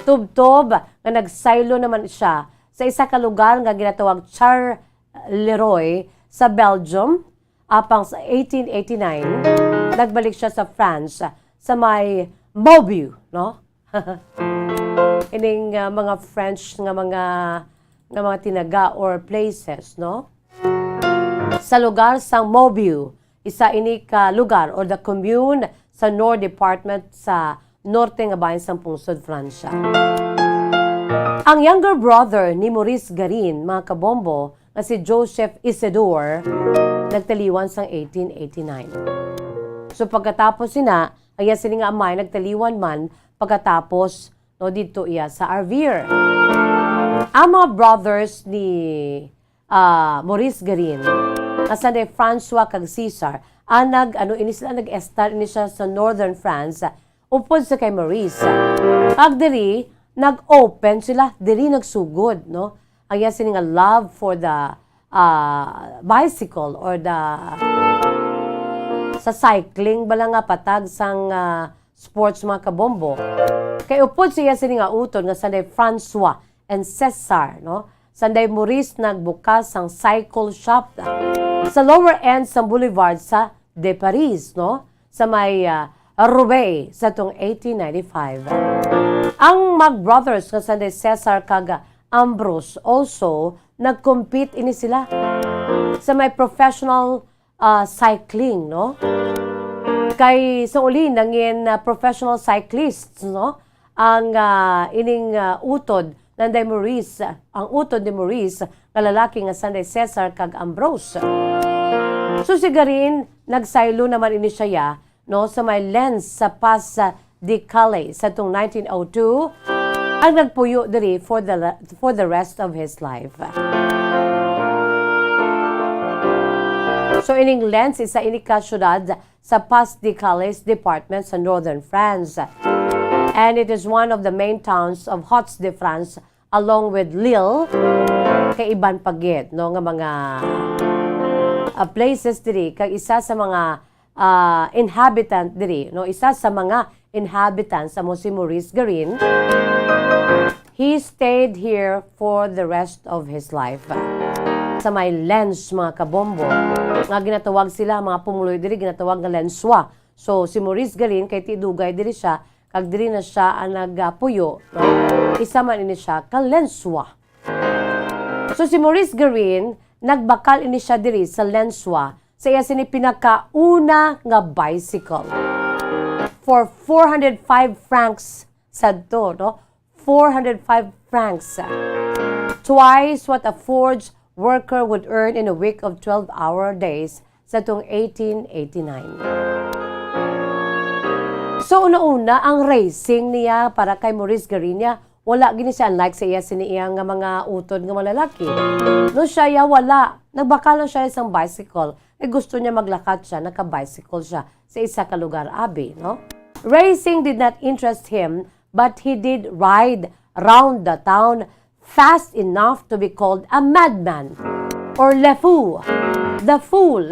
Tubtob nga nagsaylo naman siya sa isa ka lugar nga ginatawag Charleroi sa Belgium, Apang sa eighteen eighty-nine, nagbalik siya sa France, sa may Maubuée, no? Ining, ah, mga French nga mga, nga mga tinaga or places, no? Sa lugar sang Maubuée, isa ini ka lugar or the commune sa Nord Department sa norte nga bahin sang pungsod Francia. Ang younger brother ni Maurice Garin, mga kabombo, nga si Joseph Isidore, nagtaliwan sang eighteen eighty-nine. So, pagkatapos sina, ang iya sini nga amay nagtaliwan man pagkatapos, no, didto iya sa Arvir. Ang mga brothers ni, ah, Maurice Garin, nga sanday Francois kag Cesar, ah, nag, ano, ini sila, nag-estar ini siya sa Northern France, upod sa kay Maurice. Kag diri, nag-open sila, diri nagsugod, no? Ang iya sini nga love for the, ah, bicycle or the, sa cycling bala nga patag sang, ah, sports, mga kabombo. Kay upod sa iya sini nga utod nga sanday Francois and Cesar, no? Sanday Maurice nagbukas sang cycle shop sa lower end sa Boulevard sa de Paris, no? Sa may, ah, Roubaix sa tong eighteen ninety-five. Ang mag brothers nga sanday Cesar kag Ambrose also nag-compete ini sila sa may professional, ah, cycling, no? Kay sa uli nangin, ah, professional cyclists, no? Ang, ah, ining, ah, utod nanday Maurice, ang utod ni Maurice nga lalaki nga sanday Cesar kag Ambrose. So si Garin, nagsaylo naman ini siya, no, sa may Lens sa Pas de Calais sa tong nineteen oh two, ang nagpuyo diri for the, for the rest of his life. So ining Lens, isa ini ka syudad sa Pas-de-Calais department sa northern France. And it is one of the main towns of Hauts-de-France, along with Lille, kay iban pa gid, no, nga mga, ah, places diri, kag isa sa mga, ah, inhabitant diri, no, isa sa mga inhabitants amo si Maurice Garin. He stayed here for the rest of his life. Sa may Lens, mga kabombo, nga ginatawag sila, mga pumuloy diri, ginatawag nga Lensois. So, si Maurice Garin, kay ti dugay diri siya, kag diri na siya ang nagapuyo, no? Isa man ini siya ka Lensois. So, si Maurice Garin, nagbakal ini siya diri sa Lensois, sa iya sini pinakauna nga bicycle. For four hundred five francs sadto, no? Four hundred five francs. Twice what a forge worker would earn in a week of twelve-hour days sa tong eighteen eighty-nine. So, una-una, ang racing niya para kay Maurice Garin, wala gini siya, unlike sa iya sini iya nga mga utod nga mga lalaki. No, siya ya wala. Nagbakal lang siya sang bicycle. Eh, gusto niya maglakat siya, naka-bicycle siya sa isa ka lugar, abi, no? Racing did not interest him, but he did ride round the town fast enough to be called a madman or le fou, the fool.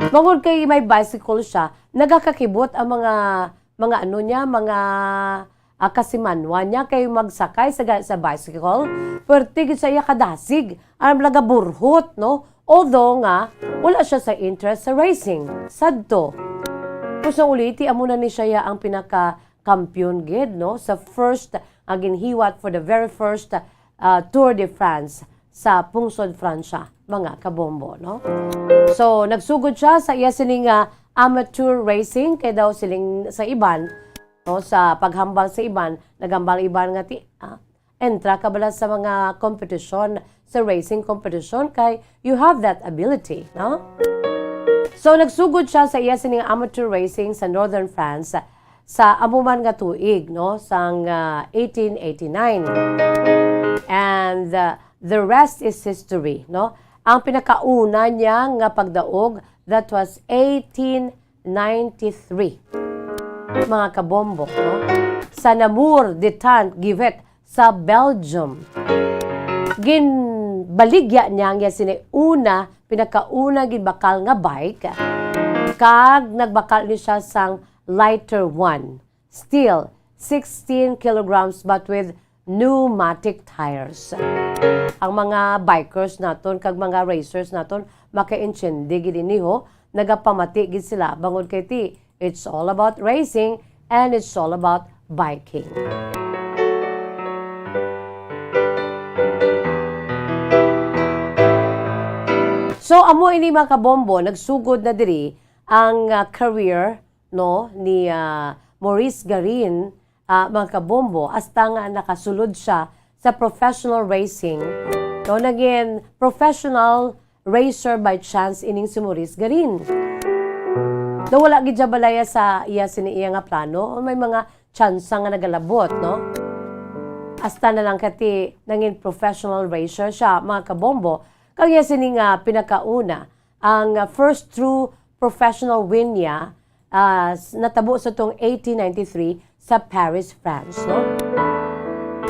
Bangod kay may bicycle siya, nagakakibot ang mga, mga ano niya, mga, ah, kasimanwa niya kay magsakay sa ga-, sa bicycle. Pwerte gid sa iya kadasig, aram, nagaburhot, no? Although nga, wala siya sa interest sa racing. Sadto. Kung sa uliti, amo na ni siya ang pinaka-kampiyon gid, no? Sa first, nga ginhiwat for the very first, ah, Tour de France sa pungsod Francia, mga kabombo, no? So, nagsugod siya sa iya sining, ah, amateur racing, kay daw siling sa iban, no, sa paghambal sa iban, naghambal iban nga ti-, ah, entra ka bala sa mga competition, sa racing competition, kay you have that ability, no? So, nagsugod siya sa iya sining amateur racing sa Northern France sa amo man nga tuig, no, sang, ah, eighteen eighty-nine. And, ah, the rest is history, no? Ang pinakauna niya nga pagdaog, that was eighteen ninety-three, mga kabombo, no? Sa Namur, Ditant, Givet, sa Belgium. Ginbaligya niya ang iya sini una, pinakauna ginbakal nga bike, kag nagbakal ni siya sang lighter one, still sixteen kilograms, but with pneumatic tires. Ang mga bikers naton kag mga racers naton makaintindi gid ini, ho. Nagapamati gid sila bangod kay ti, it's all about racing and it's all about biking. So, amo ini, mga kabombo, nagsugod na diri ang, ah, career, no, ni, ah, Maurice Garin, ah, mga kabombo, hasta nga nakasulod siya sa professional racing, no, naging professional racer by chance ining si Maurice Garin. Daw wala gid siya balaya sa iya sini iya nga plano, o may mga tsansa nga nagalabot, no? Hasta na lang kati nangin professional racer siya, mga kabombo. Kag iya sini nga pinakauna, ang, ah, first true professional win niya, ah, s-, natabo sa tong eighteen ninety-three sa Paris, France, no?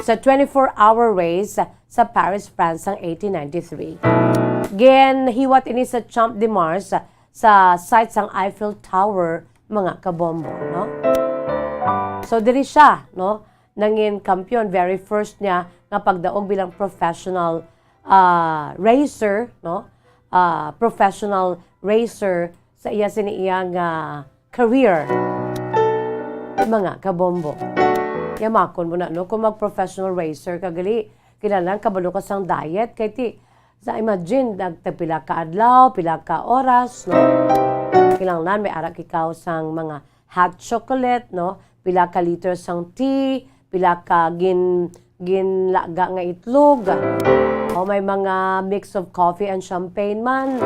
Sa twenty-four hour race sa Paris, France sang eighteen ninety-three. Ginhiwat ini sa Champ de Mars sa site sang Eiffel Tower, mga kabombo, no? So, diri siya, no, nangin kampiyon, very first niya nga pagdaog bilang professional, ah, racer, no? Ah, professional racer sa iya sini iya nga career, mga kabombo. Yamakon mo na, no, kung mag-professional racer ka, gali, kinahanglan kabalo ka sang diet, kay ti, sa imagine, nagtagpila ka adlaw, pila ka oras, no? Kinahanglan may ara ikaw sang mga hot chocolate, no? Pila ka liter sang tea, pila ka gin-, ginlaga nga itlog. O may mga mix of coffee and champagne man,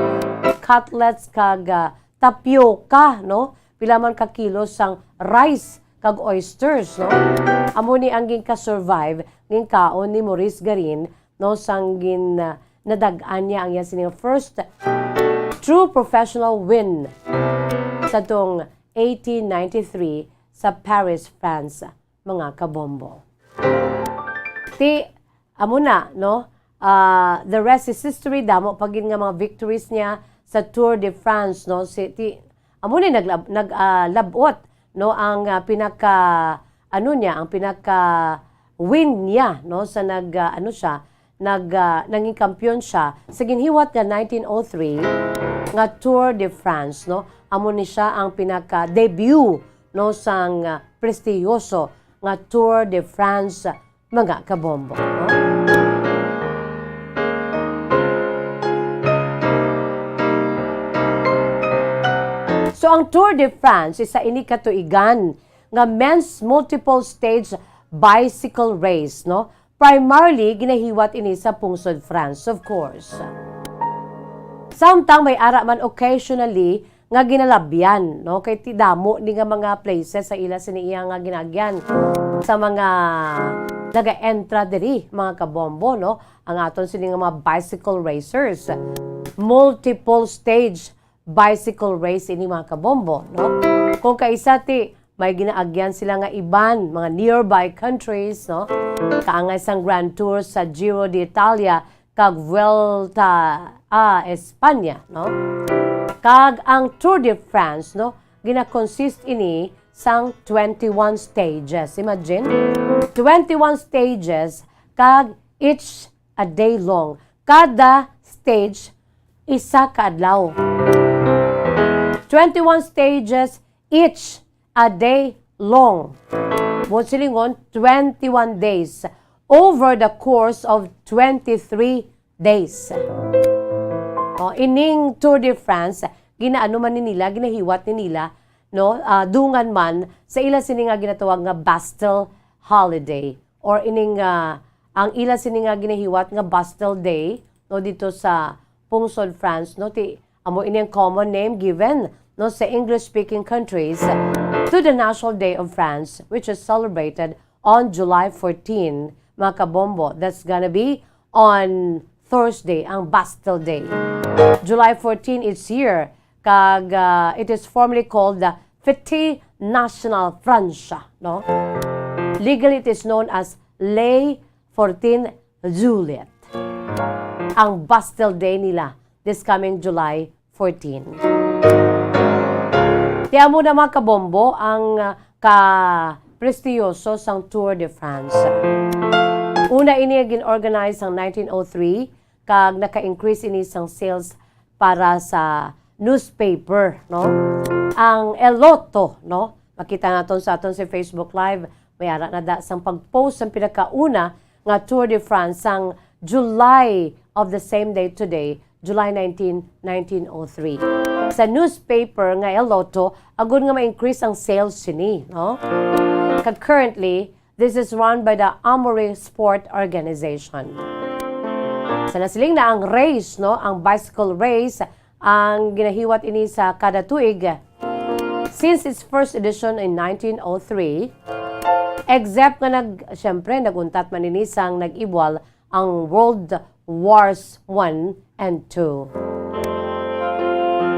cutlets kag, ah, tapioca, no? Pila man ka kilo sang rice kag oysters, no? Amo ni ang ginka-survive, ginkaon ni Maurice Garin, no, sang gin-, ah, nadag-an niya ang iya sining first true professional win sa tong eighteen ninety-three sa Paris, France, mga kabombo. Ti, amo na, no? Ah, the rest is history. Damo pa gid nga mga victories niya sa Tour de France, no? Si, ti, amo ni naglab-, nag, ah, labot, no? Ang, ah, pinaka, ano niya, ang pinaka win niya, no? Sa nag, ah, ano siya, nag, ah, nangin kampiyon siya sa ginhiwat nga nineteen oh three nga Tour de France, no? Amo ni siya ang pinaka debut, no, sang, ah, prestihiyoso nga Tour de France, mga kabombo, no? So, ang Tour de France, isa ini ka tuigan nga men's multiple stage bicycle race, no? Primarily, ginahiwat ini sa pungsod France, of course. Samtang may ara man occasionally nga ginalabyan, no? Kay ti damo ni nga mga places sa ila sini iya nga ginaagyan sa mga naga-entra diri, mga kabombo, no? Ang aton sini nga mga bicycle racers. Multiple stage bicycle race ini, mga kabombo, no? Kung kaisa ti may ginaagyan sila nga iban, mga nearby countries, no? Kaangay sang Grand Tour sa Giro d'Italia kag Vuelta a España, no? Kag ang Tour de France, no? Gina-consist ini sang twenty-one stages. Imagine, twenty-one stages kag each a day long. Kada stage, isa ka adlaw. Twenty-one stages, each a day long. Buot silingon, twenty-one days over the course of twenty-three days. O, ining Tour de France, ginaano man ni nila, ginahiwat ni nila, no? Ah, dungan man sa ila sini nga ginatawag nga Bastille holiday, or ining, ah, ang ila sini nga ginahiwat nga Bastille Day, no, dito sa pungsod France, no, ti amo ini ang common name given, no, sa English-speaking countries to the National Day of France, which is celebrated on July fourteen, mga kabombo. That's gonna be on Thursday, ang Bastille Day. July fourteen each year, kag, ah, it is formally called the Fête Nationale France, no? Legally, it is known as Les fourteen Juillet. Ang Bastille Day nila this coming July fourteen. Ti amo na, mga kabombo, ang, ah, ka-prestiyoso sang Tour de France. Una ini nga gin-organize sang nineteen oh three, kag naka-increase ini sang sales para sa newspaper, no? Ang El Lotto, no? Makita naton sa aton si Facebook Live, may ara na da sang pag-post sang pinakauna nga Tour de France sang July of the same day today, July nineteen, nineteen oh three. Sa newspaper nga El Lotto, agud nga ma-increase ang sales sini, no? Kag currently, this is run by the Amory Sport Organization. Sa nasiling na ang race, no, ang bicycle race, ang ginahiwat ini sa kada tuig since its first edition in nineteen oh three, except nga nag-, siyempre, nag-untat man ini sang nag-ibwal ang World Wars One and Two.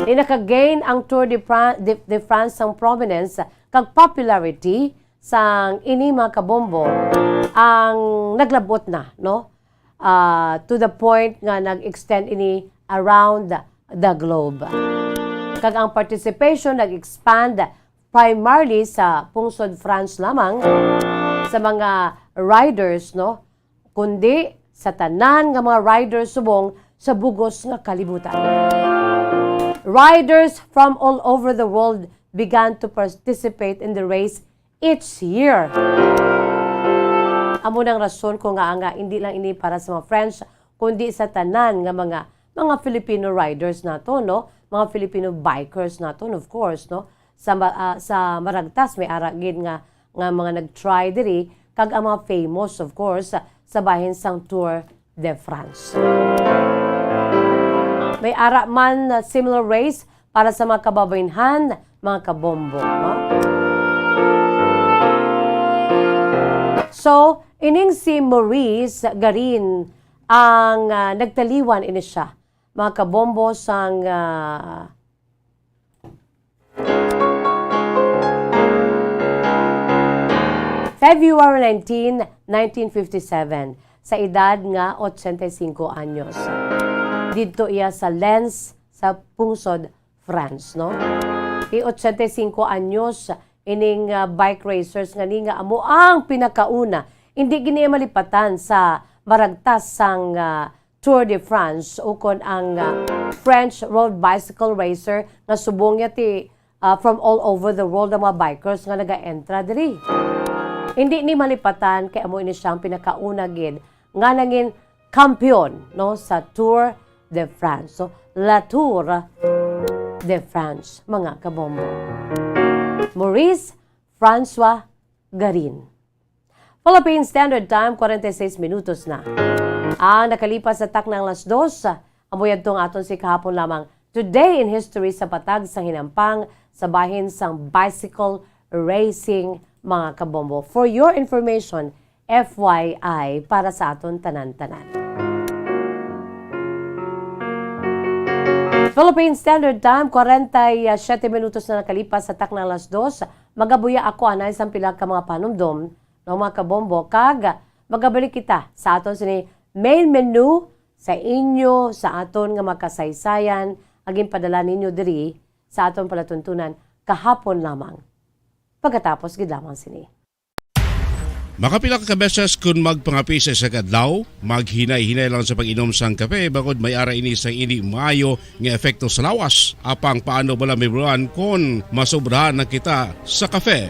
Di naka-gain ang Tour de Fran-, de, de France sang prominence kag popularity sang ini, mga kabombo, ang naglabot na, no? Ah, to the point nga nag-extend ini around the globe. Kag ang participation nag-expand primarily sa pungsod France lamang sa mga riders, no? Kundi sa tanan nga mga riders subong sa bugos nga kalibutan. Riders from all over the world began to participate in the race each year. Amo nang rason ko nga, nga hindi lang ini para sa mga French, kundi sa tanan nga mga, mga Filipino riders nato, no? Mga Filipino bikers nato, of course, no? Sa ma-, ah, sa Maragtas, may ara gid nga, nga mga nag-try diri, kag ang mga famous, of course, sa, sa bahin sang Tour de France. May ara man na similar race para sa mga kababaynhan, mga kabombo, no? So, ining si Maurice Garin ang, ah, nagtaliwan ini siya, mga kabombo, sang, ah, February nineteen, nineteen fifty-seven, sa edad nga ochenta y cinco anyos. Didto iya sa Lens, sa pungsod France, no? Kay ochenta y cinco anyos ining, ah, bike racers nga ni nga amo ang pinakauna. Hindi gid niya malipatan sa maragtas sang, ah, Tour de France ukon ang, ah, French road bicycle racer nga subong niya ti, ah, from all over the world ang mga bikers nga naga-entra diri. Hindi ni malipatan kay amo ini siya ang pinakauna gid nga nangin kampiyon, no, sa Tour de France. So, La Tour de France, mga kabombo. Maurice Francois Garin. Philippine Standard Time, kwarenta y seis minutos na ang nakalipas sa taknang alas dos. Amo yadto ang aton si kahapon lamang Today in History sa patag sang hinampang sa bahin sang bicycle racing, mga kabombo. For your information, F Y I para sa aton tanan-tanan. Philippine Standard Time, kwarenta y siete minutos na nakalipas sa taknang alas dos. Magabuya ako anay sang pila ka mga panumdom, no, mga kabombo, kag magabalik kita sa aton sini main menu sa inyo, sa aton nga makasaysayan, ang ginpadala ninyo diri sa aton palatuntunan kahapon lamang. Pagkatapos gid lamang sini. Makapila ka beses kon magpangape sa isa ka adlaw, maghinay-hinay lang sa pag-inom sang kape, bangod may ara ini sang indi maayo nga epekto sa lawas. Apang paano bala mahibaluan kon masobrahan na kita sa kape?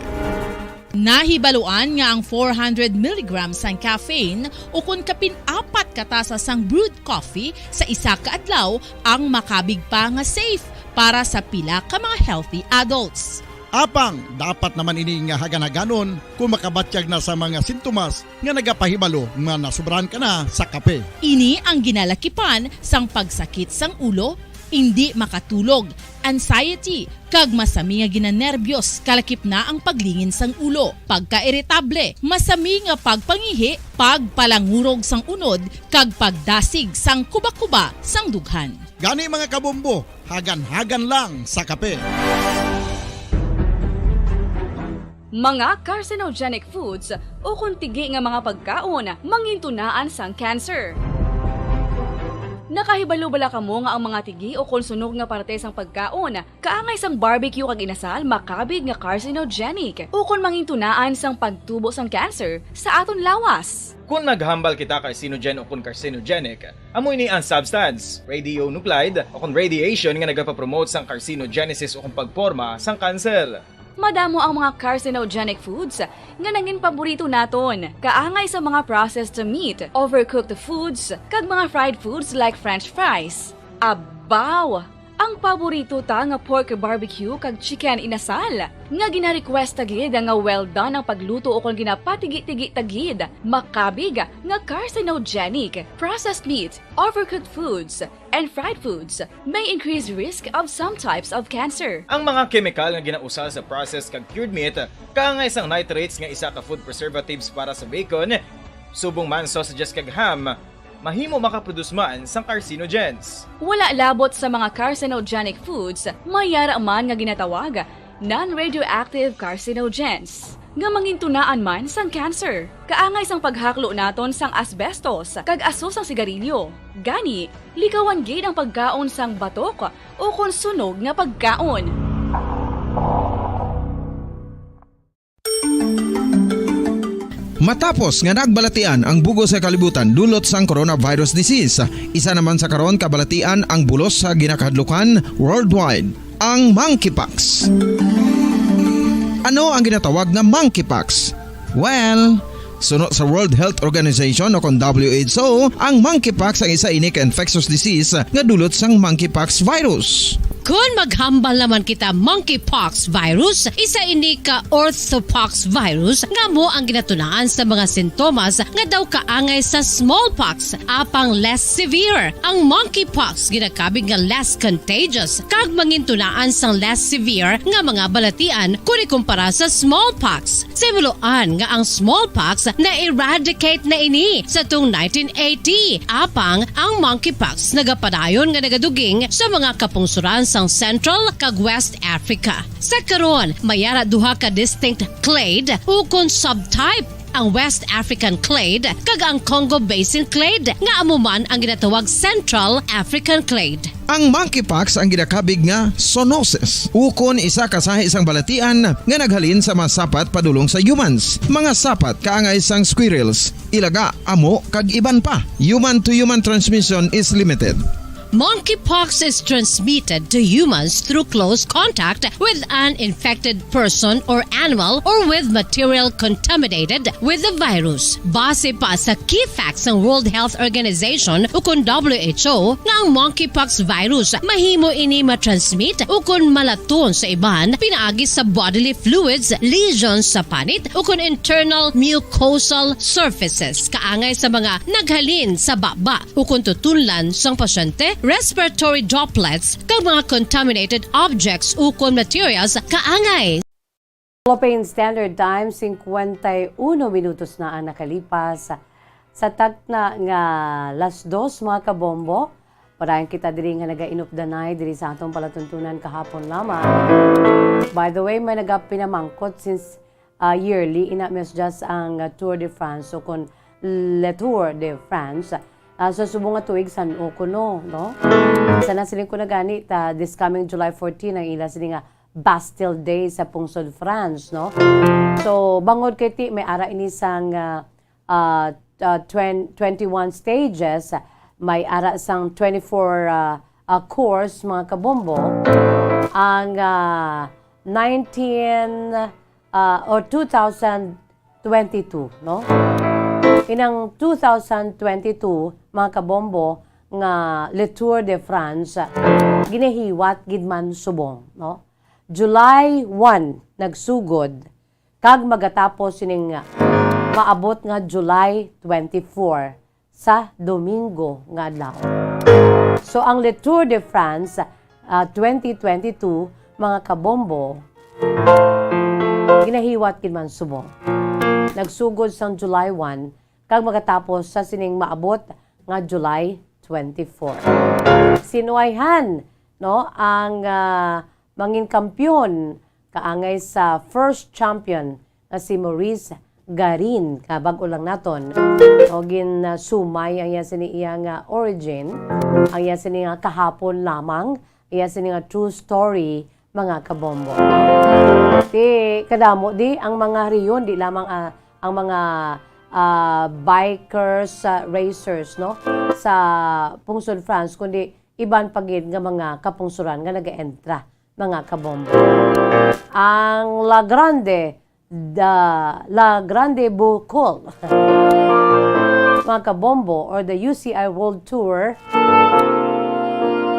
Nahibaluan nga ang four hundred milligrams sang caffeine ukon kapin apat ka tasa sang brewed coffee sa isa ka adlaw ang makabig pa nga safe para sa pila ka mga healthy adults. Apang dapat naman ini nga hagan-haganon kon makabatyag na sa mga sintomas nga nagapahibalo nga nasobrahan ka na sa kape. Ini ang ginalakipan sang pagsakit sang ulo, indi makatulog, anxiety, kag masami nga ginanerbyos, kalakip na ang paglingin sang ulo, pagkairitable, masami nga pagpangihi, pagpalangurog sang unod, kag pagdasig sang kubakuba sang dughan. Gani, mga kabombo, hagan-hagan lang sa kape. Mga carcinogenic foods ukon tigi nga mga pagkaon mangintunaan sang cancer. Nakahibalo bala kamo nga ang mga tigi o kon sunog nga parte sang pagkaon, kaangay sang barbecue kag inasal, makabig nga carcinogenic o kon mangintunaan sang pagtubo sang cancer sa aton lawas? Kon maghambal kita carcinogen o kon carcinogenic, amo ini ang substance, radionuclide o kon radiation nga nagapapromote sang carcinogenesis o kon pagporma sang cancer. Madamo ang mga carcinogenic foods nga nangin paborito naton, kaangay sa mga processed meat, overcooked foods, kag mga fried foods like french fries. Abaw! Ang paborito ta nga pork barbecue kag chicken inasal, nga gina-request ta gid nga well done ang pagluto o kon ginapatigi-tigi ta gid, makabig nga carcinogenic. Processed meat, overcooked foods, and fried foods may increase risk of some types of cancer. Ang mga kemikal nga ginausal sa processed kag cured meat, kaangay sang nitrates nga isa ka food preservatives para sa bacon, subong man sausages kag ham, mahimo makaproduce man sang carcinogens. Wala labot sa mga carcinogenic foods, may yara man nga ginatawag non-radioactive carcinogens, nga mangintunaan man sang cancer, kaangay sang paghaklo naton sang asbestos kag aso sang sigarilyo. Gani, likawan gid ang pagkaon sang batok o kon sunog nga pagkaon. Matapos nga nagbalatian ang bug-os nga kalibutan dulot sang coronavirus disease, isa naman sa karon kabalatian ang bulos sa ginakahadlukan worldwide, ang monkeypox. Ano ang ginatawag nga monkeypox? Well, suno sa World Health Organization o kon W H O, ang monkeypox ang isa ini ka infectious disease nga dulot sang monkeypox virus. Kon maghambal naman kita monkeypox virus, isa ini ka orthopox virus nga amo ang ginatunaan sa mga sintomas nga daw kaangay sa smallpox, apang less severe. Ang monkeypox ginakabig nga less contagious kag mangintunaan sang less severe nga mga balatian kon ikumpara sa smallpox. Sa himuloan nga ang smallpox na-eradicate na ini sa tung nineteen eighty, apang ang monkeypox nagapadayon nga nagaduging sa mga kapungsoran sang Central kag West Africa. Sa karon, may ara duha ka distinct clade ukon subtype, ang West African clade kag ang Congo Basin clade, nga amo man ang ginatawag Central African clade. Ang monkeypox ang ginakabig nga zoonosis, ukon isa ka sahi sang balatian nga naghalin sa mga sapat padulong sa humans. Mga sapat kaangay sang squirrels, ilaga, amo, kag iban pa. Human to human transmission is limited. Monkeypox is transmitted to humans through close contact with an infected person or animal or with material contaminated with the virus. Base pa sa key facts sang World Health Organization ukon W H O nga ang monkeypox virus mahimo ini matransmit ukon malaton sa iban pinaagi sa bodily fluids, lesions sa panit ukon internal mucosal surfaces kaangay sa mga naghalin sa baba ukon tutunlan sang pasyente, respiratory droplets, kag mga contaminated objects ukon materials kaangay. Philippine Standard Time, singkwenta y uno minutos na ang nakalipas sa takna nga las dos, mga kabombo. Parayan kita diri nga nagainupdanay diri sa atong palatuntunan kahapon lamang. By the way, may nagapinamangkot since, ah, yearly, ina, Miss Jazz, ang, ah, Tour de France o kon Le Tour de France. Ah, sa subong nga tuig, san-o kuno, no? Sa nasiling ko na gani, ta, this coming July fourteen, ang ila sini nga Bastille Day sa pungsod France, no? So, bangod kay ti, may ara ini sang, ah, ah, ah, twen-, twenty-one stages, may ara sang twenty-four, ah, ah, course, mga kabombo. Ang, ah, nineteen, ah, or two thousand twenty-two, no? Inang two thousand twenty-two, mga kabombo, nga Le Tour de France, ginahiwat gid man subong, no? July one nagsugod, kag magatapos sining maabot nga July twenty-four, sa Domingo nga adlaw. So, ang Le Tour de France, ah, twenty twenty-two, mga kabombo, ginahiwat gid man subong. Nagsugod sang July one, kag magatapos sa sining maabot nga July twenty-four. Sin-o ayhan, no, ang, ah, mangin kampiyon kaangay sa first champion nga si Maurice Garin, kabag-o lang naton. O gin, ah, sumay ang iya sini iya nga origin, ang iya sini nga kahapon lamang, iya sini nga true story, mga kabombo. Ti kadamo di ang mga riyon, di lamang, ah, ang mga, ah, bikers, ah, racers, no, sa pungsod France, kundi iban pa gid nga mga kapungsuran nga nag-entra, mga kabombo. Ang La Grande, the La Grande Boucle, mga kabombo, or the U C I World Tour,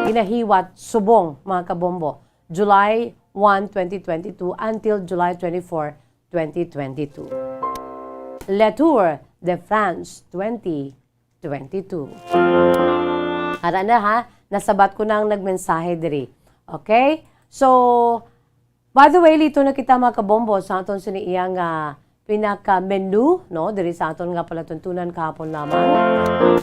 ginahiwat subong, mga kabombo, July one, twenty twenty-two until July twenty-four, twenty twenty-two. Le Tour de France twenty twenty-two. Ara na ha, nasabat ko na ang nagmensahe diri. Okay? So, by the way, lito na kita, mga kabombo, sa aton sini iya nga pinaka-menu, no, diri sa aton nga palatuntunan kahapon lamang,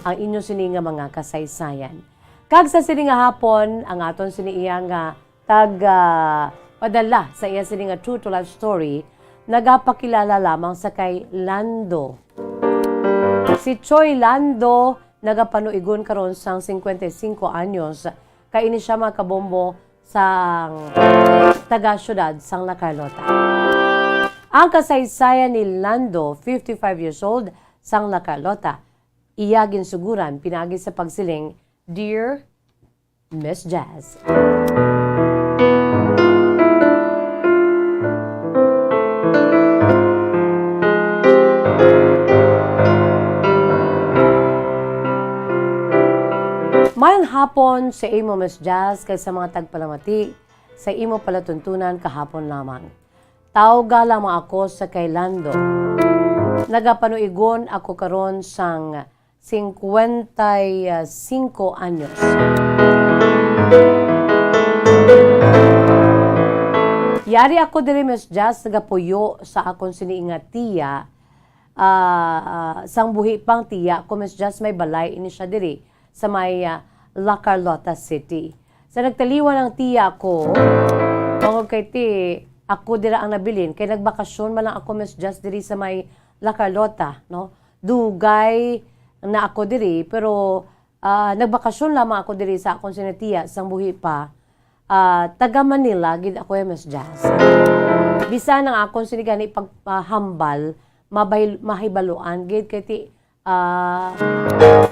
ang inyo sini nga mga kasaysayan. Kag sa sini nga hapon, ang aton sini iya nga tag, ah, padala sa iya sini nga true to life story, nagapakilala lamang sa kay Lando. Si Choi Lando nagapanuigon karon sang cincuenta y cinco anyos, kay ini siya, mga kabombo, sang taga-siyudad sang La Carlota. Ang kasaysayan ni Lando, fifty-five years old, sang La Carlota, iya ginsuguran pinaagi sa pagsiling, "Dear Miss Jazz." Mayong hapon sa imo, Miss Jazz, kag sa mga tagpalamati sa imo palatuntunan kahapon lamang. Tawga lamang ako sa kay Lando. Nagapanuigon ako karon sang cincuenta y cinco anyos. Yari ako diri, Miss Jazz, nagapuyo sa akon sini nga tiya. Ah, ah, sang buhi pang tiya ko, Miss Jazz, may balay ini siya diri sa may, ah, La Carlota City. Sa nagtaliwan ang tiya ko, tungod kay ti ako dira ang nabilin, kay nagbakasyon man lang ako, Miss Jazz, diri sa may La Carlota, no? Dugay na ako diri, pero, ah, nagbakasyon lamang ako diri sa akon sini tiya sang buhi pa. Ah, taga Manila gid ako, eh, Miss Jazz. Bisan ang akon sini gani pagpahambal, mabay-, mahibaluan gid kay ti, ah,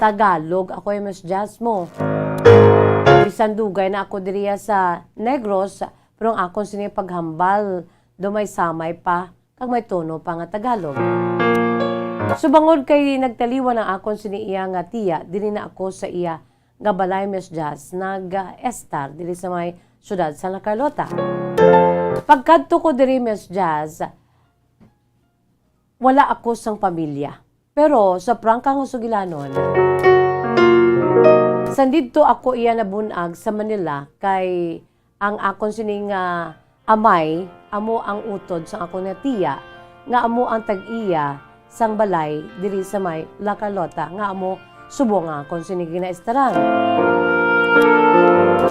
Tagalog ako, eh, Miss Jazz mo. Bisan dugay na ako diriya sa Negros, pero ang akon sini paghambal, do may samay pa kag may tono pa nga Tagalog. So, bangod kay nagtaliwan ang akon sini iya nga tiya, diri na ako sa iya nga balay, Miss Jazz, nag-estar diri sa may siyudad sa La Carlota. Pagkadto ko diri, Miss Jazz, wala ako sang pamilya. Pero sa prangka nga sugilanon, sandidto ako iya nabun-ag sa Manila, kay ang akon sini nga amay amo ang utod sang akon nga tiya, nga amo ang tag-iya sang balay diri sa may La Carlota, nga amo subong nga akon sini ginaestaran.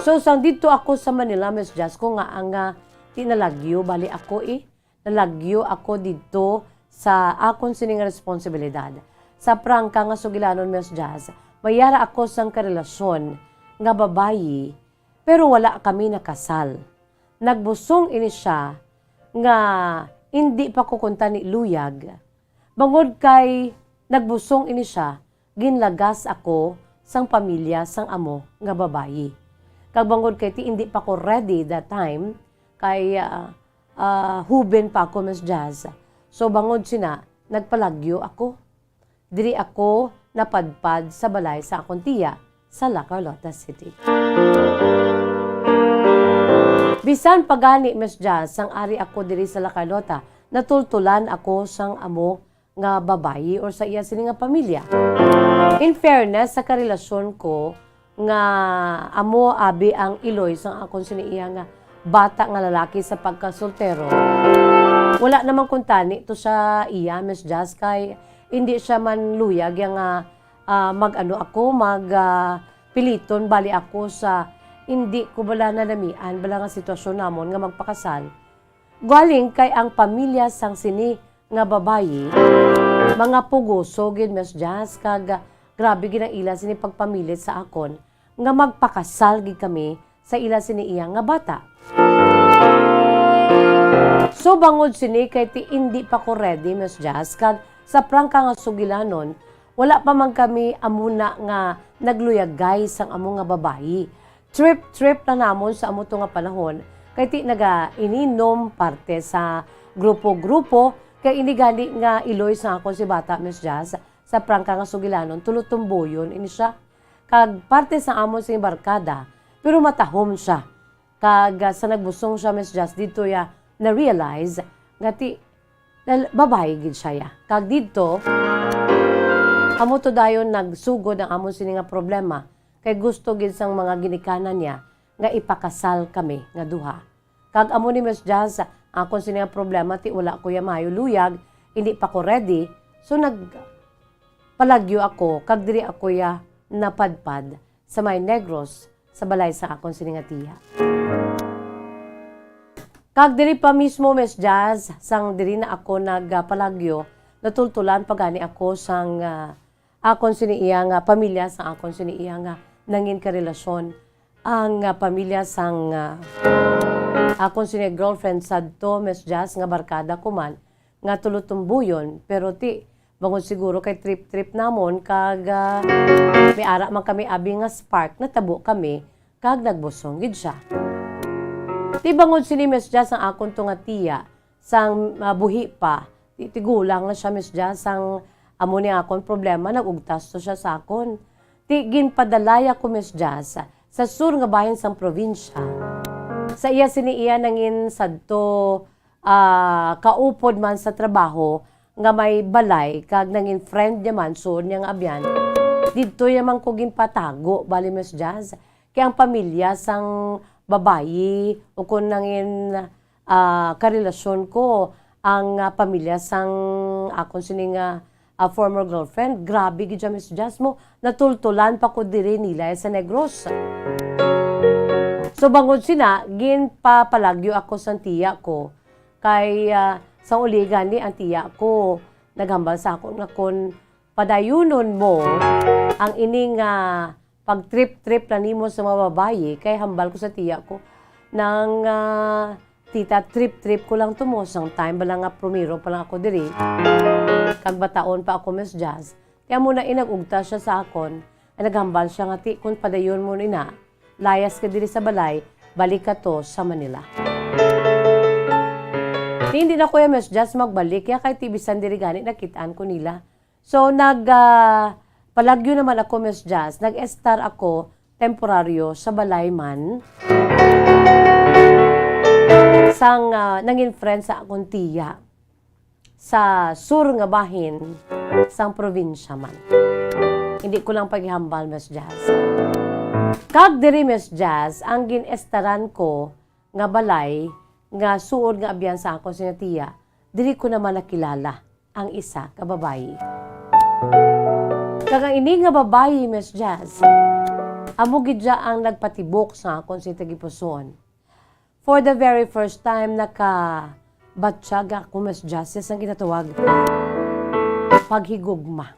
So, sang didto ako sa Manila, Miss Jazz, ko nga ang, ah, ti nalagyo, bali ako, eh, nalagyo ako didto sa akon sini nga responsibilidad. Sa prangka nga sugilanon, Miss Jazz, may yara ako sang karelasyon nga babayi, pero wala kami nakasal. Nagbusong ini siya nga indi pa ko kuntani luyag. Bangod kay nagbusong ini siya, ginlagas ako sang pamilya sang amo nga babayi. Kag bangod kay ti indi pa ko ready that time, kay, ah, ah, huben pa ako, Miss Jazz. So, bangod sina, nagpalagyo ako. Diri ako napadpad sa balay sa akon tiya sa La Carlota City. Bisan pa gani, Miss Jazz, sang ari ako diri sa La Carlota, natultulan ako sang amo nga babayi or sa iya sini nga pamilya. In fairness, sa karelasyon ko nga amo abi ang iloy sang akon sini iya nga bata nga lalaki sa pagkasoltero, wala naman kuntani to sa iya, Miss Jazz, kay hindi siya man luyag ya nga, ah, mag-ano ako, mag, ah, piliton bali ako sa hindi ko bala nanamian bala nga sitwasyon namon nga magpakasal. Galing kay ang pamilya sang sini nga babayi, mga pugoso gid, Miss Jazz, kag grabe gid ang ila sini pagpamilit sa akon nga magpakasal gid kami sa ila sini iya nga bata. So, bangod sini kay ti indi pa ko ready, Miss Jazz, kag sa prangka nga sugilanon, wala pa man kami amuna nga nagluyagay sang amo nga babayi. Trip-trip lang namon sa amo to nga panahon, kay ti nagaininom parte sa grupo-grupo, kay ini gani nga iloy sa akon si bata, Miss Jazz, sa prangka nga sugilanon, tulo tumboyon ini siya. Kag parte sa amon sing barkada, pero matahom siya. Kag, ah, sa nagbusong siya, Miss Jazz, didto ya na-realize nga ti, lal-, babayi gid siya ya. Kag didto, amo to dayon nagsugod ang amon sini nga problema, kay gusto gid sang mga ginikanan niya nga ipakasal kami nga duha. Kag amo ni, Miss Jazz, akon sini nga problema, ti wala ko ya maayo luyag, hindi pa ko ready, so nagpalagyo ako, kag diri ako ya napadpad sa may Negros, sa balay sa akon sini nga tiya. Kag diri pa mismo, Miss Jazz, sang diri na ako nagpalagyo, natultulan pa gani ako sang, ah, akon sini iya nga pamilya, sang akon sini iya nga nangin karelasyon. Ang, ah, pamilya sang, ah, akon sini girlfriend sadto, Miss Jazz, nga barkada ko man, nga tulo tumboyon, pero ti, bangod siguro kay trip-trip namon, kag, ah, may ara man kami abi nga spark, natabo kami, kag nagbusong gid siya. Ti bangod sini, Miss Jazz, ang akon to nga tiya, sang, ah, buhi pa, ti-, tigulang na siya, Miss Jazz, sang amo ni akon problema, nag-ugtas to siya sa akon. Ti ginpadalaya ko, Miss Jazz, sa sur nga bahin sang probinsya. Sa iya sini iya nangin sadto, ah, kaupod man sa trabaho nga may balay kag nangin friend niya man suod niya nga abyan. Didto niya man ko ginpatago, bali, Miss Jazz, kay ang pamilya sang babayi o kon nangin, ah, karelasyon ko, ang, ah, pamilya sang akon sini nga, ah, former girlfriend, grabe gid siya, Miss Jazz, mo, natultulan pa ko diri nila sa Negros. So, bangod sina, ginpapalagyo ako sang tiya ko, kay, ah, sa uli gani ang tiya ko naghambal sa akon nga kon padayunon mo ang ini nga pag-trip-trip na nimo sa mga babayi, kay hambal ko sa tiya ko, nang, ah, tita, trip-trip ko lang to mo, sang time bala nga primero pa lang ako diri, kag bataon pa ako, Miss Jazz. Kaya mo na inag-ugta siya sa akon, ay naghambal siya nga ti, kung padayon mo ina, layas ka diri sa balay, balik ka to sa Manila. Ti, hindi na ko ya, Miss Jazz, magbalik ya, kay ti bisan diri gani nakitaan ko nila. So, nag, ah, palagyo naman ako, Miss Jazz. Nag-estar ako temporaryo sa balay man sang, ah, nangin friend sa akon tiya sa sur nga bahin sang probinsya man. Hindi ko lang paghihambal, Miss Jazz. Kag diri, Miss Jazz, ang gin-estaran ko nga balay nga suod nga abyan sa akon sina tiya, diri ko naman nakilala ang isa ka babayi. Kag ang ini nga babayi, Miss Jazz, amo gid siya ang nagpatibok sa akon sing tagipusoon. For the very first time, nakabatyag ako, Miss Jazz, sa ginatawag paghigugma.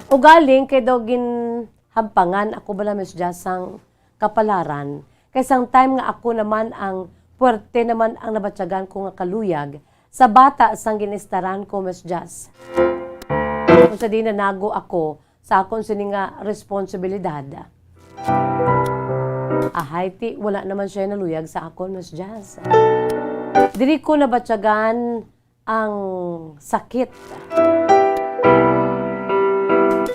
Ugaling kay daw ginhampangan ako bala, Miss Jazz, sang kapalaran. Kay sang time nga ako naman ang puwerte naman ang nabatyagan ko nga kaluyag sa bata sang gin-estaran ko, Miss Jazz. Kung sa di nanago ako sa akon sini nga responsibilidad. Ahay, ti, wala naman siya naluyag sa akon, Miss Jazz. Diri ko nabatyagan ang sakit.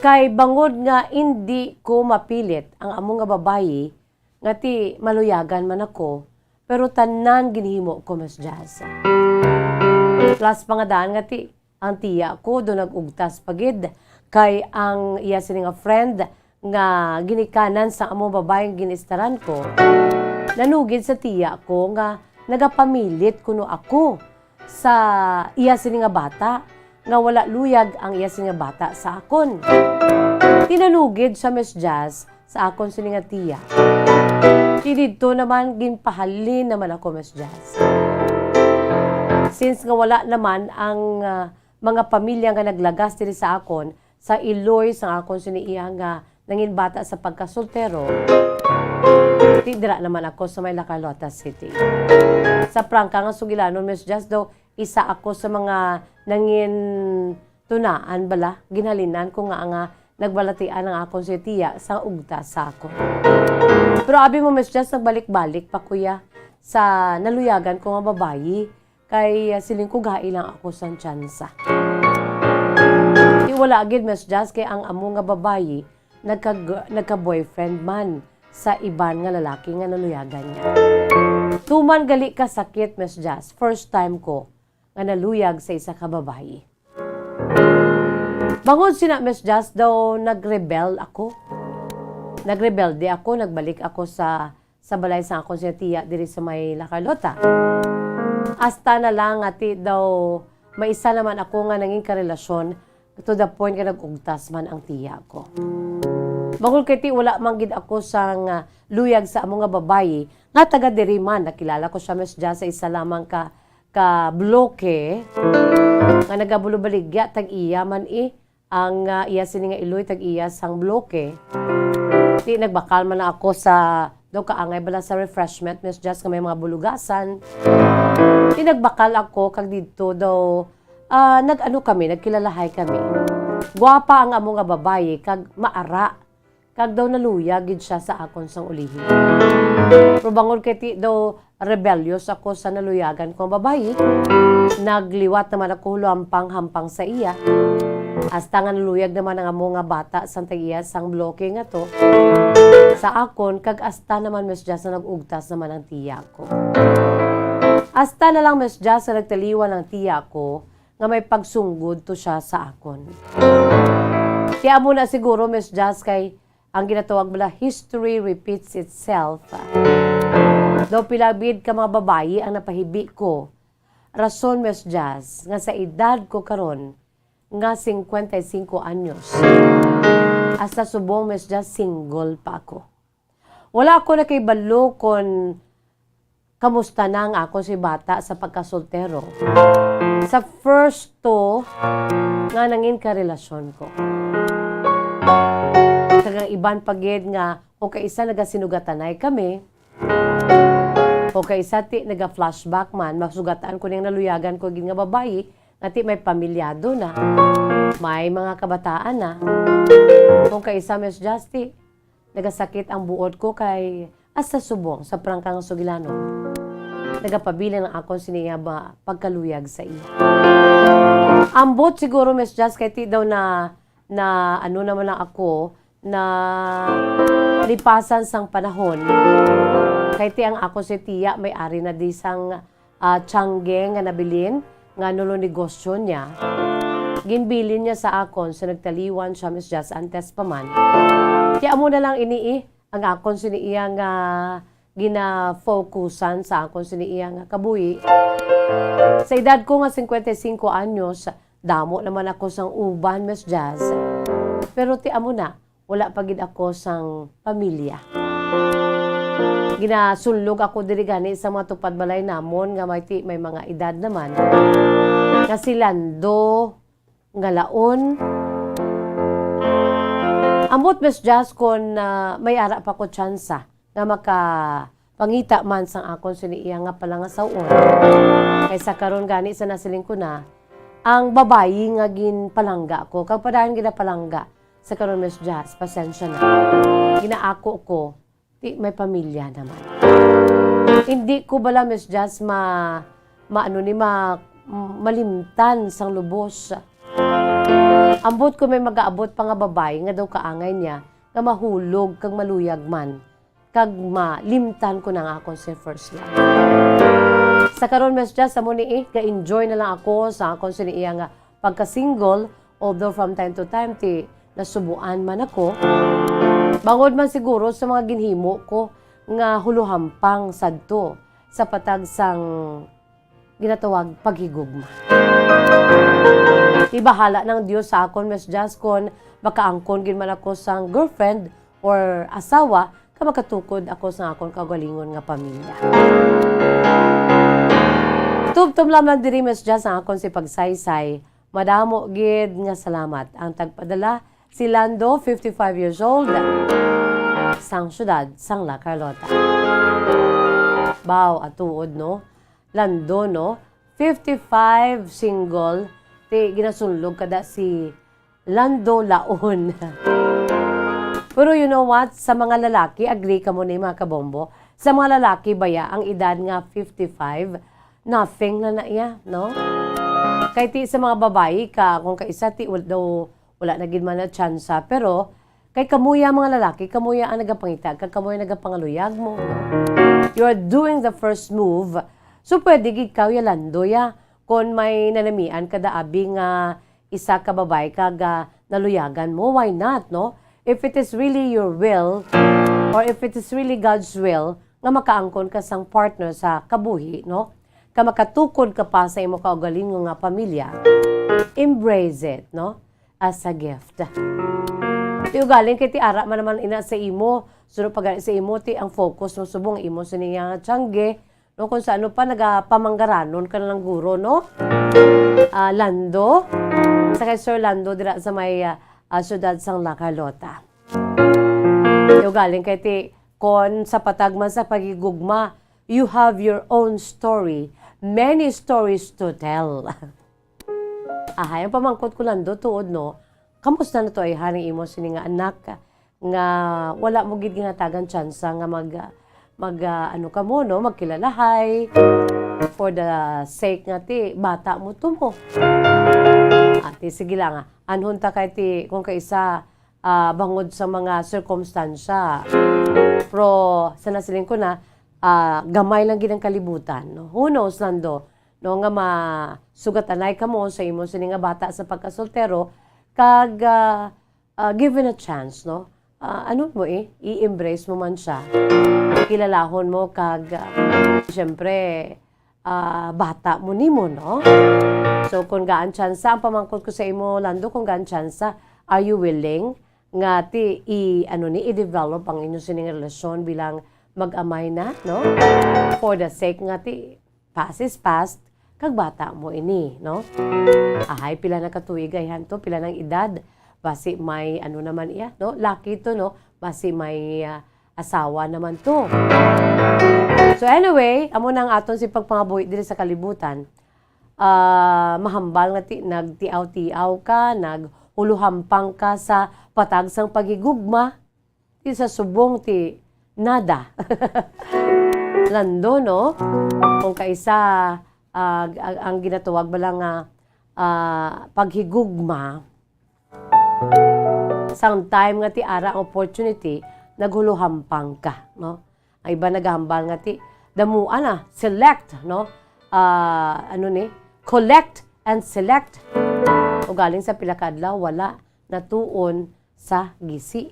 Kay bangod nga indi ko mapilit ang amo nga babayi, nga ti maluyagan man ako, pero tanan ginhimo ko, Miss Jazz. Plus pa nga daan nga ti, ang tiya ko do nag-ugtas pa gid, kay ang iya sini nga friend nga ginikanan sa amo babayeng ginistaran ko, nanugid sa tiya ko nga nagapamilit kuno ako sa iya sini nga bata, nga wala luyag ang iya sini nga bata sa akon. Tinanugid siya, Miss Jazz, sa akon sini nga tiya. Ti didto naman, ginpahalin naman ako, Miss Jazz. Since nga wala naman ang, ah, mga pamilya nga naglagas diri sa akon, sa iloy sang akon sini iya nga nangin bata sa pagkasoltero, ti dira naman ako sa may La Carlota City. Sa prangka nga sugilanon, Miss Jazz, daw isa ako sa mga nangin tunaan bala, ginhalinan ko nga, nga nagbalatian ang akon si tiya sa ugta sa ako. Pero abi mo, Miss Jazz, nagbalik-balik pa kuya sa naluyagan ko nga babayi, kay, ah, siling ko gahi lang ako sang tsansa. Di wala gid, Miss Jazz, kay ang amo nga babayi nagka, nagka-boyfriend man sa iban nga lalaki nga naluyagan niya. Tuman gali ka sakit, Miss Jazz, first time ko nga naluyag sa isa ka babayi. Bangod sina, Miss Jazz, daw nagrebel ako. Nagrebelde ako, nagbalik ako sa, sa balay sa akon si tiya diri sa may La Carlota. Hasta na lang nga ti daw may isa naman ako nga nangin karelasyon to the point nga nag-ugtas man ang tiya ko. Bangod kay ti wala man gid ako sang, ah, luyag sa amo nga babayi nga taga diri man. Nakilala ko siya, Miss Jazz, sa isa lamang ka ka bloke nga nagabulubaligya, tag-iya man, eh, ang, ah, iya sini nga iloy, tag-iya sang bloke. Di nagbakal man ako sa, daw kaangay bala sa refreshment, Miss Jazz, nga may mga bulugasan. Di nagbakal ako, kag didto daw, ah, nag-ano kami, nagkilalahay kami. Gwapa ang amo nga babayi, kag maara. Kag daw naluya gid siya sa akon sang ulihi. Pero bangod kay ti daw rebellious ako sa naluyagan kong babayi, nagliwat naman ako huluhampang-hampang sa iya. Hasta nga naluyag naman ang amo nga bata sang tag-iya sang bloke nga to sa akon, kag hasta naman, Miss Jazz, nga nag-ugtas naman ang tiya ko. Hasta na lang, Miss Jazz, nga nagtaliwan ang tiya ko nga may pagsunggod to siya sa akon. Kaya amo na siguro, Miss Jazz, kay ang ginatawag bala, history repeats itself. Daw pila gid ka mga babayi ang napahibi ko. Rason, Miss Jazz, nga sa edad ko karon nga cincuenta y cinco anyos, hasta subong, Miss Jazz, single pa ako. Wala ako nakahibalo kon kamusta na ang akon si bata sa pagkasoltero. Sa first two nga nangin karelasyon ko. Kag ang iban pa gid nga kung kaisa nagasinugatanay kami, kung kaisa ti naga-flashback man, masugatan ko ning naluyagan ko gid nga babayi, nga ti may pamilyado na, may mga kabataan na. Kung kaisa, Miss Jazz, ti nagasakit ang buot ko kay hasta subong sa prangka nga sugilanon, nagapabilin ang akon sini iya ba pagkaluyag sa iya. Ambot siguro, Miss Jazz, kay ti daw na, na ano naman lang ako, na lipasan sang panahon. Kay ti ang ako si tiya may ari na di sang, ah, tiyangge nga nabilin nga nulo negosyo niya. Ginbilin niya sa akon sa nagtaliwan siya, Miss Jazz, antes pa man. Ti amo na lang ini, eh, ang akon sini iya nga ginafokusan sa akon sini iya nga kabuhi. Sa edad ko nga cincuenta y cinco anyos, damo naman ako sang uban, Miss Jazz. Pero ti amo na, wala pa gid ako sang pamilya. Ginasunlog ako diri gani sa mga tupad balay namon nga may ti-, may mga edad naman. Nga si Lando, nga laon. Ambot, Miss Jazz, kon, ah, may ara pa ko tsansa nga makapangita man sang akon sini iya nga palangasaw-on. Kay sa karon gani sa nasiling ko na, ang babayi nga ginpalangga ko, kag padayon ginapalangga sa karon, Miss Jazz, pasensya na. Ginaako ko, ti may pamilya naman. Hindi ko bala, Miss Jazz, ma-, maano ni, ma-, malimtan sang lubos. Ambot ko may magaabot pa nga babayi nga daw kaangay niya nga mahulog kag maluyag man, kag malimtan ko na nga akon si first love. Sa karon, Miss Jazz, amo ni, eh, ga-enjoy na lang ako sa akon sini iya nga pagka-single, although from time to time ti nasubuan man ako, bangod man siguro sa mga ginhimo ko nga huluhampang sadto sa patag sang ginatawag paghigugma. Ibahala ng Dios sa akon, Miss Jazz, kon makaangkon gid man ako sang girlfriend or asawa, ka makatukod ako sa akon kaugalingon nga pamilya. Tubtob lamang diri, Miss Jazz, ang akon si pagsaysay. Madamo gid nga salamat. Ang tagpadala, si Lando, fifty-five years old, sang siyudad sang La Carlota. Baw, atuod, no? Lando, no? Fifty-five, single, ti ginasunlog kada si Lando Laon. Pero you know what? Sa mga lalaki, agree kamo ni, mga kabombo? Sa mga lalaki baya, ang edad nga fifty-five, nothing na na iya, no? Kay ti sa mga babayi ka, kung kaisa ti wal-, daw, wala na gid man na tsansa, pero kay kamuya mga lalaki, kamuya ang nagapangita, kag kamuya nagapangaluyag mo, no? You are doing the first move. So, pwede gid kaw ya, Lando, ya. Kon may nanamian ka da abi nga isa ka babayi kag, ah, naluyagan mo, why not, no? If it is really your will, or if it is really God's will, nga makaangkon ka sang partner sa kabuhi, no? Ka makatukod ka pa sa imo kaugalingon nga pamilya, embrace it, no? As a gift. Ti ugaling kay ti ara man naman ina sa imo, suno pa gani sa imo, ti ang focus mo subong imo sini nga tiyangge, no, kung sa ano pa, nagapamanggaranon ka na lang guro, no? Ah, Lando. Sa kay Sir Lando dira sa may, ah, ah, siyudad sang La Carlota. Ti ugaling kay ti, kon sa patag man sa paghigugma, you have your own story. Many stories to tell. Ahay, ang pamangkot ko, Lando, tuod, no? Kamusta na to ay haning imo sini nga anak nga wala mo gid ginatagan tsansa nga mag, mag, ah, ano ka mo, no? Magkilalahay for the sake nga ti bata mo to mo. Ati, sige lang, ah. Anhon ta kay ti, kung kaisa, ah, bangod sa mga sirkumstansya. Pero, sa nasiling ko na, ah, gamay lang gid ang kalibutan, no? Who knows, Lando, no, nga masugatanay ka mo sa imo sini nga bata sa pagkasoltero, kag, ah, ah, given a chance, no? Ah, ano mo eh, i-embrace mo man siya. Kilalahon mo kag, ah, siyempre, ah, bata mo nimo, no? So, kung gaan tsansa, ang pamangkot ko sa imo, Lando, kung gaan tsansa, are you willing nga ti i-, ano ni, i-develop ang inyo sining relasyon bilang mag-amay na, no? For the sake nga ti past is past, kag bata mo ini, no? Ahay, pila na ka tuig ay hanto, pila nang edad? Basi may, ano naman iya, no? Lucky to, no? Basi may, ah, asawa naman to. So anyway, amo na ang aton si pagpangabuhi diri sa kalibutan. Ah, mahambal nga ti-, nagtiaw-tiaw ka, naghuluhampang ka sa patag sang paghigugma. Ti sa subong ti nada. Lando, no? Kung kaisa, ah, ang, ang ginatawag bala nga, ah, paghigugma, sang time nga ti ara ang opportunity, naghuluhampang ka, no? Ang iba nagahambal nga ti, damuan na, select, no? Ah, ano ni? Collect and select. Ugaling sa pila ka adlaw, wala, natuon sa gisi.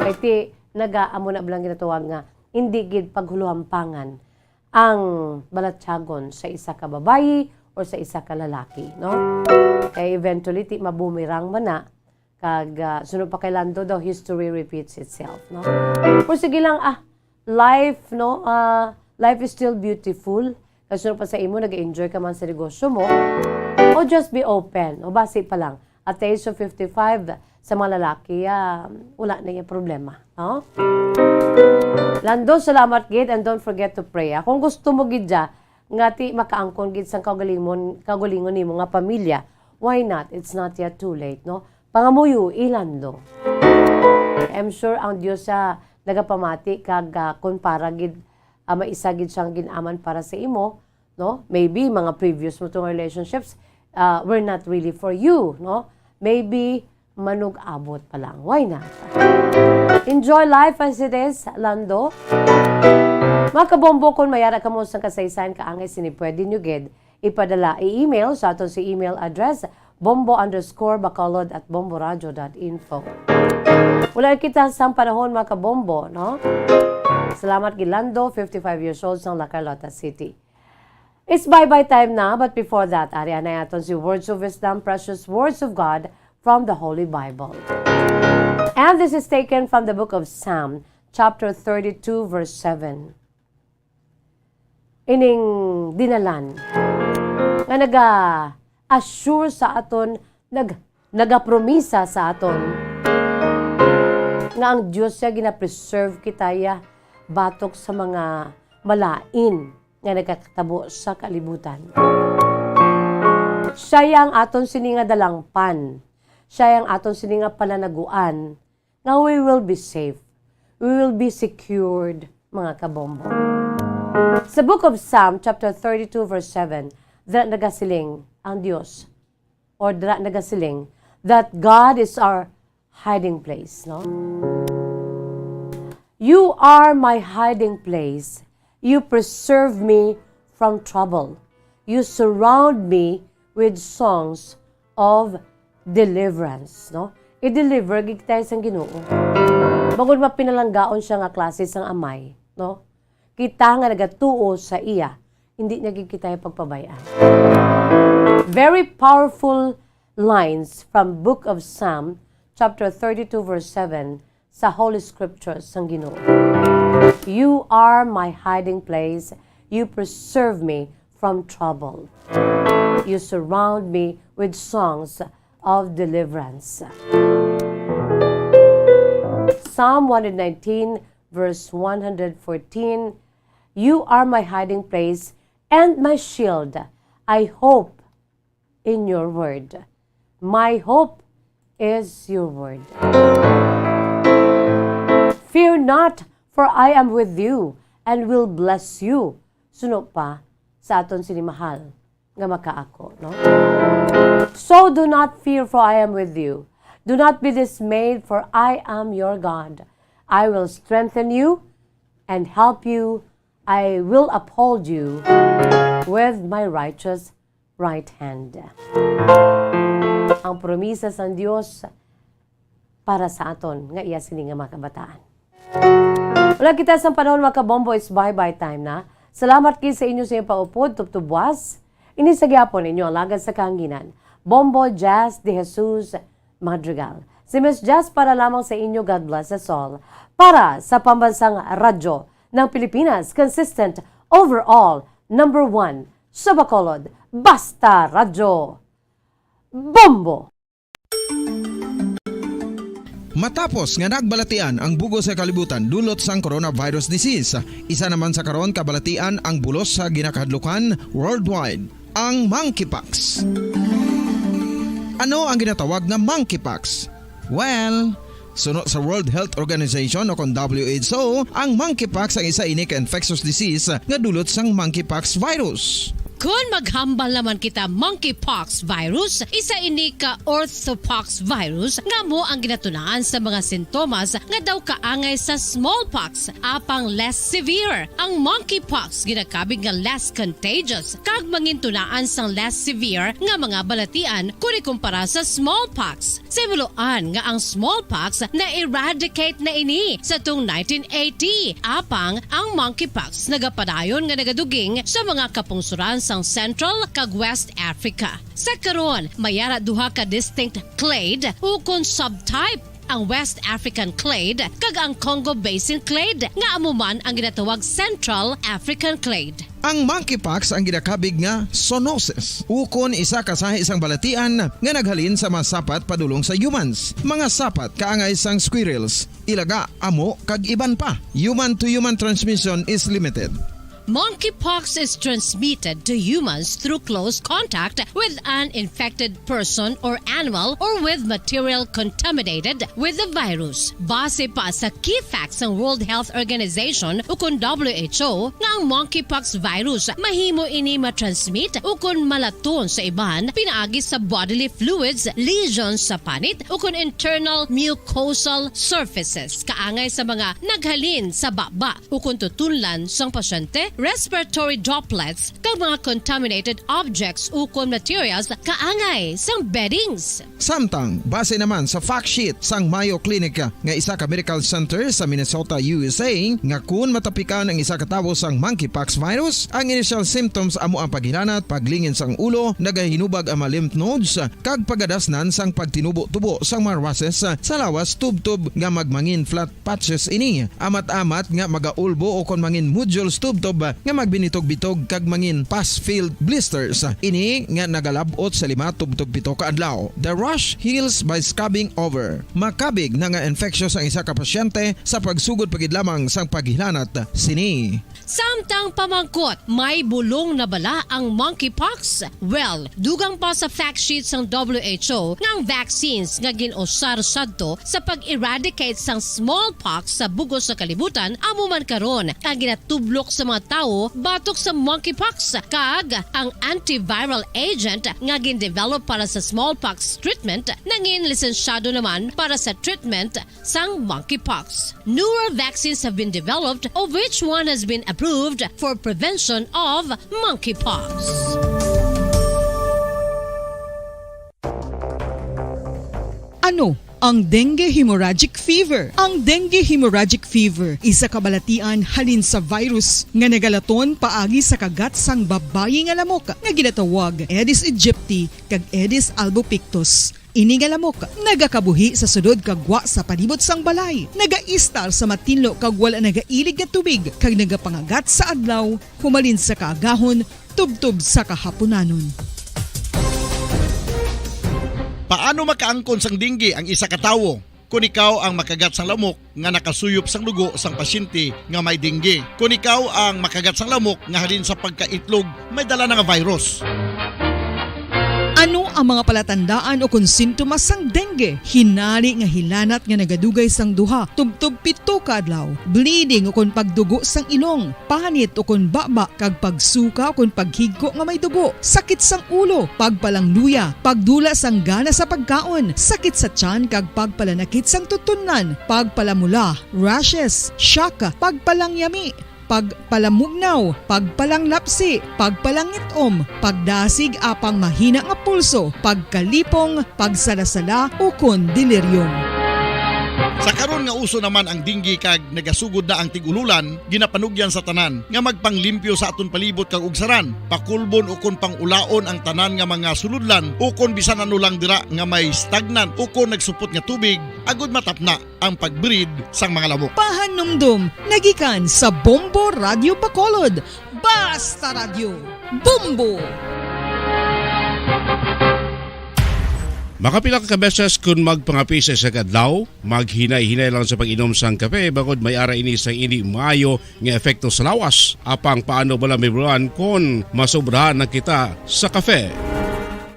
Kay ti, nagaamo na bala ang ginatawag nga, hindi gid paghuluhampangan ang balatyagon sa isa ka babayi or sa isa ka lalaki, no? Kay eventually, ti mabumirang man na, kag, ah, suno pa kay Lando daw, history repeats itself, no? Pero sige lang, ah, life, no? Ah, life is still beautiful. Kag suno pa sa imo, nag-enjoy ka man sa negosyo mo. O just be open, o basi pa lang. At the age of fifty-five, sa mga lalaki, ah, wala na yung problema, no? Lando, salamat gid, and don't forget to pray, ah. Kung gusto mo gid dya, nga ti makaangkon gid sang kaugalingon, kaugalingon nimo nga pamilya, why not? It's not yet too late, no? Pangamuyo, Lando. I'm sure ang Dios siya nagapamati kag, ah, kung para gid, ah, may isa gid siyang gin-aman para sa imo, no? Maybe mga previous mo tong relationships, ah, were not really for you, no? Maybe manug-abot pa lang. Why not? Enjoy life as it is, Lando. Mga kabombo, kung may ara kamo sang kasaysayan kaangay sini, pwede nyo gid ipadala, i-email sa aton si email address, bombo underscore bacolod at bomboradio dot info. Wala kita sang panahon, mga kabombo, no? Salamat gid, Lando, fifty-five years old, sang La Carlota City. It's bye-bye time na, but before that, ari anay aton si Words of Wisdom, Precious Words of God from the Holy Bible. And this is taken from the book of Psalm, chapter thirty-two, verse seven. ining dinalan nga naga-assure sa aton, nag-, nagapromisa sa aton nga ang Dios siya gina-preserve kita ya batok sa mga malain nga nagakatabo sa kalibutan. Siya ya ang aton sini nga dalangpan. Siya ya ang aton sini nga pananaguan nga we will be safe. We will be secured, mga kabombo. Sa Book of Psalm, chapter thirty-two, verse seven, dira nagasiling ang Dios, or dira nagasiling that God is our hiding place, no? "You are my hiding place. You preserve me from trouble. You surround me with songs of deliverance," no? I-deliver gid tayo sang Ginoo. Bangod mapinalanggaon siya nga klase sang amay, no? Kita nga nagatuo sa iya, hindi niya gid kita pagpabay-an. Very powerful lines from Book of Psalm, chapter thirty-two, verse seven, sa Holy Scriptures sang Ginoo. "You are my hiding place. You preserve me from trouble. You surround me with songs of deliverance." Psalm one hundred nineteen, verse one hundred fourteen, "You are my hiding place and my shield. I hope in your word. My hope is your word. Fear not, for I am with you and will bless you." Suno pa sa aton sini mahal nga makaako, no? "So do not fear, for I am with you. Do not be dismayed, for I am your God. I will strengthen you and help you. I will uphold you with my righteous right hand." Ang promisa sang Dios para sa aton nga iya sini nga mga kabataan. Wala kita sang panahon, mga kabombo, is bye-bye time na. Salamat kay sa inyo sa inyong paupod, tubtob buwas. Ini sa gihapon inyo alagad sa kahanginan, Bombo Jazz de Jesus Madrigal. Si Miss Jazz para lamang sa inyo, God bless us all. Para sa Pambansang Radyo ng Pilipinas, consistent overall, number one sa Bacolod, basta Radyo Bombo! Matapos nga nagbalatian ang bug-os nga kalibutan dulot sang coronavirus disease, isa naman sa karon kabalatian ang bulos sa ginakahadlukan worldwide, ang monkeypox. Ano ang ginatawag nga monkeypox? Well, suno sa World Health Organization o kon W H O, ang monkeypox ang isa ini ka infectious disease nga dulot sang monkeypox virus. Kon maghambal naman kita, monkeypox virus, isa ini ka orthopox virus nga amo ang ginatunaan sa mga sintomas nga daw kaangay sa smallpox, apang less severe. Ang monkeypox ginakabig nga less contagious kag mangintunaan sang less severe nga mga balatian kon ikumpara sa smallpox. Sa himuloan nga ang smallpox na-eradicate na ini sa tung nineteen eighty, apang ang monkeypox nagapadayon nga nagaduging sa mga kapungsoran sang Central kag West Africa. Sa karon, may ara duha ka distinct clade ukon subtype, ang West African clade kag ang Congo Basin clade, nga amo man ang ginatawag Central African clade. Ang monkeypox ang ginakabig nga zoonosis, ukon isa ka sahi sang balatian nga naghalin sa mga sapat padulong sa humans, mga sapat kaangay sang squirrels, ilaga, amo, kag iban pa. Human to human transmission is limited. Monkeypox is transmitted to humans through close contact with an infected person or animal or with material contaminated with the virus. Base pa sa key facts sang World Health Organization ukon W H O nga ang monkeypox virus mahimo ini matransmit ukon malaton sa iban pinaagi sa bodily fluids, lesions sa panit ukon internal mucosal surfaces kaangay sa mga naghalin sa baba ukon tutunlan sang pasyente, respiratory droplets, kag mga contaminated objects ukon materials kaangay sang beddings. Samtang, base naman sa fact sheet sang Mayo Clinic nga isa ka medical center sa Minnesota, U S A, nga kun matapikan ang isa ka tawo sang monkeypox virus, ang initial symptoms amo ang paghilanat, paglingin sang ulo, nagahinubag ang mga lymph nodes, kag pagadasnan sang pagtinubo-tubo sang mga rushes sa lawas tubtob nga magmangin flat patches ini. Amat-amat nga magaulbo ukon mangin nodules tubtob nga magbinitog-bitog kag mangin pus-filled blisters. Ini nga nagalab-ot sa lima tubtob pito ka adlaw. The rash heals by scrubbing over. Makabig na nga infeksyon sang isa ka pasyente sa pagsugod pa gid lamang sang paghilanat sini. Samtang pamangkot, may bulong na bala ang monkeypox? Well, dugang pa sa fact sheet sang W H O nga ang vaccines nga gin-usar sadto sa pag-eradicate sang smallpox sa bug-os nga kalibutan amo man karon ang ginatublok sa mga tawo batok sa monkeypox, kag ang antiviral agent nga gin-develop para sa smallpox treatment nangin lisensyado naman para sa treatment sang monkeypox. Newer vaccines have been developed, of which one has been approved for prevention of monkeypox. Ano ang dengue hemorrhagic fever? Ang dengue hemorrhagic fever isa ka balatian halin sa virus nga nagalaton paagi sa kagat sang babayi nga lamok nga ginatawag Aedes aegypti kag Aedes albopictus. Ini nga lamok nagakabuhi sa sulod kag gwa sa palibot sang balay, nagaistar sa matinlo kag wala nagailig nga tubig, kag nagapangagat sa adlaw humalin sa kaagahon tubtob sa kahapunanon. Paano makaangkon sang dengue ang isa ka tawo? Kon ikaw ang makagat sang lamok nga nakasuyop sang dugo sang pasyente nga may dengue. Kon ikaw ang makagat sang lamok nga halin sa pagkaitlog may dala na nga virus. Ano ang mga palatandaan o kon sintomas sang dengue? Hinali nga hilanat nga nagadugay sang duha tubtob pito ka adlaw, bleeding o kon pagdugo sang ilong, panit o kon baba, kag pagsuka o kon paghigko nga may dugo, sakit sang ulo, pagpalangluya, pagdula sang gana sa pagkaon, sakit sa tiyan kag pagpalanakit sang tutunlan, pagpalamula, rashes, shock, pagpalangyami, pagpalamugnaw, pagpalanglapsi, pagpalangit-om, pagdasig apang mahina nga pulso, pagkalipong, pagsalasala, ukon delirium. Sa karon nga uso naman ang dengue kag nagasugod na ang tig-ululan, ginapanugyan sa tanan nga magpanglimpyo sa aton palibot kag ugsaran, pakulbon ukon pang-ulaon ang tanan nga mga sulodlan ukon bisan ano lang dira nga may stagnant ukon nagsupot nga tubig, agud matapna ang pag-breed sang mga lamok. Pahanumdom nagikan sa Bombo Radio Bacolod. Basta Radyo, Bombo! Makapila ka beses kon magpangape sa isa ka adlaw, maghinay-hinay lang sa pag-inom sang kape, bangod may ara ini sang indi maayo nga epekto sa lawas. Apang paano bala, Ma'am Ron, kon masobrahan na kita sa kape?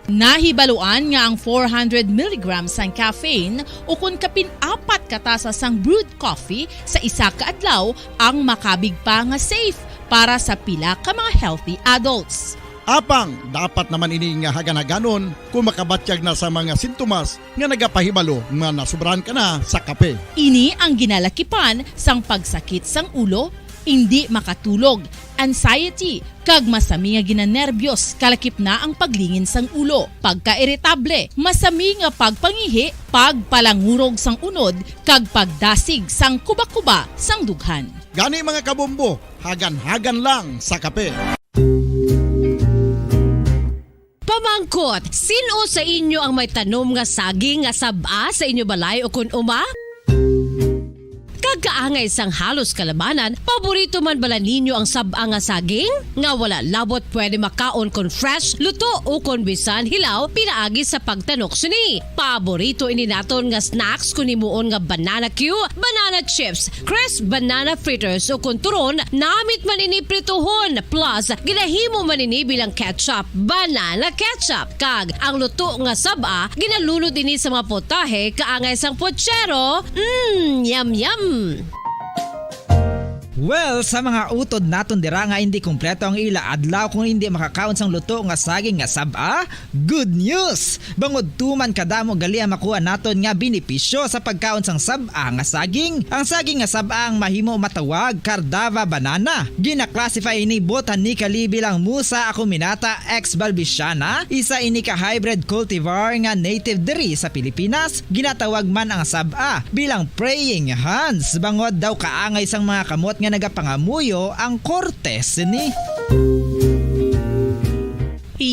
Nahibaluan nga ang four hundred milligrams sang caffeine ukon kapin apat ka tasa sang brewed coffee sa isa ka adlaw ang makabig pa nga safe para sa pila ka mga healthy adults. Apang dapat naman ini nga hagan-haganon kon makabatyag na sa mga sintomas nga nagapahibalo nga nasobrahan ka na sa kape. Ini ang ginalakipan sang pagsakit sang ulo, indi makatulog, anxiety, kag masami nga ginanerbyos, kalakip na ang paglingin sang ulo, pagkairitable, masami nga pagpangihi, pagpalangurog sang unod, kag pagdasig sang kubakuba sang dughan. Gani, mga kabombo, hagan-hagan lang sa kape. Pamangkot, sin-o sa inyo ang may tanom nga saging nga sab-a sa inyo balay ukon uma? Kag kaangay sang halos kalabanan, paborito man bala ninyo ang sab-a nga saging? Nga wala labot pwede makaon kon fresh, luto, ukon bisan hilaw pinaagi sa pagtanok sini. Paborito ini naton nga snacks kon himuon nga banana cue, banana chips, crisp banana fritters, ukon turon, namit man ini prituhon, plus ginahimo man ini bilang ketchup, banana ketchup, kag ang luto nga sab-a ginalunod ini sa mga potahe kaangay sang pochero. Mm, yum, yum! Well, sa mga utod naton dira nga indi kompleto ang ila adlaw kung indi makakaon sang luto nga saging nga sab-a, good news! Bangod tuman kadamo gali ang makuha naton nga benepisyo sa pagkaon sang sab-a nga saging. Ang saging nga sab-a ang mahimo matawag Cardava banana. Gina-classify ini botanically bilang Musa acuminata ex balbisiana, isa ini ka hybrid cultivar nga native diri sa Pilipinas. Ginatawag man ang sab-a bilang praying hands, bangod daw kaangay sang mga kamot nga nagapangamuyo ang korte sini.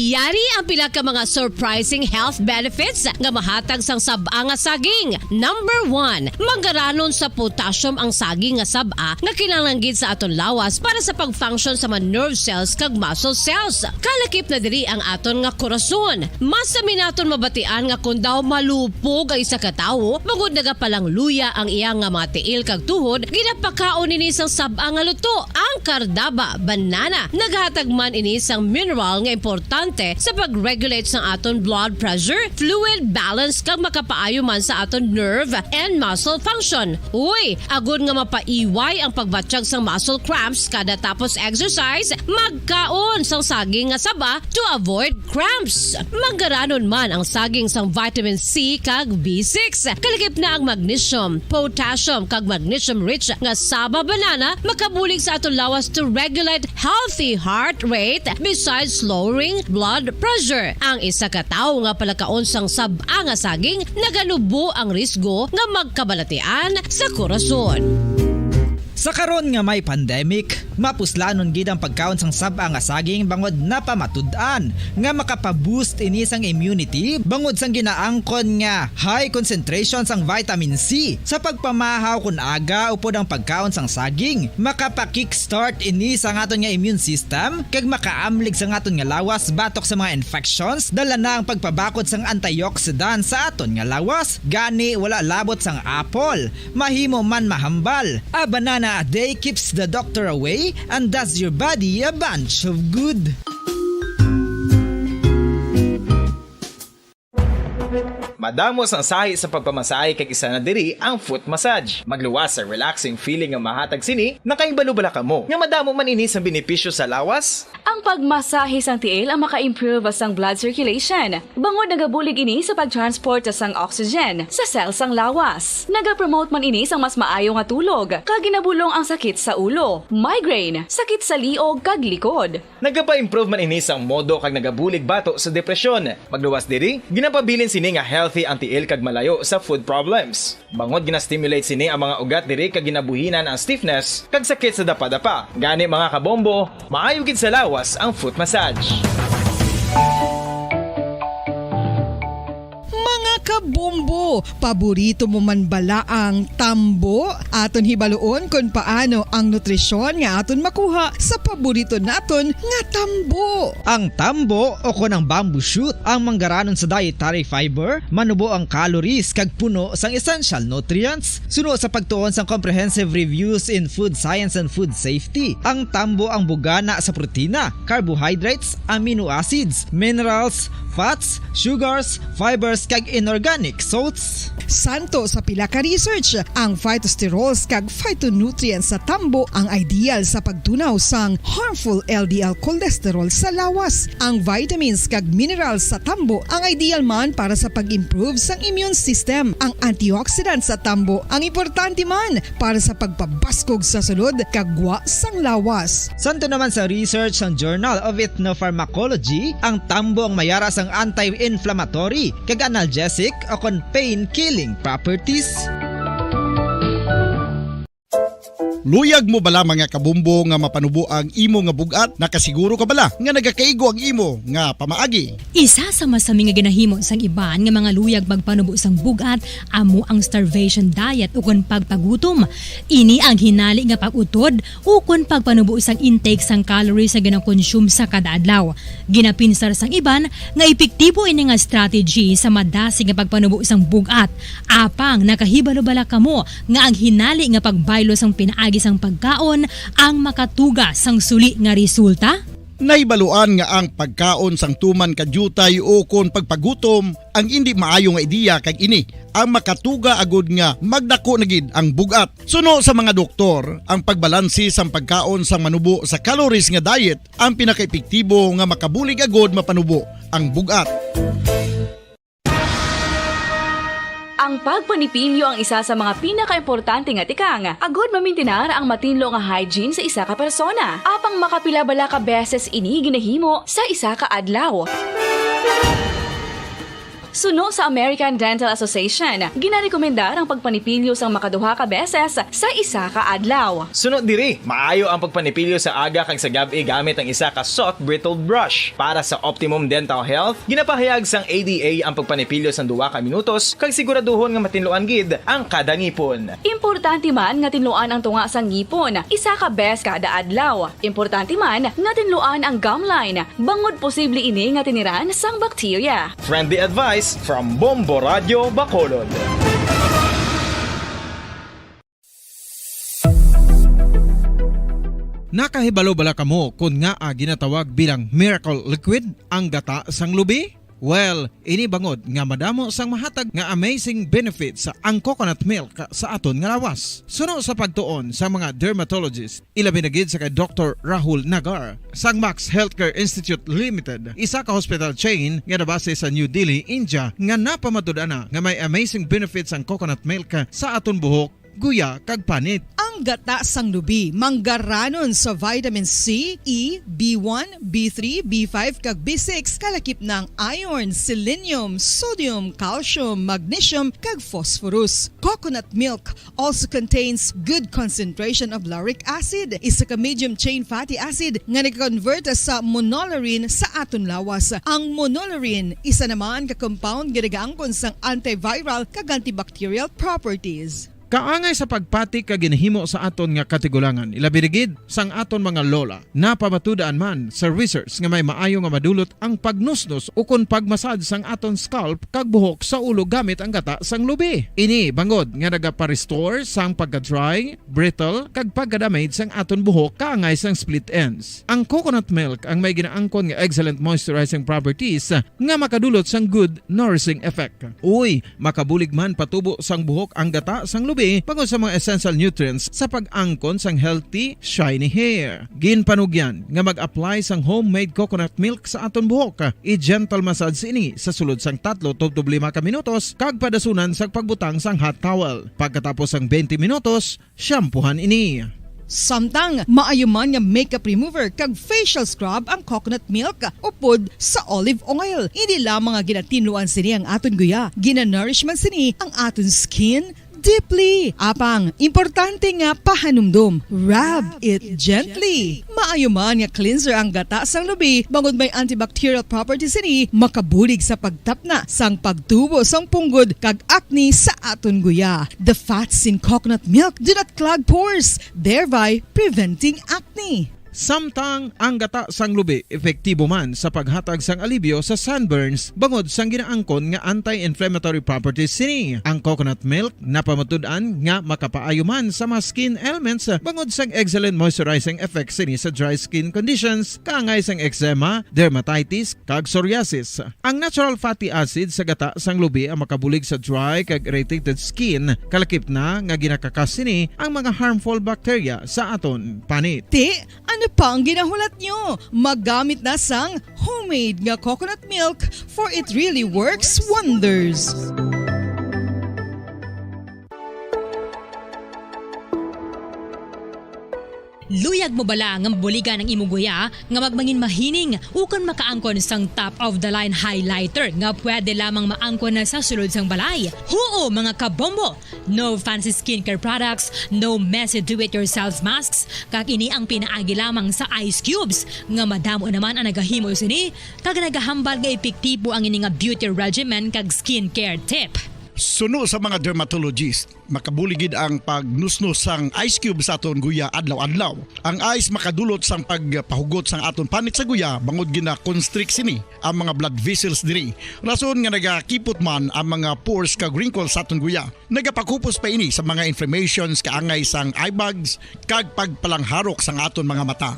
Yari ang pila ka mga surprising health benefits nga mahatag sang sab-a nga saging. Number one, manggaranon sa potassium ang saging nga sab-a nga kinahanglan gid sa aton lawas para sa pag-function sa mga nerve cells kag muscle cells. Kalakip na diri ang aton nga korason. Mas sami naton mabatian nga kon daw malupog ang isa ka tawo, bangod nagapalangluya ang iya nga mga tiil kag tuhod, ginapakaon ini sang sab-a nga luto. Ang kardaba, banana, naghatag man ini sang mineral nga importante sa pag-regulate sang aton blood pressure, fluid balance, kag makapaayo man sa aton nerve and muscle function. Uy, agod nga mapaiway ang pagbatyag sang muscle cramps kada tapos exercise, magkaon sang saging nga saba to avoid cramps. Manggaranon man ang saging sang vitamin C kag B six. Kalakip na ang magnesium, potassium, kag magnesium-rich nga saba banana makabulig sa aton lawas to regulate healthy heart rate besides lowering blood pressure. Ang isa ka tawo nga palakaon sang sab-a nga saging naganubo ang risgo nga magkabalatian sa korason. Sa karon nga may pandemic, mapuslanon gid ang pagkaon sang sab-a nga saging bangod napamatud-an nga makapa-boost ini sang immunity bangod sang ginaangkon nga high concentration sang vitamin C. Sa pagpamahaw kon aga upod ang pagkaon sang saging, makapa-kickstart ini sa aton nga immune system kag makaamlig sa aton nga lawas batok sa mga infections, dala na ang pagpabakod sang antioxidant sa aton nga lawas. Gani, wala labot sang apple, mahimo man mahambal. A banana a day keeps the doctor away and does your body a bunch of good. Madamo sang sahi sa pagpamasahe kag isa na diri ang foot massage. Magluwas sa relaxing feeling nga mahatag sini, nakahibalo bala kamo nga madamo man ini sang benepisyo sa lawas? Ang pagmasahe sang tiil ang maka-improve sang blood circulation, bangod nagabulig ini sa pag-transport sang oxygen sa cell sang lawas. Nagapromote man ini sang mas maayo nga tulog, kag ginabulong ang sakit sa ulo, migraine, sakit sa liog, kag likod. Nagapa-improve man ini sang modo kag nagabulig bato sa depresyon. Magluwas diri, ginapabilin sini nga healthy ang tiil kag malayo sa foot problems. Bangod gina-stimulate sini ang mga ugat diri kag ginabuhinan ang stiffness kag sakit sa dapadapa. Gani, mga kabombo, maayo gid sa lawas ang foot massage. Mga kabombo, paborito mo man bala ang tambo? Aton hibaluon kon paano ang nutrisyon nga aton makuha sa paborito naton nga tambo. Ang tambo o kon ang bamboo shoot ang manggaranon sa dietary fiber, manubo ang calories kag puno sang essential nutrients. Suno sa pagtuon sang Comprehensive Reviews in Food Science and Food Safety, ang tambo ang bugana sa protina, carbohydrates, amino acids, minerals, fats, sugars, fibers, kag inorganic salts. Santo sa pila ka research, ang phytosterols kag phytonutrients sa tambo ang ideal sa pagtunaw sang harmful L D L cholesterol sa lawas. Ang vitamins kag minerals sa tambo ang ideal man para sa pag-improve sang immune system. Ang antioxidants sa tambo ang importante man para sa pagpabaskog sa sulod kag gwa sang lawas. Santo naman sa research sang Journal of Ethnopharmacology, ang tambo ang mayara sang anti-inflammatory kag analgesic o kon pain-killing properties. Luyag mo bala, mga kabumbo, nga mapanubo ang imo nga bug-at? Nakasiguro ka bala nga nagakaigo ang imo nga pamaagi? Isa sa masami nga ginahimo sang iban nga mga luyag magpanubo sang bug-at amo ang starvation diet ukon pagpagutom. Ini ang hinali nga pag-utod ukon pagpanubo sang intake sang calories nga ginakonsume sa kada adlaw. Ginapinsar sang iban nga epektibo ini nga strategy sa madasig nga pagpanubo sang bug-at. Apang nakahibalo bala kamo nga ang hinali nga pagbaylo sang pinaagi sang pagkaon ang makatuga sang suli nga resulta? Nahibaluan nga ang pagkaon sang tuman ka diutay ukon pagpagutom ang indi maayo nga ideya, kag ini ang makatuga agud nga magdako na gid ang bug-at. Suno sa mga doktor, ang pagbalanse sang pagkaon sang manubo sa calories nga diet ang pinakaepektibo nga makabulig agud mapanubo ang bug-at. Ang pagpanipilyo ang isa sa mga pinakaimportante nga tikang agud mamintinar ang matinlo nga hygiene sa isa ka persona. Apang makapila bala ka beses ini ginahimo sa isa ka adlaw? Suno sa American Dental Association, ginarekomendar ang pagpanipilyo sang makaduha ka beses sa isa ka adlaw. Suno diri, maayo ang pagpanipilyo sa aga kag sa gab-i gamit ang isa ka soft bristled brush. Para sa optimum dental health, ginapahayag sang A D A ang pagpanipilyo sang duha ka minutos kag siguraduhon nga matinluan gid ang kada ngipon. Importante man nga tinluan ang tunga sang ngipon isa ka bes kada adlaw. Importante man nga tinluan ang gum line, bangod posible ini nga tiniran sang bakterya. Friendly advice from Bombo Radyo Bacolod. Nakahibalo bala kamo kon ngaa ginatawag bilang miracle liquid ang gata sang lubi? Well, ini bangod nga madamo sang mahatag nga amazing benefits ang coconut milk sa aton nga lawas. Suno sa pagtuon sa mga dermatologist, ilabi na gid sa kay Doktor Rahul Nagar sang Max Healthcare Institute Limited, isa ka hospital chain nga nabase sa New Delhi, India, nga napamatud-an na nga may amazing benefits ang coconut milk sa aton buhok, guya, kag panit. Ang gata sang lubi manggaranon sa vitamin C, E, B one, B three, B five, kag B six, kalakip na ang iron, selenium, sodium, calcium, magnesium, kag phosphorus. Coconut milk also contains good concentration of lauric acid, isa ka medium chain fatty acid nga nag-convert sa monolaurin sa aton lawas. Ang monolaurin isa naman ka compound nga nagaangkon sang antiviral kag antibacterial properties. Kaangay sa pagpati kag ginahimo sa aton nga katigulangan, ilabi na gid sang aton mga lola. Napamatud-an man sa research nga may maayo nga madulot ang pagnusnos ukon pagmasad sang aton scalp kag buhok sa ulo gamit ang gata sang lubi. Ini bangod nga nagapa-restore sang pagka-dry, brittle, kag pagka-damage sang aton buhok kaangay sang split ends. Ang coconut milk ang may ginaangkon nga excellent moisturizing properties nga makadulot sang good nourishing effect. Uy, makabulig man patubo sang buhok ang gata sang lubi bangod sa mga essential nutrients sa pag-angkon sang healthy, shiny hair. Ginpanugyan nga mag-apply sang homemade coconut milk sa aton buhok. I-gentle massage ini sa sulod sang tatlo tubtob lima ka minutos kag padasunan sang pagbutang sang hot towel. Pagkatapos sang twenty minutos, shampoohan ini. Samtang maayo man nga makeup remover kag facial scrub ang coconut milk upod sa olive oil. Hindi lamang nga ginatinluan sini ang aton guya, ginanourish man sini ang aton skin deeply. Apang, importante nga pahanumdom, rub it gently. Maayo man nga cleanser ang gata sang lubi, bangod may antibacterial properties sini, makabulig sa pagtapna sang pagtubo sang punggod kag acne sa aton guya. The fats in coconut milk do not clog pores, thereby preventing acne. Samtang ang gata sang lubi epektibo man sa paghatag sang alibyo sa sunburns bangod sang ginaangkon nga anti-inflammatory properties sini. Ang coconut milk napamatud-an nga makapaayo man sa mga skin ailments bangod sang excellent moisturizing effects sini sa dry skin conditions, kaangay sang eczema, dermatitis, kag psoriasis. Ang natural fatty acid sa gata sang lubi ang makabulig sa dry kag irritated skin, kalakip na nga ginakakas sini ang mga harmful bacteria sa aton panit. Ti, ano pa ang ginahulat nyo? Magamit na sang homemade nga coconut milk, for it really works wonders. Luyag mo bala nga mabuligan ang imo guya nga magmangin mahining ukon makaangkon sang top of the line highlighter nga pwede lamang maangkon na sa sulod sang balay? Huo, mga kabombo! No fancy skincare products, no messy do-it-yourself masks, kag ini ang pinaagi lamang sa ice cubes, nga madamo naman ang nagahimo sini, kag nagahambal nga epektibo ang ini nga beauty regimen kag skincare tip. Suno sa mga dermatologist, makabulig gid ang pagnusnos sang ice cube sa aton guya adlaw-adlaw. Ang ice makadulot sang pagpahugot sang aton panit sa guya, bangod gina-constrict sini ang mga blood vessels diri. Rason nga nagakipot man ang mga pores kag wrinkles sa aton guya. Nagapakupos pa ini sa mga inflammations kaangay sang eye bags kag pagpalangharok sang aton mga mata.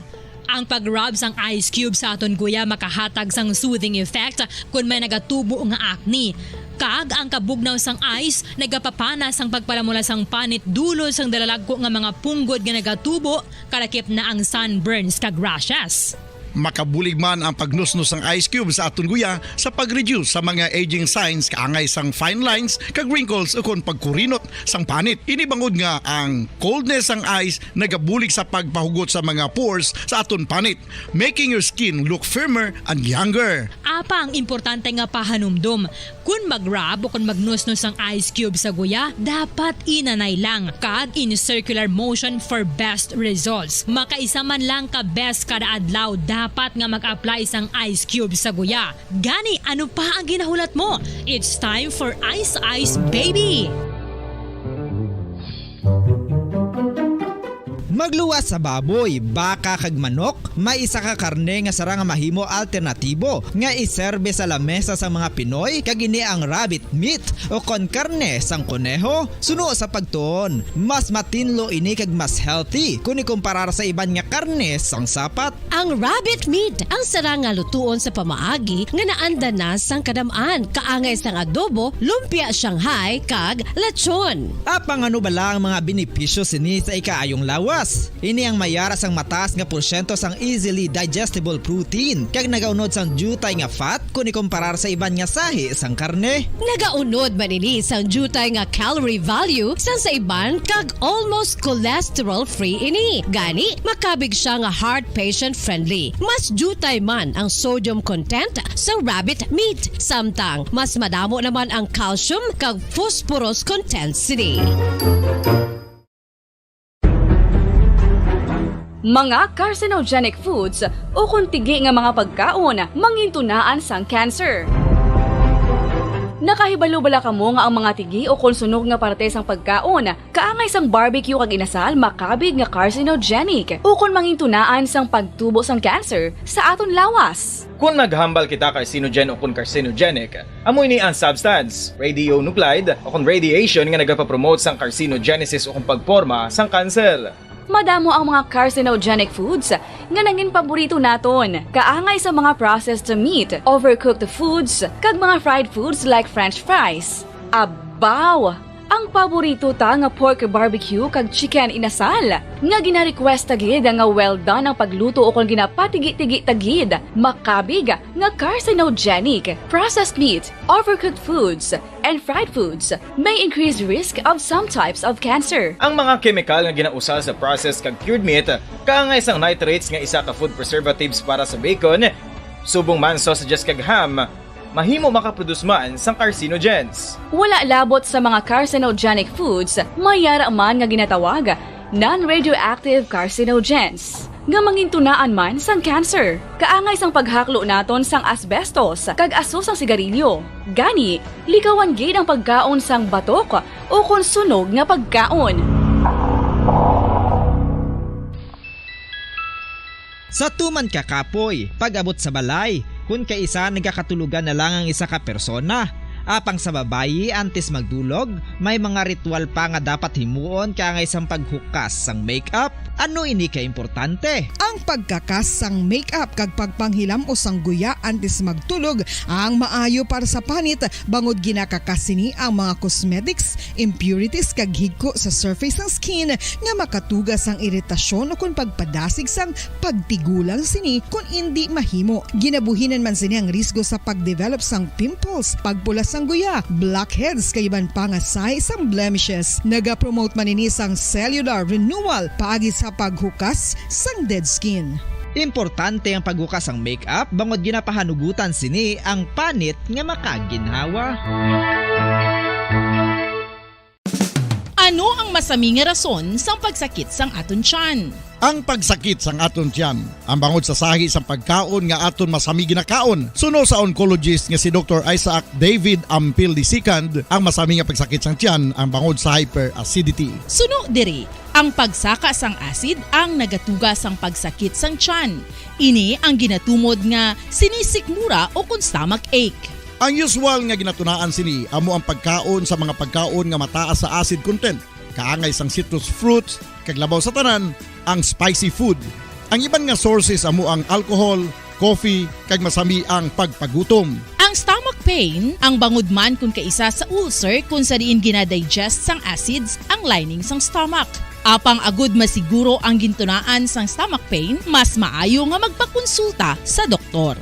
Ang pag-rub sang ice cube sa aton guya makahatag sang soothing effect kon may nagatubo nga acne. Kag ang kabugnaw sang ice nagapapana sang pagpalamula sang panit dulot sang dalalagko nga mga punggod nga nagatubo, kalakip na ang sunburns kag rashes. Makabulig man ang pagnusnos sang ice cube sa aton guya sa pag-reduce sa mga aging signs kaangay sang fine lines kag wrinkles ukon pagkurinot sang panit. Ini bangod nga ang coldness sang ice nagabulig sa pagpahugot sa mga pores sa aton panit, making your skin look firmer and younger. Apang importante nga pahanumdom, Kon mag-rub o kon magnusnos ang ice cube sa guya, dapat inanay lang kag in circular motion for best results. Makaisa man lang ka beses kada adlaw dapat nga mag-apply sang ice cube sa guya. Gani, ano pa ang ginahulat mo? It's time for Ice Ice Baby! Magluwas sa baboy, baka kag manok, may isa ka karne nga sarang nga mahimo alternatibo nga iserbe sa lamesa sang mga Pinoy, kag ini ang rabbit meat o kon karne sang koneho. Suno sa pagtuon, mas matinlo ini kag mas healthy kon ikumparar sa iban nga karne sang sapat. Ang rabbit meat ang sarang nga lutuon sa pamaagi nga naanda na sang kadam-an, kaangay sang adobo, lumpia Shanghai, kag lechon. Apang ano bala ang mga benepisyo sini sa ikaayong lawas? Ini ang may ara sang mataas nga porsyento sang easily digestible protein, kag nagaunod sang diutay nga fat kon ikumparar sa iban nga sahi sang karne. Nagaunod man ini sang diutay nga calorie value sang sa iban, kag almost cholesterol-free ini. Gani, makabig sia nga heart patient-friendly. Mas diutay man ang sodium content sa rabbit meat, samtang mas madamo naman ang calcium kag phosphorus content sini. Mga carcinogenic foods ukon tigi nga mga pagkaon mangintunaan sang cancer. Nakahibalo bala kamo nga ang mga tigi ukon sunog nga parte sang pagkaon, kaangay sang barbecue kag inasal, makabig nga carcinogenic ukon mangintunaan sang pagtubo sang cancer sa aton lawas? Kon maghambal kita carcinogen ukon carcinogenic, amo ini ang substance, radionuclide, ukon radiation nga nagapapromote sang carcinogenesis ukon pagporma sang kanser. Madamo ang mga carcinogenic foods nga nangin paborito naton, kaangay sa mga processed meat, overcooked foods, kag mga fried foods like French fries. Abaw! Ang paborito ta nga pork barbecue kag chicken inasal, nga gina-request ta gid nga well done ang pagluto ukon ginapatigi-tigi ta gid, makabig nga carcinogenic. Processed meat, overcooked foods, and fried foods may increase risk of some types of cancer. Ang mga kemikal nga ginausal sa processed kag cured meat, kaangay sang nitrates nga isa ka food preservatives para sa bacon, subong man sausages kag ham, mahimo makaproduce man sang carcinogens. Wala labot sa mga carcinogenic foods, may ara man nga ginatawag non-radioactive carcinogens, nga mangintunaan man sang cancer, kaangay sang paghaklo naton sang asbestos kag aso sang sigarilyo. Gani, likawan gid ang pagkaon sang batok ukon sunog nga pagkaon. Sa tuman ka kapoy, pag-abot sa balay, kon kaisa nagakatulogan na lang ang isa ka persona. Apang sa babayi, antes magdulog, may mga ritual pa nga dapat himuon kaangay sang paghukas sang makeup. Ano ini ka importante? Ang pagkakas sang makeup kag pagpanghilam-os sang guya antes magtulog ang maayo para sa panit, bangod ginakakas sini ang mga cosmetics, impurities, kag higko sa surface sang skin nga makatuga sang iritasyon ukon pagpadasig sang pagtigulang sini kon indi mahimo. Ginabuhinan man sini ang risgo sa pag-develop sang pimples, pagpula sang guya, blackheads, kag iban pa nga sahi sang blemishes. Nagapromote man ini sang cellular renewal paagi sa paghukas sang dead skin. Importante ang paghukas sang makeup bangod ginapahanugutan sini ang panit nga makaginhawa. Ano ang masami nga rason sang pagsakit sang aton tiyan? Ang pagsakit sang aton tiyan, ang bangod sa sahi sang pagkaon nga aton masami ginakaon, suno sa oncologist nga si Doktor Isaac David Ampil the second, ang masami nga pagsakit sang tiyan ang bangod sa hyperacidity. Suno diri, ang pagsaka sang acid ang nagatuga sang pagsakit sang tiyan. Ini ang ginatumod nga sinisikmura o kon stomach ache. Ang usual nga ginatunaan sini amo ang pagkaon sa mga pagkaon nga mataas sa acid content, kaangay sang citrus fruits, kag labaw sa tanan, ang spicy food. Ang iban nga sources amo ang alcohol, coffee, kag masami ang pagpagutom. Ang stomach pain, ang bangod man kon kaisa sa ulcer kon sa diin ginadigest sang acids ang lining sang stomach. Apang agud masiguro ang gintunaan sang stomach pain, mas maayo nga magpakonsulta sa doktor.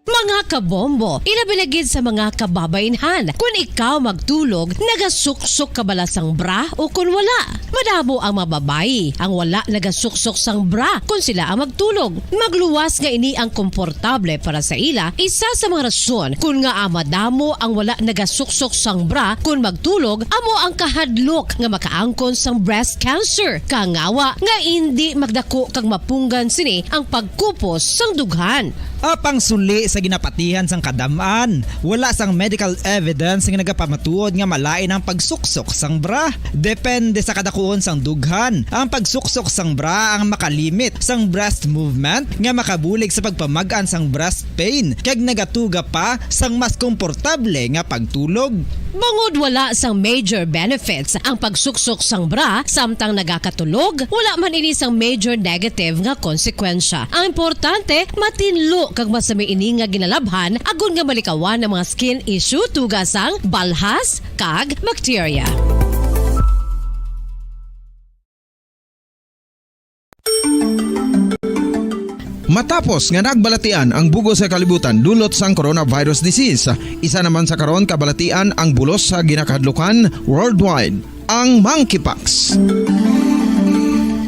Mga Kabombo, ilabi na gid sa mga kababaynhan. Kon ikaw magtulog, nagasuksok ka bala sang bra o kon wala? Madamo ang mga babayi ang wala nagasuksok sang bra kon sila ang magtulog. Magluwas nga ini ang komportable para sa ila, isa sa mga rason kon ngaa madamo ang wala nagasuksok sang bra kon magtulog amo ang kahadlok nga makaangkon sang breast cancer. Kangawa nga indi magdako kag mapunggan sini ang pagkupos sang dughan. Apang suli sa ginapatihan sang kadam-an, wala sang medical evidence nga nagapamatuod nga malain ang pagsuksok sang bra. Depende sa kadakuon sang dughan, ang pagsuksok sang bra ang makalimit sang breast movement nga makabulig sa pagpamag-an sang breast pain kag nagatuga pa sang mas komportable nga pagtulog. Bangod wala sang major benefits ang pagsuksok sang bra samtang nagakatulog, wala man ini sang major negative nga konsekwensya. Ang importante, matinlo kag masami ini nga ginalabhan agod nga malikawan ang mga skin issue tuga sang balhas kag bakterya. Matapos nga nagbalatian ang bug-os nga kalibutan dulot sang coronavirus disease, isa naman sa karon kabalatian ang bulos sa ginakahadlukan worldwide, ang monkeypox.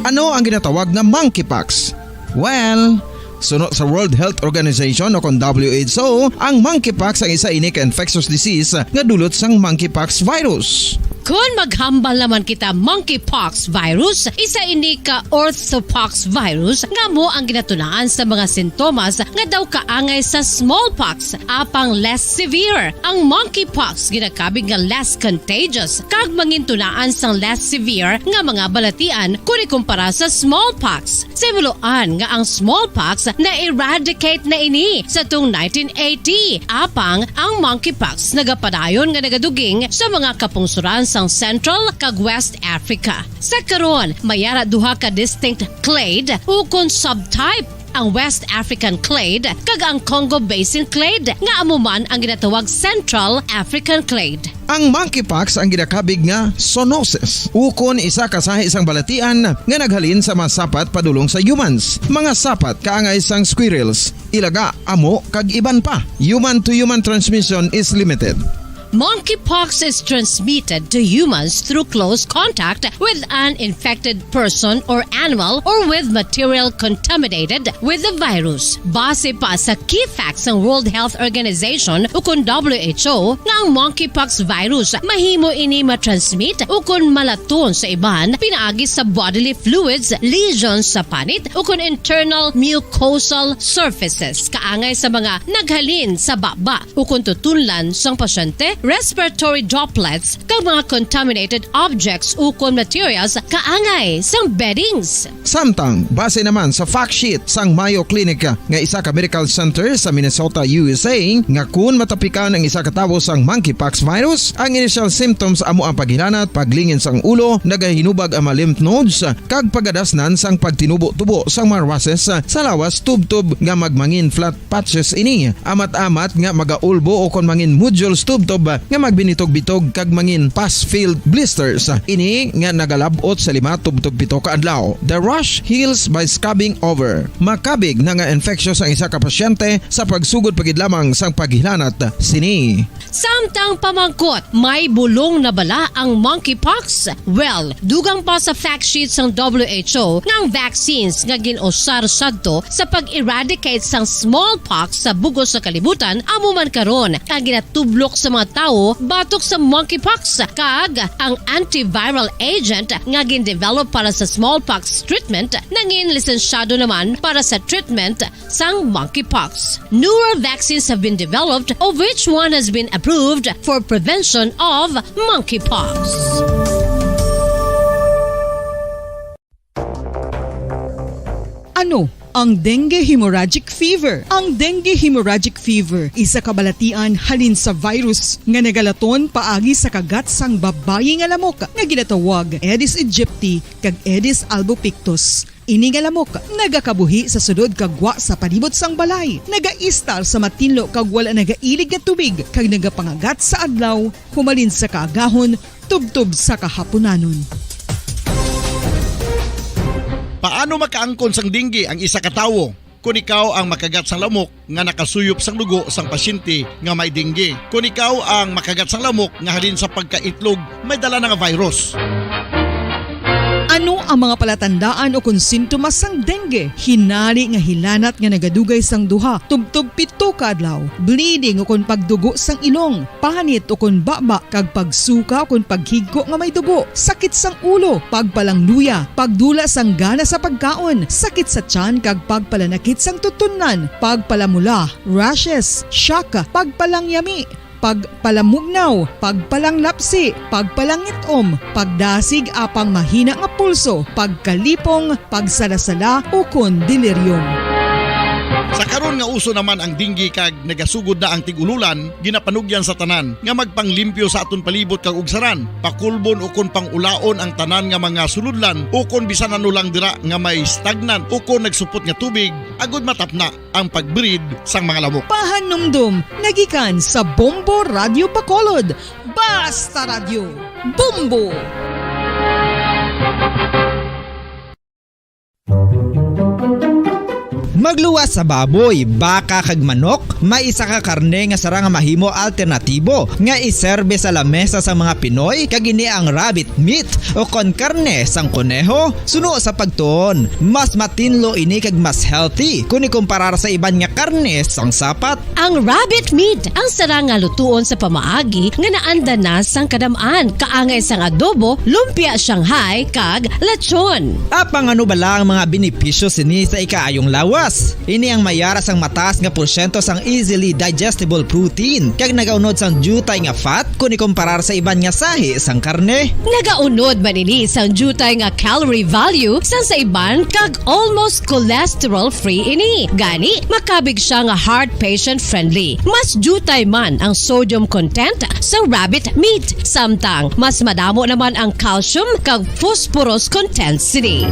Ano ang ginatawag nga monkeypox? Well, suno sa World Health Organization o kon W H O, ang monkeypox ang isa ini ka infectious disease nga dulot sang monkeypox virus. Kon maghambal naman kita monkeypox virus, isa ini ka orthopox virus nga amo ang ginatunaan sa mga sintomas nga daw kaangay sa smallpox, apang less severe. Ang monkeypox ginakabig nga less contagious kag mangintunaan sang less severe nga mga balatian kon ikumpara sa smallpox. Sa himuloan nga ang smallpox na-eradicate na ini sa tuong nineteen eighty, apang ang monkeypox nagapadayon nga nagaduging sa mga kapungsoran sang Central kag West Africa. Sa karon, may ara duha ka distinct clade ukon subtype, ang West African clade kag ang Congo Basin clade, nga amo man ang ginatawag Central African clade. Ang monkeypox ang ginakabig nga zoonosis, ukon isa ka sahi sang balatian nga naghalin sa mga sapat padulong sa humans, mga sapat kaangay sang squirrels, ilaga, amo, kag iban pa. Human-to-human transmission is limited. Monkeypox is transmitted to humans through close contact with an infected person or animal or with material contaminated with the virus. Base pa sa key facts sang World Health Organization ukon W H O nga ang monkeypox virus mahimo ini matransmit ukon malaton sa iban pinaagi sa bodily fluids, lesions sa panit ukon internal mucosal surfaces kaangay sa mga naghalin sa baba ukon tutunlan sang pasyente, respiratory droplets, kag mga contaminated objects ukon materials kaangay sang beddings. Samtang, base naman sa fact sheet sang Mayo Clinic nga isa ka medical center sa Minnesota, U S A, nga kun matapikan ang isa ka tawo sang monkeypox virus, ang initial symptoms amo ang paghilanat, paglingin sang ulo, nagahinubag ang mga lymph nodes, kag pagadasnan sang pagtinubo-tubo sang mga rushes sa lawas tubtob nga magmangin flat patches ini, amat-amat nga magaulbo ukon mangin nodules tubtob nga magbinitog-bitog kag mangin pus-filled blisters. Ini nga nagalab-ot sa lima tubtob pito ka adlaw. The rash heals by scabbing over. Makabig na nga infectious ang isa ka pasyente sa pagsugod pa gid lamang sang paghilanat sini. Samtang pamangkot, may bulong na bala ang monkeypox? Well, dugang pa sa fact sheet sang W H O nga ang vaccines nga gin-usar sadto sa pag-eradicate sang smallpox sa bug-os nga kalibutan amo man karon ang ginatublok sa mga tawo batok sa monkeypox, kag ang antiviral agent nga gin-develop para sa smallpox treatment nangin lisensyado naman para sa treatment sang monkeypox. Newer vaccines have been developed, of which one has been approved for prevention of monkeypox. Ano ang dengue hemorrhagic fever? Ang dengue hemorrhagic fever isa ka balatian halin sa virus nga nagalaton paagi sa kagat sang babayi nga lamok nga ginatawag Aedes aegypti kag Aedes albopictus. Ini nga lamok nagakabuhi sa sulod kag gwa sa palibot sang balay, nagaistar sa matinlo kag wala nagailig nga tubig, kag nagapangagat sa adlaw humalin sa kaagahon tubtob sa kahapunanon. Paano makaangkon sang dengue ang isa ka tawo? Kon ikaw ang makagat sang lamok nga nakasuyop sang dugo sang pasyente nga may dengue. Kon ikaw ang makagat sang lamok nga halin sa pagkaitlog may dala na nga virus. Ano ang mga palatandaan o kon sintomas sang dengue? Hinari nga hilanat nga nagadugay sang duha tubtob pito ka adlaw, bleeding o kon pagdugo sang ilong, panit o kon baba, kag pagsuka o kon paghigko nga may dugo, sakit sang ulo, pagpalangluya, pagdula sang gana sa pagkaon, sakit sa tiyan kag pagpalanakit sang tutunlan, pagpalamula, rashes, shock, pagpalangyami, pagpalamugnaw, pagpalanglapsi, pagpalangit-om, pagdasig apang mahina nga pulso, pagkalipong, pagsala-sala, ukon delirium. Sa karon nga uso naman ang dengue kag nagasugod na ang tig-ululan, ginapanugyan sa tanan nga magpanglimpyo sa aton palibot kag ugsaran, pakulbon ukon pangulaon ang tanan nga mga sulodlan ukon bisan ano lang dira nga may stagnant ukon nagsupot nga tubig agud matapna ang pag-breed sang mga lamok. Pahanumdom nga gikan sa Bombo Radyo Bacolod. Basta Radyo, Bombo! Magluwas sa baboy, baka kag manok, may isa ka karne nga sarang nga mahimo alternatibo nga iserbe sa lamesa sang mga Pinoy, kag ini ang rabbit meat o kon karne sang koneho. Suno sa pagtuon, mas matinlo ini kag mas healthy kon ikumparar sa iban nga karne sang sapat. Ang rabbit meat ang sarang nga lutuon sa pamaagi nga naanda na sang kadam-an, kaangay sang adobo, lumpia Shanghai, kag lechon. Apang ano bala ang mga benepisyo sini sa ikaayong lawas? Ini ang may ara sang mataas nga porsyento sang easily digestible protein kag nagaunod sang diutay nga fat kon ikumparar sa iban nga sahi sang karne. Nagaunod man ini sang diutay nga calorie value sang sa iban kag almost cholesterol-free ini. Gani, makabig sia nga heart patient-friendly. Mas diutay man ang sodium content sa rabbit meat, samtang mas madamo naman ang calcium kag phosphorus content sini.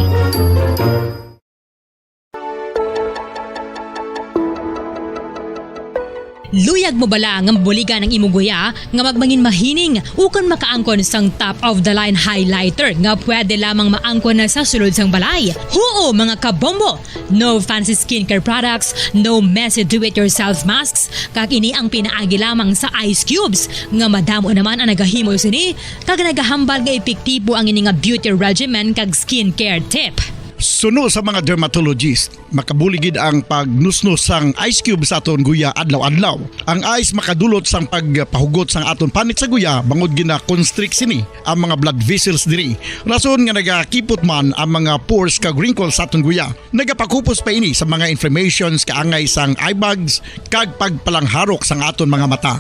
Luyag mo bala nga mabuligan ang imo guya nga magmangin mahining ukon makaangkon sang top of the line highlighter nga pwede lamang maangkon na sa sulod sang balay? Huo, mga kabombo! No fancy skincare products, no messy do-it-yourself masks, kag ini ang pinaagi lamang sa ice cubes nga madamo naman ang nagahimo sini kag nagahambal nga epektibo ang ini nga beauty regimen kag skincare tip. Suno sa mga dermatologist, makabulig gid ang pagnusnos sang ice cube sa aton guya adlaw-adlaw. Ang ice makadulot sang pagpahugot sang aton panit sa guya, bangod gina-constrict sini ang mga blood vessels diri, rason nga nagakipot man ang mga pores kag wrinkles sa aton guya. Nagapakupos pa ini sa mga inflammations kaangay sang eye bags kag pagpalangharok sang aton mga mata.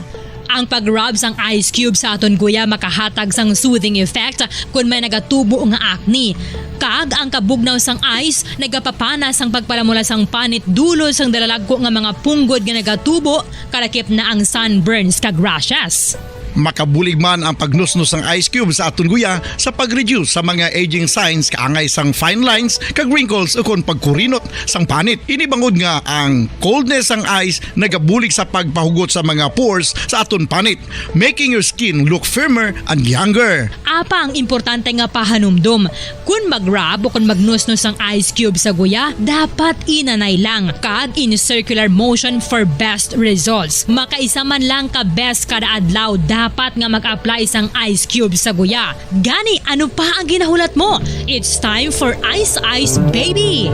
Ang pag-rub sang ice cube sa aton guya makahatag sang soothing effect kon may nagatubo nga acne. Kag ang kabugnaw sang ice nagapapana sang pagpalamula sang panit dulot sang dalalagko nga mga punggod nga nagatubo, kalakip na ang sunburns kag rashes. Makabulig man ang pagnusnos sang ice cube sa aton guya sa pag-reduce sa mga aging signs kaangay sang fine lines kag wrinkles ukon pagkurinot sang panit. Ini bangod nga ang coldness sang ice nagabulig sa pagpahugot sa mga pores sa aton panit, making your skin look firmer and younger. Apang importante nga pahanumdom, kon mag-rub o kon magnusnos ang ice cube sa guya, dapat inanay lang kag in circular motion for best results. Makaisa man lang ka beses kada adlaw dapat nga mag-apply sang ice cube sa guya. Gani, ano pa ang ginahulat mo? It's time for Ice Ice Baby!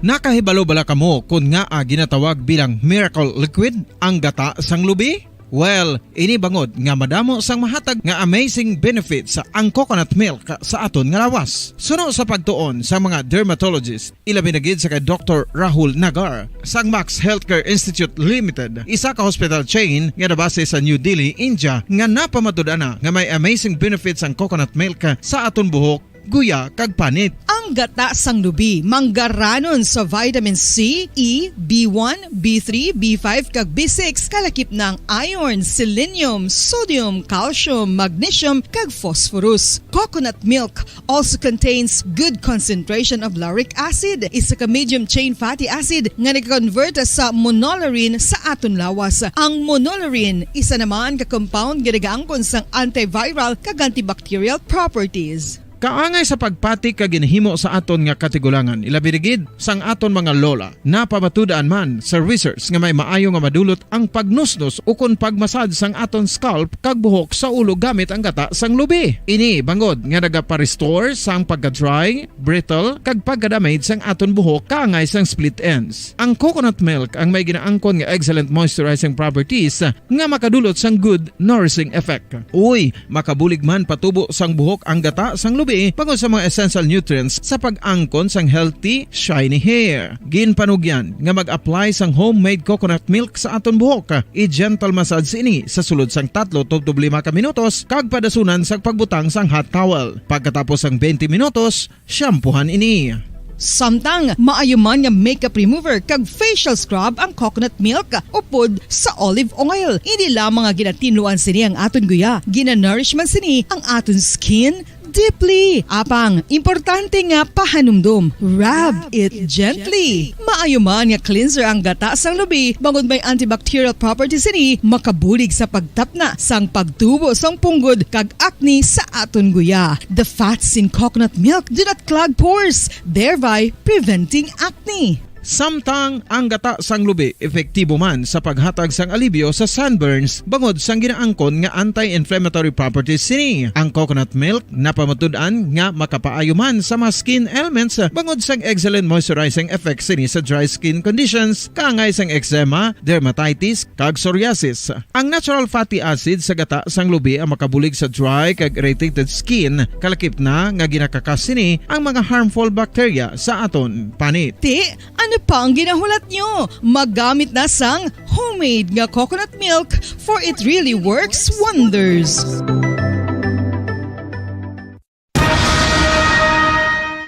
Nakahibalo bala kamo kon ngaa ginatawag bilang miracle liquid ang gata sang lubi? Well, ini bangod nga madamo sang mahatag nga amazing benefits ang coconut milk sa aton nga lawas. Suno sa pagtuon sa mga dermatologist, ilabi na gid sa kay Doktor Rahul Nagar sang Max Healthcare Institute Limited, isa ka hospital chain nga nabase sa New Delhi, India, nga napamatud-an na nga may amazing benefits ang coconut milk sa aton buhok, guya, kag panit. Ang gata sang lubi manggaranon sa vitamin C, E, B one, B three, B five, kag B six, kalakip na ang iron, selenium, sodium, calcium, magnesium, kag phosphorus. Coconut milk also contains good concentration of lauric acid, isa ka medium chain fatty acid nga nag-convert sa monolaurin sa aton lawas. Ang monolaurin isa naman ka compound nga nagaangkon sang antiviral kag antibacterial properties. Kaangay sa pagpati kag ginhimo sa aton nga katigulangan, ilabi na gid sang aton mga lola. Napamatud-an man sa research nga may maayo nga madulot ang pagnusnos ukon pagmasad sang aton scalp kag buhok sa ulo gamit ang gata sang lubi. Ini bangod nga nagapa-restore sang pagka-dry, brittle, kag pagka-damage sang aton buhok kaangay sang split ends. Ang coconut milk ang may ginaangkon nga excellent moisturizing properties nga makadulot sang good nourishing effect. Uy, makabulig man patubo sang buhok ang gata sang lubi bangod sa mga essential nutrients sa pag-angkon sang healthy, shiny hair. Ginpanugyan nga mag-apply sang homemade coconut milk sa aton buhok. I-gentle massage ini sa sulod sang tatlo tubtob lima ka minutos kag padasunan sang pagbutang sang hot towel. Pagkatapos sang twenty minutos, shampoohan ini. Samtang maayo man nga makeup remover kag facial scrub ang coconut milk upod sa olive oil. Hindi lamang nga ginatinluan sini ang aton guya, ginanourish man sini ang aton skin deeply. Apang, importante nga pahanumdom, rub it gently. Maayo man nga cleanser ang gata sang lubi bangod may antibacterial properties sini, makabulig sa pagtapna sang pagtubo sang punggod kag acne sa aton guya. The fats in coconut milk do not clog pores, thereby preventing acne. Samtang ang gata sang lubi epektibo man sa paghatag sang alibyo sa sunburns bangod sang ginaangkon nga anti-inflammatory properties sini. Ang coconut milk napamatud-an nga makapaayo man sa mga skin ailments bangod sang excellent moisturizing effects sini sa dry skin conditions, kaangay sang eczema, dermatitis, kag psoriasis. Ang natural fatty acid sa gata sang lubi ang makabulig sa dry kag irritated skin, kalakip na nga ginakakas sini ang mga harmful bacteria sa aton panit. Ti, ano pa ang ginahulat nyo? Magamit na sang homemade nga coconut milk, for it really works wonders.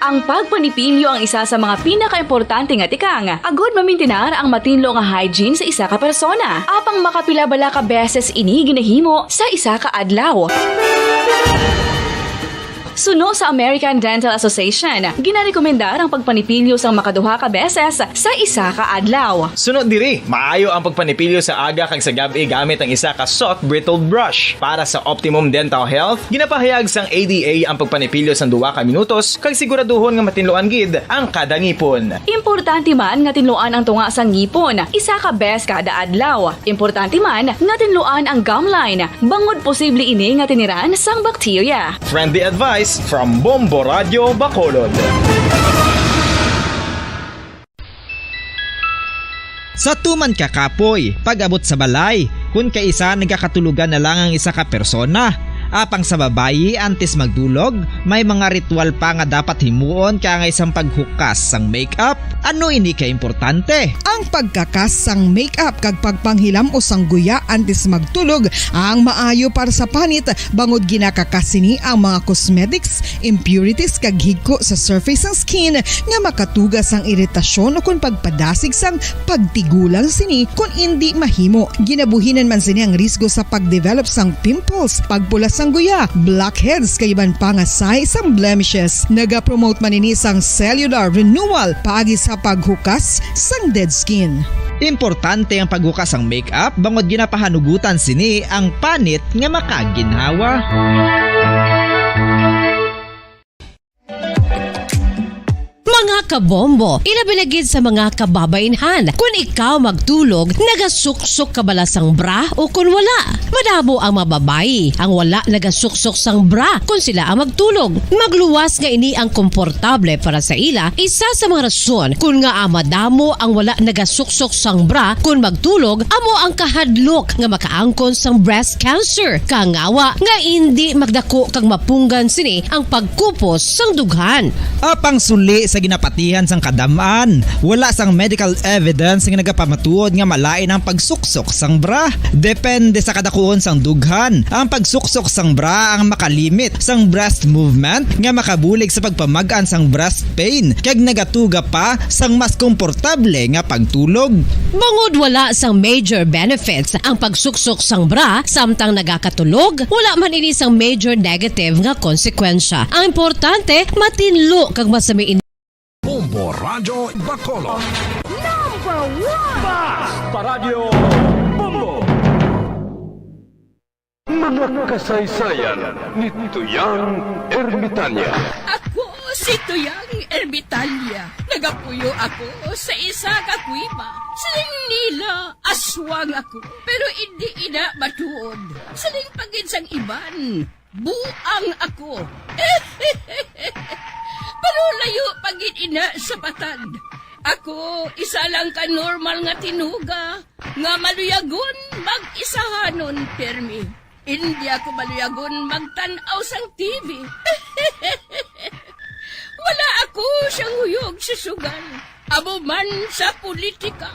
Ang pagpanipilyo ang isa sa mga pinakaimportante nga tikang agud mamintinar ang matinlo nga hygiene sa isa ka persona. Apang makapila bala ka beses ini ginahimo sa isa ka adlaw? Suno sa American Dental Association, ginarekomendar ang pagpanipilyo sang makaduha ka beses sa isa ka adlaw. Suno diri, maayo ang pagpanipilyo sa aga kag sa gab-i gamit ang isa ka soft bristled brush. Para sa optimum dental health, ginapahayag sang A D A ang pagpanipilyo sang duha ka minutos kag siguraduhon nga matinluan gid ang kada ngipon. Importante man nga tinluan ang tunga sang ngipon isa ka bes kada adlaw. Importante man nga tinluan ang gum line, bangod posible ini nga tiniran sang bakterya. Friendly advice from Bombo Radio Bacolod. Sa tuman ka kapoy, pag-abot sa balay, kun kaisa nagakatulogan na lang ang isa ka persona. Apang sa babayi, antes magdulog, may mga ritual pa nga dapat himuon kaangay sang paghukas sang makeup. Ano ini ka importante? Ang pagkakas sang makeup kag pagpanghilam-os sang guya antes magtulog ang maayo para sa panit, bangod ginakakas sini ang mga cosmetics, impurities kag higko sa surface sang skin nga makatuga sang iritasyon ukon pagpadasig sang pagtigulang sini kon indi mahimo. Ginabuhinan man sini ang risgo sa pagdevelop sang pimples, pagpula sang guya, blackheads kag iban pa nga sign sang blemishes. Nagapromote man ini sang cellular renewal paagi sa paghukas sang dead skin. Importante ang paghukas sang makeup bangod ginapahanugutan sini ang panit nga makaginhawa. Mga kabombo, ilabi na gid sa mga kababainhan, kun ikaw magtulog, nagasuksok ka bala sang bra o kun wala? Madamo ang mga babayi ang wala nagasuksok sang bra kun sila ang magtulog. Magluwas nga ini ang komportable para sa ila, isa sa mga rason kun ngaa madamo ang wala nagasuksok sang bra kun magtulog amo ang kahadlok nga makaangkon sang breast cancer, kangawa nga indi magdako kag mapunggan sini ang pagkupos sang dughan. Apang suli sa ginapatihan sang kadam-an, wala sang medical evidence nga nagapamatuod nga malain ang pagsuksok sang bra. Depende sa kadakuon sang dughan, ang pagsuksok sang bra ang makalimit sang breast movement nga makabulig sa pagpamag-an sang breast pain kag nagatuga pa sang mas komportable nga pagtulog. Bangod wala sang major benefits ang pagsuksok sang bra samtang nagakatulog, wala man ini sang major negative nga konsekwensya. Ang importante, matinlo kag masami ini. Bombo Radyo Bacolod. Number one! Basta Radyo Bombo! Mga kasaysayan ni Tuyang Ermitanya. Ako si Tuyang Ermitanya. Nagapuyo ako sa isa ka kuweba. Siling nila, aswang ako, pero indi ina matuod. Siling pa gid sang iban, buang ako. Pero layo pa gid ina sa patad. Ako, isa lang ka normal nga tinuga nga maluyagon mag-isahanon pirmi. Indi ako maluyagon magtan-aw sang T V. Wala ako siyang huyog sa sugal, amo man sa politika.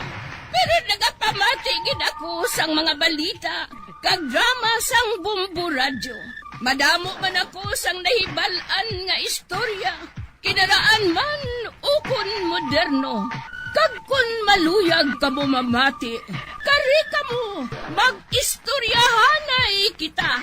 Pero nagapamati gid ako sang mga balita kag drama sang Bombo Radyo. Madamo man ako sang nahibal-an nga istorya, kinaraan man ukon moderno. Kag kon maluyag kamo mamati, kari kamo, mag-istoryahanay kita.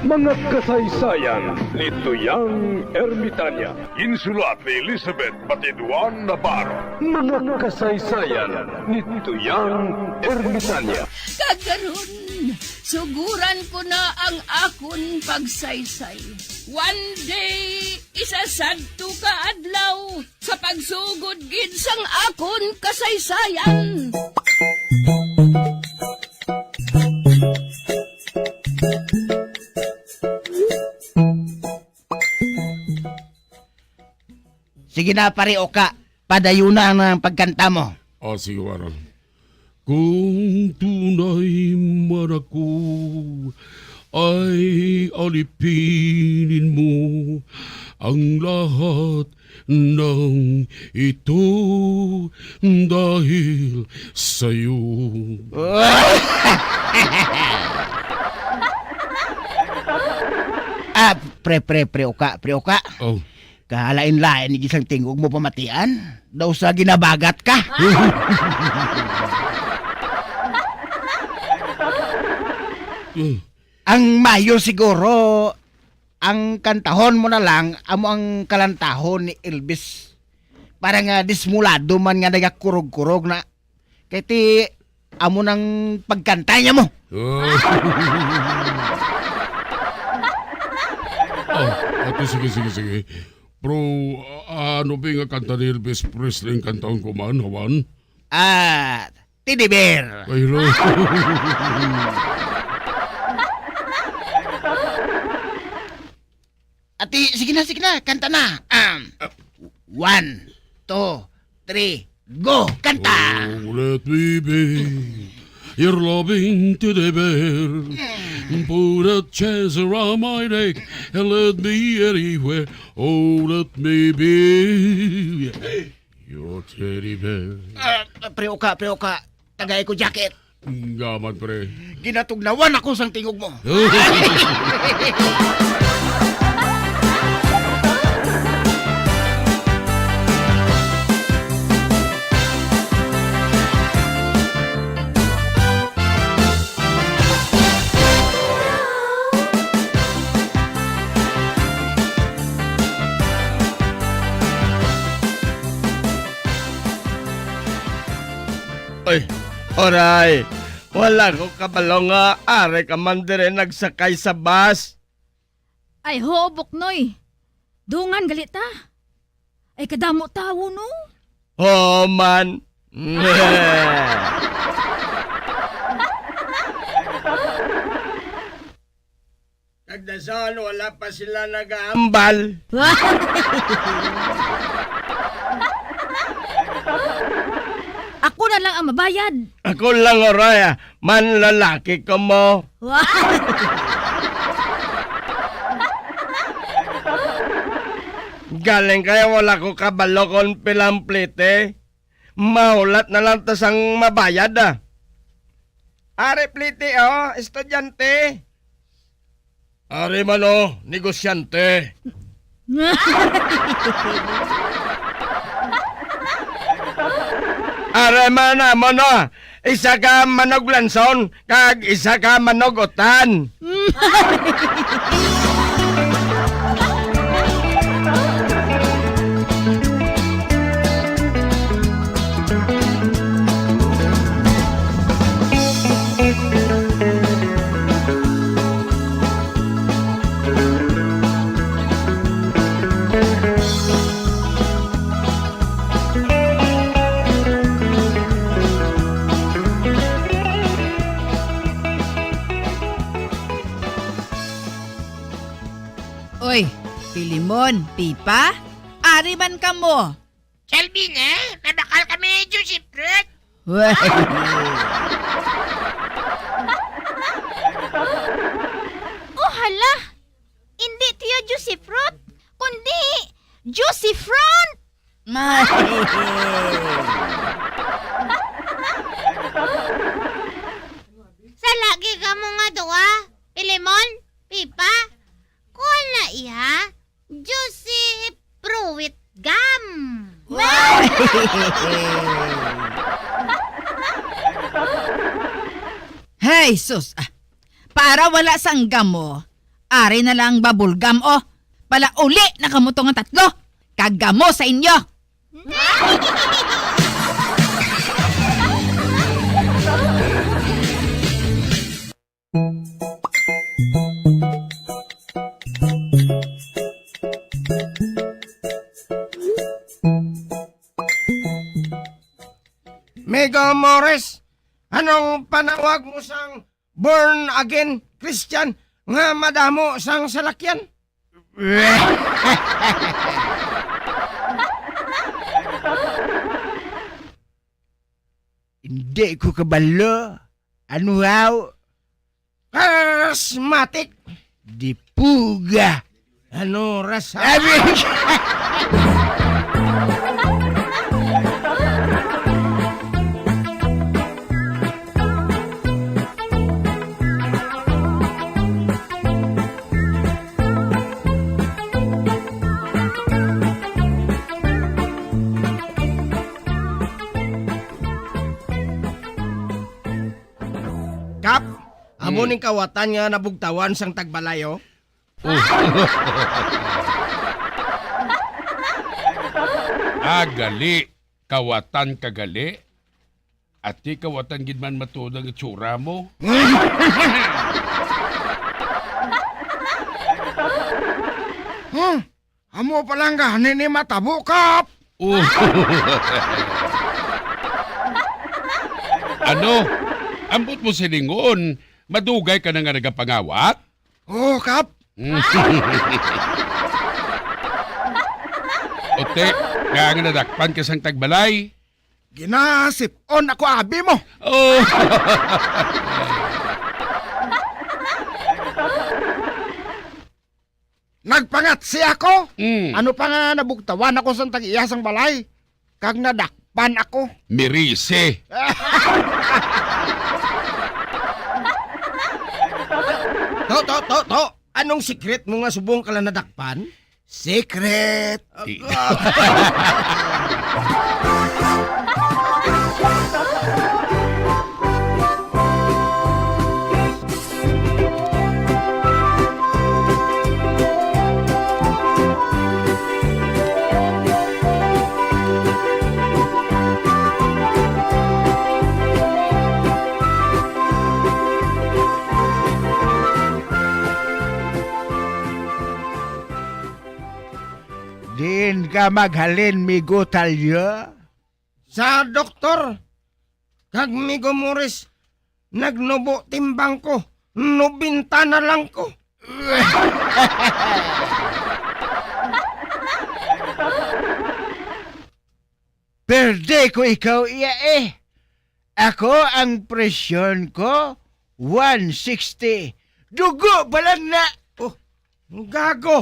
Mga kasaysayan ni Tuyang Ermitanya. Ginsulat ni Elizabeth Batiduan Navarro. Mga kasaysayan ni Tuyang Ermitanya. Kag karon, suguran ko na ang akon pagsaysay. One day, isa sadto ka adlaw, sa pagsugod gid sang akon kasaysayan. Sige na, pare Oka. Padayuna ang pagkanta mo. Ah, sige, Warang. Kung tunay man ako, ay alipinin mo ang lahat ng ito dahil sa'yo. Ah, pre, pre, pre, Oka, pre, Oka. Oh. Kahalain-lain ni gisang tingog mo pamatian. Daw sa ginabagat ka. Hmm. Ang mayo siguro, ang kantahon mo na lang, amo ang kalantahon ni Elvis. Para nga dismulado man nga nagakurog-kurog na. Kay ti, amo nang pagkanta niya mo. Oh. Oh, ato, sige, sige, sige. Pero, ah, ano ba nga kanta ni Elvis Presley ang kantahon ko man, Hawan? Ah, Teddy Bear. Ay, lo. Ati, sige na, sige na, kanta na. Um, one, two, three, go, kanta! Oh, let me be your loving teddy bear. Mm. Put a chest around my neck and let me anywhere. Oh, let me be your teddy bear. Ah, pre Oka, pre Oka. Tagay ko jacket. Gamat, pre. Ginatugnawan ako sang tingog mo. Ay, oray. Wala ko kabalo nga ari ka man diri nagsakay sa bus. Ay, huo, Buknoy. Dungan gali ta. Ay, kadamo tawo, no? Oo man. Kag dason, wala pa sila nag-aambal. Ako na lang ang mabayad. Ako lang, Oraya. Manlalaki ko mo. Wow! Galing kaya wala ko kabalo kon pilang plete. Mahulat na lang ta sang mabayad, ah. Ari plete, oh, estudyante. Ari man, oh, negosyante. Ari man, amo, no, isa ka manuglanson kag isa ka manugutan. Pilimon, Pipa, ari man kamo. Salvina, mabakal kami ni Juicy Fruit. Weh. Oh, hala! Indi tiya Juicy Fruit, kundi Juicy Front! Sa lagi kamo nga duha, Pilimon, Pipa, kuha na iya. Juicy Fruit Gum. Hey, sus, ah. Para wala sang gamo, ari na lang bubble gum, oh. Palauli na kamo to nga tatlo. Kag gamo sa inyo. Migo Morris, anong panawag mo sang born again Christian nga madamo sang salakyan? Hindi ko kabalo. Ano haw? Charismatic. Dipuga. Ano rasa? Abi- Kap, amo Hmm. ning kawatan nga nabugtawan sang tagbalayo. Oh. Ah, gali. Kawatan ka gali. Ati kawatan gid man matuod ang itsura mo. Hmm. Amo pa lang gani ni matabo, Kap. Oh. Ano? Ambot mo silingon, madugay ka na nga nagapangawat? Oh, Kap. Mm. Ote, nga nga nadakpan ka sang tagbalay? Ginasip-on ako abi mo. Oh. Nagpangatsi ako. Mm. Ano pa nga nabugtawan ako sang tag-iya sang balay, kag nadakpan ako. Mirise. To, to, to, to. Anong secret mo nga subong ka lang nadakpan? Secret. Di- Diin ka maghalin, Migo Talyo? Sa doktor, kag Migo Morris, nagnubo timbang ko, nobenta na lang ko. Perde ko ikaw iya eh. Ako ang presyon ko, one sixty. Dugo pa lang na. Oh, gago.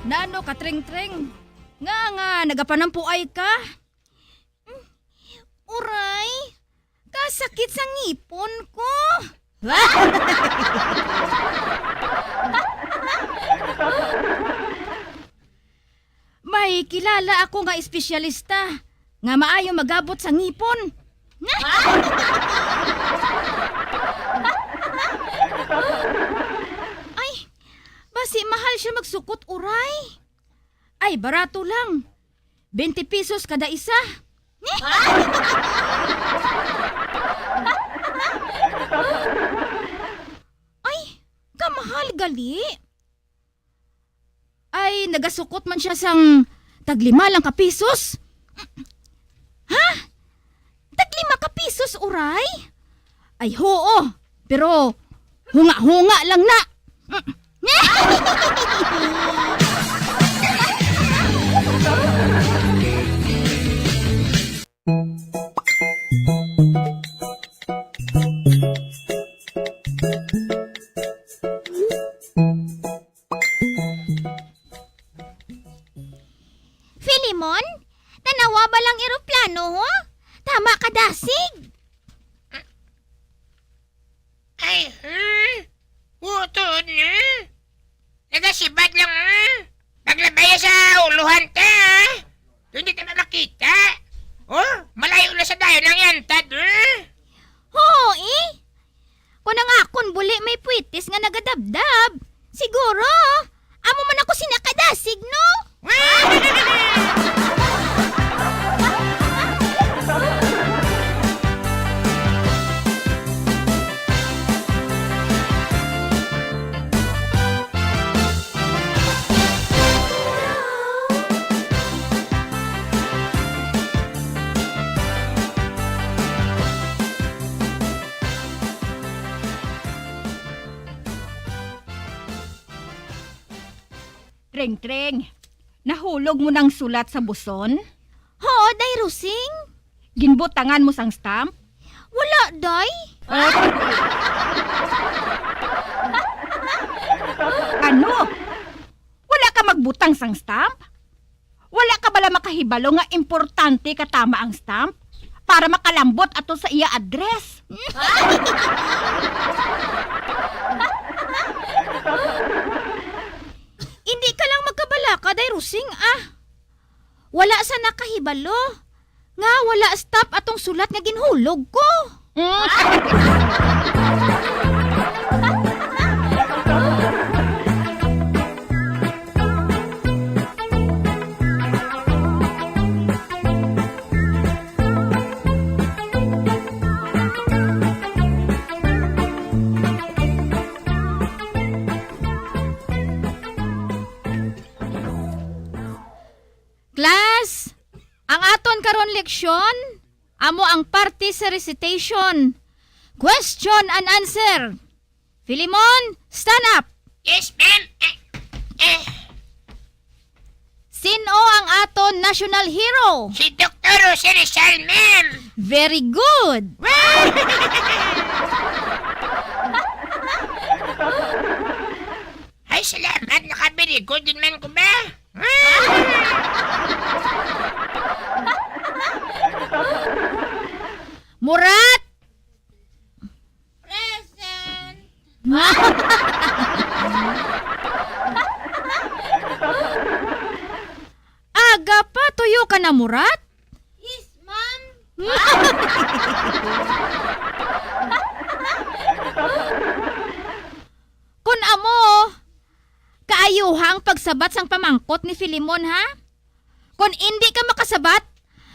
Nano ka, Tringtring? Nga nga nagapanampuay ka? Uray, kasakit sa ngipon ko. May kilala ako nga espesyalista nga maayo magabot sa ngipon. Ay, basi mahal siya magsukot, uray. Ay, barato lang. Twenty pesos kada isa. Ay, kamahal gali. Ay, nagasukot man siya sang taglima lang ka pisos. Ha? Taglima ka pisos, uray? Ay, huo. Pero hunga-hunga lang na. Filimon, tanawa ba lang eroplano, ho? Tama ka dasig. Ay, hmm? Utuod na. Nagasibad lang, ha? Paglabay sa uluhan ta, ha? Hindi ta makita. Oh, malayo na sa dayon ang yantad, ha? Oo, eh. Kung ang akon buli may puwitis nga nagadabdab, siguro, amo man ako sina kadasig, no? Tring-tring, nahulog mo nang sulat sa buson? Huo, Day Rosing. Ginbutangan mo sang stamp? Wala, Day. Ano? Wala ka magbutang sang stamp? Wala ka bala makahibalo nga importante ka tama ang stamp para makalambot ato sa iya address? Hindi ka lang magkabalaka, Day Rosing, ah. Wala sa nakahibalo nga wala stop atong sulat nga ginhulog ko. Class, ang aton karon leksyon amo ang parte sa recitation. Question and answer. Filimon, stand up. Yes, ma'am. Eh, eh. Sin-o ang aton national hero? Si Doktor Jose Rizal, ma'am. Very good. Ay, salamat. Naka-very good din man ko ba? Murat! Present! Aga pa, tuyo ka na, Murat? Yes, ma'am. Kun amo, kaayuha ang pagsabat sang pamangkot ni Filimon, ha? Kon indi ka makasabat,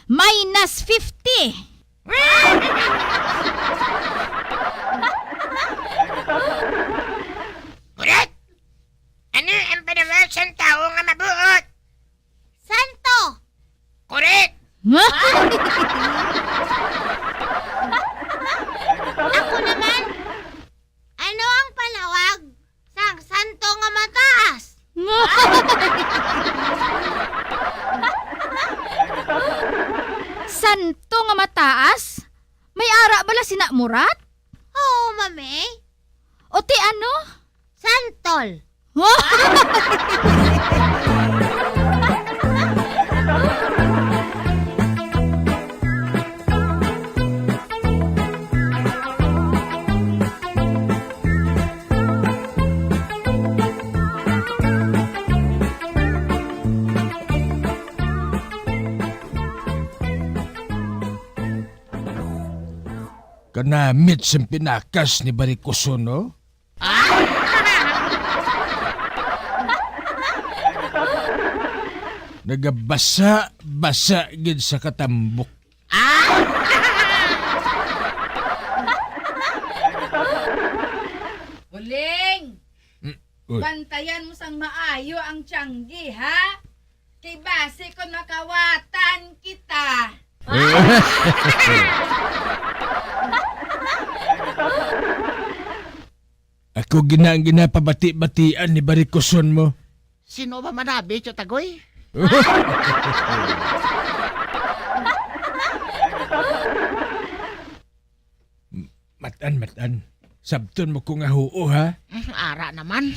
minus fifty. Correct! Ano ang panawag sang tawo nga mabuot? Santo! Correct! Ako naman, ano ang panawag sang santo nga mataas? Santo nga mataas? May ara bala sina, Murat? Oo, mami. O ti ano? Santol. Kanamit sing pinakas ni Barikuson, no? Ah! Nagabasa-basa gid sa katambok. Uling! Mm, uy. Bantayan mo sang maayo ang tiyanggi, ha? Kay basi kon makawatan kita. Ako gina ang ginapabati-batian ni Barikoson mo. Sino ba manabi, Tyo Tagoy? Matan, matan. Sabton mo ko nga huo, ha? Mm, ara naman.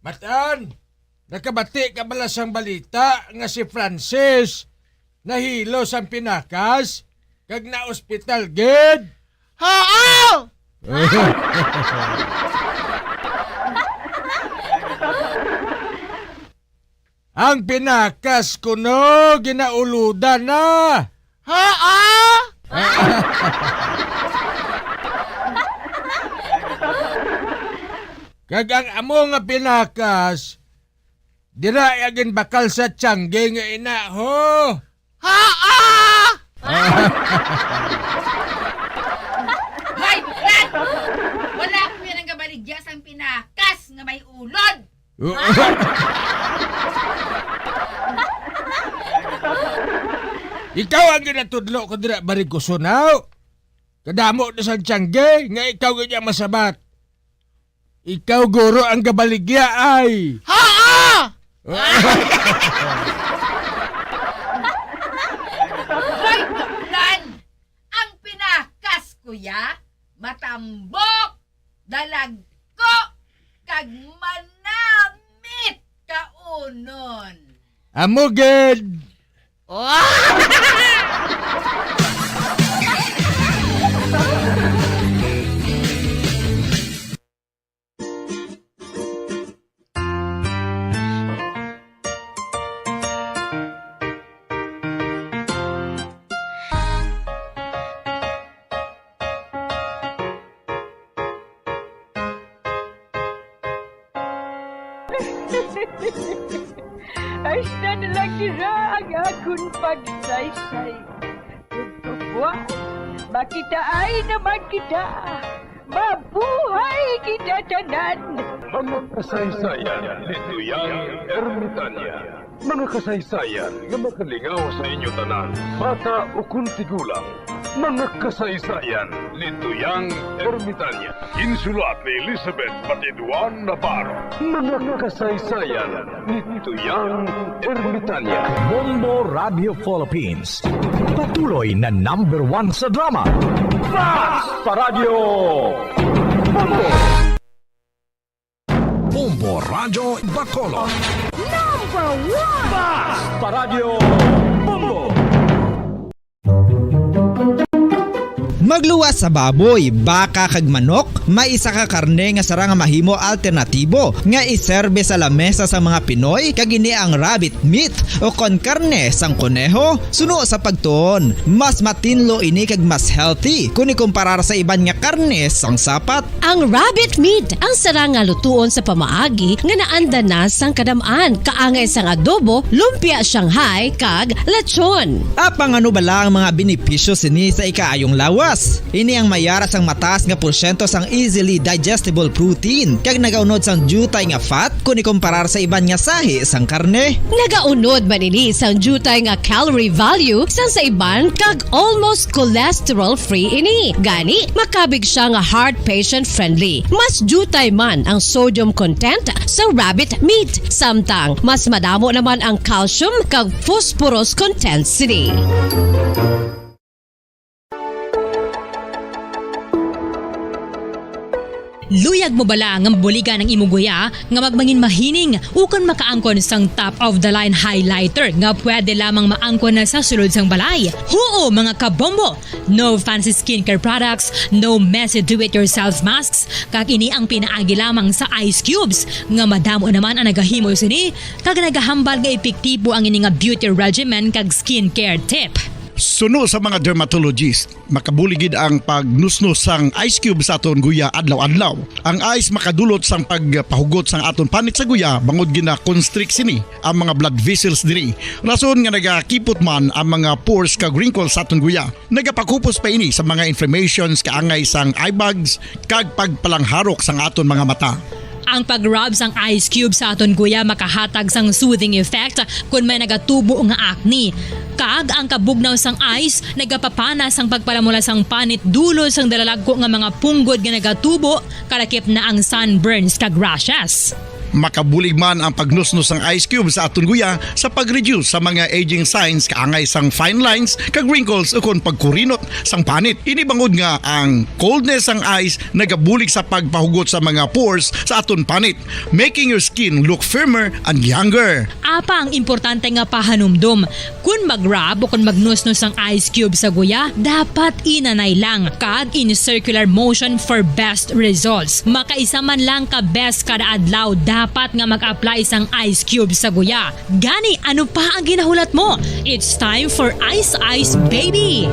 Matan! Nakabati ka bala sang balita nga si Francis nahilo sang pinakas kag naospital gid? Haa! Ang pinakas kuno ginaulodan na. Haa! Kag ang amo nga pinakas, dira iya ginbakal sa tiyangge nga ina, ho. Haa! Hoy, buklan! Wala ko yan ang gabaligya sang pinakas nga may ulod. Ikaw ang ginatudlo ko dira, Barikoson, haw? Kadamo na sang tiyangge nga ikaw gid ang masabat. Ikaw guro ang gabaligya ay. Haa! Hoy, buklan! Ang pinakas, kuya, matambok, dalagko, kag manamit kaunon. Amo gid. Hasta na lang dira ang akon pagsaysay. Ug kabuas, makitaay naman kita. Mabuhay kita tanan! Mga kasaysayan ni Tuyang Ermitanya. Mga kasaysayan nga makalingaw sa inyo tanan, bata ukon tigulang. Mga kasaysayan ni Tuyang Ermitanya. Ginsulat ni Elizabeth Batiduan Navarro. Mga kasaysayan ni Tuyang Ermitanya. Bombo Radio Philippines. Patuloy na number one sa drama. Fast Paradyo! Bombo! Bombo Radyo Bacolod. Number one! Fast Paradyo! Bombo! Magluwas sa baboy, baka kag manok, may isa ka karne nga sarang nga mahimo alternatibo nga iserbe sa lamesa sang mga Pinoy, kag ini ang rabbit meat o kon karne sang koneho. Suno sa pagtuon, mas matinlo ini kag mas healthy kon ikumparar sa iban nga karne sang sapat. Ang rabbit meat ang sarang nga lutuon sa pamaagi nga naanda na sang kadam-an, kaangay sang adobo, lumpia Shanghai, kag lechon. Apang ano bala ang mga benepisyo sini sa ikaayong lawas? Ini ang may yara sang mataas nga porsyento sang easily digestible protein kag nagaunod sang diutay nga fat kon ikumparar sa iban nga sahi sang karne. Nagaunod man ini sang diutay nga calorie value sang sa iban kag almost cholesterol-free ini. Gani, makabig sia nga heart patient-friendly. Mas diutay man ang sodium content sa rabbit meat, samtang mas madamo naman ang calcium kag phosphorus content sini. Luyag mo bala nga mabuligan ang imo guya nga magmangin mahining ukon makaangkon sang top of the line highlighter nga pwede lamang maangkon na sa sulod sang balay? Huo, mga kabombo! No fancy skincare products, no messy do-it-yourself masks, kag ini ang pinaagi lamang sa ice cubes nga madamo naman ang nagahimo sini kag nagahambal nga epektibo ang ini nga beauty regimen kag skincare tip. Suno sa mga dermatologist, makabulig gid ang pagnusnos sang ice cube sa aton guya adlaw-adlaw. Ang ice makadulot sang pagpahugot sang aton panit sa guya bangod gina-constrict sini ang mga blood vessels diri. Rason nga nagakipot man ang mga pores kag wrinkles sa aton guya. Nagapakupos pa ini sa mga inflammations kaangay sang eye bags kag pagpalangharok sang aton mga mata. Ang pag-rub sang ice cube sa aton guya makahatag sang soothing effect kon may nagatubo nga acne. Kag ang kabugnaw sang ice nagapapana sang pagpalamula sang panit dulot sang dalalagko nga mga punggod nga nagatubo, kalakip na ang sunburns kag rashes. Makabulig man ang pagnusnos sang ice cube sa aton guya sa pag-reduce sa mga aging signs kaangay sang fine lines kag wrinkles ukon pagkurinot sang panit. Ini bangod nga ang coldness sang ice nagabulig sa pagpahugot sa mga pores sa aton panit, making your skin look firmer and younger. Apa ang importante nga pahanumdom, kon mag-rub o kon magnusnos sang ice cube sa guya, dapat inanay lang kag in circular motion for best results. Makaisa man lang ka beses kada adlaw dapat nga mag-apply sang ice cube sa guya. Gani, ano pa ang ginahulat mo? It's time for Ice Ice Baby!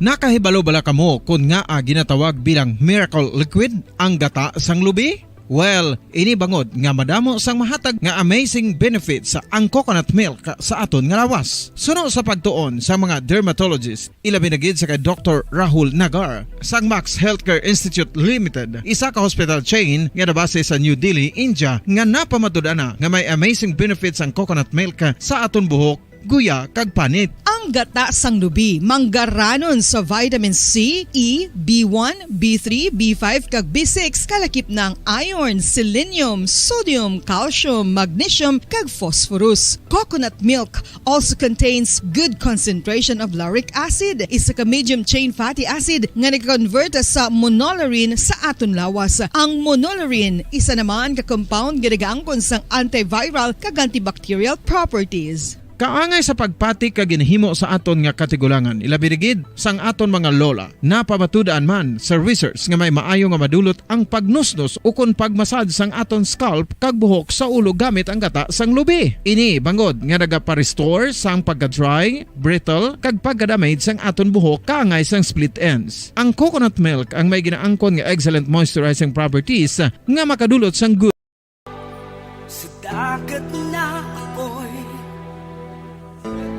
Nakahibalo bala kamo kon ngaa ginatawag bilang miracle liquid ang gata sang lubi? Well, ini bangod nga madamo sang mahatag nga amazing benefits ang coconut milk sa aton nga lawas. Suno sa pagtuon sa mga dermatologist, ilabi na gid sa kay Doktor Rahul Nagar sang Max Healthcare Institute Limited, isa ka hospital chain nga nabase sa New Delhi, India, nga napamatud-an na nga may amazing benefits ang coconut milk sa aton buhok, guya, kag panit. Ang gata sang lubi manggaranon sa vitamin C, E, B one, B three, B five, kag B six, kalakip na ang iron, selenium, sodium, calcium, magnesium, kag phosphorus. Coconut milk also contains good concentration of lauric acid, isa ka medium chain fatty acid nga nag-convert sa monolaurin sa aton lawas. Ang monolaurin isa naman ka compound nga nagaangkon sang antiviral kag antibacterial properties. Kaangay sa pagpati kag ginhimo sa aton nga katigulangan, ilabi na gid sang aton mga lola. Napamatud-an man sa research nga may maayo nga madulot ang pagnusnos ukon pagmasad sang aton scalp kag buhok sa ulo gamit ang gata sang lubi. Ini bangod nga nagapa-restore sang pagka-dry, brittle, kag pagka-damage sang aton buhok kaangay sang split ends. Ang coconut milk ang may ginaangkon nga excellent moisturizing properties nga makadulot sang good Sa dagat na apoy,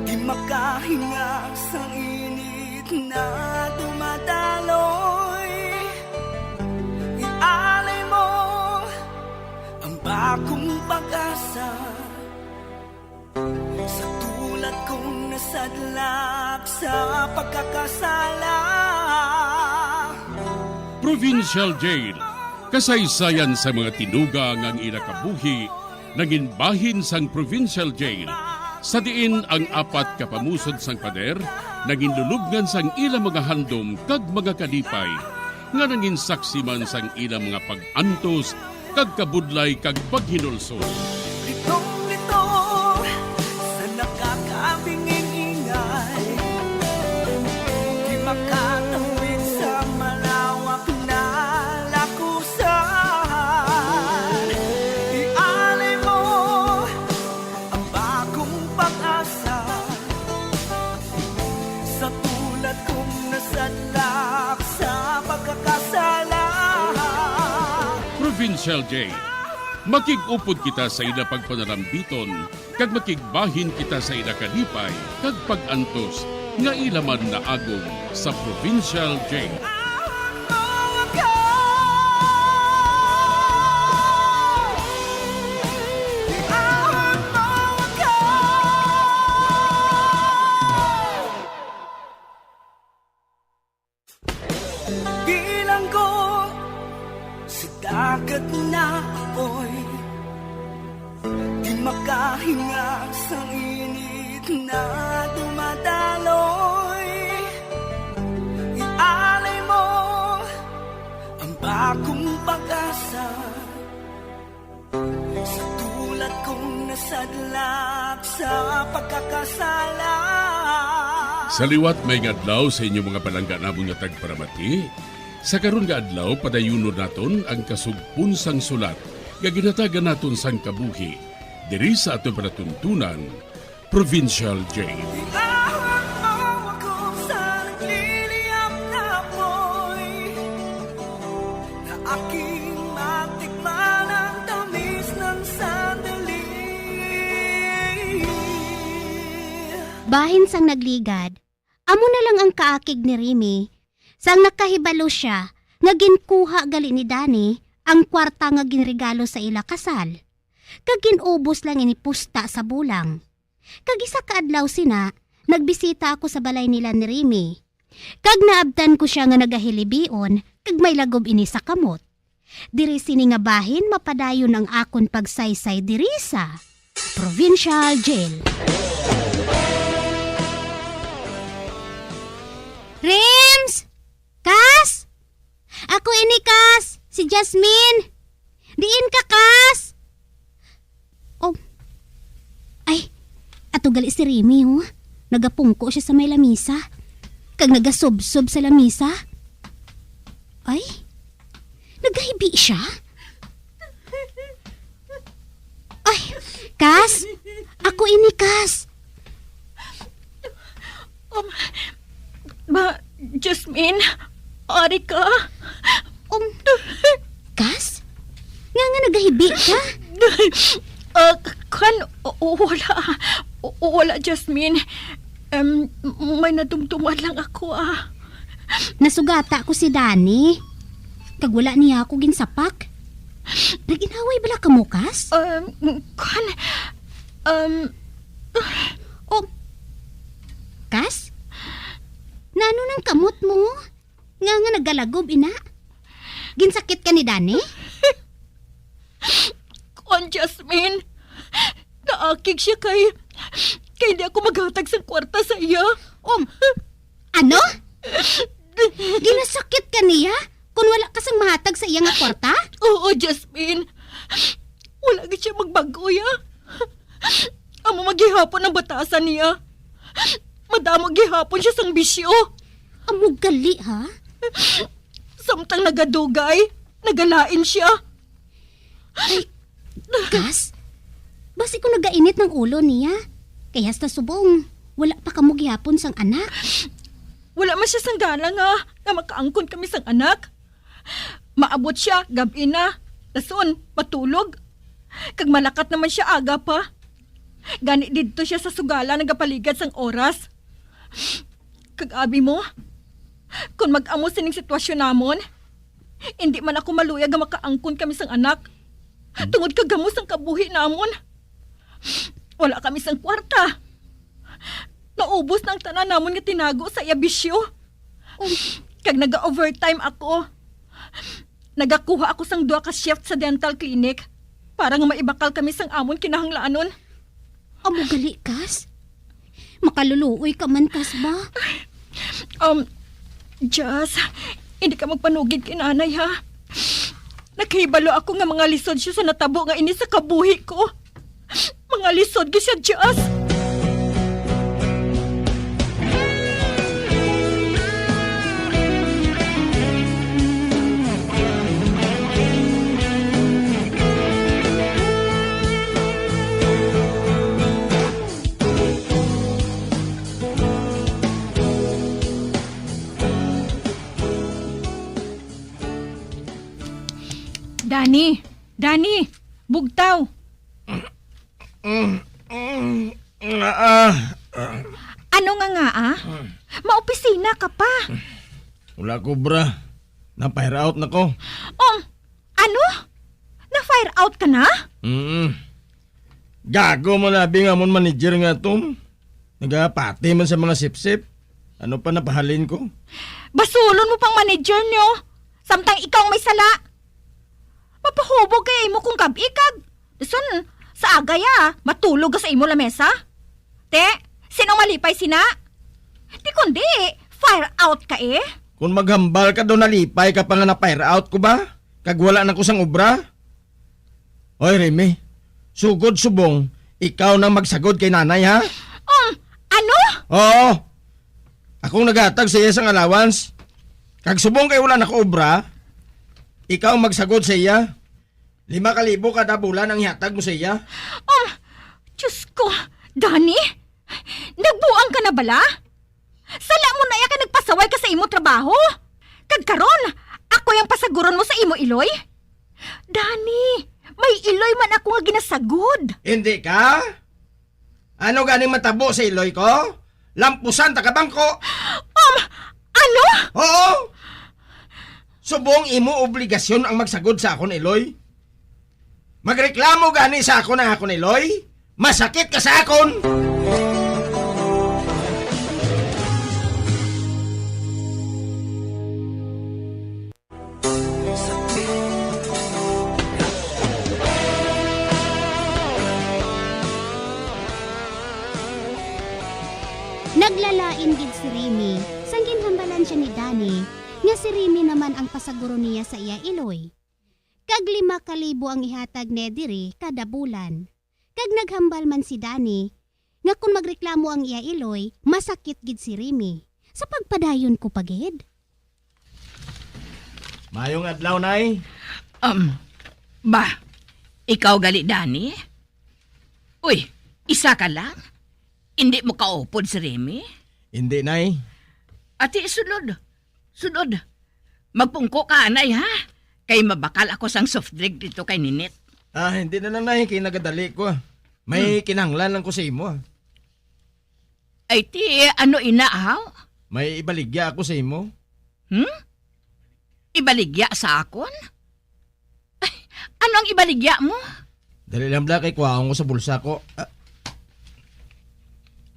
di makahinga sa init na dumadaloy. Ialay mo ang bagong pag-asa sa tulad kong nasadlak sa pagkakasala. Provincial Jail, kasaysayan sa mga tinuga nga ang ila kabuhi nangin bahin sang Provincial Jail, sa diin ang apat ka pamusod sang pader nangin lulubngan sang ila mga handom kag mga kalipay, nga nangin saksi man sang ila mga pag-antos kag kabudlay kag paghinulsol. Litong-lito sa nakakabinging ingay, di makatawid sa malawak na lakusan. Ialay mo ang bagong pag-asa sa tulad kong nasadlak sa pagkakasala. Provincial Jail. Makig-upod kita sa ila pagpanalambiton, kag makigbahin kita sa ila kalipay kag pag-antos nga ila man naagom sa Provincial Jail. Bilanggo sa dagat na apoy, di makahinga sa init na dumadaloy. Ialay mo ang bagong pag-asa sa tulad kong nasadlak sa pagkakasala. Sa liwat, maayong adlaw sa inyo mga palangga namon nga tagparamati. Sa karon nga adlaw, padayunon naton ang kasugpon sang sulat nga ginhatagan naton sang kabuhi. Diri sa aton palatuntunan, Provincial Jail. Ilawan mo ako sa nagliliyab na apoy, na aking matikman ang tamis ng sandali. Bahin sang nagligad, amo na lang ang kaakig ni Remy, sang nakahibalo sia nga ginkuha gali ni Danny ang kwarta nga ginregalo sa ila kasal, kag gin-ubos lang ini pusta sa bulang. Kag isa ka adlaw sina, nagbisita ako sa balay nila ni Remy, kag naabtan ko sia nga nagahilibion kag may lagob ini sa kamot. Diri sini nga bahin mapadayon ang akon pagsaysay diri sa Provincial Jail. Rims! Kas? Ako ini, Kas, si Jasmine. Diin ka, Kas? Oh. Ay, ato gali si Remy, oh. Nagapungko siya sa may lamisa. Kag nagasubsob sa lamisa. Ay, nagahibi siya? Ay, Kas, ako ini, Kas. Um, ba, Jasmine, ari ka? Um, Kas? Nga nga nagahibi ka? Ah, kan, o, wala. O, wala, Jasmine. Em, may nadumduman lang ako, ah. Nasugata ko si Danny. Kag wala niya ako ginsapak. Nag-inaway bala kamo, Kas? Um, kan, um, Oh, Kas? Nano nang kamot mo? Nga nga nagalagob, ina? Ginsakit ka ni Danny? Kuan, Jasmine. Naakig siya kay, kay hindi ako maghatag sang kwarta sa iya. Um, ano? Ginasakit ka niya? Kung wala ka sang mahatag sa iya nga kwarta? Oo, Jasmine. Wala gid siya magbag-o, ya. Amo man gihapon ang batasan niya. Madamo gihapon siya sang bisyo. Amo gali, ha? Samtang nagadugay, nagalain siya. Ay, Kas, basi ko nagainit ng ulo niya. Kay hasta subong, wala pa kamo gihapon sang anak. Wala man siya sang gana nga, nga makaangkon kami sang anak. Maabot siya, gab-i na. Dason, matulog. Kag malakat naman siya aga pa. Gani didto siya sa sugala nagapaligad sang oras. Kag abi mo, kon mag-amo sining sitwasyon namon, indi man ako maluyag nga makaangkon kami sang anak, tungod kag gamos ang kabuhi namon. Wala kami sang kwarta. Naubos na ang tanan namon nga tinago sa iya bisyo. Kag naga-overtime ako. Nagakuha ako sang duha ka shift sa dental clinic para nga maibakal kami sang amon kinahanglanon. Amo gali, Kas? Makaluluoy ka man, Kas, ba? Um, Jazz, hindi ka magpanugid kay nanay, ha? Nakahibalo ako nga mga lisod siya sa natabo nga ini sa kabuhi ko. Mga lisod gyud siya, Jazz. Dani, Dani, bugtaw. Mm, mm, nga, ah. Ano nga nga, ah? Maopisina ka pa. Wala ko, bra. Na-fire out na ko. Um, ano? Na-fire out ka na? Mm. Gago mo na, abi, nga amon manager nga to. Nagapati man sa mga sipsip. Ano pa napahalin ko? Basulon mo pang manager nyo. Samtang ikaw ang may sala. Mapahubog kaya imo kung gab-i kag. Dason, sa agay, ah, matulog ka sa imo lamesa. Te, sino malipay sina? Di kundi, fire out ka eh. Kung maghambal ka daw nalipay ka pa nga na-fire out ko ba? Kag wala na ko sang obra? Oy, Remy, sugod subong, ikaw nang magsagod kay nanay, ha? Um, ano? Oo. Akong naghatag sa iya sang allowance. Kag subong kay wala na ko obra, ikaw ang magsagod sa iya. Lima ka libo kada bulan ang ihatag mo sa iya. Um, Diyos ko, Dani? Nagbuang ka na bala? Sala mo na iya kay nagpasaway ka sa imo trabaho. Kag karon, ako ang pasaguron mo sa imo iloy? Dani, may iloy man ako nga ginasagod. Hindi ka? Ano gani matabo sa iloy ko? Lampusan ta ka bangko. Um, ano? Oo. Subong imo obligasyon ang magsagod sa akon iloy. Magreklamo gani sa akon ang akon iloy? Masakit ka sa akon! Naglalain gid si Remy sang ginhambalan siya ni Danny nga si Remy naman ang pasaguro niya sa iya iloy. Kag lima ka libo ang ihatag niya diri kada bulan. Kag naghambal man si Danny nga kon magreklamo ang iya iloy, masakit gid si Remy. Sa pagpadayon ko pa gid. Mayong adlaw, Nay. Um, ba, ikaw gali, Danny? Uy, isa ka lang? Indi mo kaupod si Remy? Indi, Nay. Ati, sulod. Sulod. Magpungko ka, anay, ha? Kay mabakal ako sang soft drink dito kay Ninit. Ah, hindi na lang, Nay, kay nagadali ko. May Hmm. kinahanglan lang ko sa imo, ah. Ay, ti, ano ina, haw? May ibaligya ako sa imo. Hmm? Ibaligya sa akon? Ay, ano ang ibaligya mo? Dali lang, Bla, kay kuhaon ko sa bulsa ko. Ah.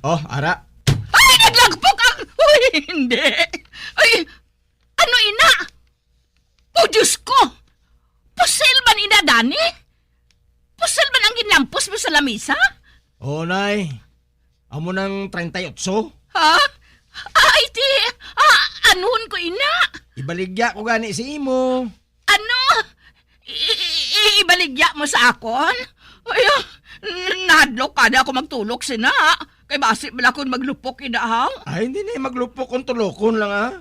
Oh, ara. Ay, naglagpok ang, uy, hindi. Ay, ano ina? Oh, Diyos ko! Pusil man ina, Dani? Pusil man ang ginlampos mo sa lamisa? Oo, Nay. Amo nang treinta y ocho. Ha? Ay, ti, ah, anuhon ko ina? Ibaligya ko gani sa imo. Ano? I-, i-, i-, ibaligya mo sa akon? Ay, ah, n-, nahadlok ka na ako magtulok sina. Kay basi bala akong maglupok, ina, ha? Ay, hindi na maglupok kung tulokon lang, ah.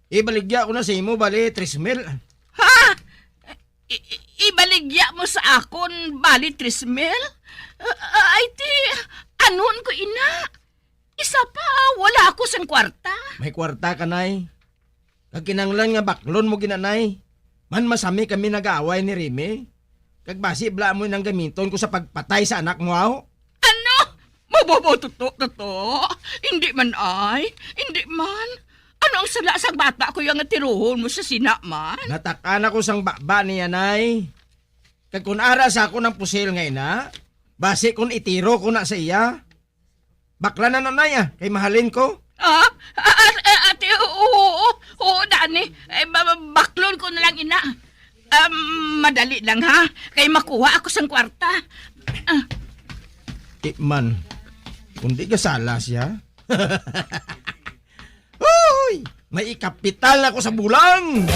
Ibaligya ko na sa imo, bali, tres mil. Ha? I-, i-, ibaligya mo sa akon, bali, tres mil? Ah, ay, ti, anuhon ko, ina? Isa pa, wala ako sang kwarta. May kwarta ka, Nay. Kag kinahanglan nga baklon mo gina, Nay. Man masami kami nag-aaway ni Remy. Kag basi bala mo nang gamiton ko sa pagpatay sa anak mo, aw? Ano? Mababaw, Toto, Toto? Hindi man ay. Hindi man. Ano ang sala sang bata ko yang nga tiruhon mo sa sina man? Natakan ako sang baba niya, Nay. Kag kun ara sa ako ng pusil nga ina, basi kun itiro ko na sa iya. Bakla na, nanay, ah, kay mahalin ko. Ah, ah, ah, ah, ate, oo, oo, oo, Dani. Eh, ba-, ba-, baklon ko na lang, ina. Um, madali lang, ha? Kay makuha ako sang kwarta. Ah. Di man, kung di ka sala siya. Uy! May ikapital na ko sa bulang!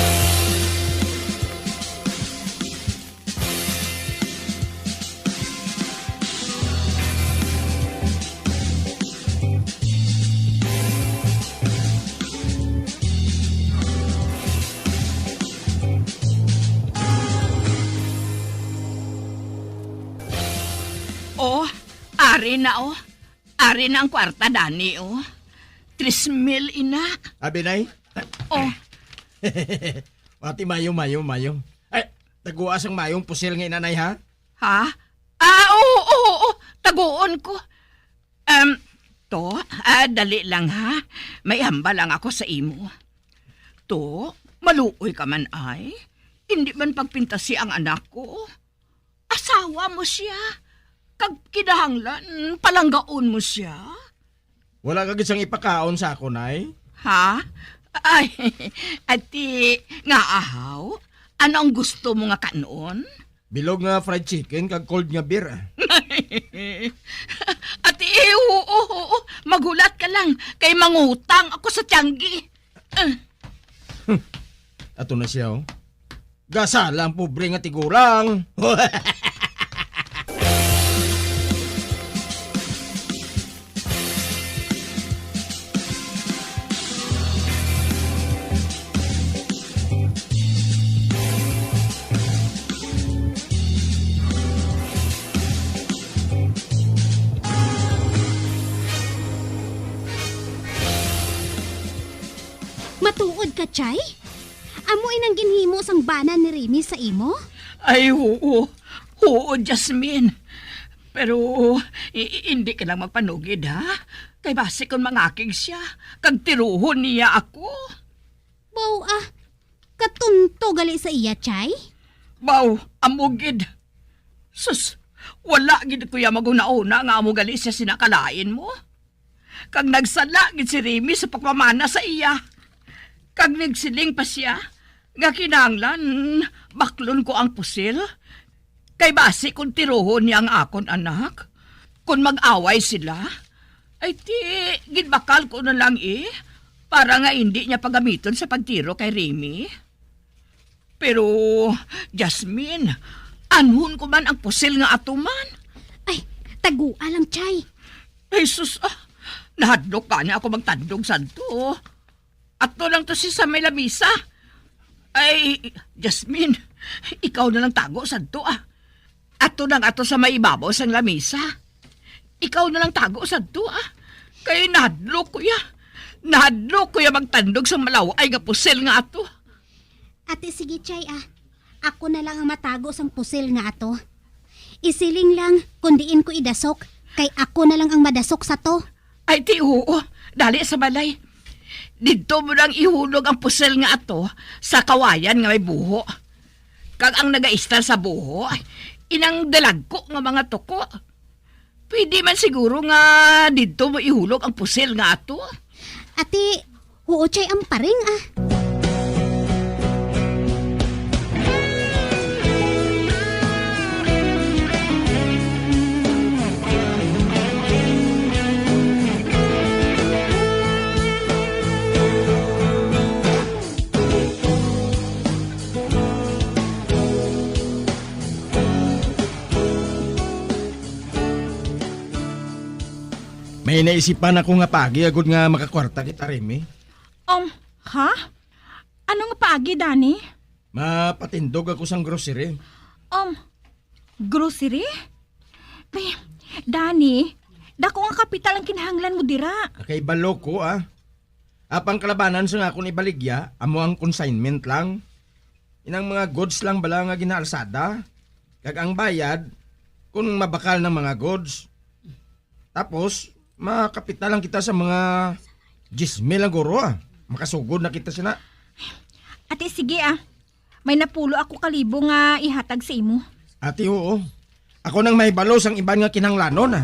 Oh, ari na, oh. Ari na ang kwarta, Dani, oh. Tres mil, ina. Abi, nay? Oh. Ati, mayo, mayo, mayo. Ay, taguas ang mayong pusil nga inanay, ha? Ha? Ah, oo, oo, oo. Taguon ko. Um, to, ah, dali lang, ha? May hambal lang ako sa imo. To, maluoy ka man, ay. Hindi man pagpintasi ang anak ko. Asawa mo siya, kag kinahanglan palanggaon mo siya? Wala ka gid sang ipakaon sa akon, ay? Ha? Ay, ati, nga ahaw? Ano ang gusto mo nga kanon? Bilog nga fried chicken kag cold nga beer. Ati, oo, oo, oo. Maghulat ka lang, kay mangutang ako sa tiyanggi. Ah. Ato na siya, oh. Gasala ang pobre nga tigulang. Tuod ka, Chay? Amo inang ginhimo sang bana ni Remy sa imo? Ay, huo. Huo, Jasmine. Pero i-, i-, hindi ka lang magpanugid, ha? Kay basi kon mangakig siya, kag tiruhon niya ako. Baw, ah, katunto gali sa iya, Chay? Baw, amo gid. Sus, wala gid ko iya maghunahuna nga amo gali siya sinakalain mo. Kag nagsala gid si Remy sa pagpamana sa iya. Kag nagsiling pa siya nga kinahanglan baklon ko ang pusil. Kay basi kung tiruhon niya ang akon anak, kung mag-away sila, ay ti, ginbakal ko na lang, eh, para nga hindi niya pagamiton sa pagtiro kay Remy. Pero, Jasmine, anhon ko man ang pusil nga ato man? Ay, tagua lang, Chay. Ay, sus, ah, nahadlok ka niya ako magtandog sadto. Ato lang to si sa may lamisa. Ay, Jasmine, ikaw na lang tago sadto, ah. Ato lang ato sa may ibabaw sang lamisa. Ikaw na lang tago sadto, ah. Kay nahadlok ko ya. Nahadlok ko ya magtandog sang malaway nga pusil nga ato. Ate, sige, Chay, ah. Ako na lang ang matago sang pusil nga ato. Isiling lang kung diin ko idasok, kay ako na lang ang madasok sa to. Ay, ti, oo. Dali sa balay. Didto mo nang ihulog ang pusil nga ato sa kawayan nga may buho. Kag ang nagaistar sa buho, inang dalagko nga mga tuko. Pwede man siguro nga didto mo ihulog ang pusil nga ato. Ati, huo, Chay, ang paring, ah. May naisipan ako nga paagi agud nga makakwarta kita, Remy. Um, ha? Ano nga paagi, Danny? Mapatindog ako sang grocery. Um, grocery? Ay, Danny, dako nga kapital ang kinahanglan mo dira. Nakahibalo ko, ah. Apang kalabanan sa akon ibaligya, amo ang consignment lang. Inang mga goods lang bala nga ginaalsada, kag ang bayad, kung mabakal ng mga goods. Tapos, makapita lang kita sa mga diyes mil lang guro, ah. Makasugod na kita sina. Ate, sige, ah. May napulo ako ka libo nga ihatag sa imo. Ate, oo. Ako nang mahibalo sang iban nga kinahanglanon, ah.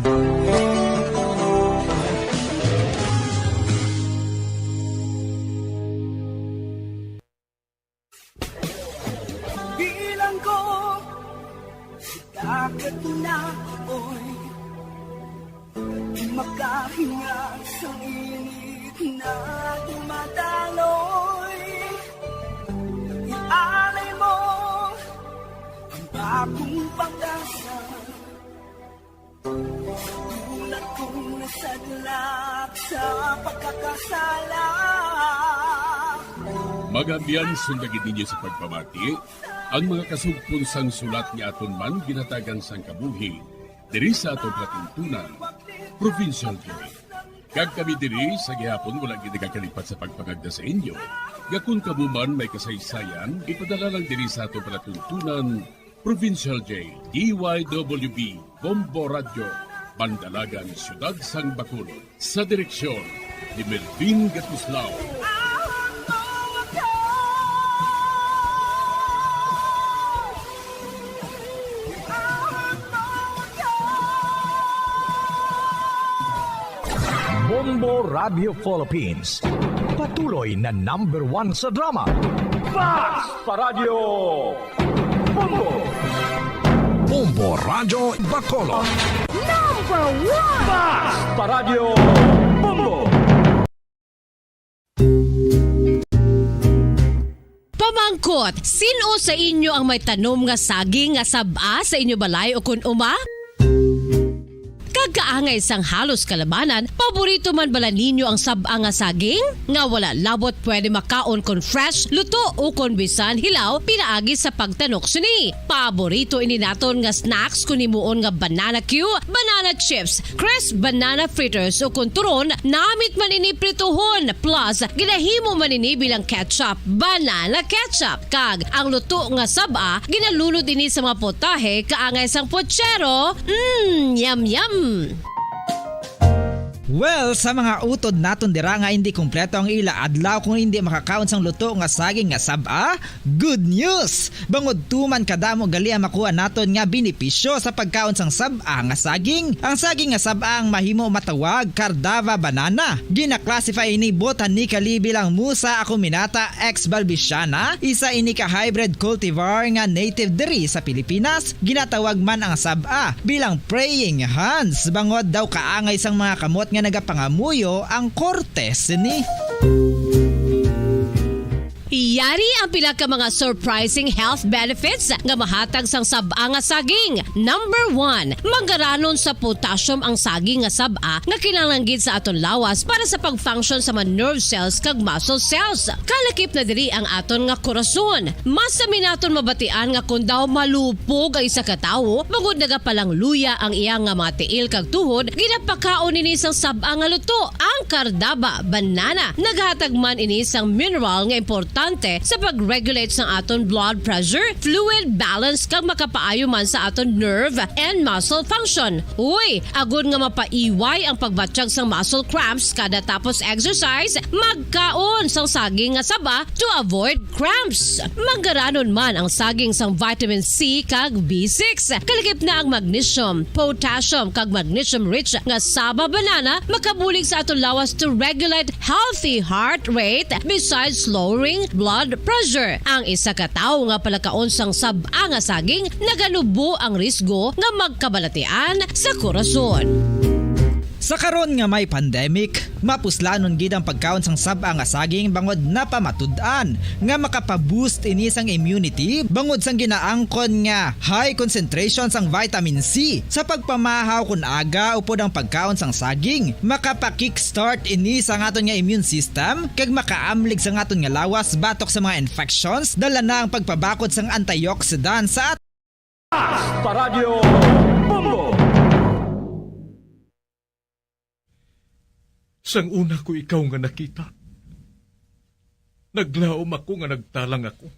Bilang ko, dagat na, oy. Makahinga sa init na dumadaloy. Ialay mo ang bagong pag-asa. Tulad kong nasadlak sa pagkakasala. Mga abyan, sundagi ninyo sa pagpamati ang mga kasugpon sang sulat nga aton man ginhatagan sang kabuhi diri sa aton palatuntunan, Provincial Joy. Kag kami diri sa gihapon wala gid nagakalipat sa pagpangagda sa inyo nga kon kamo man may kasaysayan, ipadala lang diri sa aton palatuntunan, Provincial J, D Y W B, Bombo Radyo, Bandalagan, Siyudad sang Bacolod. Sa direksyon ni Melvin Gatuslao. Bombo Radio Philippines, patuloy na number one sa drama. Basta Radyo Bombo! Bombo Radyo Bacolod. Number one! Basta Radyo Bombo! Pamangkot, sin-o sa inyo ang may tanom nga saging nga sab-a sa inyo balay o kun uma? Pagkaangay sang halos kalabanan, paborito man bala ninyo ang sab-a nga saging? Nga wala labot pwede makaon kon fresh, luto, o kon bisan hilaw pinaagi sa pagtanok sini. Paborito ini naton nga snacks kon himuon nga banana cue, banana chips, crisp banana fritters, o kon turon, namit man ini prituhon, plus ginahimo man ini bilang ketchup, banana ketchup. Kag ang luto nga sab-a, ginalunod ini sa mga potahe kaangay sang puchero. Mm, yum, yum! Well, sa mga utod naton dira nga hindi kompleto ang ila adlaw kung hindi makakaon sang luto nga saging nga sab-a, good news! Bangod tuman kadamo gali ang makuha naton nga benepisyo sa pagkaon sang sab-a nga saging. Ang saging nga sab-a ang mahimo matawag Cardava banana. Gina-classify ini botanically bilang Musa acuminata ex balbisiana, isa ini ka hybrid cultivar nga native diri sa Pilipinas. Ginatawag man ang sab-a bilang praying hands, bangod daw kaangay sang mga kamot nga nagapangamuyo ang korte sini. Yari ang pila ka mga surprising health benefits nga mahatag sang sab-a nga saging. Number one, manggaranon sa potassium ang saging nga sab-a nga kinahanglan gid sa aton lawas para sa pag-function sa mga nerve cells kag muscle cells. Kalakip na diri ang aton nga korason. Mas sami naton mabatian nga kon daw malupog ang isa ka tawo, bangod nagapalangluya ang iya nga mga tiil kag tuhod, ginapakaon ini sang sab-a nga luto, ang Cardava banana. Naghatag man ini sang mineral nga importante sa pag-regulate sang aton blood pressure, fluid balance, kag makapaayo man sa aton nerve and muscle function. Uy, agod nga mapaiway ang pagbatyag sang muscle cramps kada tapos exercise, magkaon sang saging nga saba to avoid cramps. Manggaranon man ang saging sang vitamin C kag B six. Kalakip na ang magnesium, potassium, kag magnesium-rich nga saba banana makabulig sa aton lawas to regulate healthy heart rate besides lowering blood pressure. Ang isa ka tawo nga palakaon sang sab-a nga saging naganubo ang risgo nga magkabalatian sa korason. Sa karon nga may pandemic, mapuslanon gid ang pagkaon sang sab-a nga saging bangod napamatud-an nga makapaboost ini sang immunity bangod sang ginaangkon nga high concentration sang vitamin C sa pagpamahaw kon aga upod ang pagkaon sang saging. Makapa-kickstart ini sa aton nga immune system kag makaamlig sa aton nga lawas batok sa mga infections, dala na ang pagpabakod sang antioxidant sa Basta Radyo Bombo! Sang una ko ikaw nga nakita, naglaom ako nga nagtalang ako,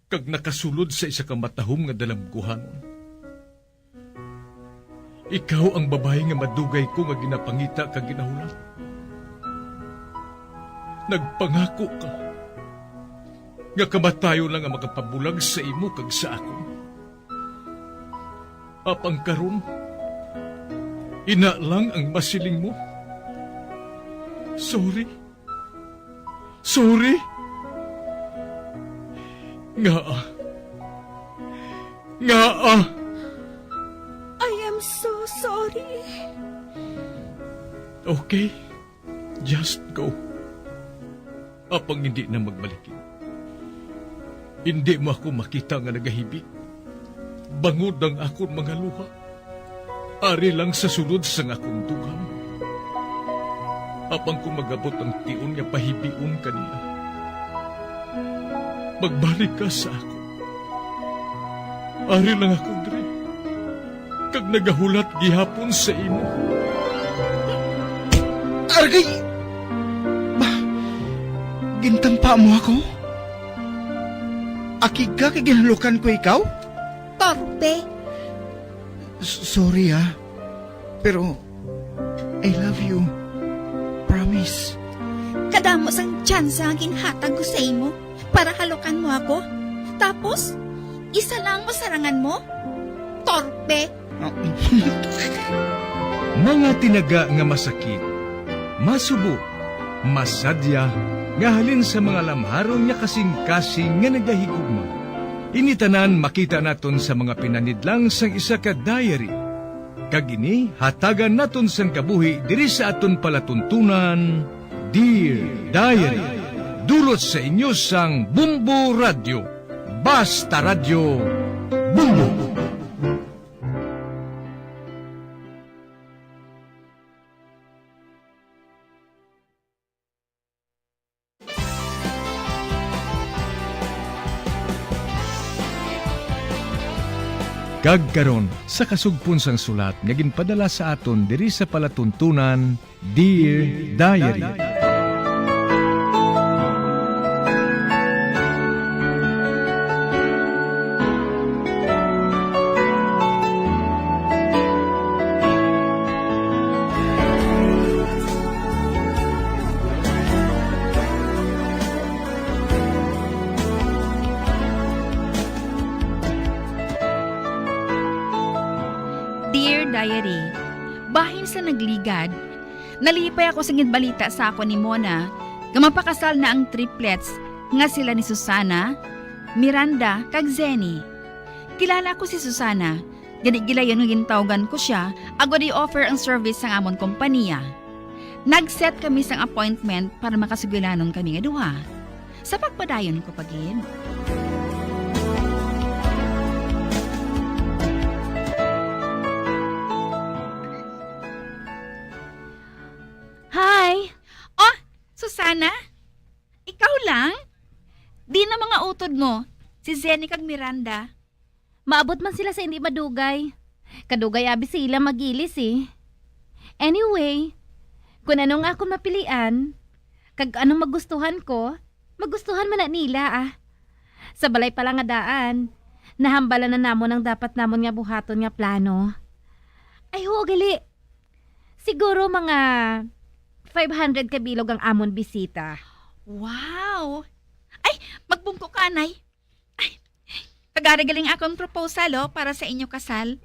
kag nakasulod sa isa ka matahom nga dalamguhanon. Ikaw ang babayi nga madugay ko nga ginapangita kag ginahulat. Nagpangako ka nga kamatayon lang ang makapabulag sa imo kag sa akon. Apang karon, ina lang ang masiling mo. Sorry. Sorry. Ngaa? Ngaa? I am so sorry. Okay. Just go. Apang hindi na magbalikin. Hindi mo ako makita nga nagahibi. Bangod ang akon mga luha. Ari lang sa sulod sang akon dugang. Apang kung magabot ang tion nga pahibion ka niya, magbalik ka sa akon. Ari lang ako diri, kag nagahulat gihapon sa imo. Argay! Ba, gintampa mo ako? Akig ka kay ginhalukan ko ikaw? Torpe. S-, sorry, ah. Pero, I love you. Promise. Kadamo sang tsansa nga ginhatag ko sa imo para halukan mo ako. Tapos, isa lang ang masarangan mo? Torpe! Mga tinaga nga masakit, masubo, masadya, nga halin sa mga lamharon nga kasing-kasing nga nagahigugma. Ini tanan makita naton sa mga pinanidlang sang isa ka diary. Kag ini hatagan naton sang kabuhi diri sa aton palatuntunan, Dear Diary. Dulot sa inyo sang Bombo Radyo. Basta Radyo, Bombo! Kag karon, sa kasugpon sang sulat nga ginpadala sa aton diri sa palatuntunan, Dear Diary. Dear Diary, bahin sa nagligad, nalipay ako sa ginbalita sa akon ni Mona nga mapakasal na ang triplets nga sila ni Susana, Miranda, kag Zenny. Kilala ko si Susana, gani gilayon nga gintawgan ko sia agod i-offer ang service sang amon kompanya. Nag-set kami sang appointment para makasugilanon kami nga duha. Sa pagpadayon ko pa gid. Hi! Oh, Susana? Ikaw lang? Di na mga utod mo, si Zenny kag Miranda. Maabot man sila sa hindi madugay. Kadugay abi sila magilis, eh. Anyway, kung ano nga akon mapilian, kag anong magustuhan ko, magustuhan man na nila, ah. Sa balay pa lang nga daan, nahambalan na namon ang dapat namon nga buhaton nga plano. Ay, huo gali. Siguro mga five hundred ka bilog ang amon bisita. Wow! Ay, magbungko ka, anay. Ay, kagari galing akong proposal, oh, para sa inyo kasal.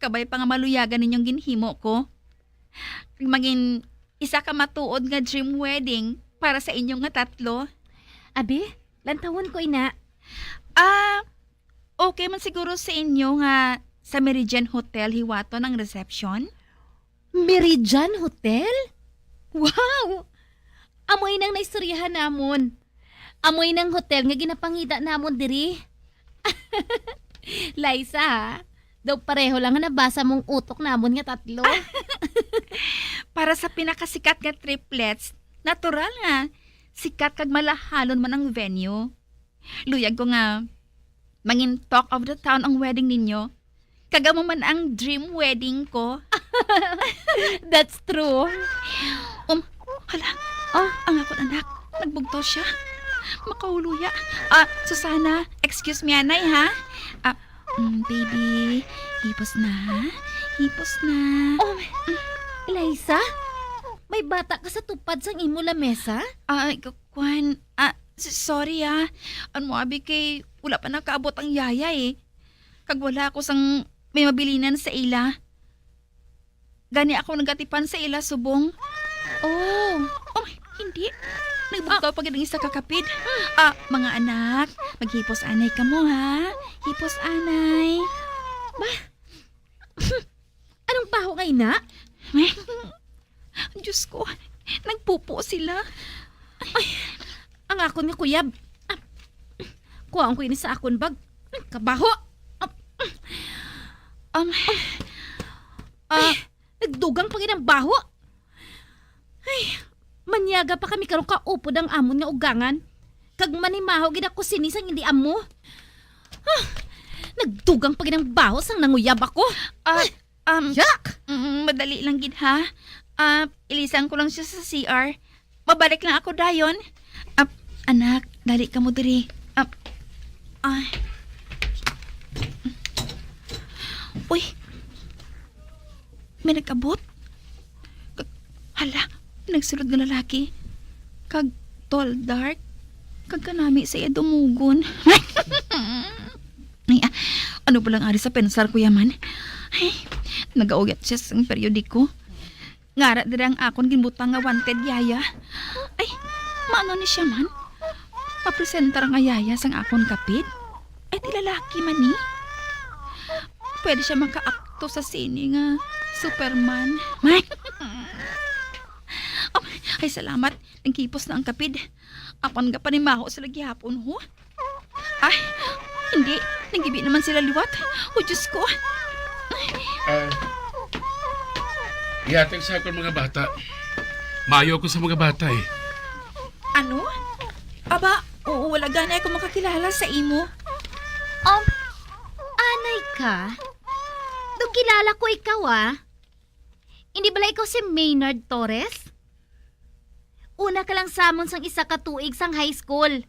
Kabay pa nga maluyagan ninyong ginhimo ko. Kag magin isa ka matuod nga dream wedding para sa inyo nga tatlo. Abi, lantawon ko ina. Ah, okay man siguro sa inyo nga sa Meridian Hotel hiwaton ang reception? Meridian Hotel? Wow! Amo inang naistoryahan namon. Amo inang hotel nga ginapangita namon diri. Liza, ha? Daw pareho lang nga nabasa mong utok namon nga tatlo. Para sa pinakasikat nga triplets, natural nga sikat kag malahalon man ang venue. Luyag ko nga mangin talk of the town ang wedding ninyo. Kag amo man ang dream wedding ko. That's true. Um, hala. Ah? Ang akon anak, nagbugto siya. Makahuluya. Ah, Susana, excuse me, anay, ha? Ah, mm, baby, hipos na, ha? Hipos na. Oh, Liza? May bata ka sa tupad sang imo lamesa? Ah, k-, kwan, ah, s-, sorry, ah. Ano, abi, kay wala pa nakaabot ang yaya, eh. Kag wala ako sang may mabilinan sa ila. Gani ako nagatipan sa ila subong. Oh. Oh, hindi. Nagbugtaw pa gid ang isa ka kapid. Ah, mga anak, maghipos anay kamo, ha? Hipos anay. Ba? Anong baho nga ina? Diyos ko, nagpupo sila. Ay, ang akon nga kuyab. Ah, kuhaon ko ini sa akon bag. Kabaho. Ah, um, ah, Ay, nagdugang pa gid ang baho. Ay, manyaga pa kami karon kaupod ang amon nga ugangan. Kag manimaho gid ako sini sang hindi amo. Ah, nagdugang pa gid ang baho sang nanguyab ako. Ah, Ay, um, yak! Mm, madali lang gid, ha? Ah, ilisan ko lang siya sa C R. Mabalik lang ako dayon. Ah, anak, dali ka mo diri. Ah, ah. Uy, may nag-abot. Ka-, hala, nagsulod nga lalaki. Kag tall, dark. Kag kanami sa iya dumugon. Ay, ah, ano ba lang ari sa pensar ko yaman? Ay, nagauyat siya sa periodiko. Ngara dira ang akon ginbutang nga wanted yaya. Ay, maano ni siya man? Mapresentar nga yaya sang akon kapid? Ay, ti lalaki man ni. Pwede siya makaakto sa sine nga Superman. Ay, ay, salamat. Nagkipos na ang kapid. Apan nga panimaho sila gihapon, ho? Ay, hindi. Nanggibi naman sila liwat. O, Diyos ko. Ah, ihatag sa akon mga bata. Maayo ako sa mga bata, eh. Ano? Aba, oo, wala gani ako makakilala sa imo. Um, anay ka? Daw kilala ko ikaw, ah. Hindi bala ikaw si Maynard Torres? Una ka lang sa amon sang isa ka tuig sang high school.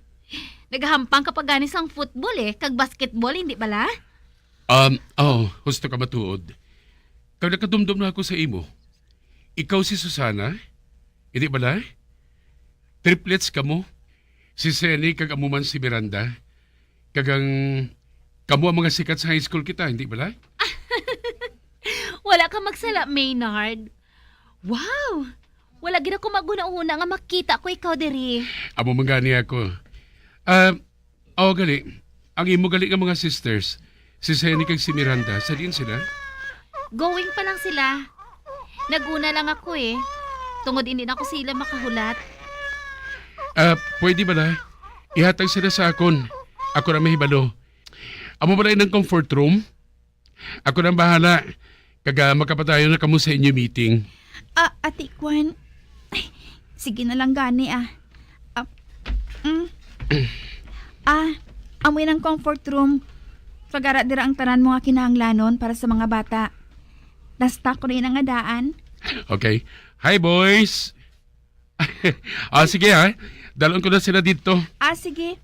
Nagahampang ka pa gani sang football, eh, kag basketball, hindi bala? Um, oh, husto ka matuod. Kag nakadumdom na ako sa imo. Ikaw si Susana? Hindi bala? Triplets kamo? Si Seni kag amo man si Miranda? Kag ang kamo ang mga sikat sa high school kita, hindi bala? Wala ka magsala, Maynard. Wow! Wala gid ako maghunahuna nga makita ko ikaw diri. Amo man gani ako. Ah, oh, gali. Ang imo gali nga mga sisters, si Seni kag si Miranda, sa diin sila? Going pa lang sila. Naguna lang ako, eh. Tungod hindi na ako sila makahulat. Ah, pwede bala? Ihatag sila sa akon. Ako na mahibalo. Amo bala inang comfort room? Ako nang bahala. Kag, ah, makapadayon na kamo sa inyo meeting. Ah, Ate Kwan. Ay, sige na lang gani, ah. Ah, mm. Ah, amoy nang comfort room. Kag ara dira ang tanan mo nga kinahanglanon para sa mga bata. Nasta ko na yun ang adaan. Okay. Hi, boys! Ah, sige, ha. Dalon ko na sila dito. Ah, sige.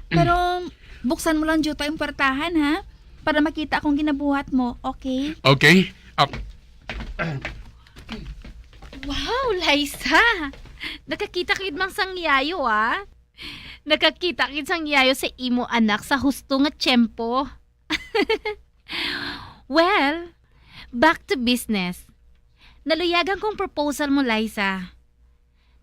Pero buksan mo lang dito yung portahan, ha? Para makita akong ginabuhat mo, okay? Okay. Ah, Wow, Liza! Nakakita ka gid man sang yayo, ah. Nakakita ka gid sang yayo sa imo anak sa husto nga tiyempo. Well, back to business. Naluyagan kong proposal mo, Liza.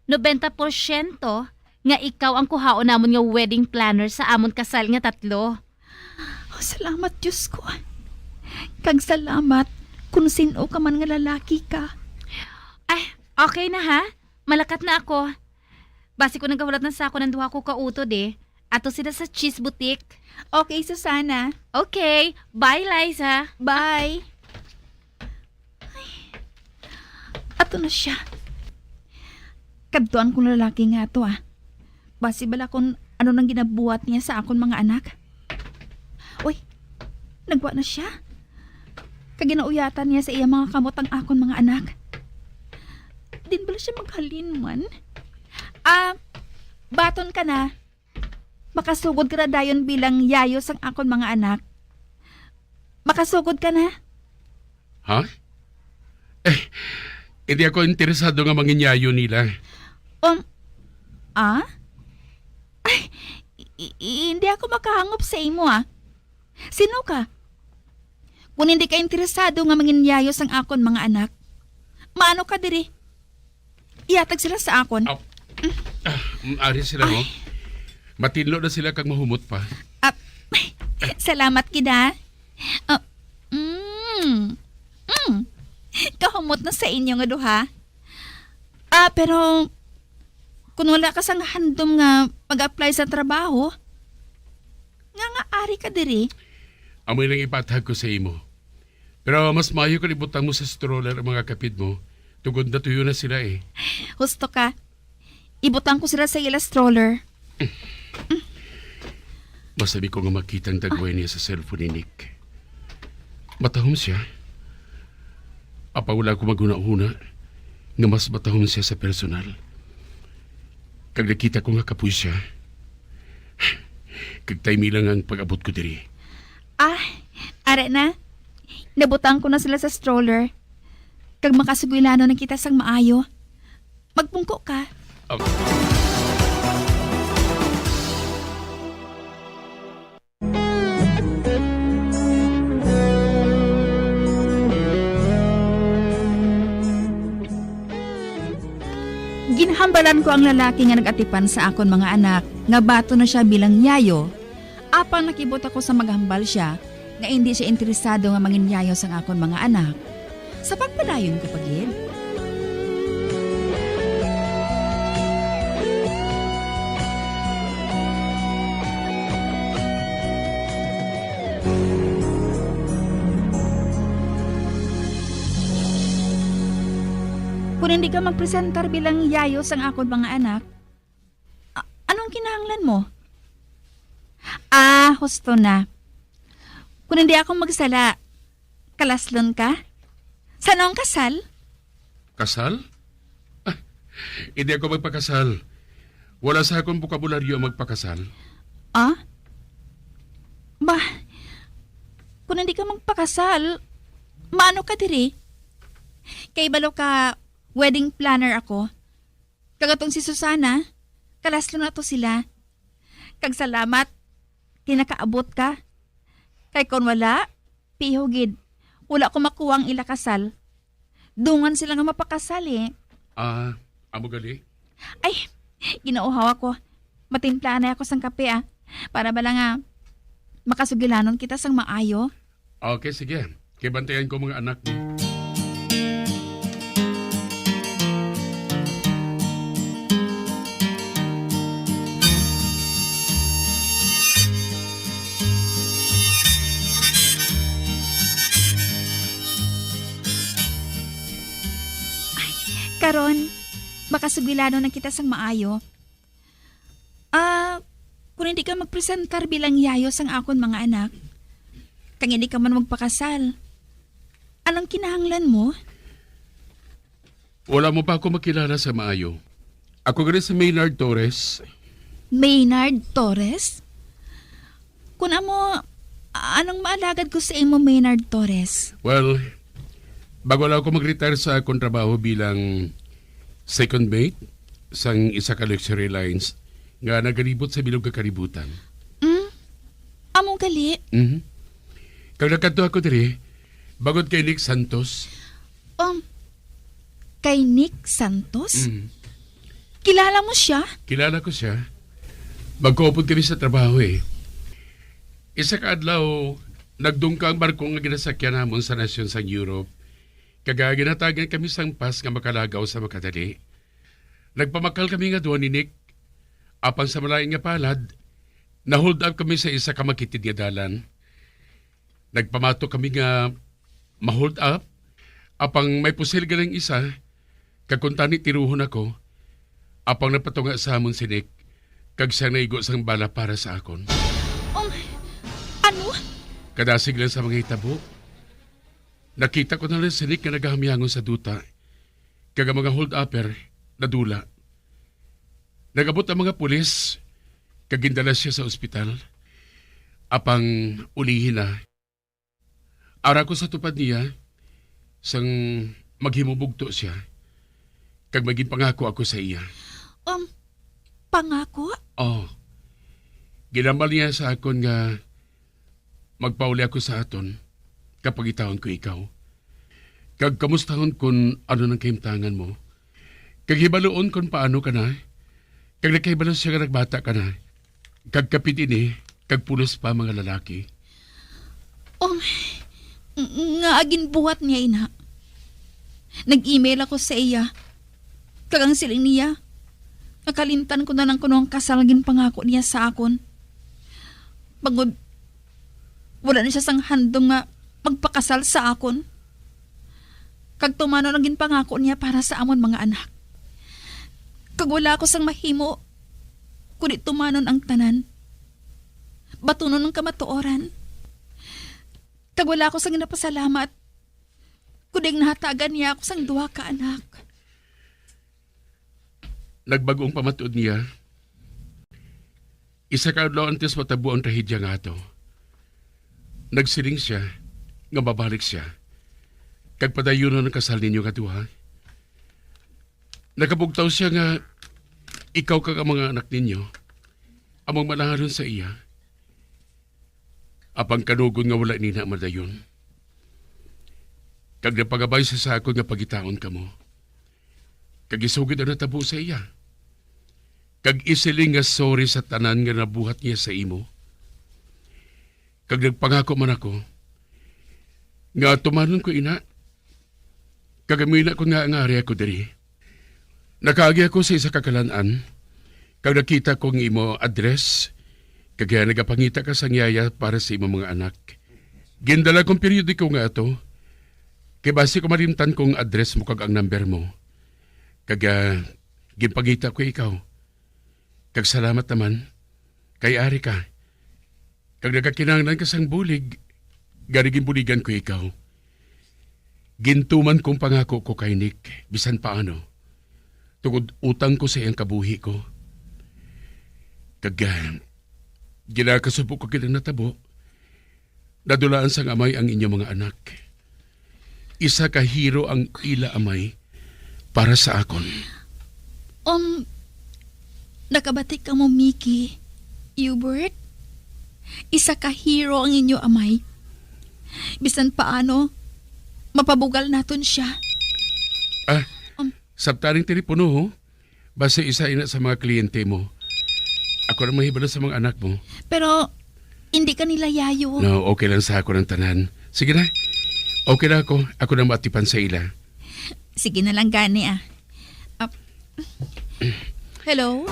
Nobenta porsyento nga ikaw ang kuhaon namon nga wedding planner sa amon kasal nga tatlo. Oh, salamat, Diyos ko. Kag salamat kung sin-o ka man nga lalaki ka. Ay, okay na, ha? Malakat na ako. Basi ko nagahulat na sa akon ang duha ko ka utod, eh. Ato sila sa Cheese Boutique. Okay, Susana. Okay. Bye, Liza. Bye. Ay, ato na siya. Kadtuan kong lalaki nga ato, ah. Basi bala kung ano nang ginabuhat niya sa akon mga anak. Uy, nagwa na siya. Kag ginauyatan niya sa iya mga kamot ang akon mga anak. Din bala siya maghalin man? Ah, baton ka na. Makasugod ka na dayon bilang yayo sang akon mga anak. Makasugod ka na. Ha? Eh, hindi ako interesado nga manginyayo nila. Um, ah? Ay, i- i- hindi ako makahangop sa imo, ah. Sino ka? Kung hindi ka interesado nga manginyayo sang akon mga anak, maano ka diri? Ihatag sila sa akon. Ah, ah, mm, ari sila, oh. Ay. Matinlo na sila kag mahumot pa. Ah, salamat gid, ha. Ah, mm, mm. Kahumot na sa inyo nga duha. Ah, pero kung wala ka sang handom nga mag-apply sa trabaho, nga nga ari ka diri? Amoy lang ipatag ko sa imo. Pero mas maayo kung ibutang mo sa stroller ang mga kapid mo, tungod natuyo na sila, eh. Husto ka. Ibutang ko sila sa ila stroller. Masabi ko nga makita ang dagway niya sa cellphone ni Nick. Matahom siya. Apa wala ko maghunahuna nga mas matahom siya sa personal. Kag nakita ko nga kapoy siya. Kag timing lang ang pag-abot ko diri. Ah, ara na. Nabutang ko na sila sa stroller. Kag makasugilano na kita sang maayo. Magpungko ka. Okay. Ginhambalan ko ang lalaki nga nag-atipan sa akon mga anak nga baton na siya bilang yayo. Apang nakibot ako sa maghambal siya nga indi siya interesado nga manginyayo sang akon mga anak. Sa pagpadayon ko pa gid. Kung hindi ka magpresentar bilang yayo sang akon mga anak, A-, anong kinahanglan mo? Ah, husto na. Kung hindi ako magsala, kalaslon ka? Sa noong kasal? Kasal? Ah, hindi ako magpakasal. Wala sa akong bokabularyo ang magpakasal. Ah? Bah, kung hindi ka magpakasal, maano ka diri? Kay balo ka, wedding planner ako. Kag atong si Susana, kalaslon nato sila. Kag salamat, kay nakaabot ka. Kay kon wala, piho gid. Wala ko makuha ang ila kasal. Dungan sila nga mapakasal, eh. Ah, amo gali? Ay, ginauhaw ako. Matimpla na ako sang kape, ah. Para bala nga makasugilanon kita sang maayo. Okay, sige. Kay bantayan ko mga anak mo. Ay, karon, makasugilanon na kita sang maayo. Ah, kung hindi ka magpresentar bilang yayo sang akon mga anak, kag hindi ka man magpakasal, anong kinahanglan mo? Wala mo pa ako makilala sa maayo. Ako gani si Maynard Torres. Maynard Torres? Kun amo, anong maalagad ko sa imo, Maynard Torres? Well, bago lang ako mag-retire sa akong trabaho bilang second mate sang isa ka luxury lines nga nagalibot sa bilog nga kalibutan. Hmm? Amo gali? Mhm. Kag nagkadto ako diri, bangod kay Nick Santos. Um, kay Nick Santos? Mm. Kilala mo siya? Kilala ko siya. Magkaupod kami sa trabaho, eh. Isa ka adlaw, nagdungka ang barko nga ginasakyan namon sa nasyon sang Europe. Kag, ah, ginhatagan kami sang pass nga makalagaw sa makadali. Nagpamakal kami nga duha ni Nick. Apang sa malain nga palad, na-hold up kami sa isa ka makitid nga dalan. Nagpamato kami nga ma-hold up, apang may pusil ganing isa, kag kuntani tiruhon ako, apang napatunga sa amon si Nick, kag siya naigo sang bala para sa akon. Um, ano? Kadasig lang sa mga hitabo, nakita ko na lang si Nick nga nagahamyangon sa duta, kag ang mga hold-upper nadula. Nag-abot ang mga pulis, kag gindala siya sa ospital. Apang ulihi na, ara ko sa tupad niya, sang maghimubugto siya, kag may ginpangako ako sa iya. Um, pangako? Oh. Ginhambal niya sa akon nga magpauli ako sa aton, kag pangitaon ko ikaw. Kag kamustahon kon ano nang kahimtangan mo. Kag hibaluon kon paano ka na. Kag nakahibalo siya nga nagbata ka na. Kag kapin ini, kag pulos pa mga lalaki. Oh, ng-, nga ginbuhat niya ina. Nag-email ako sa iya. Kag ang siling niya, nakalimtan ko na lang kuno ang kasal nga ginpangako niya sa akon. Bangod, wala na siya sang handom nga magpakasal sa akon. Kag tumanon ang ginpangako niya para sa amon mga anak. Kag wala ako sang mahimo, kundi tumanon ang tanan. Batunon ang kamatuoran. Kag wala ako sang ginapasalamat, kundi ang nahatagan niya ako sang duha ka anak. Nagbag-o ang pamatuod niya. Isa ka adlaw antes matabo ang trahedya nga ato, nagsiling sia nga mabalik sia, kag padayunon ang kasal ninyo nga duha. Nakabugtaw sia nga ikaw kag ang mga anak ninyo among manaharon sa iya. Apang kanugon nga wala nina madayon. Kag nagpangabay sia sa akon nga pangitaon kamo. Kag isugid ang natabo sa iya. Kag isiling nga sorry sa tanan nga nabuhat niya sa imo. Kag nagpangako man ako nga tumanon ko ina. Kag amo ina kon ngaa nga ari ako diri. Nakaagi ako sa isa ka kalan-an, kag nakita ko ang imo address, kag nagapangita ka sang yaya para sa imo mga anak. Gindala kong periodiko nga ato, kay basi ko malimtan kung address mo kag ang number mo. Kag, ah, ginpangita ko ikaw. Kag salamat naman, kay ari ka. Kag nagakinahanglan ka sang bulig, Gani ginbuligan ko ikaw. Gintuman kong pangako ko kay Nick, bisan paano, tungod utang ko sa iyang kabuhi ko. Kag, ah, ginakasubo ko gid ang natabo. Nadulaan sang amay ang inyo mga anak. Isa ka hero ang ila amay para sa akon. Um, nakabati ka mo, Mickey. Hubert, isa ka hero ang inyo amay. Bisan paano, mapabugal naton siya. Ah, Um, sabta ning telepono, ho? Basi isa ina sa mga kliyente mo. Ako na mahibalo sa mga anak mo. Pero hindi ka nila yayo. No, okay lang sa ako ng tanan. Sige na. Okay na ako. Ako na matipan sa ila. Sige na lang gani, ah. Ap- Hello?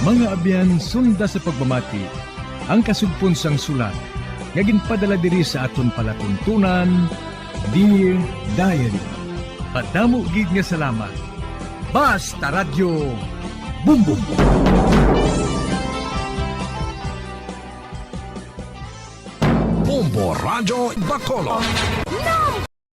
Mga abyan, sunda sa pagpamati ang kasugpon sang sulat nga ginpadala diri sa aton palatuntunan, Dear Diary. Padamo gid nga salamat. Basta Radyo Bumbong. Bombo Radyo Bacolod.